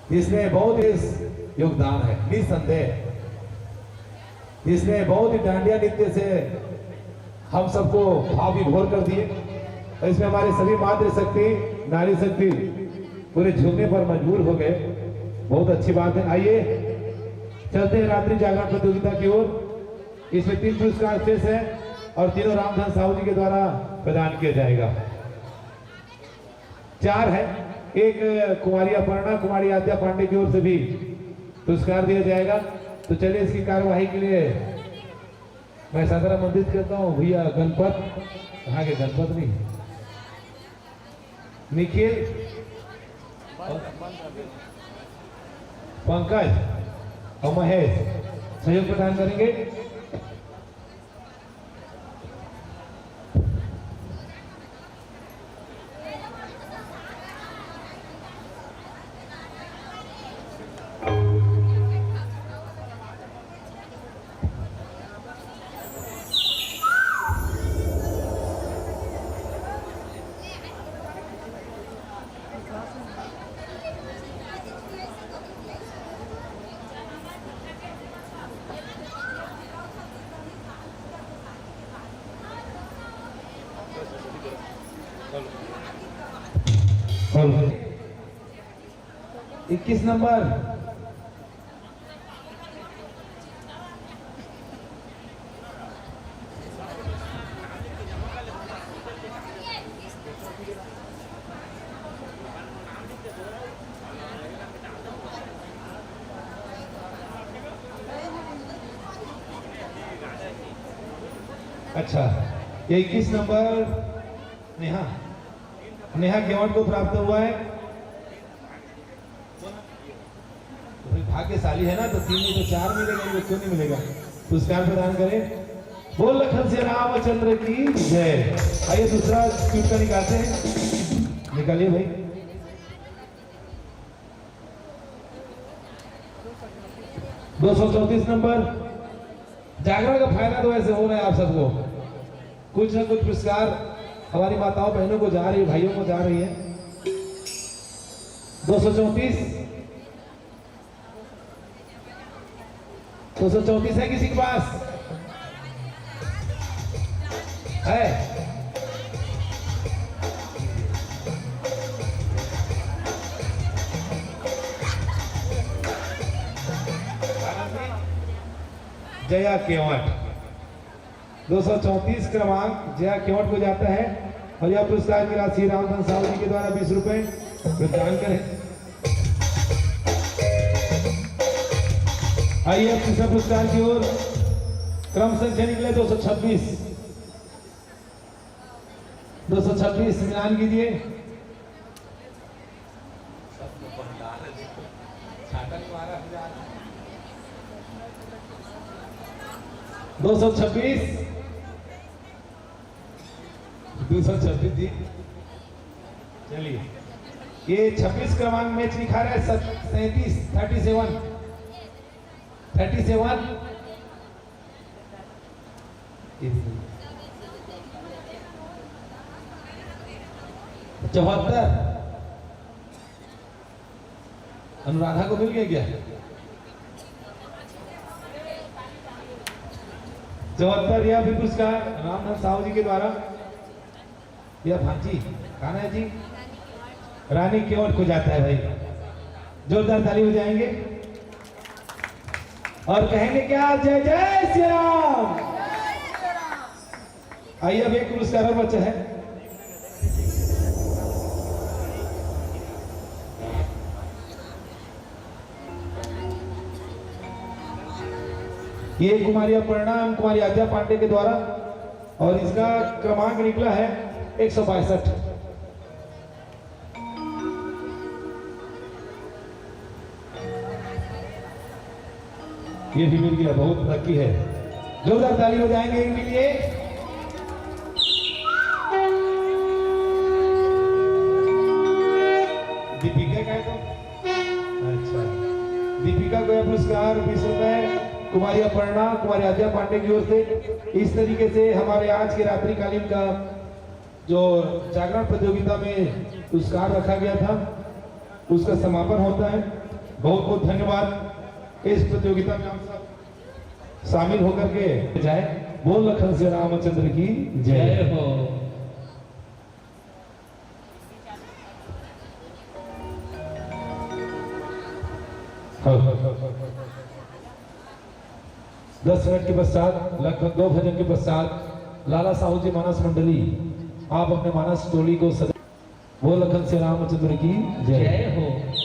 जिसने बहुत ही योगदान है निसंदेह, जिसने बहुत ही डांडिया नृत्य से हम सबको भाव विभोर कर दिए। और इसमें हमारे सभी मातृशक्ति, नारी शक्ति पूरे झूमने पर मजबूर हो गए। बहुत अच्छी बात है। आइए, चलते हैं रात्रि जागरण प्रतियोगिता की ओर। इसमें तीन पुरस्कार शेष हैं और तीनों रामधन साहू जी के द्वारा प्रदान किया जाएगा। चार है, एक कुमारी अपर्णा, कुमारी आद्या पांडे की ओर से भी पुरस्कार दिया जाएगा। तो चलिए, इसकी कार्यवाही के लिए मैं सादर आमंत्रित करता हूँ भैया गणपत, यहाँ के गणपत नहीं, निखिल, पंकज और महेश सहयोग प्रदान करेंगे। हेलो। इक्कीस नंबर। अच्छा, ये इक्कीस नंबर नेहा, नेहा केवट को प्राप्त हुआ है। तो भाई भाग्यशाली है ना, तो तीन में तो चार मिलेगा, इनको क्यों नहीं मिलेगा? पुरस्कार प्रदान करें। बोल लखन से रामचंद्र की जय। आइए, दूसरा चुटका निकालते हैं, निकालिए भाई। दो सौ चौंतीस नंबर। जागरण का फायदा तो वैसे हो रहा है आप सबको, कुछ ना कुछ पुरस्कार हमारी माताओं बहनों को जा रही है, भाइयों को जा रही है। दो सौ चौंतीस, दो सौ चौंतीस है किसी के पास? है। जया केवट, दो सौ चौंतीस क्रमांक जया केवट को जाता है। और यह पुरस्कार की राशि रामधन साहू जी के द्वारा बीस रुपए प्रदान करें। आइए, अब तीसरा पुरस्कार की ओर। क्रम संख्या निकले दो सौ छब्बीस। दो सौ छब्बीस मिलान कीजिए। दो सौ छब्बीस, दो सौ छब्बीस जी। चलिए, ये छब्बीस क्रमांक मैच लिखा रहा है, सैंतीस, थर्टी सेवन, थर्टी सेवन। चौहत्तर। अनुराधा को मिल गया क्या? चौहत्तर, या फिर पुरस्कार रामनाथ साहू जी के द्वारा। या भांजी, कहाँ है जी? रानी केवट को जाता है भाई। जोरदार ताली बजाएंगे और कहेंगे क्या, जय जय श्री राम। आइए, अब एक पुरस्कार और बचा है। ये कुमारी अपर्णा एवं कुमारी आद्या पांडे के द्वारा, और इसका क्रमांक निकला है एक सौ बासठ। ये भी मिल गया, बहुत लकी है। जोरदार ताली हो जाएंगे इनके लिए। दीपिका का है तो? अच्छा। दीपिका को यह पुरस्कार बीस रुपए, कुमारी अपर्णा, कुमारी आद्या पांडे की ओर से। इस तरीके से हमारे आज के रात्रिकालीन का जो जागरण प्रतियोगिता में पुरस्कार रखा गया था, उसका समापन होता है। बहुत बहुत धन्यवाद। इस प्रतियोगिता में आप सब शामिल होकर के जाए। बोल लखन से रामचंद्र की जय। जय हो। हाँ। दस मिनट के पश्चात, लगभग दो भजन के पश्चात, लाला साहू जी मानस मंडली, आप अपने मानस टोली को सजा। बोल लखन से रामचंद्र की जय। जय हो।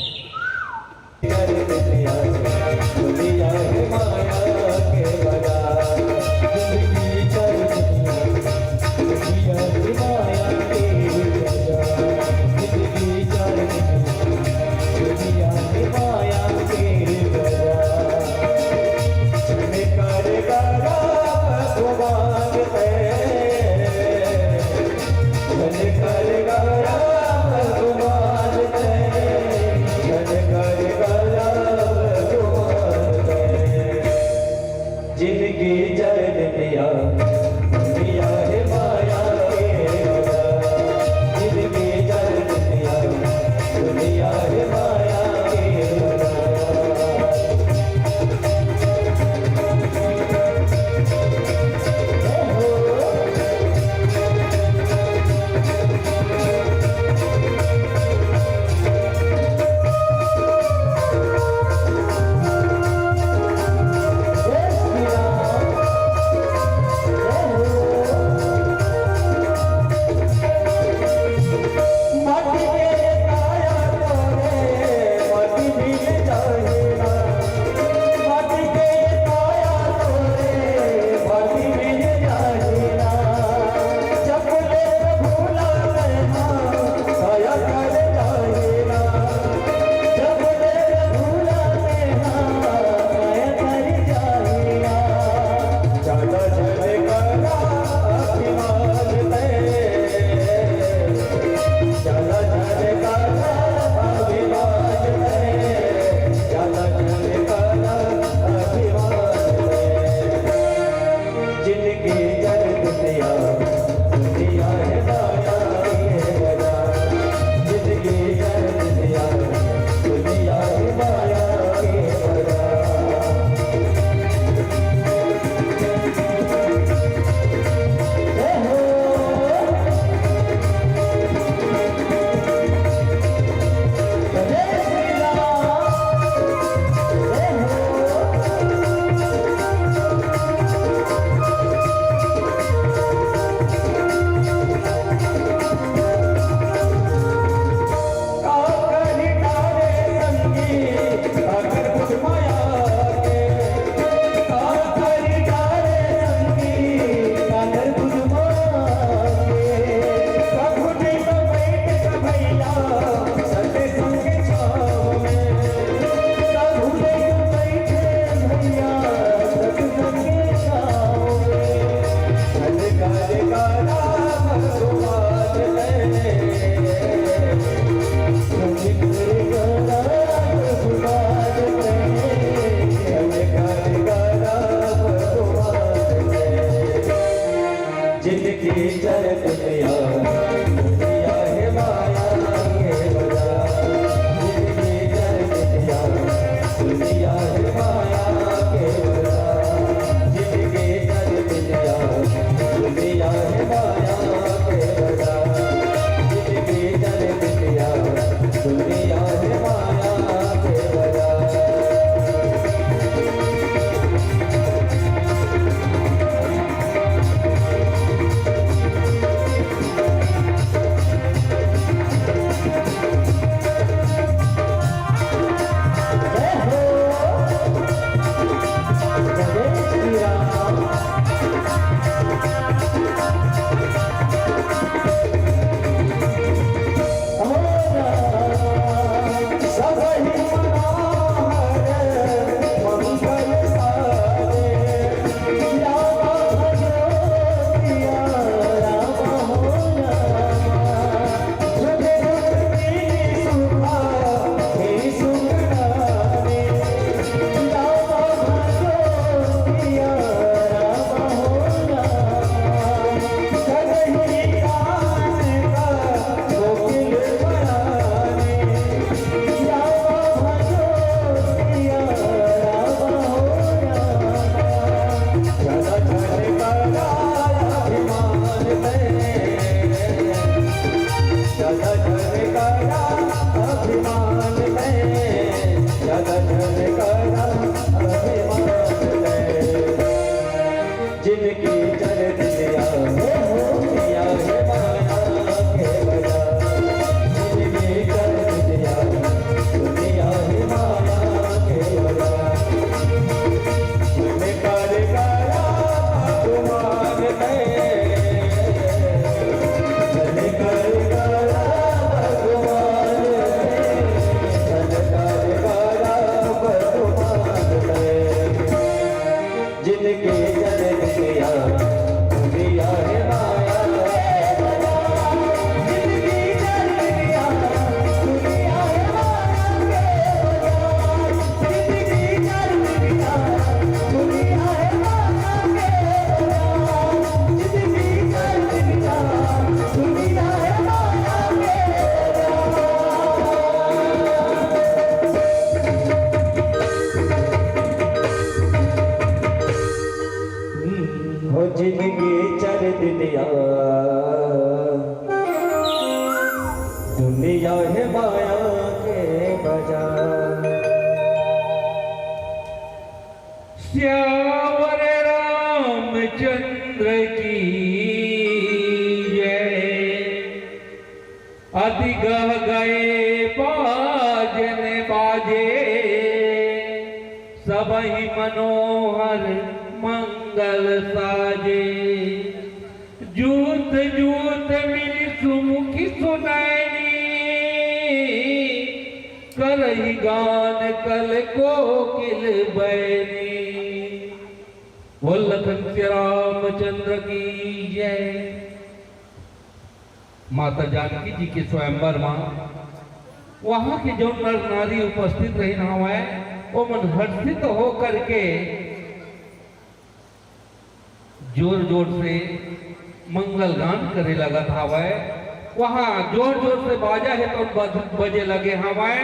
करा अभिमान में, ज्यादा जन करा अभिमान में। जिनकी चल दिया हो, हो दिया है माया के बजा। जिनकी चल दिया, दुनिया है माया के बजा। मन कर करा भगवान में, मन कर करा भगवान में, मन कर करा भगवान में। जिनके जन्म दिया, दुनिया है माया। हो जिनके चल दिया, दुनिया है माया के बजा। सियावर रामचंद्र की जय। अति गह गए बाजन बाजे, सबहि मनोहर मंगल साजे। जूत जूत मिलि सुमुखि सुनैनी, करहि गान कल कोकिल बैनी। बोल लखन श्री रामचंद्र की जय। माता जानकी जी के स्वयंवर मा वहाँ के जो नर नारी उपस्थित रहिन हवय, ओमन हर्षित होकर के जोर जोर से मंगल गान करे लगत हवय। वहाँ जोर जोर से बाजा हे तो बज-, बजे लगे हवय।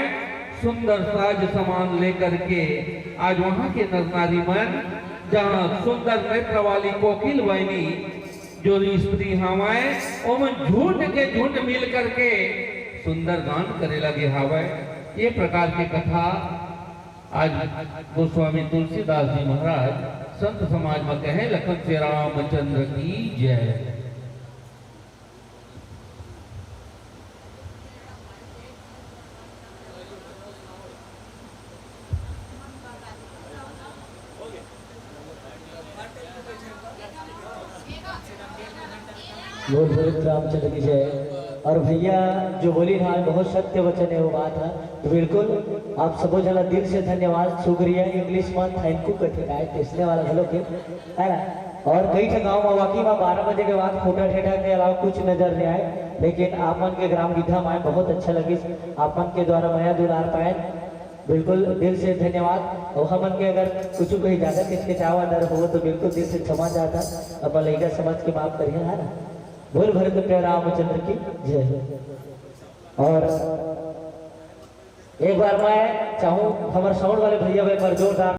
सुंदर साज सामान लेकर के आज वहाँ के नर नारी मन, जहाँ सुंदर नेत्र वाली कोकिल बहिनी जो स्त्री हवय, ओमन झुंड के झुंड मिल करके सुंदर गान करे लगे हवय। ये प्रकार के कथा आज गोस्वामी तुलसीदास जी महाराज संत समाज में कहे, लखन श्री रामचंद्र की जय। बोल बोल रामचंद्र की जय। और भैया जो बोली ना, बहुत सत्य वचन है वो बात है। तो बिल्कुल आप सबो झन ला दिल से धन्यवाद, शुक्रिया। इंग्लिश में थैंक यू कथे काय, टेसने वाला घलो के, है ना? और कई ठा गाँव में वाकई में बारह बजे के बाद खूंटा ठेठा के अलावा कुछ नजर नहीं आए, लेकिन आप मन के ग्राम विधा में आए, बहुत अच्छा लगिस। आप मन के द्वारा मया दुलार पाए, बिल्कुल दिल से धन्यवाद। और हमन के अगर कुछ कहीं ज्यादा किचकिचावा डर हो तो बिल्कुल दिल से क्षमा चाहता, अपन लइका समझ के माफ करिए, है ना? बोल भरत प्रिय रामचंद्र की जय। और एक बार मैं चाहूँ हमर साउंड वाले भैया भाई पर जोरदार